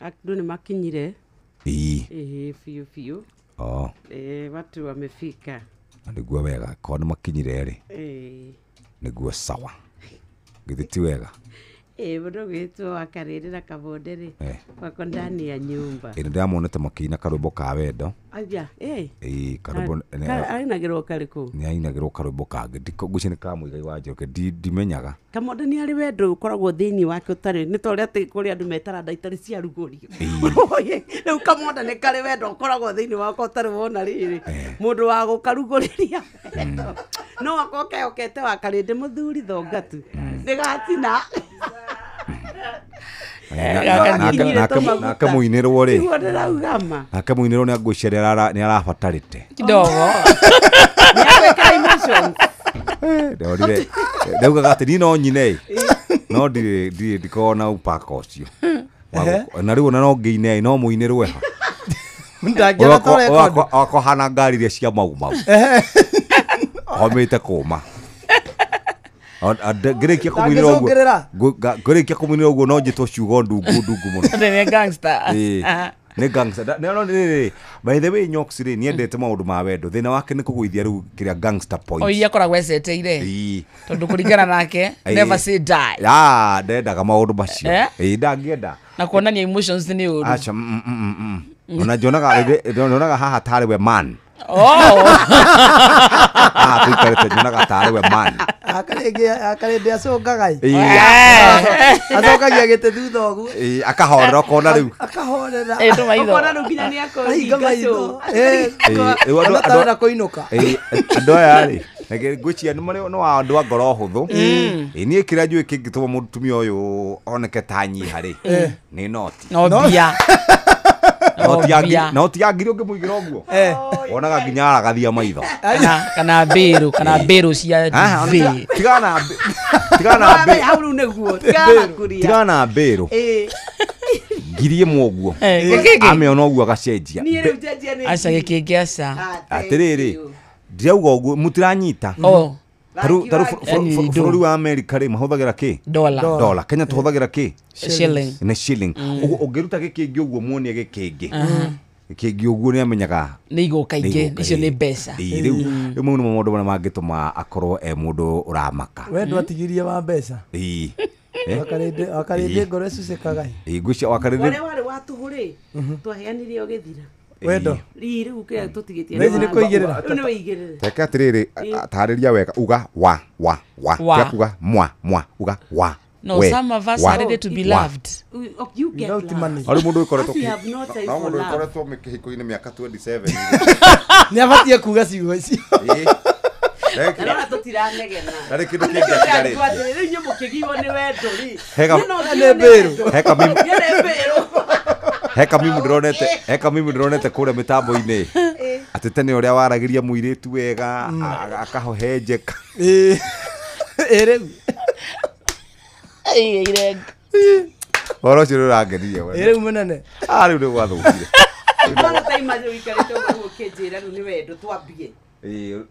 Andũ nĩ makinyire. Ĩĩ. Biũ biũ. Oh. Watu wamefika. Nĩguo wega, korwo nĩ makinyire rĩ. Nĩguo sawa. Githĩ ti wega? Mũndũ ũgwĩtwo wa Karĩrĩ na Kabonde rĩ, wako ndani ya nyumba. Ĩ nĩndĩramonete makĩina karwĩmbo ka wendo. Aya, eh. Ĩĩ, karwĩmbo Ainagĩrwo karĩkũ? Nĩ ainagĩrwo karwĩmbo kangĩ. Ngwĩciria nĩ ka Mũigai wa Njoroge, ndimenyaga. Kamonda nĩ arĩ wendo ũkoragwo thĩinĩ wake ũtarĩ nĩ ta ũrĩa atĩ kũrĩ andũ metaranda itarĩ ciarugũrio. Rĩu Kamonda nĩ karĩ wendo ũkoragwo thĩinĩ wake ũtarĩ wona rĩrĩ mũndũ wa gũkarugũrĩria wendo no akorwo kehokete wa karĩndĩ mũthuri thongatu nĩ gatina. Nake mũinĩrwo rĩ, Nĩguo ndĩrauga ma. Nake mũinĩrwo nĩ angwĩciria nĩ arabatarĩte kidogo. Nĩagwĩkĩra emotions. Ndorire ndaugaga atĩ niĩ no nyine no ndirĩ ndikoragwo na upaka ũcio na rĩu ona no ngĩine no mũinĩrwo ha Ndangĩona ta record. Wakwa hana ngari iria cia mau mau homĩte kũma. Ngĩrĩkia kũmũinĩra ũguo Ndangĩcũngĩrĩra. Ngĩrĩkia kũmũinĩra ũguo no njĩtwo ciugo ndungu ndungu mũno. Atĩ nĩ gangster. Ĩĩ. Nĩ gangster. No nĩ rĩ, by the way, Nyox rĩ, nĩendete maũndũ ma wendo. Thĩna wake nĩ kũgũithia rĩu kĩrĩa gangster point. O iria akoragwo eceteire. Tondũ kũringana nake, never say die. Ah, ndendaga maũndũ macio. Eh? Ĩĩ, ndangĩenda na kuonania emotions nĩ ũru. Aca, ona njonaga haha tarĩ we man. Oh. Haha tũikarĩte nyonaga tarĩ we man. Akarĩndĩ acũngaga ĩ. Ĩĩ. Acokagia gĩtĩ thutha ũguo. Ĩĩ, akahorera ũkona rĩu. Akahorera. Ĩĩ, tũ maitho. Ũkona rĩu nginya nĩ Akahinga akũhinga maitho. show. Ĩĩ. Ĩĩ, rĩu Ona tarenda kũinũka. Ĩĩ, andũ aya rĩ, reke ngwĩciria nĩ marĩ nĩ wa andũ a ngoro hũthũ. Ĩĩ, niĩ kĩrĩa njũĩ kĩngĩtũma mũtumia ũyũ oneke ta nyiha rĩ, nĩ noti. No mbia. Noti ya mbia. Noti ya ngiri ũngĩmũigĩra ũguo wonaga nginya aragathia maitho. Kana mbĩrũ cia Ah, ona V. tigana na Hau rĩu nĩguo tigana kũria. Tigana na mbĩrũ. 1000 ũguo. Gĩkĩngĩ? Amĩona ũguo agacenjia. Niĩ rĩu njenjia nĩ Aca, gĩkĩngĩ aca. Atĩrĩrĩ, ndirauga ũguo mũtiranyita. Oh. Taru Yani bũrũri wa America rĩ, mahũthagĩra kĩ? Dollar. Dollar. Kenya tũhũthagĩra kĩ? Shilling. Nĩ shilling. Ũguo ũngĩruta gĩkĩngĩ ũguo muonie gĩkĩngĩ gĩkĩngĩ ũguo nĩ amenyaga nĩ igũka ingĩ. Nĩ igũka, icio nĩ ĩĩ. mbeca. Ĩĩ, rĩu mau nĩmo maũndũ marĩa mangĩtũma akorwo e mũndũ ũramaka. Wendo atigirie wa mbeca. Ĩĩ. Wakarĩndĩ ngoro ĩcucĩkaga ĩ. Ĩĩ, ngwĩciria wakarĩndĩ Ũrĩa warĩ wa tũhũ rĩ, twaheanire ũgĩthira. Wendo. Rii rĩu kĩrĩa tũtigĩtie. Rĩu nĩ kũigĩrĩra. Rĩu nĩ wĩigĩrĩre. Reke atĩrĩrĩ, tarĩria wega uga wa wa wa. Wa. Tiga kuga mwa mwa, uga wa. No, we, some of us wa, are ready to be wa. loved. You get Without love. money. Harĩ mũndũ ũkoretwo As we have no time no for mũndũ love. ũkoretwo kĩhiko-inĩ mĩaka 27. Nĩ abatie kuga ciugo icio. Ĩĩ. Na rora tũtiranegena. Na rĩ kĩndũ kĩngĩ atigarĩtie. Rĩu inyuĩ mũkĩgiwo nĩ wendo rĩ. Hega- Niĩ no Nĩ ngigwo nĩ mbĩrũ. wendo. Heka mimi Niĩ nĩ mbĩrũ. Heka mimi ndĩronete kũrĩa mĩtambo-inĩ atĩ tene ũrĩa waragĩria mũirĩtu wega akahohenjeka. Ĩĩ. Ĩĩ, rĩu. Ũhoro ũcio nĩ ũrangenirie we. Ĩĩ, rĩu mũnene. Ah, rĩu nĩ gwathũkire. Mbona ta imagine ũikarĩte ũguo ũkĩnjĩra rĩu nĩ wendo twambie. Ĩĩ,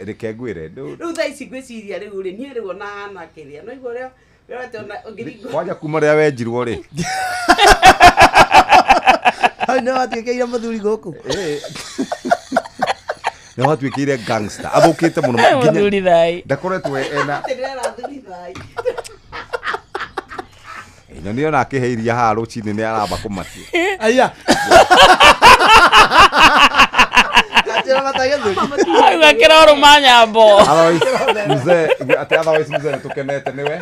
reke ngwĩre Rĩu thaa ici ngwĩciria rĩu rĩ, niĩ rĩu ona hana kĩrĩa. No igua ũrĩa ũrĩa ona ũngĩringwo. Kwanja kuma rĩrĩa wenjirwo rĩ. Hau nĩ watuĩkĩire mũthuri gũkũ. Nĩ watuĩkĩire gangster athũkĩte mũno Mũthuri thai. Ndakoretwo ena Atĩ ndĩrera athuri thai. Nyoni ona akĩhe iria haha rũcinĩ nĩ aramba kũmatia. Aya. Njĩra matagĩthuri. Auga kĩrorũma nyambo. Otherwise, mzee, atĩ otherwise mzee nĩtũkenete nĩwe.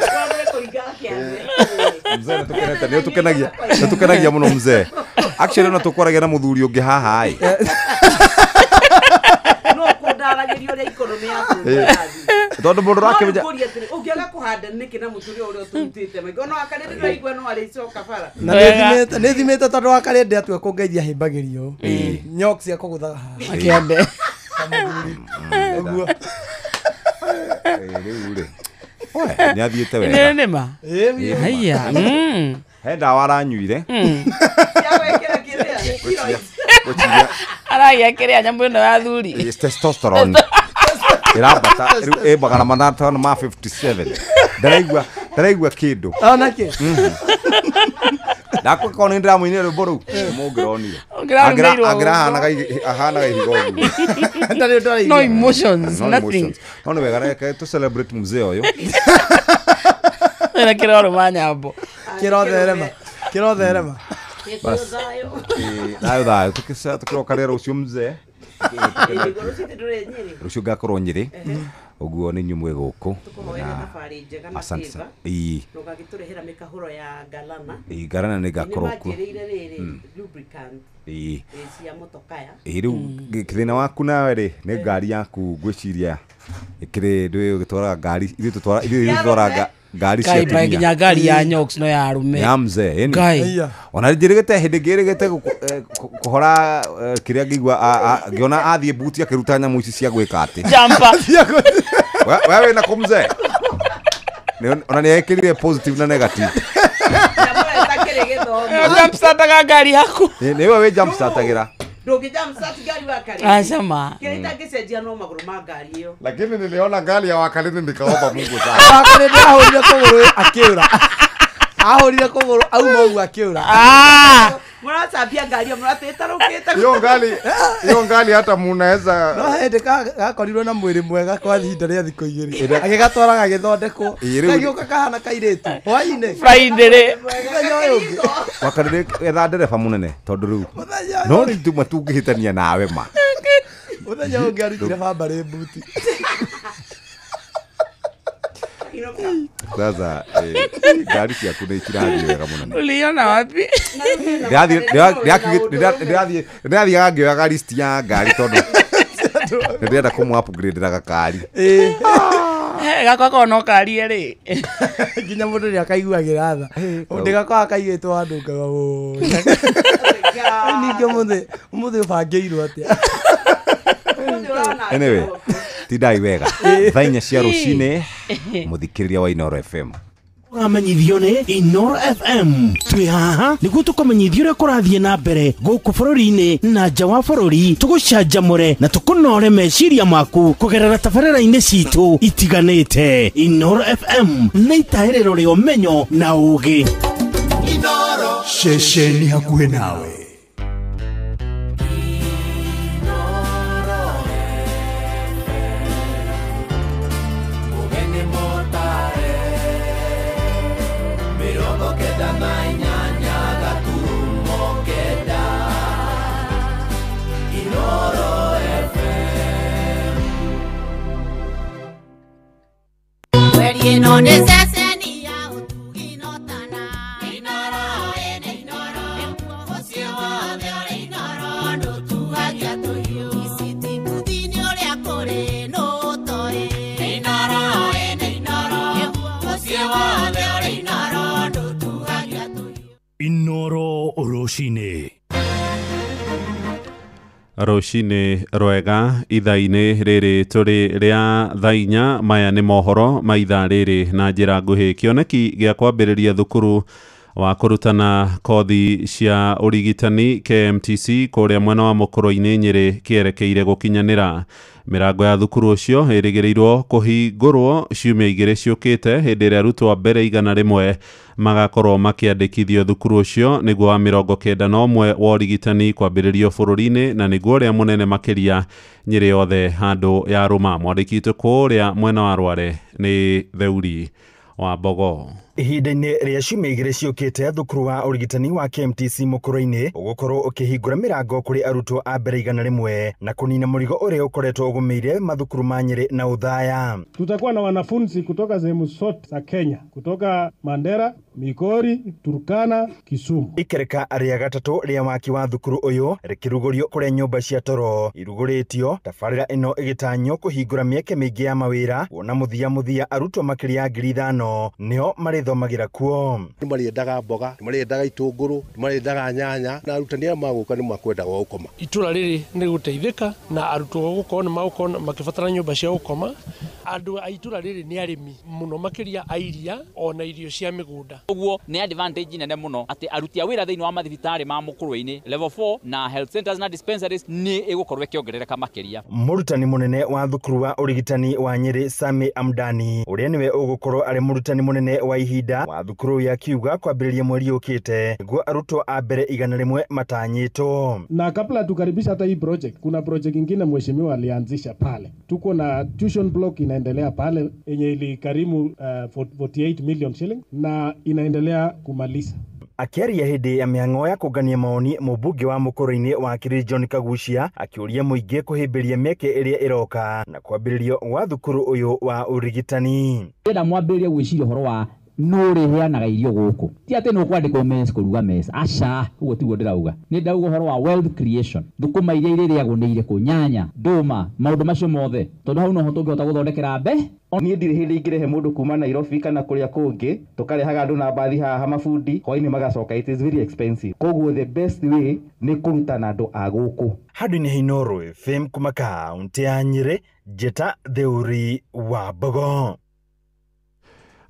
Mzee nĩtũkenete nĩ ũtũkenagia nĩtũkenagia mũno mzee. Actually ona tũkwaragia na mũthuri ũngĩ haha ĩ. No kũndaragĩria ũrĩa economy ya bũrũri ĩrathiĩ. Tondũ mũndũ ũrakĩmenya No ngũrie atĩrĩ, ũngĩaga kũhanda nĩkĩ na mũtũrĩre ũrĩa ũtũrutĩte maingĩ ona wakarĩndĩ ndĩraigua no arĩcoka bara. Na nĩ thimĩte tondũ wakarĩndĩ atua kũngeithia hĩmbagĩrio. Nyok cia kũgũthaga haha. Akĩambe. Ũguo. Rĩu rĩ. We, nĩ athiĩte wega. Nĩ nĩma. Ĩĩ. Haiya. He ndawa aranyuire. Ngwĩciria Aragia kĩrĩa nyamũ ĩno ya thuri. Ĩ, testosterone ĩrambata rĩu ĩ 557. Ndaraigua kĩndũ. Ona kĩ? Ndakwa nĩ ndĩramũinĩra rwĩmbo rũu mũngĩronire. Ũngĩrarũmĩirwo Angĩrahanaga ahanaga ihiga ũguo. Ndarĩ ũndũ araigua. No emotions, No nothing. emotions. No nĩ wega reke tũ celebrate mzee ũyũ. Ĩna kĩrorũma nyambo. Kĩrotherema. Kĩrotherema. Bas. Thayũ thayũ tukĩroka rĩera rũciũ mzee. Rũciũ ngakorwo Nyĩrĩ. Ũguo nĩ inyuĩ mwĩ gũkũ. Tũkũhoere thabarĩ njega na Asante favor. sana. Ĩĩ. Ndũgagĩtũrehera mĩkahũro ya Galana. Ĩĩ, Galana nĩ ngakorwo kuo. Nĩmanjĩrĩire rĩrĩ lubricant. Ĩĩ. Cia motokaya. Ĩĩ rĩu thĩna waku nawe rĩ nĩ ngari yaku ngwĩciria ĩkĩrĩ ndũĩ ũgĩtwaraga ngari ithuĩ tũtwara ithuĩ tũtwaraga ngari cia Kai bai atumia. nginya ngari ya Nyox no ya arume. Ya mzee ĩni. Ngai. Ona njĩrĩgĩte hĩndĩ ngĩrĩgĩte kũhora kĩrĩa ngĩigua ngĩona athiĩ buti akĩruta nyamũ ici cia gwĩka atĩ. Jumper. We wĩna kũ mzee? Ona nĩ ekĩrire positive na negative. Jumpstartaga ngari yaku. Nĩwe wĩ jumpstartagĩra. Ndũngĩ jumpstart ngari wa Karĩndĩ. Aca ma. Kĩrĩa itangĩcenjia no magũrũ ma ngari ĩyo. Lakini niliona ngari ya Wakarĩndĩ nikaomba Mungu sana. Wakarĩndĩ ahũrire kũgũrũ akĩũra. Ahũrire kũgũrũ auma ũguo akĩũra. Mũracambia ngari ĩyo mũratĩtarũkĩte. Hiyo ngari hata munaweza No hĩndĩ gakorirwo na mwĩrĩ mwega kwa ihinda rĩa thikũ igĩrĩ. Agĩgatwara gagĩthondekwo. Gagĩũka kahana kairĩtu. Hwaĩ-inĩ. Friday rĩ. Mũthenya ũyũ ũngĩ. Wakarĩndĩ etha ndereba mũnene tondũ rĩu no rĩu tuma tũngĩhĩtania nawe ma. Mũthenya ũyũ ũngĩ arutire bambarĩ mbuti. Sasa ngari ciaku nĩ cirathiĩ wega mũno. Uliona wapi? Ndĩrathiaga ngĩoyaga list ya ngari tondũ ndĩrenda kũmũ upgrade na gakari. Gakwa korwo no karie rĩ. Nginya mũndũ nĩ akaiguagĩra tha. Ndĩgakorwo akaigĩtwo handũ ngauga ũũ. Ningĩ ũmũthĩ ũbangĩirwo atĩa? Anyway, tindai wega. Thaa inya cia rũcinĩ mũthikĩrĩria wa Inooro FM. Ũramenyithio nĩ Inooro FM. Twĩ haha nĩguo tũkũmenyithia ũrĩa kũrathiĩ na mbere gũkũ bũrũri-inĩ na nja wa bũrũri, tũgũcanjamũre na tũkũnore meciria maku kũgerera tabarĩra-inĩ citũ itiganĩte. Inooro FM nĩ itahĩrĩro rĩa ũmenyo na ũũgĩ. Ceceni hakuhĩ nawe. Ino necessary ya utugi no tana Inoro ene inoro Muciĩ wothe ũrĩ Inoro ndũtuagia tũhiũ Isiti buthi-inĩ ũrĩa kũrĩ nũtoĩ Inoro ene inoro Muciĩ wothe ũrĩ Inoro ndũtuagia tũhiũ. Inoro rũcinĩ. Rũcinĩ rwega ithaa-inĩ rĩrĩ tũrĩ rĩa thaa inya. Maya nĩ mohoro ma ithaa rĩrĩ na njĩra nguhĩ. Kĩoneki gĩa kwambĩrĩria thukuru wa kũrutana kothi cia ũrigitani KMTC kũrĩa mwena wa Mũkũrũ-inĩ Nyĩrĩ kĩerekeire gũkinyanĩra. Mĩrango ya thukuru ũcio ĩrĩgĩrĩirwo kũhingũrwo ciumia igĩrĩ ciũkĩte hĩndĩ ĩrĩa arutwo a mbere 100 magakorwo makĩandĩkithio thukuru ũcio nĩguo wa 91 wa ũrigitani kwambĩrĩrio bũrũri-inĩ na nĩguo ũrĩa mũnene makĩria Nyĩrĩ yothe handũ ya rũma. Mwandĩki witũ kũrĩa mwena wa Rware nĩ Theuri wa Mbogo. Ihinda-inĩ rĩa ciumia igĩrĩ ciũkĩte thukuru wa ũrigitani wa KMTC Mũkũrũ-inĩ ũgũkorwo ũkĩhingũra mĩrango kũrĩ arutwo a mbere 100 na kũnina mũrigo ũrĩa ũkoretwo ũgũmĩire mathukuru ma Nyĩrĩ na Othaya. Tutakuwa na wanafunzi kutoka sehemu zote za Kenya, kutoka Mandera, Migori, Turkana, Kisumu. Ikereka rĩa gatatũ rĩa waki wa thukuru ũyũ rĩkĩrugũrio kũrĩa nyũmba cia toro irugũrĩtio. Tabarĩra ĩno ĩgĩtanywo kũhingũra mĩeke mĩingĩ ya mawĩra kuona mũthia arutwo makĩria ya 5,000 nĩo marĩthomagira kuo. Nĩ marĩendaga mboga, nĩ marĩendaga itũngũrũ, nĩ marĩendaga nyanya na arutani aya magũka nĩ makwenda gwa gũkoma. Itũra rĩrĩ nĩ gũteithĩka na arutwo gũkorwo nĩ magũkorwo makĩbatara nyũmba cia gũkoma. Andũ a itũra rĩrĩ nĩ arĩmi mũno makĩria a iria ona irio cia mĩgũnda. Ũguo nĩ advantage nene mũno atĩ aruti a wĩra thĩinĩ wa mathibitarĩ ma Mũkũrũ-inĩ level 4 na health centers na dispensaries nĩ ĩgũkorwo ĩkĩongerereka makĩria. Mũrutani mũnene wa thukuru wa ũrigitani wa Nyĩrĩ Sami Amdani ũrĩa nĩwe ũgũkorwo arĩ mũrutani mũnene wa ihinda wa thukuru ya kiuga kwambĩrĩria mweri ũkĩte nĩguo arutwo a mbere 100 matanyĩtwo. Na kabla tukaribisha hata hii project, kuna project ingine mheshimiwa alianzisha pale. Tuko na tuition block inaendelea pale yenye ilikarimu 48 million shilling na inaendelea kumaliza. Akĩaria hĩndĩ ya mĩhang'o ya kũngania maoni, mũmbunge wa Mũkũrũ-inĩ wa Kĩrĩri John Kagucia akĩũria mũingĩ kũhĩmbĩria mĩeke ĩrĩa ĩroka na kwambĩrĩrio gwa thukuru ũyũ wa ũrigitani. Ndĩrenda mwambĩrĩrie gwĩciria ũhoro wa nũ ũrĩheanaga irio gũkũ, ti atĩ nĩ ũkwandĩkwo mess kũruga mess, aca, ũguo tiguo ndĩrauga. Nĩ ndauga ũhoro wa wealth creation, thũkũma iria irĩrĩagwo nĩ irĩkũ, nyanya, ndũma, maũndũ macio mothe, tondũ hau noho tũngĩhota gũthondekera mbe. Niĩ ndirĩ hĩndĩ ingĩrehe mũndũ kuma Nairobi kana kũrĩa kũngĩ, tũkarehaga andũ na mbathi haha mabundi, hwainĩ magacoka, it is very expensive. Koguo the best way nĩ kũrutana andũ a gũkũ. Handũ-inĩ ha Inooro FM kuma kaũntĩ ya Nyĩrĩ, Njĩta Theuri wa Mbogo.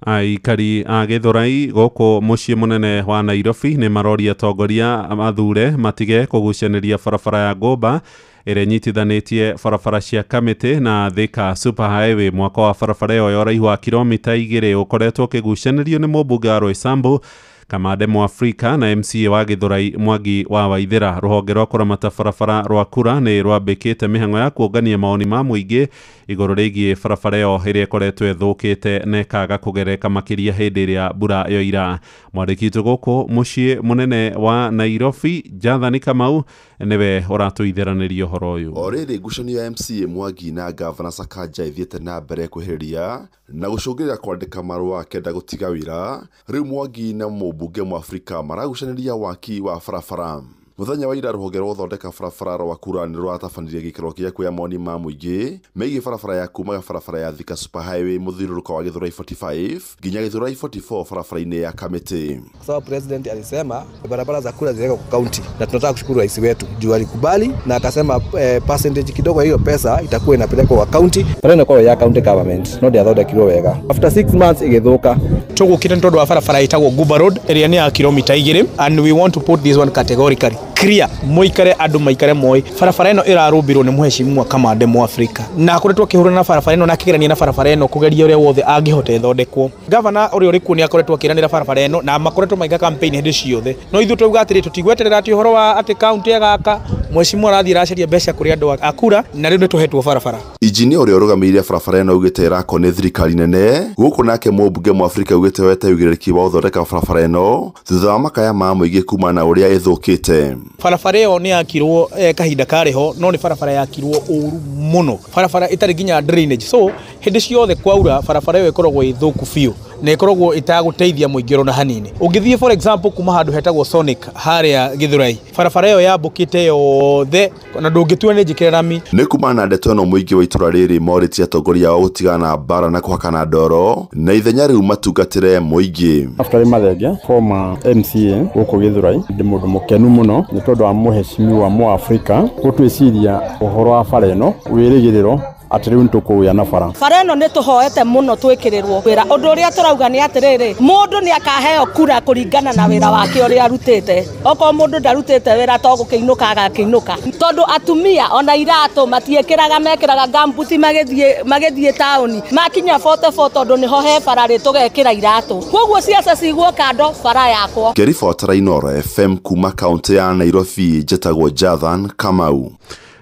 Aikari a Gĩthũrai gũkũ mũciĩ mũnene wa Nairobi nĩ maroria atongoria mathure matige kũgucanĩria barabara ya Ngũmba ĩrĩa ĩnyitithanĩtie barabara cia Kamĩtĩ na Thika Super Highway. Mwaka wa barabara ĩyo ya ũraihu wa kilomita 2 ũkoretwo ũkĩgucanĩrio nĩ mũmbunge wa Roysambu Kamande Mwafrika na MCA wa Gĩthũrai Mwangi wa Waithĩra. Rũhonge rwa kũramata barabara rwa Kura nĩ rwambĩkĩte mĩhang'o ya kuongania maoni ma mũingĩ igũrũ rĩgiĩ barabara ĩyo ĩrĩa ĩkoretwo ĩthũkĩte na ĩkaga kũgereka makĩria hĩndĩ ĩrĩa mbura yoira. Mwandĩki witũ gũkũ mũciĩ mũnene wa Nairobi Jathani Kamau nĩwe ũratũitheranĩria ũhoro ũyũ. O rĩrĩ ngucanio ya MCA Mwangi na Gavana Sakaja ĩthiĩte na mbere kwĩhĩrĩria na gũcũngĩrĩria kwandĩka marũa akĩenda gũtiga wĩra, rĩu Mwangi na mũmbunge Mwafrika maragucanĩria waki wa barabara. Mũthenya wa ira rũhonge rwa gũthondeka barabara rwa Kura nĩ rũratabanirie gĩikaro gĩa kuoya maoni ma mũingĩ megiĩ barabara ya kumaga barabara ya Thika Super Highway mũthiũrũrũko wa Gĩthũrai 45 nginya Gĩthũrai 44 barabara-inĩ ya Kamĩtĩ. Kwa sababu president alisema barabara za Kura ziwekwe kwa county, na tunataka kushukuru rais wetu juu alikubali na akasema percentage kidogo hiyo pesa itakuwa inapelekwa kwa county. Bara inakuwa ya county government no ndiathondekirwo wega. After 6 months igithuka. Tũgũkĩte nĩ tondũ wa barabara ĩtagwo Guba Road ĩrĩa nĩ ya kilomita 2 and we want to put this one categorically clear, moikare andũ maikare moi. Barabara ĩno ĩrarũmbirwo nĩ mũheshimiwa Kamande Mwafrika na akoretwo akĩhũrana na barabara ĩno na akĩgerania na barabara ĩno kũgeria ũrĩa wothe angĩhota ĩthondekwo. Gavana ũrĩa ũrĩ kuo nĩ akoretwo akĩranĩra barabara ĩno na makoretwo magĩka campaign hĩndĩ ciothe, no ithuĩ twauga atĩrĩ tũtigweterera atĩ ũhoro wa atĩ county ĩgaka, mheshimiwa arathiĩ aracaria mbeca kũrĩ andũ a kura na rĩu nĩ tũhetwo barabara. Injinia ũrĩa ũrũgamĩrĩire barabara ĩno augĩte ĩrakwo nĩ thirikari nene gũkũ, nake mũmbunge Mwafrika augĩte wete ũigĩrĩrĩki wa gũthondeka barabara ĩno thutha wa makaya ma mũingĩ kumana na ũrĩa ĩthũkĩte. Barabara ĩyo nĩ yakirwo kahinda karĩ ho, no nĩ barabara yakirwo ũru mũno, barabara ĩtarĩ nginya drainage, so hĩndĩ ciothe kwaura barabara ĩyo ĩkoragwo ĩthũku biũ na ĩkoragwo ĩtagũteithia mũingĩ ona hanini. Ũngĩthiĩ for example kuma handũ hetagwo Sonic harĩa Gĩthũrai, barabara ĩyo yambũkĩte yothe na ndũngĩtua nĩ njĩkĩre rami. Nĩ kumana na ndeto ĩno mũingĩ wa itũra rĩrĩ morĩtie atongoria ao gũtigana na mbara na kũhakana ndoro na ithenya rĩu matungatĩre mũingĩ. Naftali Mathenge, former MCA gũkũ Gĩthũrai, ndĩ mũndũ mũkenu mũno nĩ tondũ wa mũheshimiwa Mwafrika gũtwĩciria ũhoro wa bara ĩno wĩrĩgĩrĩro atĩ rĩu nĩtũkũgĩa na bara. Bara ĩno nĩ tũhoete mũno twĩkĩrĩrwo wĩra. Ũndũ ũrĩa tũrauga nĩ atĩrĩrĩ, mũndũ nĩ akaheo kura kũringana na wĩra wake ũrĩa arutĩte. Okorwo mũndũ ndarutĩte wĩra to gũkĩinũka agakĩinũka, tondũ atumia ona iratũ matiĩkĩraga, mekĩraga gambuti magĩthiĩ taũni, makinya 44 tondũ nĩho he bara rĩ tũgekĩra iratũ. Koguo ciaca cigwo kando bara yakwo. Ngĩribotera Inooro FM kuma kaũntĩ ya Nairobi, njĩtagwo Jathan Kamau.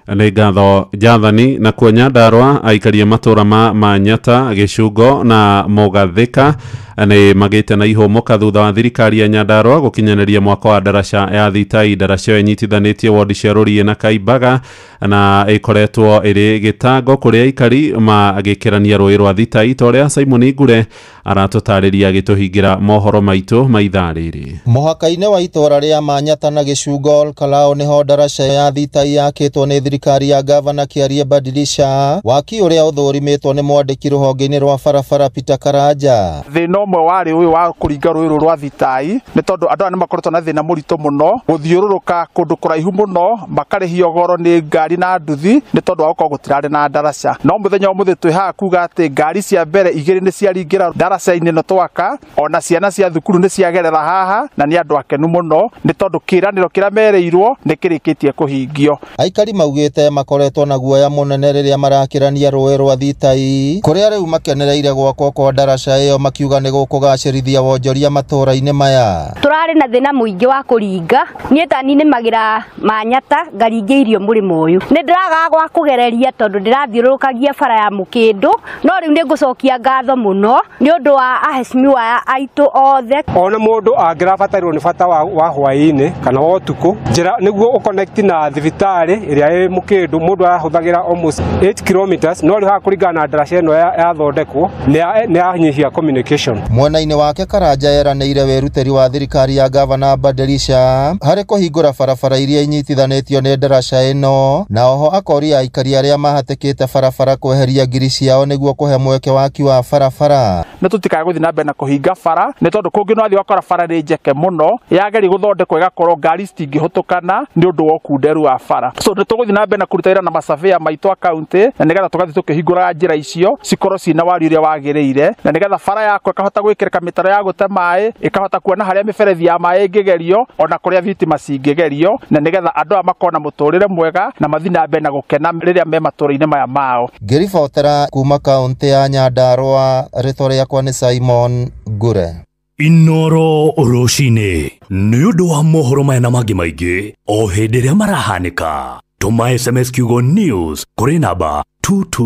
Nĩ ngatho Jathani. Na kuo Nyandarua aikaria matũra ma Manyata, Gĩcungo na Mũgathĩka nĩ magĩte na ihũmũka thutha wa thirikari ya Nyandarua gũkinyanĩria mwaka wa ndaraca ya Thitai. Ndaraca ĩyo ĩnyitithanĩtie wondi cia Rũriĩ na Kaimbaga na ĩkoretwo ĩrĩ gĩtango kũrĩ aikari magĩkĩrania rũĩ rwa Thitai, ta ũrĩa Simon Ngure aratũtarĩria agĩtũhingĩra mohoro maitũ ma ithaa rĩrĩ. Mũhaka-inĩ wa itũra rĩa Manyata na Gĩcungo Olkalou nĩho ndaraca ya Thitai yakĩtwo nĩ thirikari ya Gavana Kĩarie Badilisha, waki ũrĩa ũthũrimĩtwo nĩ mwandĩki rũhonge-inĩ rwa barabara Peter Karanja. Thĩna ũmwe warĩ ũyũ wa kũringa rũĩ rũrũ rwa Thitai nĩ tondũ andũ aya nĩ makoretwo na thĩna mũritũ mũno gũthiũrũrũka kũndũ kũraihu mũno, makarĩhio goro nĩ ngari na nduthi nĩ tondũ wa gũkorwo gũtirarĩ na ndaraca. No mũthenya ũmũthĩ twĩ haha kuga atĩ ngari cia mbere igĩrĩ nĩ ciaringĩra ndaraca-inĩ ĩno twaka, ona ciana cia thukuru nĩ ciagerera haha na nĩ andũ akenu mũno nĩ tondũ kĩĩranĩro kĩrĩa merĩirwo nĩ kĩrĩkĩtie kũhingio. Aikari maugĩte makoretwo na guoya mũnene rĩrĩa marakĩrania rũĩ rwa Thitai, kũrĩa rĩu makenereire gwakwo kwa ndaraca ĩyo makiuga nĩ gũkũgacĩrithia wonjoria matũũra-inĩ maya. Tũrarĩ na thĩna mũingĩ wa kũringa, niĩ ta niĩ nĩmagĩra Manyata ngaringia irio mũrĩmo ũyũ. Nĩ ndĩragaga gwa kũgereria tondũ ndĩrathiũrũrũkagia bara ya Mũkĩndũ, no rĩu nĩ ngũcokia ngatho mũno nĩ ũndũ wa aheshimiwa aya aitũ othe. Ona mũndũ angĩrabatarirwo nĩ bata wa hwaĩ-inĩ kana wa ũtukũ, njĩra nĩguo ũconnect na thibitarĩ ĩrĩa ĩ Mũkĩndũ, mũndũ arahũthagĩra almost 8 kilometers, no rĩu haha kũringana na ndaraca ĩno yathondekwo nĩ yanyihia communication. Mwena-inĩ wake Karanja eranĩire wĩrutĩri wa thirikari ya gavana Badilisha harĩ kũhingũra barabara iria inyitithanĩtio nĩ ndaraca ĩno, na oho akoria aikari arĩa mahatĩkĩte barabara kweheria ngiri ciao nĩguo kũhe mweke waki wa barabara. Nĩ tũtikae gũthiĩ na mbere na kũhinga bara nĩ tondũ kũngĩ no athiĩ ũgakora bara nĩ njeke mũno yageria gũthondekwo ĩgakorwo ngari citingĩhũtũkana nĩ ũndũ wa ũkunderu wa bara. So nĩ tũgũthiĩ na mbere na kũruta wĩra na masurveyor maitũ a county na nĩgetha tũgathiĩ tũkĩhingũraga njĩra icio cikorwo ciĩna wariĩ ũrĩa wagĩrĩire, na nĩgetha bara yakwa ĩkahota gwĩkĩrĩka mĩtaro ya gũte maĩ, ĩkahota kuona harĩa mĩberethi ya maĩ ĩngĩgerio ona kũrĩa thitima cingĩgerio, na nĩgetha andũ aya makorwo na mũtũrĩre mwega na mathiĩ na mbere na gũkena rĩrĩa me matũũra-inĩ maya mao. Ngĩribotera kuma kaũntĩ ya Nyandarua, rĩtwa rĩakwa nĩ Simon Ngure. Inoro rũcinĩ nĩ ũndũ wa mohoro maya na mangĩ maingĩ o hĩndĩ ĩrĩa marahanĩka, tũma SMS kiugo news kũrĩ namba 22.